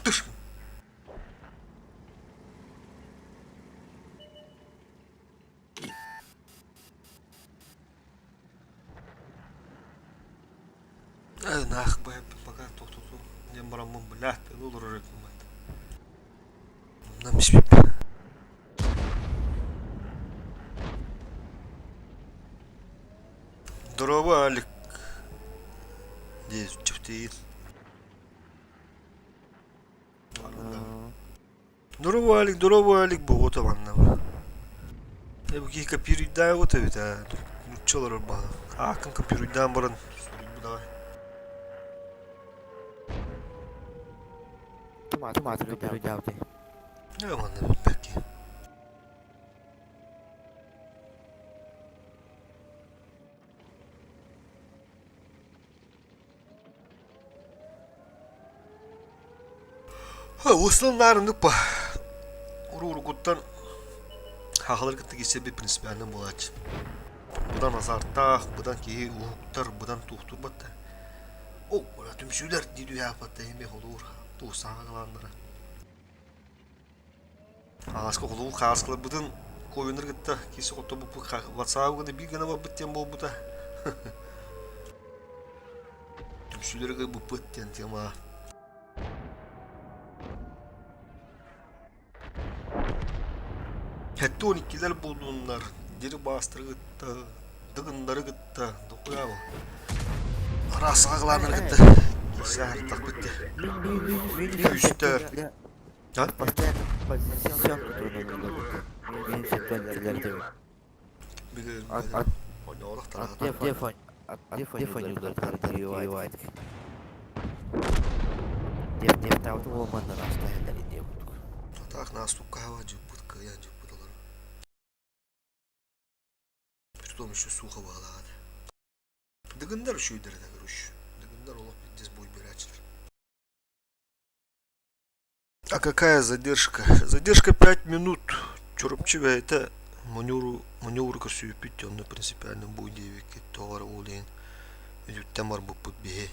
Тыш. Э, нах, б, пока тук тук тук. Не марамын, блядь, ну лурырык Нам Здорово, Алик. Здесь чуфтеит. Здорово, Алик, здорово, Алик, бугута ванна. Э, бу киһи копируйдаа вот эбит аа. Нуччалар баҕа. Ааккын копируйдаан баран суруйбу давай. Э, манна билбэкки. Усланнарыннык ба. Уру-урукуттан хахалар кытта киирсэрбит принципиально буолааччы. Быдан азартаах, быдан киһи уһуктар, быдан туохтурбат да. О, бля, түмсүүлэр дии түһээппат эмиэ холуур туус саҥа кылааннара. Ааска холуур хааскыларбытын коиннар кытта киирсэ хотторбуппут ватсаабы гына биир гына барбыт диэн буолбута. Түмсүүлэри кыайбыппыт диэн тема. Хэттон иккилэр буоллуннар, дири баастары кытта, дыгыннары кытта, дохуя Араас саҕалааннары кытта киирсэ битте. Күүстэр. А? Билер, Ойноолох тараата. Атаах наастуккаһаба дьыппыт кыайан дьыппыт олору. Притом еще сухо баҕалаҕа. Дыгыннар үчүгэйдэр этэ короче. Дыгыннар олох. А какая задержка? Задержка 5 минут. Чурапчы бэйэтэ маневру маневру көрсүбүппүт онно принципиально бу диэбиккит тоҕо эрэ ол иһин үтүктэн барбыппыт биһи.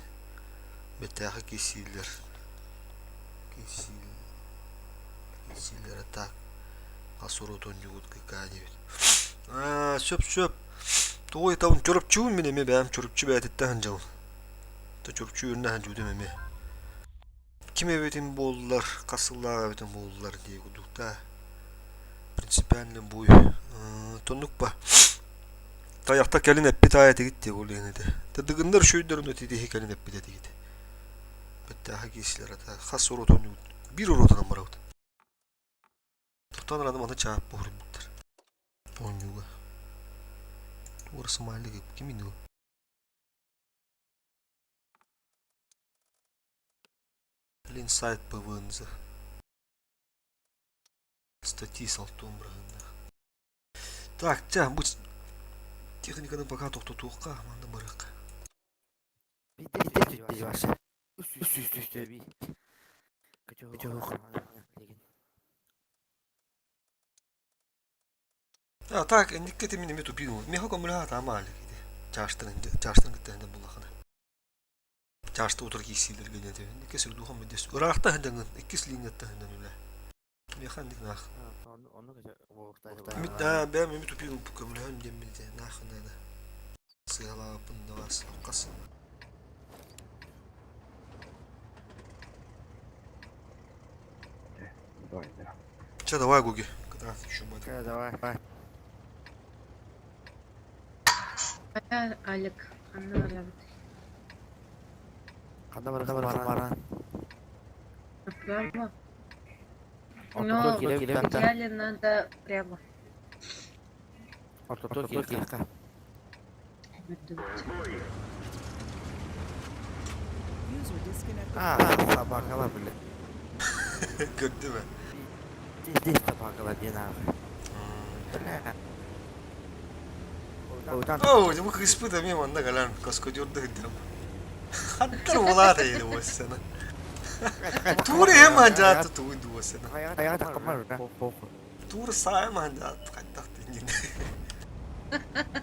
Бэтээхэ кисиилэр кисиил кисиилэрэ так хас урут онньугут кыкаа диэбит. Аа сөп сөп. Тоҕо ыйытабын Чурапчыбын мин эмиэ бэйэм Чурапчы бэйэтиттэн сылдьабын. То Чурапчы үөрэнэ сылдьыбытым эмиэ. Ким эбитин буоллар, хас сыллаах эбитин буоллар дии курдук да принципиально буй тоннук ба тайахта кэлин эппит аайы этигит дии ол иһин этэ тыдыгыннар үчүгэйдэр титиһи кэлин эппит этигит бэттээхэ киисилэр ата хас уротун биир уротунан барабыт тутан раны маны чаап буһурбуттар оонньууга туора смайлик ким ини Инсайт ПВНЗ. Статьи с алтом быраһыннаах. Так, чэ, бу техниканы пока тохтотуохха, манна барыахха. А так, инникке тимин эми тупил. Меха көмүлэ атаама алик иди. Чаштырын, чаштырын кытта буллахына. Чаашта утары киирсиилэргэ диэн этэбин. Иккис духом мэдис. Ыраахта сылдьаҥҥын, иккис линияттан сылдьан үлэ. Миэхэ инник наах. Мит да бэйэм эми тупиум көмөлөһөн диэммин ити наах наада. Сыалааппын давас хас.
Давай, да.
Че, давай, Гуги. Когда еще будет?
Давай, давай.
Алик, ханна барабыт?
Ханна баран баран.
Направо. Но в идеале надо прямо.
Ортото кириэххэ.
User disconnected.
Аа, собакалар бile.
Көрдүм ээ.
Здесь собакалар диэн ааҕы.
Оо, бу кыыспыт эмиэ манна кэлэн каскадерда сылдьам. Хантар улаата ели буоссана. Тур эм ханжаатты тугуй дуоссана. Тур саайым ханжаатты хайдах тингин.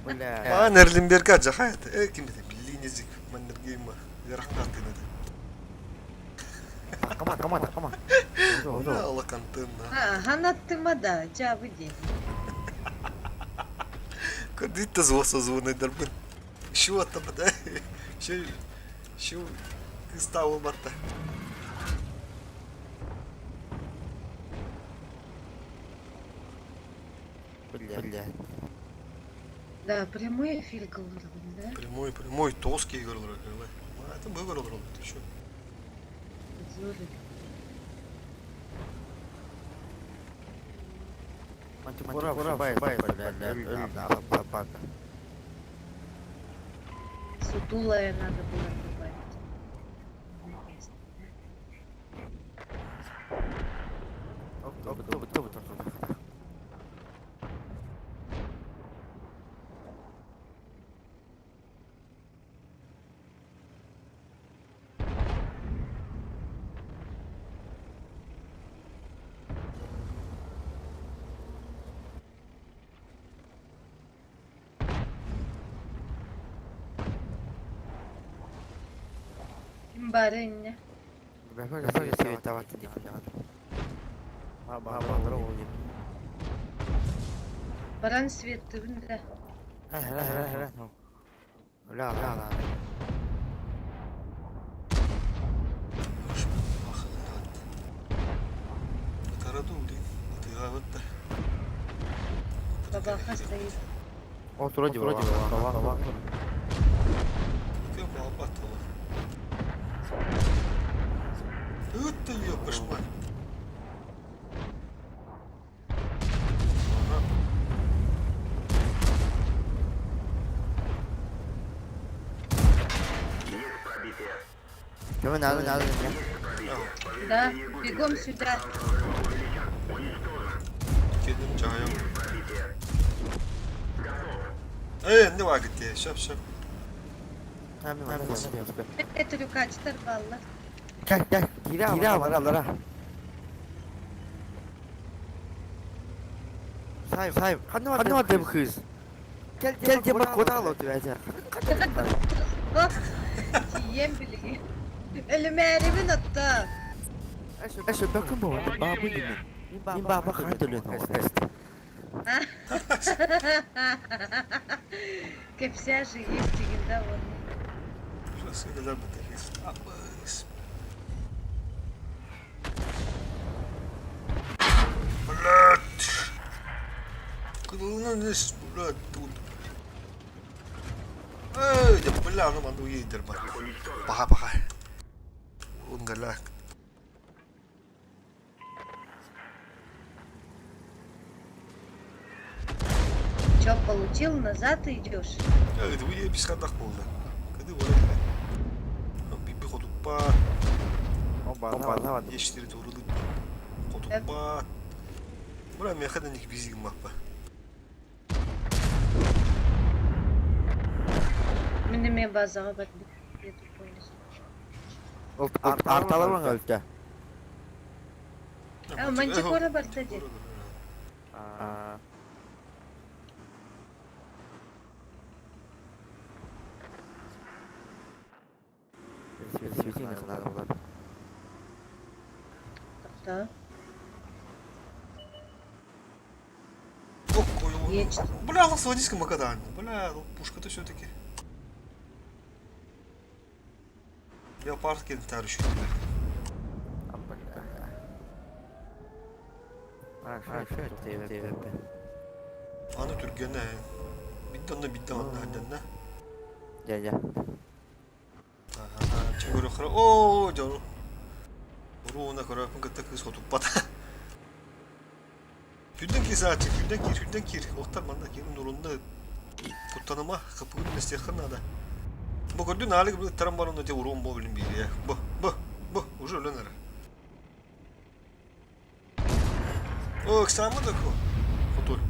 Маан Эрлинберга жахаят. Э ким бите Билинезик Маннергейма ярахтаах тыынады.
Кама, кама, кама.
Алакантынна.
Ханаттыма да, жабы день.
Көрдүт да созвонайдарбын. Şu аттамада. Şu şu кыстау батта.
Бля.
Да, прямой эфир говорил, да?
Прямой, прямой, тоски играл. Это был играл, ты что?
Зурик. Сутулая надо было добавить. Ким бары инне? Баран светтыбын да. Бабаха стоит.
Вроде
Это ёпыш мать.
Надо, надо,
Да, бегом сюда.
Кедим чайым. Э, не вагыт, шөп шөп.
Это рюкачтар баллар.
Gel gel. Gir al al. Сайм, ханна барды бу кыыс? Кэл диэн бар куотан алла түбээтэ.
Тиийэн билигин. Өлүмээрибин отто.
Эше бөкүн буолбатым, баабы димин. Мин бааба хаан төлүөн оҕо.
Кэпсээ же есть деген да оны.
Блядь! Кылынан блядь, тут. Эй, да бля, ну манду ейдер бар. Паха, паха. Унгаля.
Чё, получил? Назад идешь?
Эй, вы ей бисхадах болды. Кыды болай. Биби хотуппа. Ештери турулы. Хотуппа. Бра, мехада ник бизигим маппа.
Мин эмиэ базаҕа барбыт. Я тупой
Арталар өлтө.
А, Мантикора барда дии. Тохтоо.
Бля, ну сводись Макадан. Бля, ну пушка-то все-таки. Леопард кентар еще. Аны түргэнэ. Бидде онно бидде онно аннанна.
Дьэ дьэ.
Чүгүрү Оо, дьону. Урууна көрөппүн кытта кыыс хотуппат. Күндэн киир сааччы, күндэн киир, күндэн киир. Уохтар манна киирин нурунна куттаныма, хапыгын үллэстиэххин наада. Бу көрдүн аалык ыттаран баран те уруун бу билин биириэ. Бу, бу, бу, уже өлөн эрэ. О, экзамен такой. Хотур.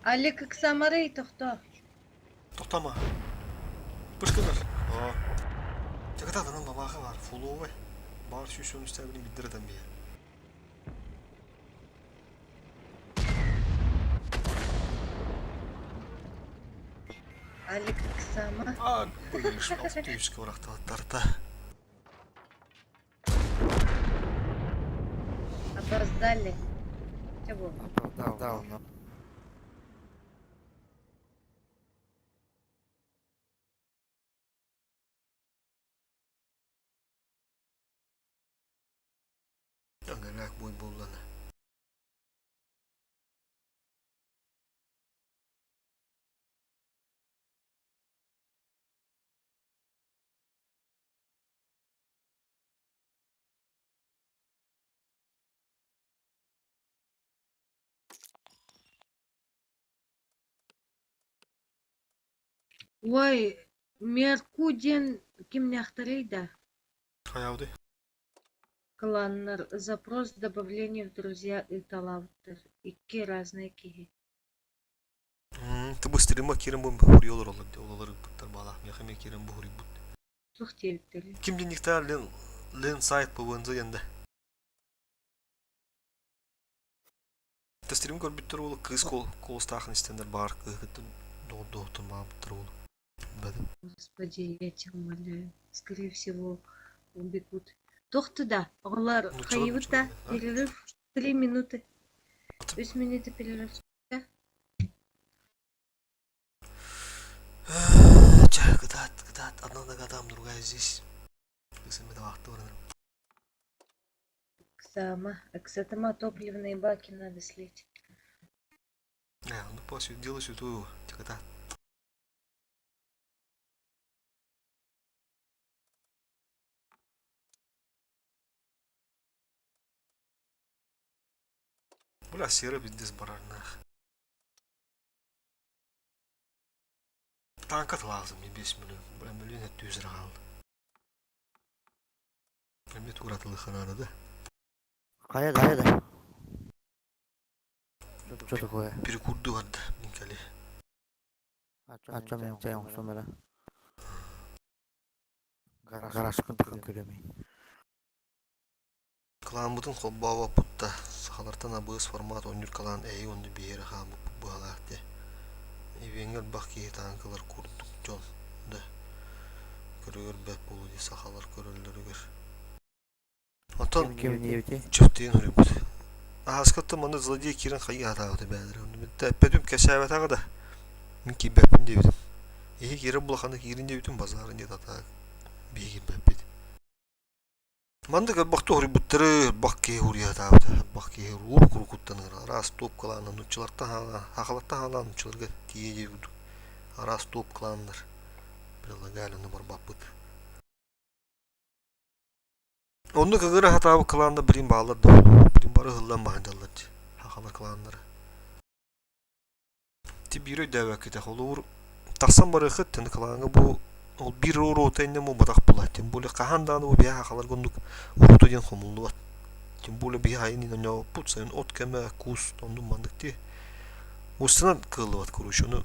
Алик ыксамарый тохтоо.
Тохтомо. Пышкыныр. О. Чакататанын бабаха бар. Фуловый. Бар сүүс үстэбини биддер бие.
Алик ыксама.
А, быш, алтыюзка барахталаттарта.
Опоздали. Чего?
Опоздал.
Аңарак бой боллана.
Ой, Мерку диэн кимнээхтэрий да?
Хайауды.
Кланнар запрос добавление в друзья ыыталаабыттар. Икки разные киһи.
Ты быстрыма кирен бу хуриолор олар олар ыппыттар баала. Мехаме кирен бу хурибут.
Туох диэбиттэрий?
Ким денниктар лен лен сайт ПВНЗ янда. Тестерим көрбүттэр уолу кыыс кол колстаахын истэннэр баар кыыһыттан доҕордоһуттан баабыттар уолу. Бэдим.
Господи, я тебя умоляю. Скорее всего, убегут. Туох да, оҕолор
Нуччалар
хайыбыт да
нуччалар, а?
перерыв 3 минуты. 3 минуты перерыв.
Ча, кытаат, кытаат, одна нога там, другая здесь. Кысым это вахты
Сама. Ыксатыма топливные баки надо слить.
Ну пусть дело святую, кытаат. Бля, сера биздес барарнах. Танка lazım, 5 milyon. Бля, миллион 700 lira kaldı. Эмне туратылы хананы да.
Хайа да, хайа да. Что такое?
Перекурду барда мин кэле.
А чё мен чай оҥостон эрэ? Гаражкын тахын көрөмүй.
Кылааммытын холбообоппут да, сахалартан абыыс формат оонньуур кылаан эһиги онно биһиэхэ хааммыппыт быһалаах дии. Ивеҥҥэ элбэх киһи тааҥкалар курдук дьон да көрүгэр бэрт буолуо дии сахалар көрөллөрүгэр. Оттон чөптүйэн суруйбут. Ааскаттан манна злодей киирэн хайыы сатаабыта бээлэрэ. Эппэтим кэсээбэтэҕэ да мин киирбэппин диэбитим. Иһи киирэн булаханы киирин диэбитим базарын диэт атаак биһи киирбэппит. Маннык элбэхтэ уһуруйбуттары элбэх киһи уһуруйа сатаабыта. Элбэх киһи урук-урукуттан ыҥырар. Араас топ кылааннар нууччалартан хаалаан, сахалартан хаалаан нууччаларга тиийэ диир курдук араас топ кылааннар предлагали, ону барбаппыт. Оннук ыҥыра сатаабыт кылааннар билигин бааллар да билигин бары ыһыллан баһыйдаллар дии сахалар кылааннара. Ити биири өйдөөбөккүтэ холобур тахсан барыаххыт тэн кылааҥҥа бу ол биир уруота иннэ буолбатах буолла тем более хаһан даҕаны бу биһи сахаларга оннук уруота диэн хомуллубат тем более биһи айын оонньообуппут сайын от кэмэ кус оннук маннык дии устунан кыаллыбат короче ону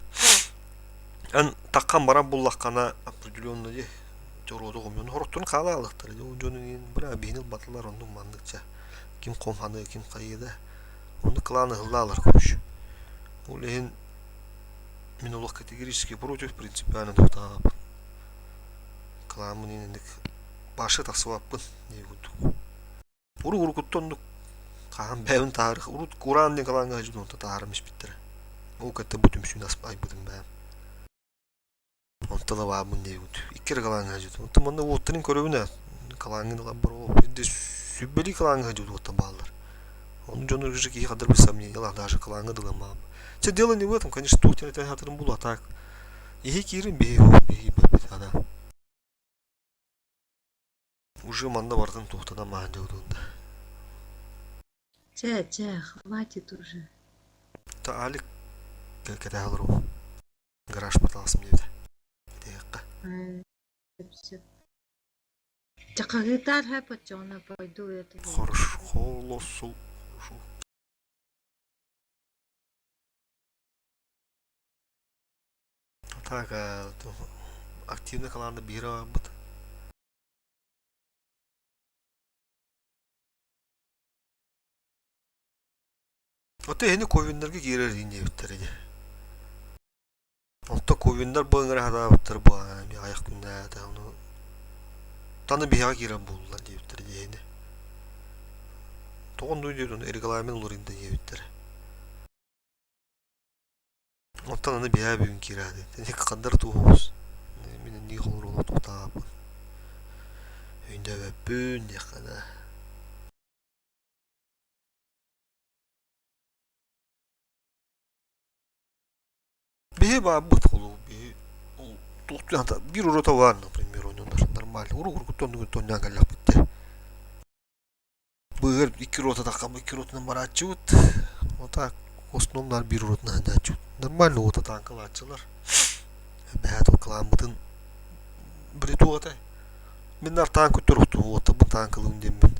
эн таххан баран буллаххына определенно дии уруота хомуйан хорохторун хаала алыхтара дьон бля биһини ылбатылар оннук маннык ча ким хомханыа ким хайыа да Онно кылаан ыһыллаалар короче. Ол иһин мин олох категорически против принципиально тохтообоппун. Кылааммын инник баша тахсыбаппын дии курдук. Урут урукуттан оннук хаһан бэйэбин таһаарых урут кураан диэн кылааҥҥа сылдьыбытым онто таһааран испиттэрэ. Ол кытта бу түмсүүнү айбытым бэйэм. Онтон абаабын диэбит. Икки эрэ кылааҥҥа сылдьыбытым. Оттон манна уоттарын көрөбүн ээ. Кылааҥҥын ылан баран биирдэ сүбэлии кылааҥҥа сылдьыбыт уоттар бааллар. Ону дьону уже киһи ханна без сомнения даже кылааҥҥа да ылан Чэ, дело не в этом, конечно, туох диэн этэ сатыырым буолуо, а так иһи киирин биһи биһи киирбэппит ана. Уже манна бартын туохтанан маһан дьабытын да.
Чэ, чэ, хватит уже.
Та Алик кэтэһэ олоробун. Гараж порталасым диэбитэ. Итиэххэ.
Сөп. Чэ, хаһыытаар һэ оччоҕуна пойду это.
Хорошо, холосу. Хорошо. Так, активный команда биир барбыт. Ото эһини ковиннарга киирэр иһин диэбиттэр ини. Онто ковиннар бу ыҥыра сатаабыттар бу аҕыйах күннээҕитэ ону таны биһиэхэ киирэн буоллулар диэбиттэр диэһини. Тоҕо оннук диир ону регламент уларыйда диэбиттэр. Оттон аны биһээ бүгүн киирээди. Хандар туоһус. Мин инники холоруолу туохтаабын. Өйдөбөппүн диэххэ да. Биһи баарбыт холуу биһи ол туох биир урота баар например онньоннор нормально урук урукуттан оннугун тонньоон кэллэхпит дии быыһыгар икки рота таххам икки ротанан барааччыбыт вот так в основном наар биир ротанан сылдьааччыбыт нормально уота тааҥкалааччылар бэһээт ол кылааммытын били туох этэй мин наар таанка өттөр уоттабын таанкалыым диэммин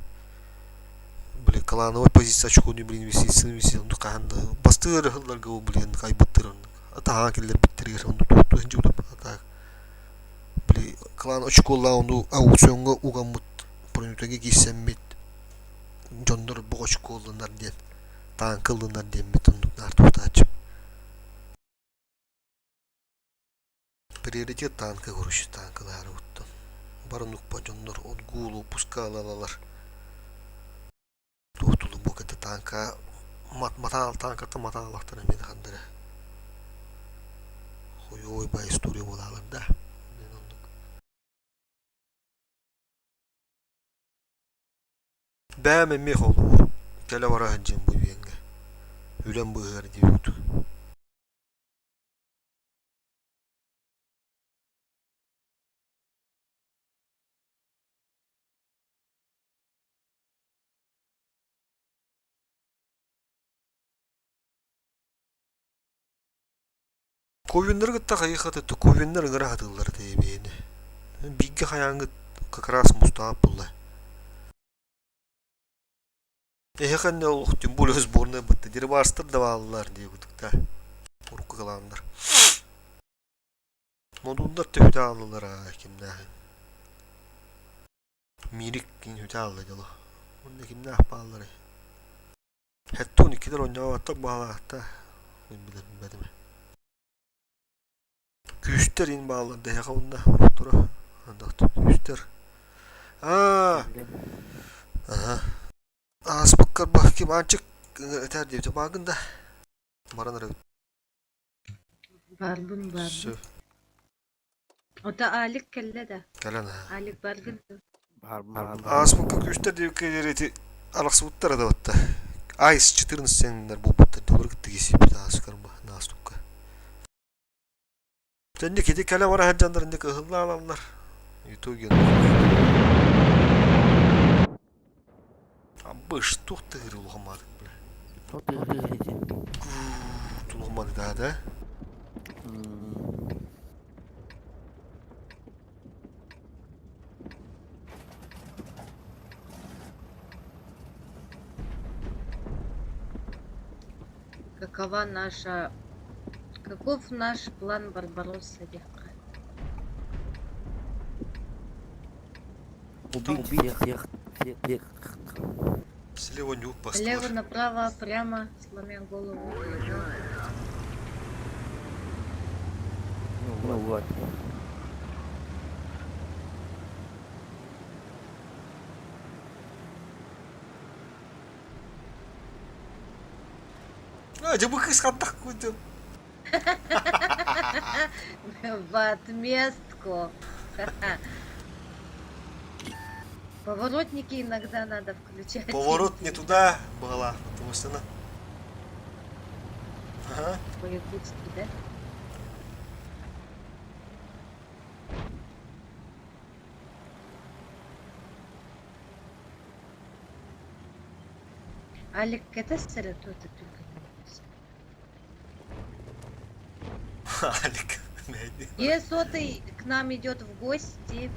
Блин, клановай позиция очкону блин инвестицияны инвестицияны оннук хаһан да бастыыр ыһылларга ол блин айбыттыр оннук атаҕа киллэрбиттэригэр оннук туохтуу сылдьыбытым а так били клан очколаах ону аукциоҥҥа угаммыт пронютаҥҥа киирсэммит дьоннор бу очколланар диэн тааҥка ыллынар диэммит оннук наар туохтааччым Приоритет танка короче танкалаары оттон бары нукпа дьоннор отгул упуска ылалалар туохтулу бу кытта танка матаал танкаттан матаалахтара эмиэ хандара хуёвый ба история буолаалар да оннук Бэйэм эмиэ холуур кэлэ бара сылдьыам бу үөҥҥэ үлэм быыһыгар диэбит Ковиннары кытта хайыахха да ковиннар ыҥыра сатыыллар этэ эбиэни. Бииргэ хайааҥҥыт как раз мустаҕа булла. Эһэхэнне олох тем более сборная бытты. Дербарстар да бааллар диэбитик да. Урукку кылааннар. Модуннар төһүтэ ааллылар аа кимнээхин. Мирик кин хүтэ аалла дьоло. Онно кимнээх баалларый? Хэттон иккилэр оонньообаттар баалаахта. Билэр билбэтим. Күүстэр ин бааллар дэһэҕэ уонна тура күүстэр. Аа аха ааспыккар ба ким Аанчык этээр диэбитэ баагын да баран эрэбит.
Барбын барбын.
Сөп.
Ото Алик кэллэ да.
Кэлэн аа.
Алик баргын да.
Ааспыкка күүстэр диэбиккэ диэри ити арахсыбыттар да батта. Айс 14 сеннер буолбуттар доллар кытта кисиппит ааскарба наастукка. Дьэнник ити кэлэ бара сылдьаннар инник ыһылла алаллар. Итоге Абыш туох тыгыр улахаммаатык бля. Тулухаммааты да да.
Какова наша... Каков наш план Барбаросса диэххэ?
Убить всех, всех, всех, всех.
Слева нюк
Слева
бастылар.
направо, прямо, сломя голову.
Ну вот.
А, дьэ бу кыыс хантах куйдum.
В отместку. Поворотники иногда надо включать.
Поворот не туда была, потому что она... Ага.
По-якутски, да? Алик, это сыры тут и только
Алик, найди.
Е сотый к нам идет в гости.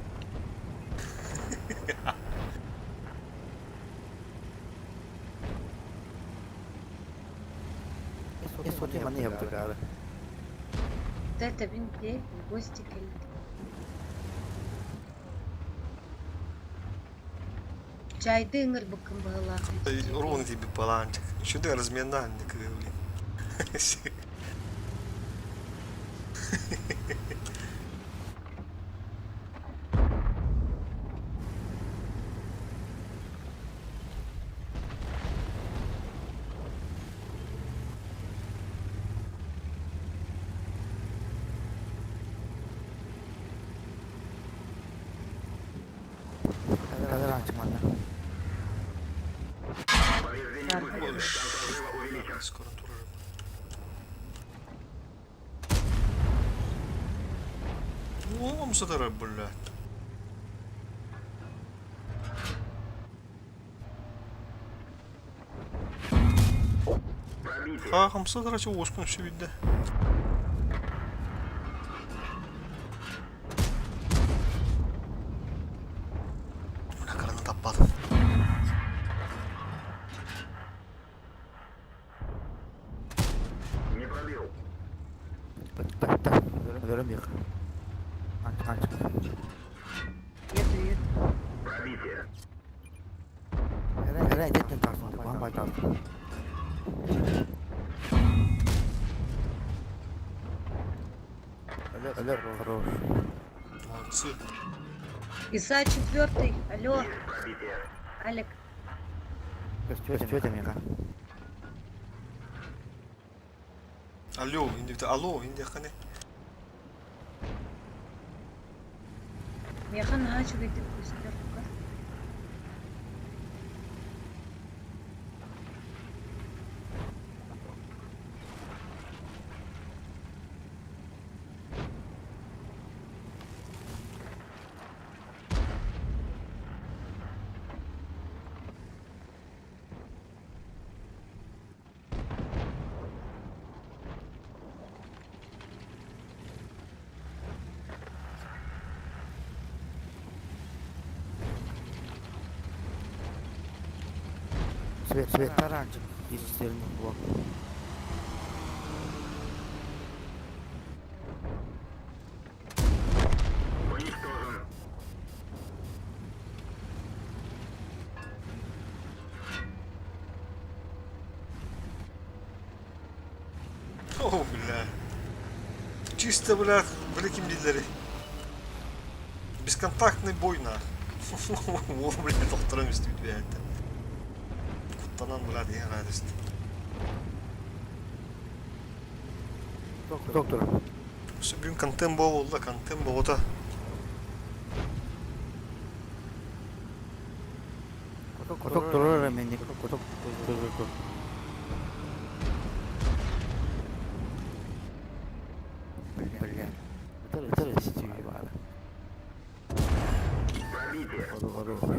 Сотый маны yaptık
Вот это винте в гости кэлит. Чайды ыҥырбыккын быһыылаах.
Урон тебе баланчик. Сюда разминан, блин. Скоро турар. О, сатара, блядь. Ха, хамсатара чего оспун все видно. Бля, граната таппадым.
Не пробил.
Өлөрөм Анчык.
Еду, еду.
Пробитие.
Эрэ эдеттен таарсан. Бамбай таарсан. Өлөр хорош.
Молодцы.
Иса четвертый. Алло,
Пробитие.
Алик.
Көстүөт эмиэхэ.
Алло, инди алло, инди хане.
Миэхэ наһаа үчүгэйдик көстөр.
Свет, свет, таранчик. Истерный блок.
Уничтожен.
О, бля. Чисто, бля, великим лидеры. Бесконтактный бой, на. О, бля, доктором истит, блядь. Куттанан, бля, деген радость.
Доктор.
Бүгүн контент буолла, контент буолта.
Коток турар мен коток тур. Бля. Это сетевой бар.
Пробитие.
Ходу, ходу. Ходу,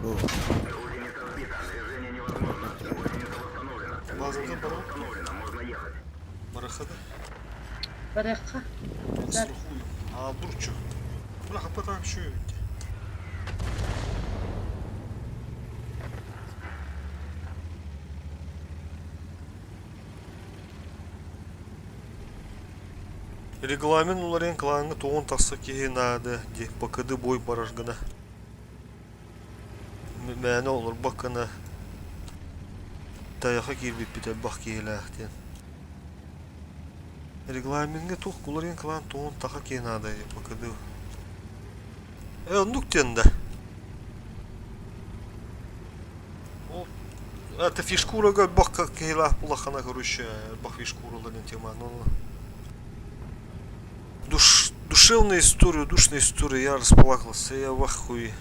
ходу.
Гусеница сбита. Движение невозможно. Гусеница восстановлена.
Базада бар.
Восстановлена. Можно ехать.
Барахада.
Барахха.
Страхую. А, дурчу. Бля, хапа так şu. Регламент уларен клаңы тоғын тақсы кеhe нады, де ПКД бой баражгына. Мәні олар бақына. Таяқа кирбит бите бақ кейләқтен. Регламентге тух куларен клан тоғын тақа кеhe нады, ПКД. Э, нуктен да. Ол Это фишкурага бақ кейләқ булахана, короче, бақ фишкураларын тема. Ну, душевная история, душная история, я расплакался, я в ахуе.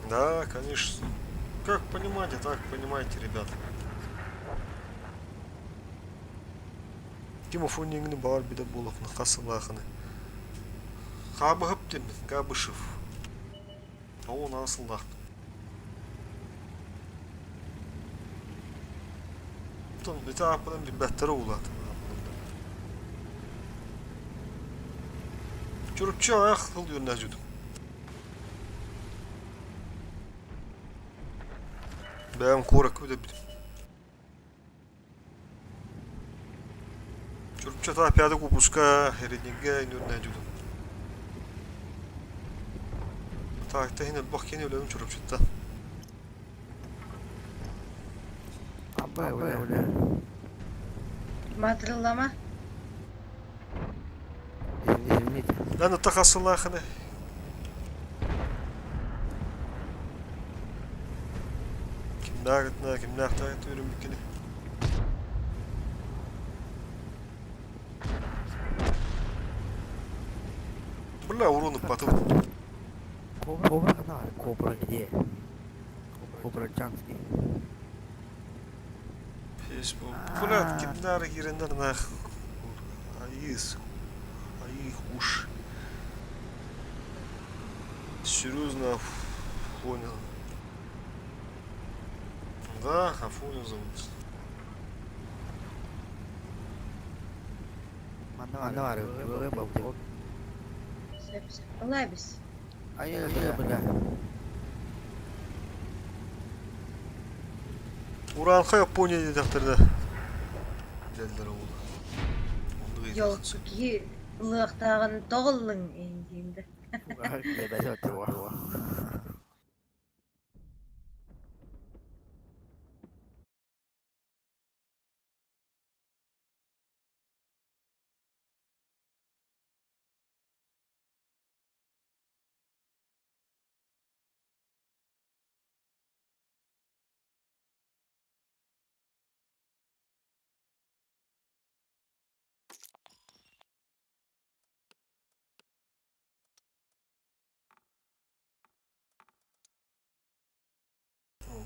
Да, конечно. Как понимаете, так понимаете, ребята. Тимофон бар биде булахны қасылахны. Хабы хыптем, Габышев. А он асылдах. Тон бите апынан bir бәттері улат. Чурупчу аяқ қыл yönüne жүдім. Бәм кора көде бит. Чурупчу та пяды купуска херенеге yönüne жүдім. Так, та хine бак кене өлөм чурупчутта.
Абай, бля.
Матрылама.
Извините.
Ләне тақасылахны. Кимнәгетнә, кимнәгетә өрүм бикене. Бля, уроны потом.
Кобра, кобра, кобра где? Кобра Джанский.
Бля, кимнәр киреннәр нах. Аис. Аих уж. Серьезно, понял. Да, Афоню зовут.
Манна бар,
Лабис.
Ай, бля.
Уранха Япония дедектерде. Делдер oldu.
Йол ки лыктагын тоғылың инде.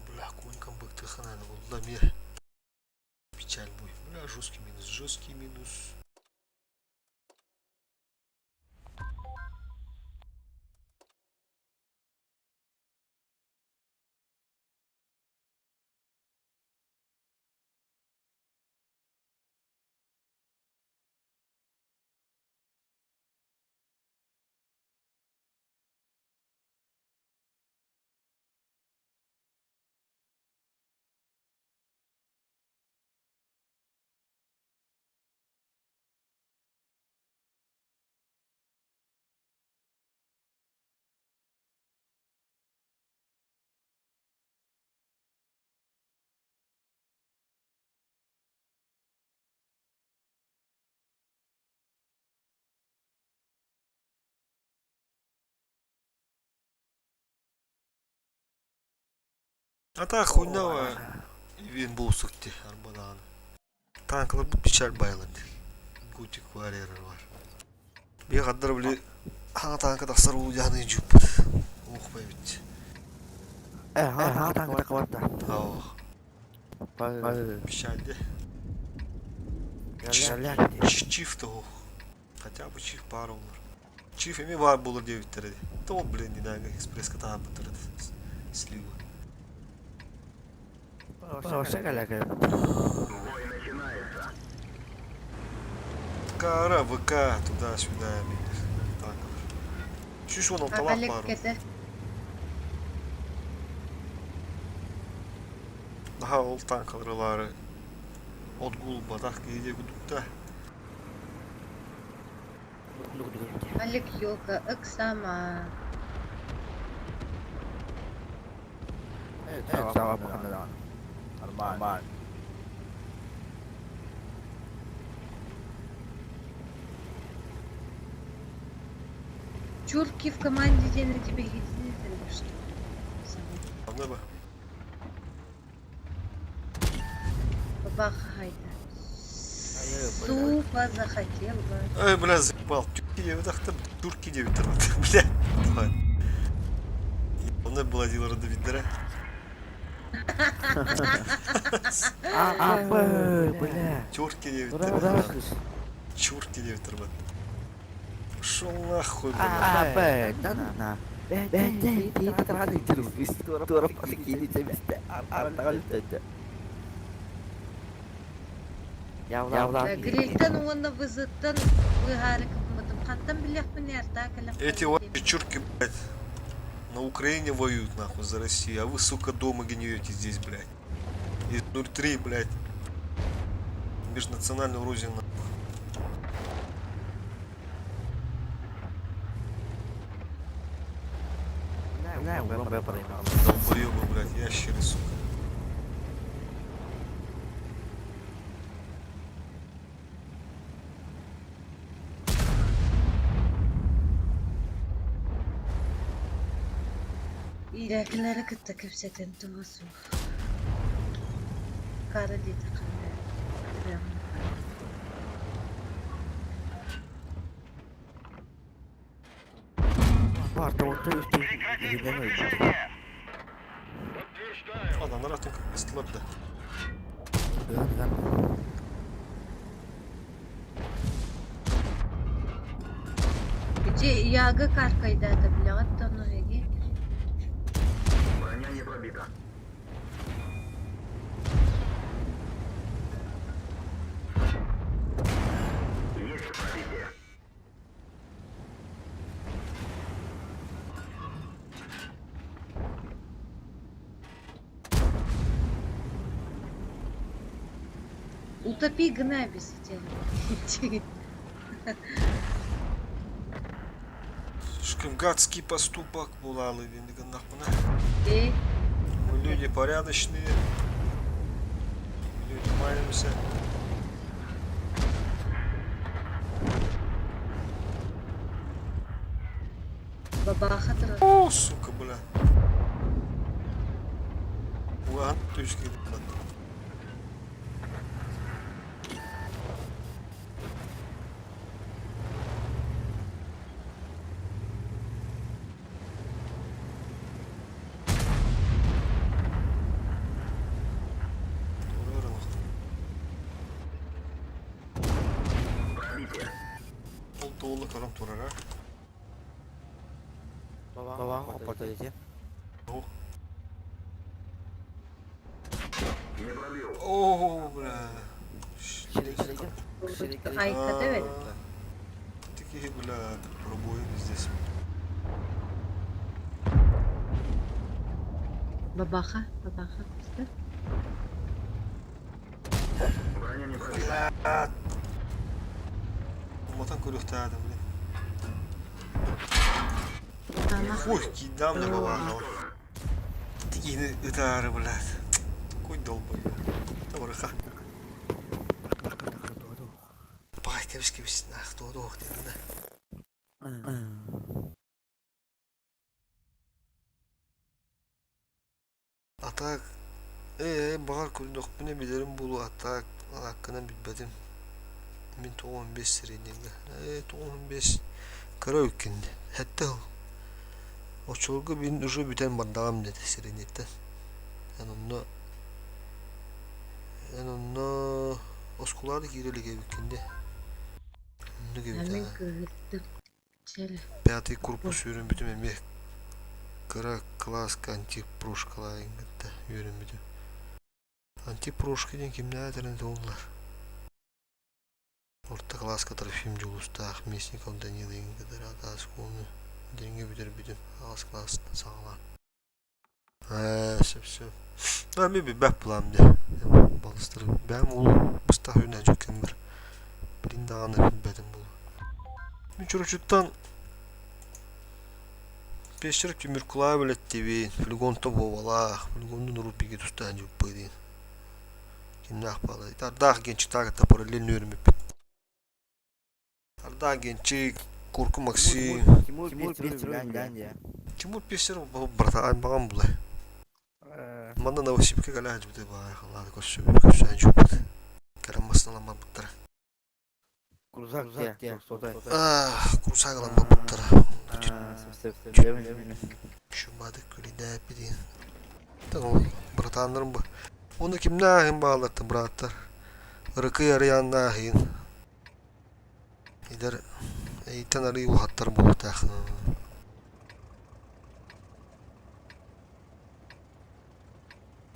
Бля, конькам быктыхана булды мир. Печаль бой. Бля, жесткий минус, жесткий минус. А так хуйня ивен буолсук дии арбадаан. Танкаларбыт печаль байлар дии. Гутик варьерер бар. Бие хаддар били хаҥа танка тахсар уу дьаһаны дьуппут. Уох байбит.
Хаҥа танка тахсар.
Ох. Печаль дии. Чиф того. Хотя бы чиф баар олор. Чиф эмиэ баар буолар диэбиттэрэ дии. То блин, не знаю, экспресска таһаарбыттар этэ. Сливы.
Бой начинается.
Кара, ВК, туда-сюда, танкалар. 116
Олег
баар.
кете.
Наһаа ол танкалары отгул батах киһи диэ курдук
Олег Йока, Эксама.
Нормально.
Чурки в команде день на тебе единый или что?
Аны ба.
Бабаха хайда. Супа захотел бы.
Ай, бля, заебал. Тюрки диэбит Тюрки диэбиттэр бля. Давай. Оны буладиларды биддere.
А, бля.
Тюрки диэбиттэр. Чурки диэбиттэр бат. Шел нахуй, бля.
А, б, да, на, на. Б, Б, Д, Д,
Грилтен уонна вызыттан выһаарыкыммытым хантан билиэхпин эртаа
Эти ваши чурки, блядь, на Украине воюют, нахуй, за Россию, а вы, сука, дома гниете здесь, блядь. Из 03, блядь, межнациональную рознь, нахуй. Долбоебы, блядь, ящеры, сука.
Иирээкилэри кытта кэпсэтэн туһа суох. Кара диэтэххинэ
Adamlar artık ısıtılırdı.
Ити Яга каркайдаата билэҕит да ону эһиги?
Броня не пробита. Есть пробитие.
Утопи гына биситер.
Слишком гадский поступок булалы нахуй.
Э,
Мы люди порядочные. Мы люди маемся.
бабаха турар.
О, сука, бля. Уган точки, бля.
Пробитие.
Ол туолла көрөн турара. О.
Не пробил.
О, бля.
Айката эбит.
Такие, бля, пробоины здесь.
Бабаха, бабаха. Что?
Броня не пробита.
Бля. Мотан көрүөхтээдим, блин.
Ама.
Ой, кидам на бабаха. Такие ытары, блядь. Какой долбоёб. Таврыха. Бай, кэбис кэбис, нах, туох дедин да. так ээ баҕар көрдөхпүнэ билэрим буолуо а так ааккынан билбэтим. Мин 95 среднегэ. Ээ 95 кыра үккин сэттэ сыл. Оччолорго мин уже бүтэн бардаҕым диэтэ среднеттэн. Эн онно эн онно оскуолаҕа да киирэ илик эбиккин дии. Оннук эбит
Мин
аа.
кыыһырдым. Чэ
Пятый корпус үөрэммитим эмиэ кыра кылааска антипрошкалаайын кытта үөрэммитим. Антипрошка диэн кимнээх этэрин туһуллар. Орто кылааска Трофим Дьулустаах, Местников Данил игин кытары атаас оскуоланы дириҥҥэ бүтэрбитим аҕыс кылаастан саҕалаан. Ээ, сөп сөп. А мен билбэт булаам дии. Балыстары бэйэм уол быстах үүнэ дьүккэммэр билин даҕаны билбэтим буолуо. Мин чуручуттан Пещер Тимиркулаев билэттибин, Флегонтов Вовалаах, Флегоннун урут биги тустаан дьуппа диэн. Кимнээх баалай? Ардаах Генчиктаах кытта параллельно үөрэммиппит. Ардаах Генчик, Курку Максим.
Тимур Пестеров да.
Тимур Пестеров братан баҕам булай. Манна Новосибирка кэлэ сылдьыбыта баҕай халааты көрсүбүт, көрсөн дьуппут. Кэлэн массыыналан барбыттара.
Крузак те,
Ах, крузак ылан барбыттара. Чумадык күлүнээппи диэн. Братаннарым бу. Оны кимнээхин баалларты бырааттар. Ырыкый арыйааннааһын. Идэр эйтэн арый улахаттар буолуохтаах.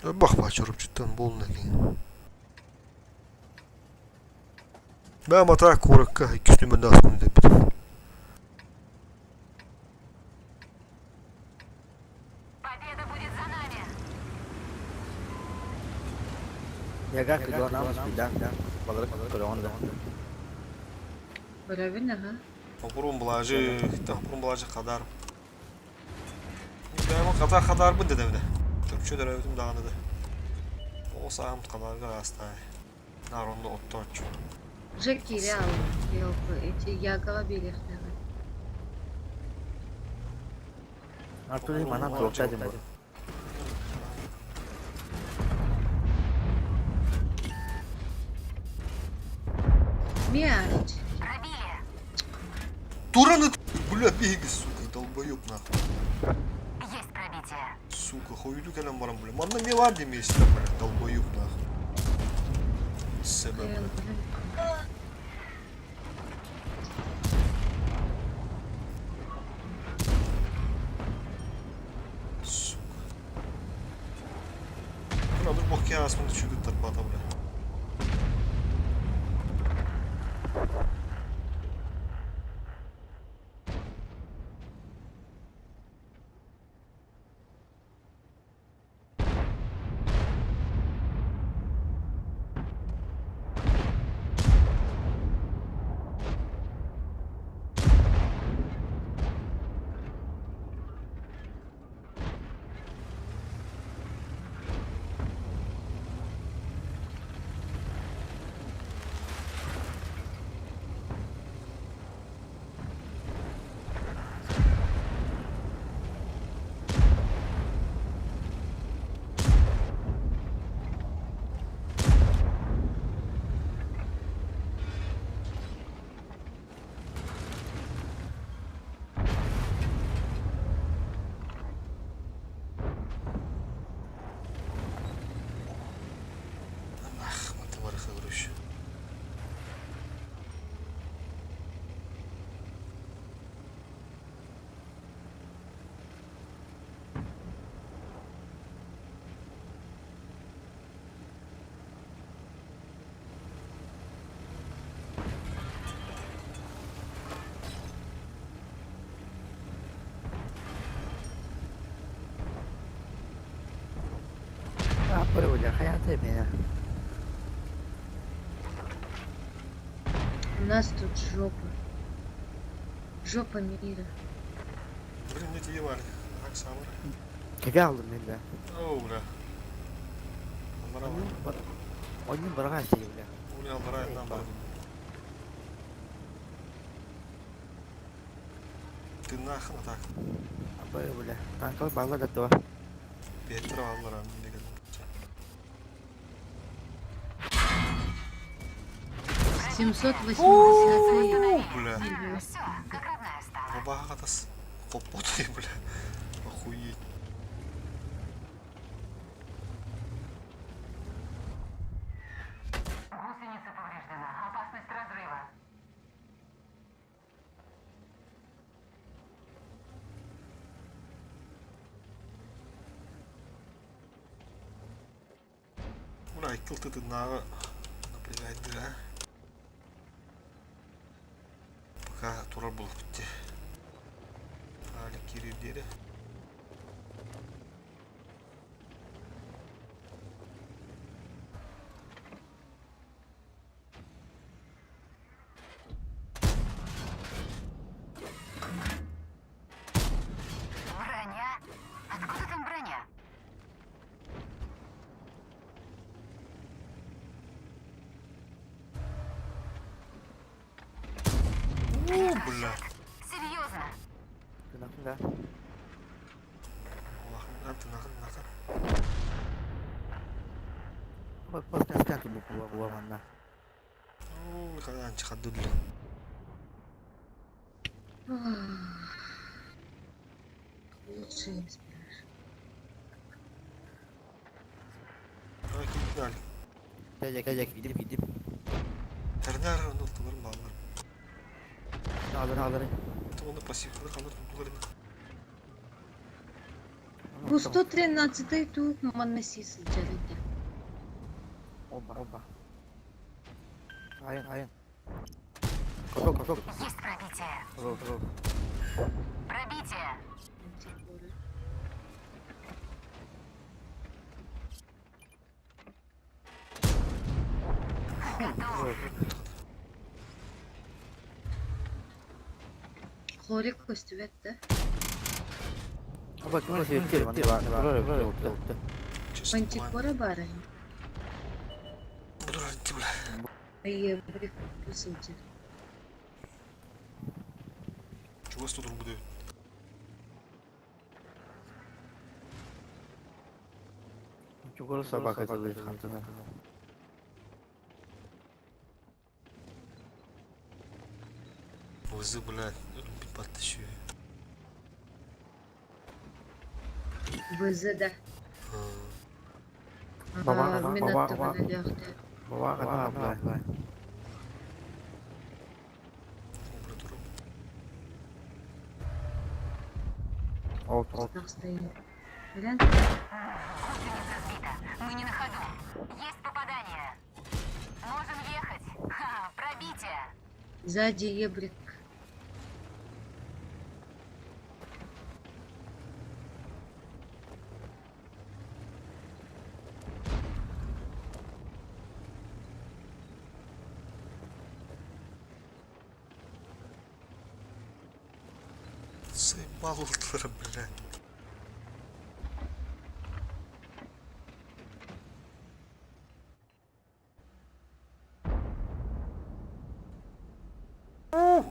Бах бачурупчуттан буолна кин. Бэм ата куоракка иккис нүмердээх оскуоланы бүтэрбитим.
Победа будет за нами!
Яга кыдуанам да, балары көрөҕүн да.
Көрөбүн аха.
Хопурун Блажи, Хопурун Блажи Хадар. Бэйэм хата хадарбын дэдэбинэ. Чопчу төрөөбүтүм даҕаны да. Оҕо сааһым хадарга аастаай. Наар онно оттооччу.
Уже киирэ алла. Елка, эти ягоға биэриэхтээҕин.
Артур манан туохта дим бу.
Мяч.
Пробили!
Тураны бля биһиги сука долбоеб нахуй.
Есть пробитие!
Сука хойду кэлэн баран бля. Манна не бар демейсің бля долбоеб нахуй. Себе бля. Сука. Бля, ну бог я асмын чугуттар бата бля. Ах, математика короче.
Аппыр бля, хайата меня.
У нас тут жопа. Жопа мира.
Блин, не тебе вали. Так самый.
Кеге алдым мен да.
Оу, бля. Аллара бар.
Ойын барған сей бля.
Уля, аллара нам бар. Ты нахрен так.
Абы бля. Танкал балла да то.
Петр аллара.
780
Бля. Бабаха хатас. Хоппотой, бля. Охуеть.
Гусеница повреждена. Опасность разрыва.
Бля, икки ылтытыннааҕы напрягайдыр, а? Пока турар буолбут дии. Алик киирир диэри.
Броня? Откуда там броня?
О, бля.
Серьезно?
Да.
Антын, атын.
Манна.
Ой, хаанчы хаддылы.
Лучше не спрашивай.
А, кийтин Алик.
Gel gel gel gidelim gidelim.
Тэрнэр onu тылар баллар.
Alır alır.
Оны пассивны kalır tutulар.
Бу 113 тук манна сылдьар этэ.
Оба оба. Айын айын. Кошок кошок.
Есть пробитие.
Кошок кошок.
Пробитие. Готов.
Хорик көстүбэт да.
Оба ким себептер бар бар бар.
Мантикора бары.
Бұдыр бля.
Айы, брик сылдьар.
Чугас тудур буде.
Чугур собака делает хантына.
Өзі, бля, өлбит батты шүй.
ВЗ да.
Баба,
Мин
баба,
аттыбын
баба.
өлөөхтө.
Баба баба бла. От от.
Стоит. Билэн?
Гусеница сбита. Мы не на ходу. Есть попадание. Можем ехать. Ха, пробитие.
Сзади ебрик.
Заебал ултылар, бля.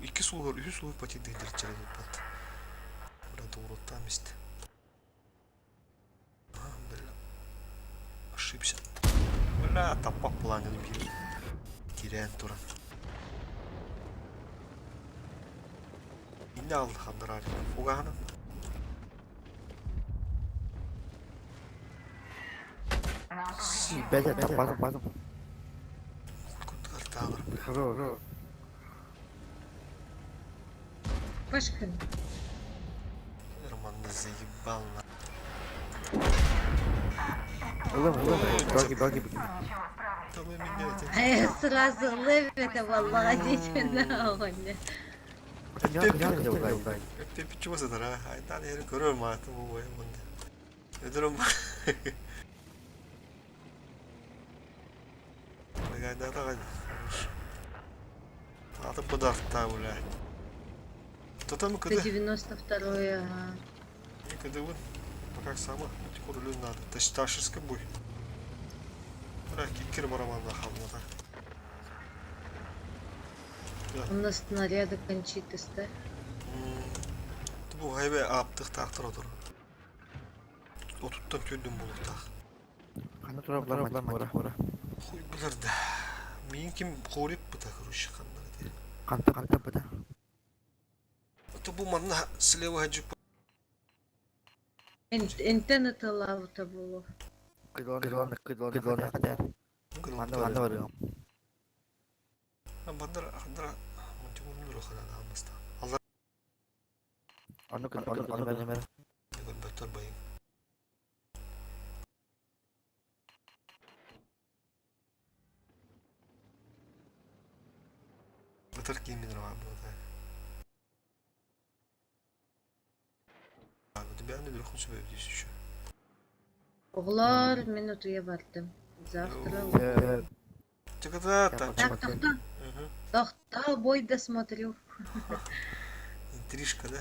Икки сулар, үс сулар патидыдыр чарады бат. Бля, doğru месте. А, бля. Ошибся. Бля, тапак планын бир. Тирен туран. Инне алды хандар Фуганы.
Бәҗә базым базым.
Куткарталар, бля.
Ро ро.
Пашкин.
Роман заебал на.
Улым улым. Доги доги.
Да вы меня
А я сразу левета валазить на оне.
Пепе чего задара? Айдан yeri görüyorum artık bu boyu bunda. Ödürüm. Гайда да Аты подарта, бля. Кто там когда?
192 ага.
Когда вон, пока сама, тихо надо. Ташишска бой. Бля, кикер барабан на
У нас снаряды кончитыста.
Бу хайбе аптык тактыр отур. Отуттан төндүм болук так.
Каны тура була мантикора.
Хуй билер да. Мин Мин ким хориппыта, короче, ханна эти.
Ханта ханта быта.
Это бу манна слева хаджи
Интен ытылаабыта буолуо.
Кыдылан кыдылан кыдылан хата. Манна манна барыам.
Бандар хандара мантигурнур ханан алмаста. Аллар
Ону ону ону бэнэмэр.
Көрбөттөр байың. Ытар киимин раван буолта. Тебя не верху себе здесь еще.
Оҕолор, мин утуйа бардым. Завтра
Чаката
Так, тохто. Тохто, бой досмотрю.
Интрижка, да?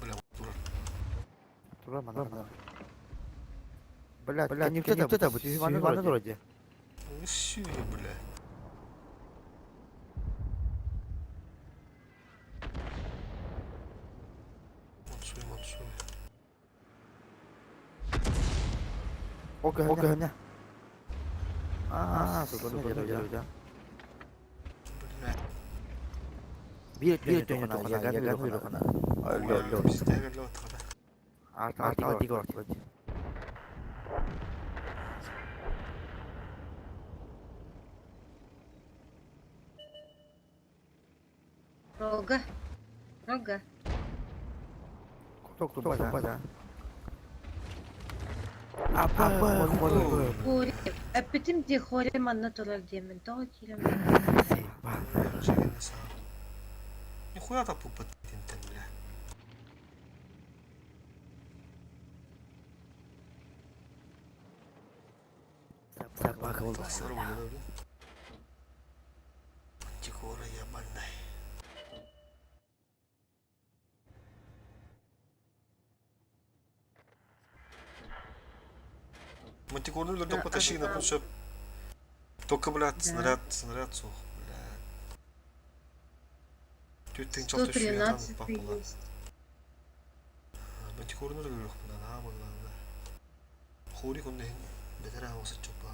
Бля, турар.
Турар манна манна. Бля, бля, не вот это будет, манна вроде.
Үссүү, бля. Мансуй, мансуй.
Окей, окей, Аа, супер,
Бля.
Биир биир төнө тоҕо яган хана. Алло, алло. Арта тигор.
Рога. Рога.
Ток ток бада. Апа,
Хори. Эппитим дии хори манна турар диэммин тоҕо киирэн
Нихуя та пуппат тинтен, бля.
Собака был.
Антикора ебаный. Мантикорну өлөрдө потащи на пуншеп. Только, блядь, снаряд, снаряд сух, блядь. Түттің чалты шүйе
113
папула.
есть.
Мантикорну өлөрөх мына наама главное. Хори конне бетера осы чопа.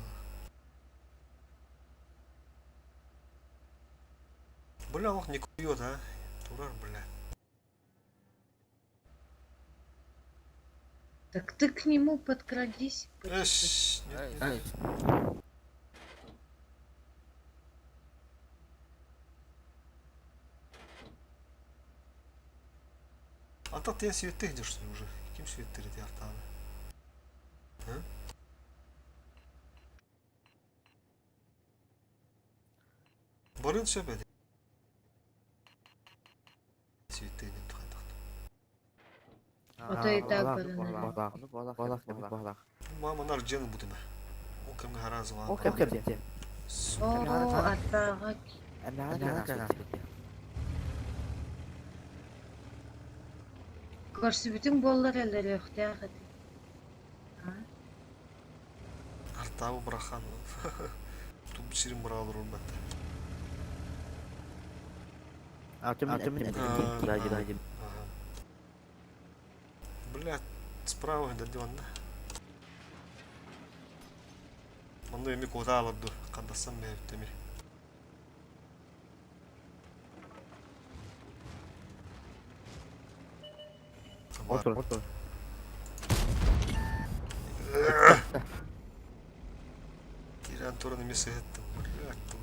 Бля, ох, не кует, а. Турар, бля.
Так ты к нему подкрадись.
Эш, нет, нет. А то ты светы идешь уже. Ким светы ты артаны? А? Барын сөбеді. Светы не тухайдақ.
Ото и так баран.
Мама нар жен будем. О кемге харазы
О, кем кем кем.
О, артаға Көрсүбүтүҥ буоллар өлөрүөхтээх этэ
Артабы брахан. Туп сирин бұралыр урбатта. Бля, справа дадион да. Манны эми кода алырды. Кандасам мээптеми.
Отур, отур.
Киран туран эми сыһыттым. Бля, тут.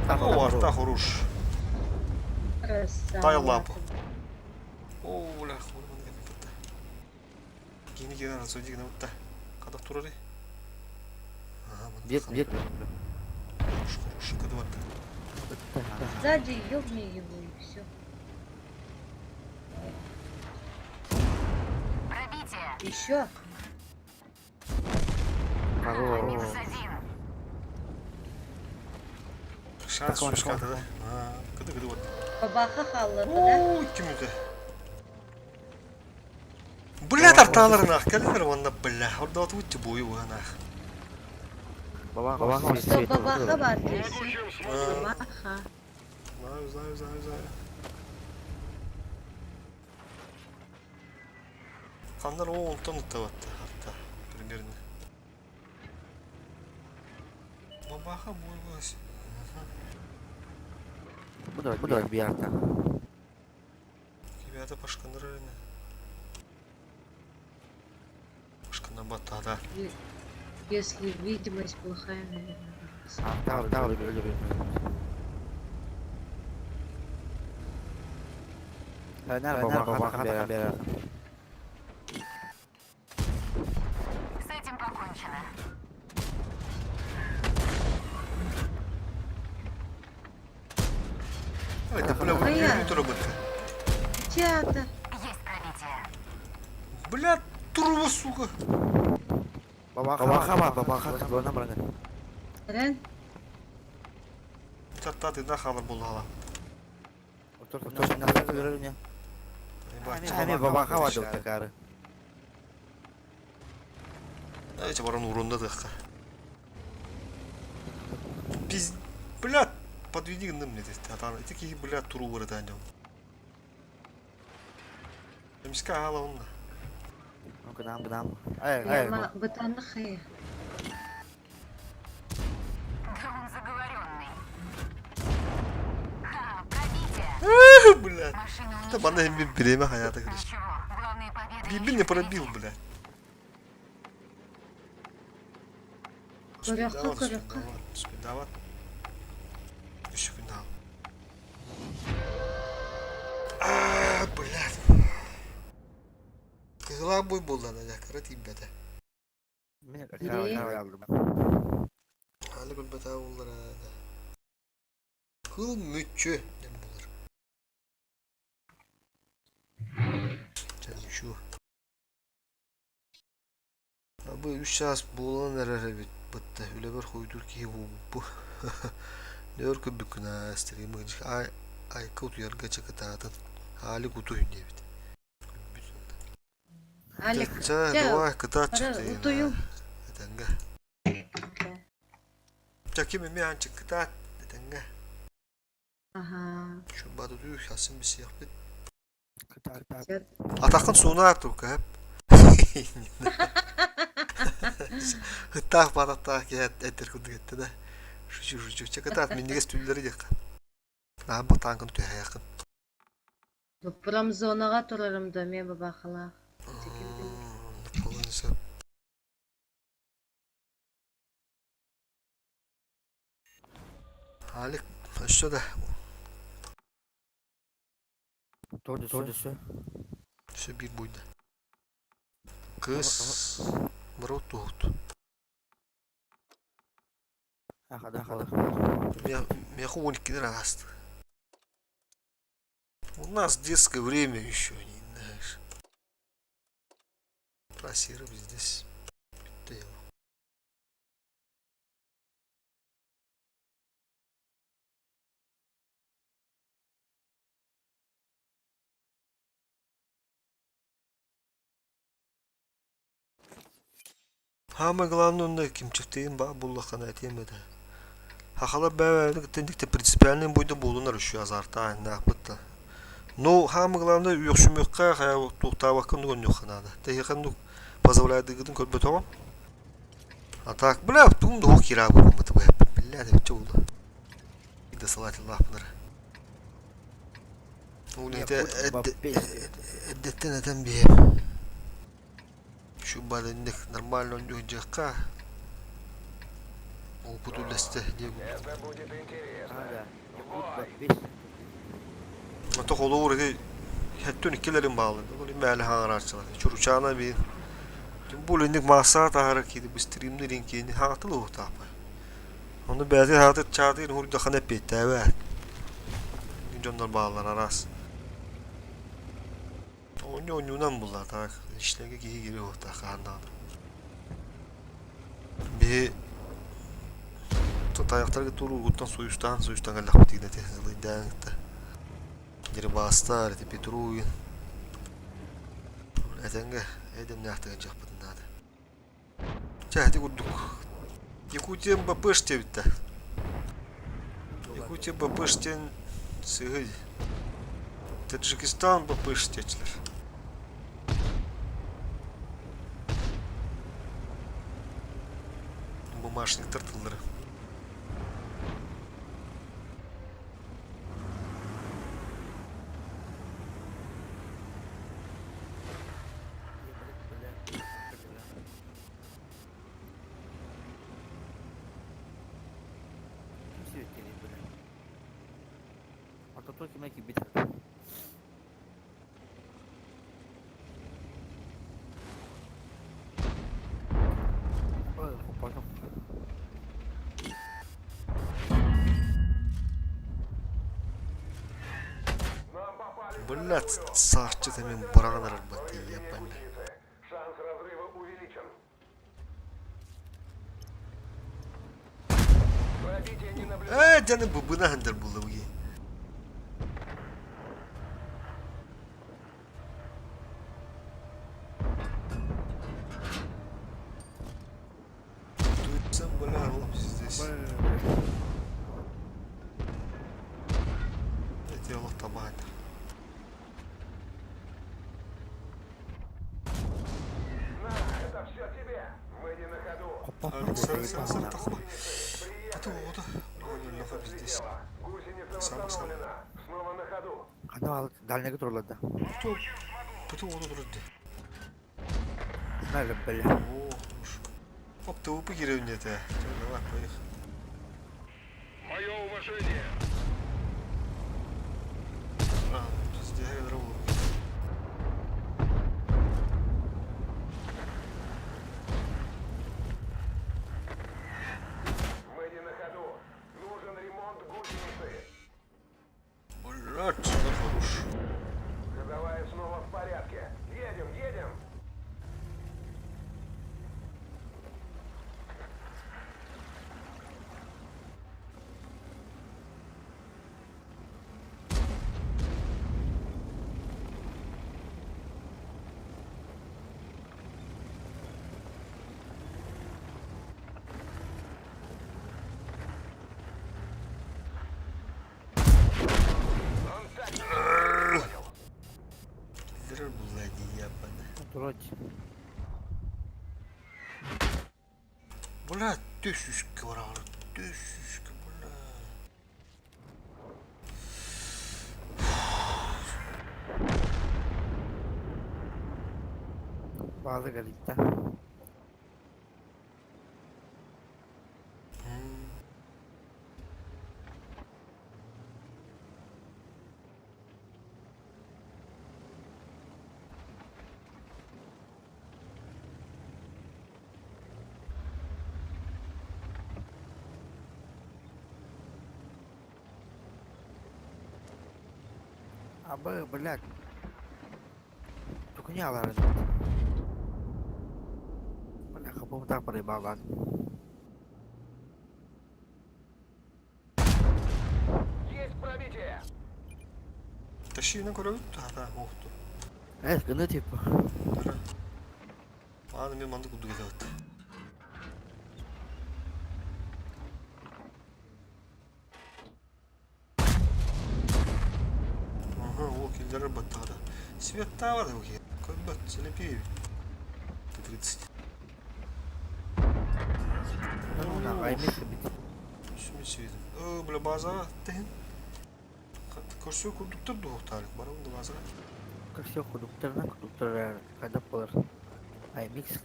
О, арта хорош.
Красава.
Тай лапу. О, бля, хурман кеппетте. Кини киран судигна утта. Кадак турары. Ага,
Бет, бет.
Хорош, хорош, кыды барда.
Сзади ёбни его и все. Еще?
Шанс шушкады да. А, кыды кыды барда.
Бабаха халлады, да?
Ой, ким это? Бля, тарта! Атааларынаах кэллилэр уонна бля, ордоотубут буойу быһанаах.
Что, бабаха бар дейсің? Бабаха.
Знаю, знаю, знаю, знаю. Ханнар о онтон ыттабатта, арта, примерно. Бабаха буойбас.
Бу да биарта.
Ребята пашканыр öyle. Пашкана батада.
Если видимость плохая, наверное.
Тағы тағы өлі Бабаха бера.
С этим покончено.
Это бля,
А я?
вы работа.
Театр.
Есть пробитие.
Бля, турбо, сука.
Бабаха бабаха бабаха баран.
Рен?
Таттаты да халар булала.
Бабаха бады такары.
Давайте барон урунда дыхка. Пиз... Бля, подведи гным мне здесь. Атан, эти какие, бля, туру вырыта нем. Миска ала онна.
Кыдам кыдам. Ай ай.
Бытанахы.
Да он заговоренный. Ха, пробитие.
Бля.
Машина
Да бана им время хаята, короче.
Ничего, главные победы
Биби не пробил, бля.
Көрөккө, көрөккө.
Спидават. Еще финал. А, блядь. Кыгыла бой болды ана жакара тииббэтэ. Али көрбөтэ буллар ана. Кыл мүччү ден булар. Ча şu. Бу үс чаас буолан эрэр эбит бытта үлэбэр хойдуур киһи буолбуппу. Өр көрбүккүн аа стримы ай айка утуйарга чакытаатын аали кутуй диэбит.
Алик,
Чэ,
чэ,
давай кытаат
ара,
чыктыйын
утуйум.
Этэҥҥэ. Чэ ким эмиэ аанчык кытаат этэҥҥэ.
Ага.
Шубат утуй хасын бисиэхпит.
Чэ.
Атаххын суунаар турка Ыттаах баататтаах киһи этэр курдук эттэ да. Шучу шучу. Чэ кытаат минньигэс түүллэри диэххэ. Наһаа батааҥкын түһээххин.
Промзонаға турарым да мен бабахалаах.
Буолан сөп. Алик, өссө да
Төрдүсү.
өссө биир буйда. Кыыс бары туһут.
Ахада ахада.
Миэхэ уон иккилэр ааста. У нас детское время еще не знаешь. Просиров здесь. Бүттэ Самое главное, онно кимчиктиин баа буллаххына этиэм этэ. Хахалар бэйэ-бэйэбитин кытта инникте принципиальный буйда буолунар үчү азартаан иннаахпыт да. Ну, самое главное, үөхсүмүөххэ хайа туохтаабакка оннук онньуохха наада. Тэһиэхэ оннук позволяйдыгытын көрбөтөҕүм. А так, бля, тугум да уох киирээ буолбут бля, эбиччэ буолла. Да салателлаахпынара. Ол эрдэттэн этэн биһиэм. Шубаданник нормально онньуһдьахха опыт үллэстэ диэ Ото холобур ити хэттүн иккилэрин баалын ол мээлэ хаҥарааччылар чуручаана биин бу инник массаа таһара киири быстримнирин киини хаҥатыл уһутаапа ону бэйэтин хааты чаатын хурдахана эппиэттээбэ дьоннор бааллар араас Оонньуу оонньуунан булла так ишлэгэ киһи кириэ уохтаах хаһан даҕаны. Биһи тайахтарга туругуттан суйустаан суйустаан кэллэхпит ити сылыйдаан кытта. Дербаастар ити Петруин. Этэҥҥэ. Эдэмнээхтик дьахпытын наада. Чэ, ити курдук. Якутия МБПш диэбиттэ. Якутия БПш диэн сыһый. Таджикистан БПш диэчилэр. Бумажниктар тыллары.
Ортотугар кимэ киирбит Ой, хоппотум.
Блядь, саахчыт эмин быраҕан эрэрбэт ебаный.
Шанс разрыва увеличен. Пробитие не наблюдается.
Ээ, дьаны быбына хандар булла буги. Туйсам, бля, лоб здесь. Эти олох табаат.
На, это все тебе. Мы не на ходу.
Сары, сары, сары, тахма. Ата, ота. Здесь.
Гусеница
Сам, сам.
восстановлена. Снова на ходу.
Хана дальнего туруларда.
Кто? Потом ота турды.
Знали, бля.
О, уж. Оп, ты упыгири мне это. Давай, поехали.
Мое уважение.
А, здесь я дорогу.
Мы не на ходу. Нужен ремонт гусеницы.
Блядь, сюда хорош.
Ходовая снова в порядке. Едем, едем.
Дыры блядь, ебаный.
Вроде.
Бля, тысячка барар, тысячка, бля.
Bazı galikte. Абы, блядь. Только не алар. Бля, хапом так проебал,
Есть пробитие.
Тащи на көрөбүт, ата, охту.
Э, гына типа.
Аны мен манды кудуга деп. Ага, ол киллер баттады. Свет бар оке. Көбөт, селепи. Т-30.
Ну, на, аймек бит.
Сүмү свет. Э, бля база тен. Көрсө курдуктар дуохтарык барам да база.
Көрсө кудуктарына кудуктар кайда болар. Аймикс.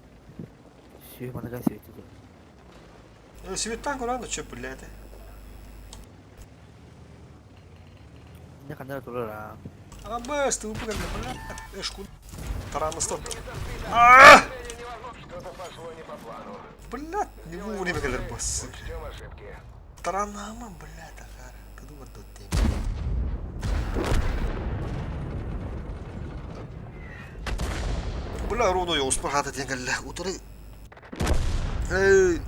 Сүй манаган свети.
Э, светтан көрән чөп блядь.
Не кандай турар а.
Абас, ты упырь, бля. Эшку. Тараныста. А!
Что-то пошло не по плану.
Блядь, не вовремя кэлэр бас.
Учтем ошибки.
Таранама, блядь, ахара. Кыды бар доттем. Бля, руно йоспар хата тен кэллэ. Утары. Эй.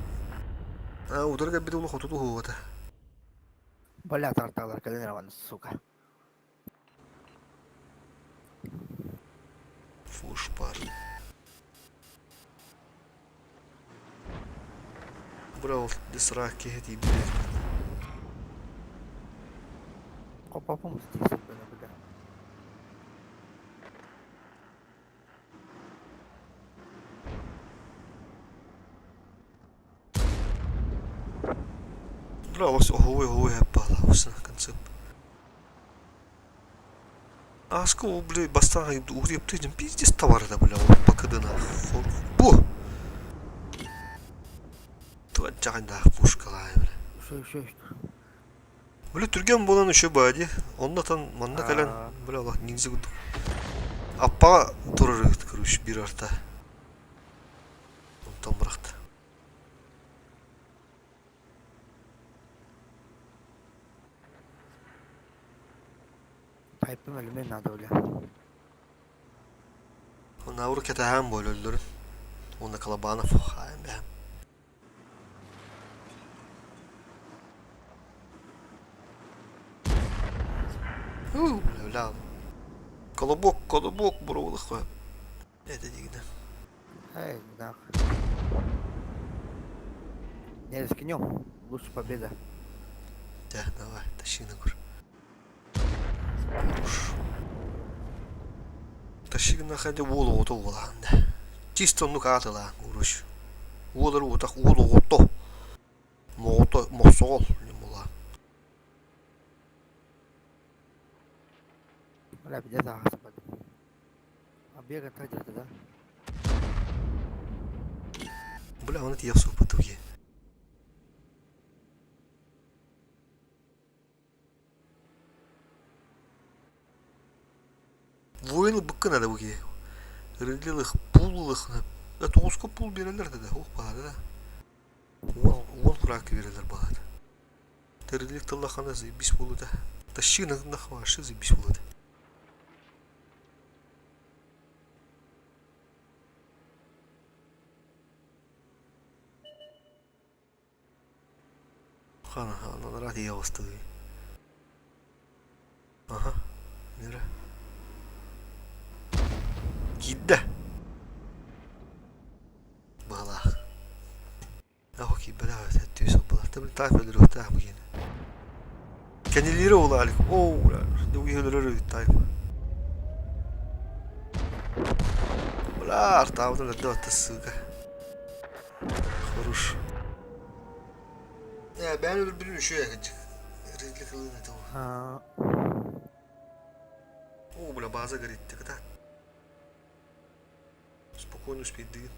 А, утары кэббит улу хотуту хуота.
Бля, тарталар кэлен раван, сука.
Фуш пар. Бра ол десра киһи тиийбит.
Копапым здесь, бля.
Бля, ос оһуй оһуй хэппала усан концепт. Аска ол бля бастан угреп пиздец товар да бля ол покадына. Бу! Туанчаҕындаах пушкалаай бля.
Шо, шо,
Бля түргэн буолан үчү бади. Оннотон манна кэлэн бля олох ниндзя курдук. Аппаҕа турар эбит короче биир арта. Онтон бырахта.
Пайпым өлүмүөн надо бля.
Оннаабыр кэтэһээн буол өллөрүн. Уонна Колобанов хаайан бэһэм. Бля, Колобок, колобок буруолах Это дигнэ.
Эй, да. Не рискнем. Лучше победа.
Да, давай, тащи на гор. Хорош. Тащи на ходе уол оҕото уолаанда. Чисто оннук аатылаан уруш. Уолар уотах уол оҕото. Моҕото мохсоҕол мулаан.
Бля, пиздец, ага, А бегать так где-то, да?
Бля, он это я в потуги. Воины быккын надо буги. Рыдлилых, пуллых. Да тоғызқа пул берелер деді. Ох, балады да. Уон, уон фракы берелер балады. Тірілік тыллахана заебись болуда. Тащи на нахвашы заебись болуда. Хана, ана рад я остый. Аха, нere? Киирдэ. Баҕалаах. Аһо киирбэтэх эбит, түс ылбылар. Таах өлөрүөхтээх бу киһини. Кэнилиирэ улаалик. Оо, дьэ өлөрөр эбит таайым. Бля, артаабытын өлөрдө батта ссылка. Хорош. Э, бэйэн өлөрбүтүн үчүгэй кырдьык. Рыдлик ылыын этэ ол. О, бля, база горит, ты когда? Спокойно успеть дыгын.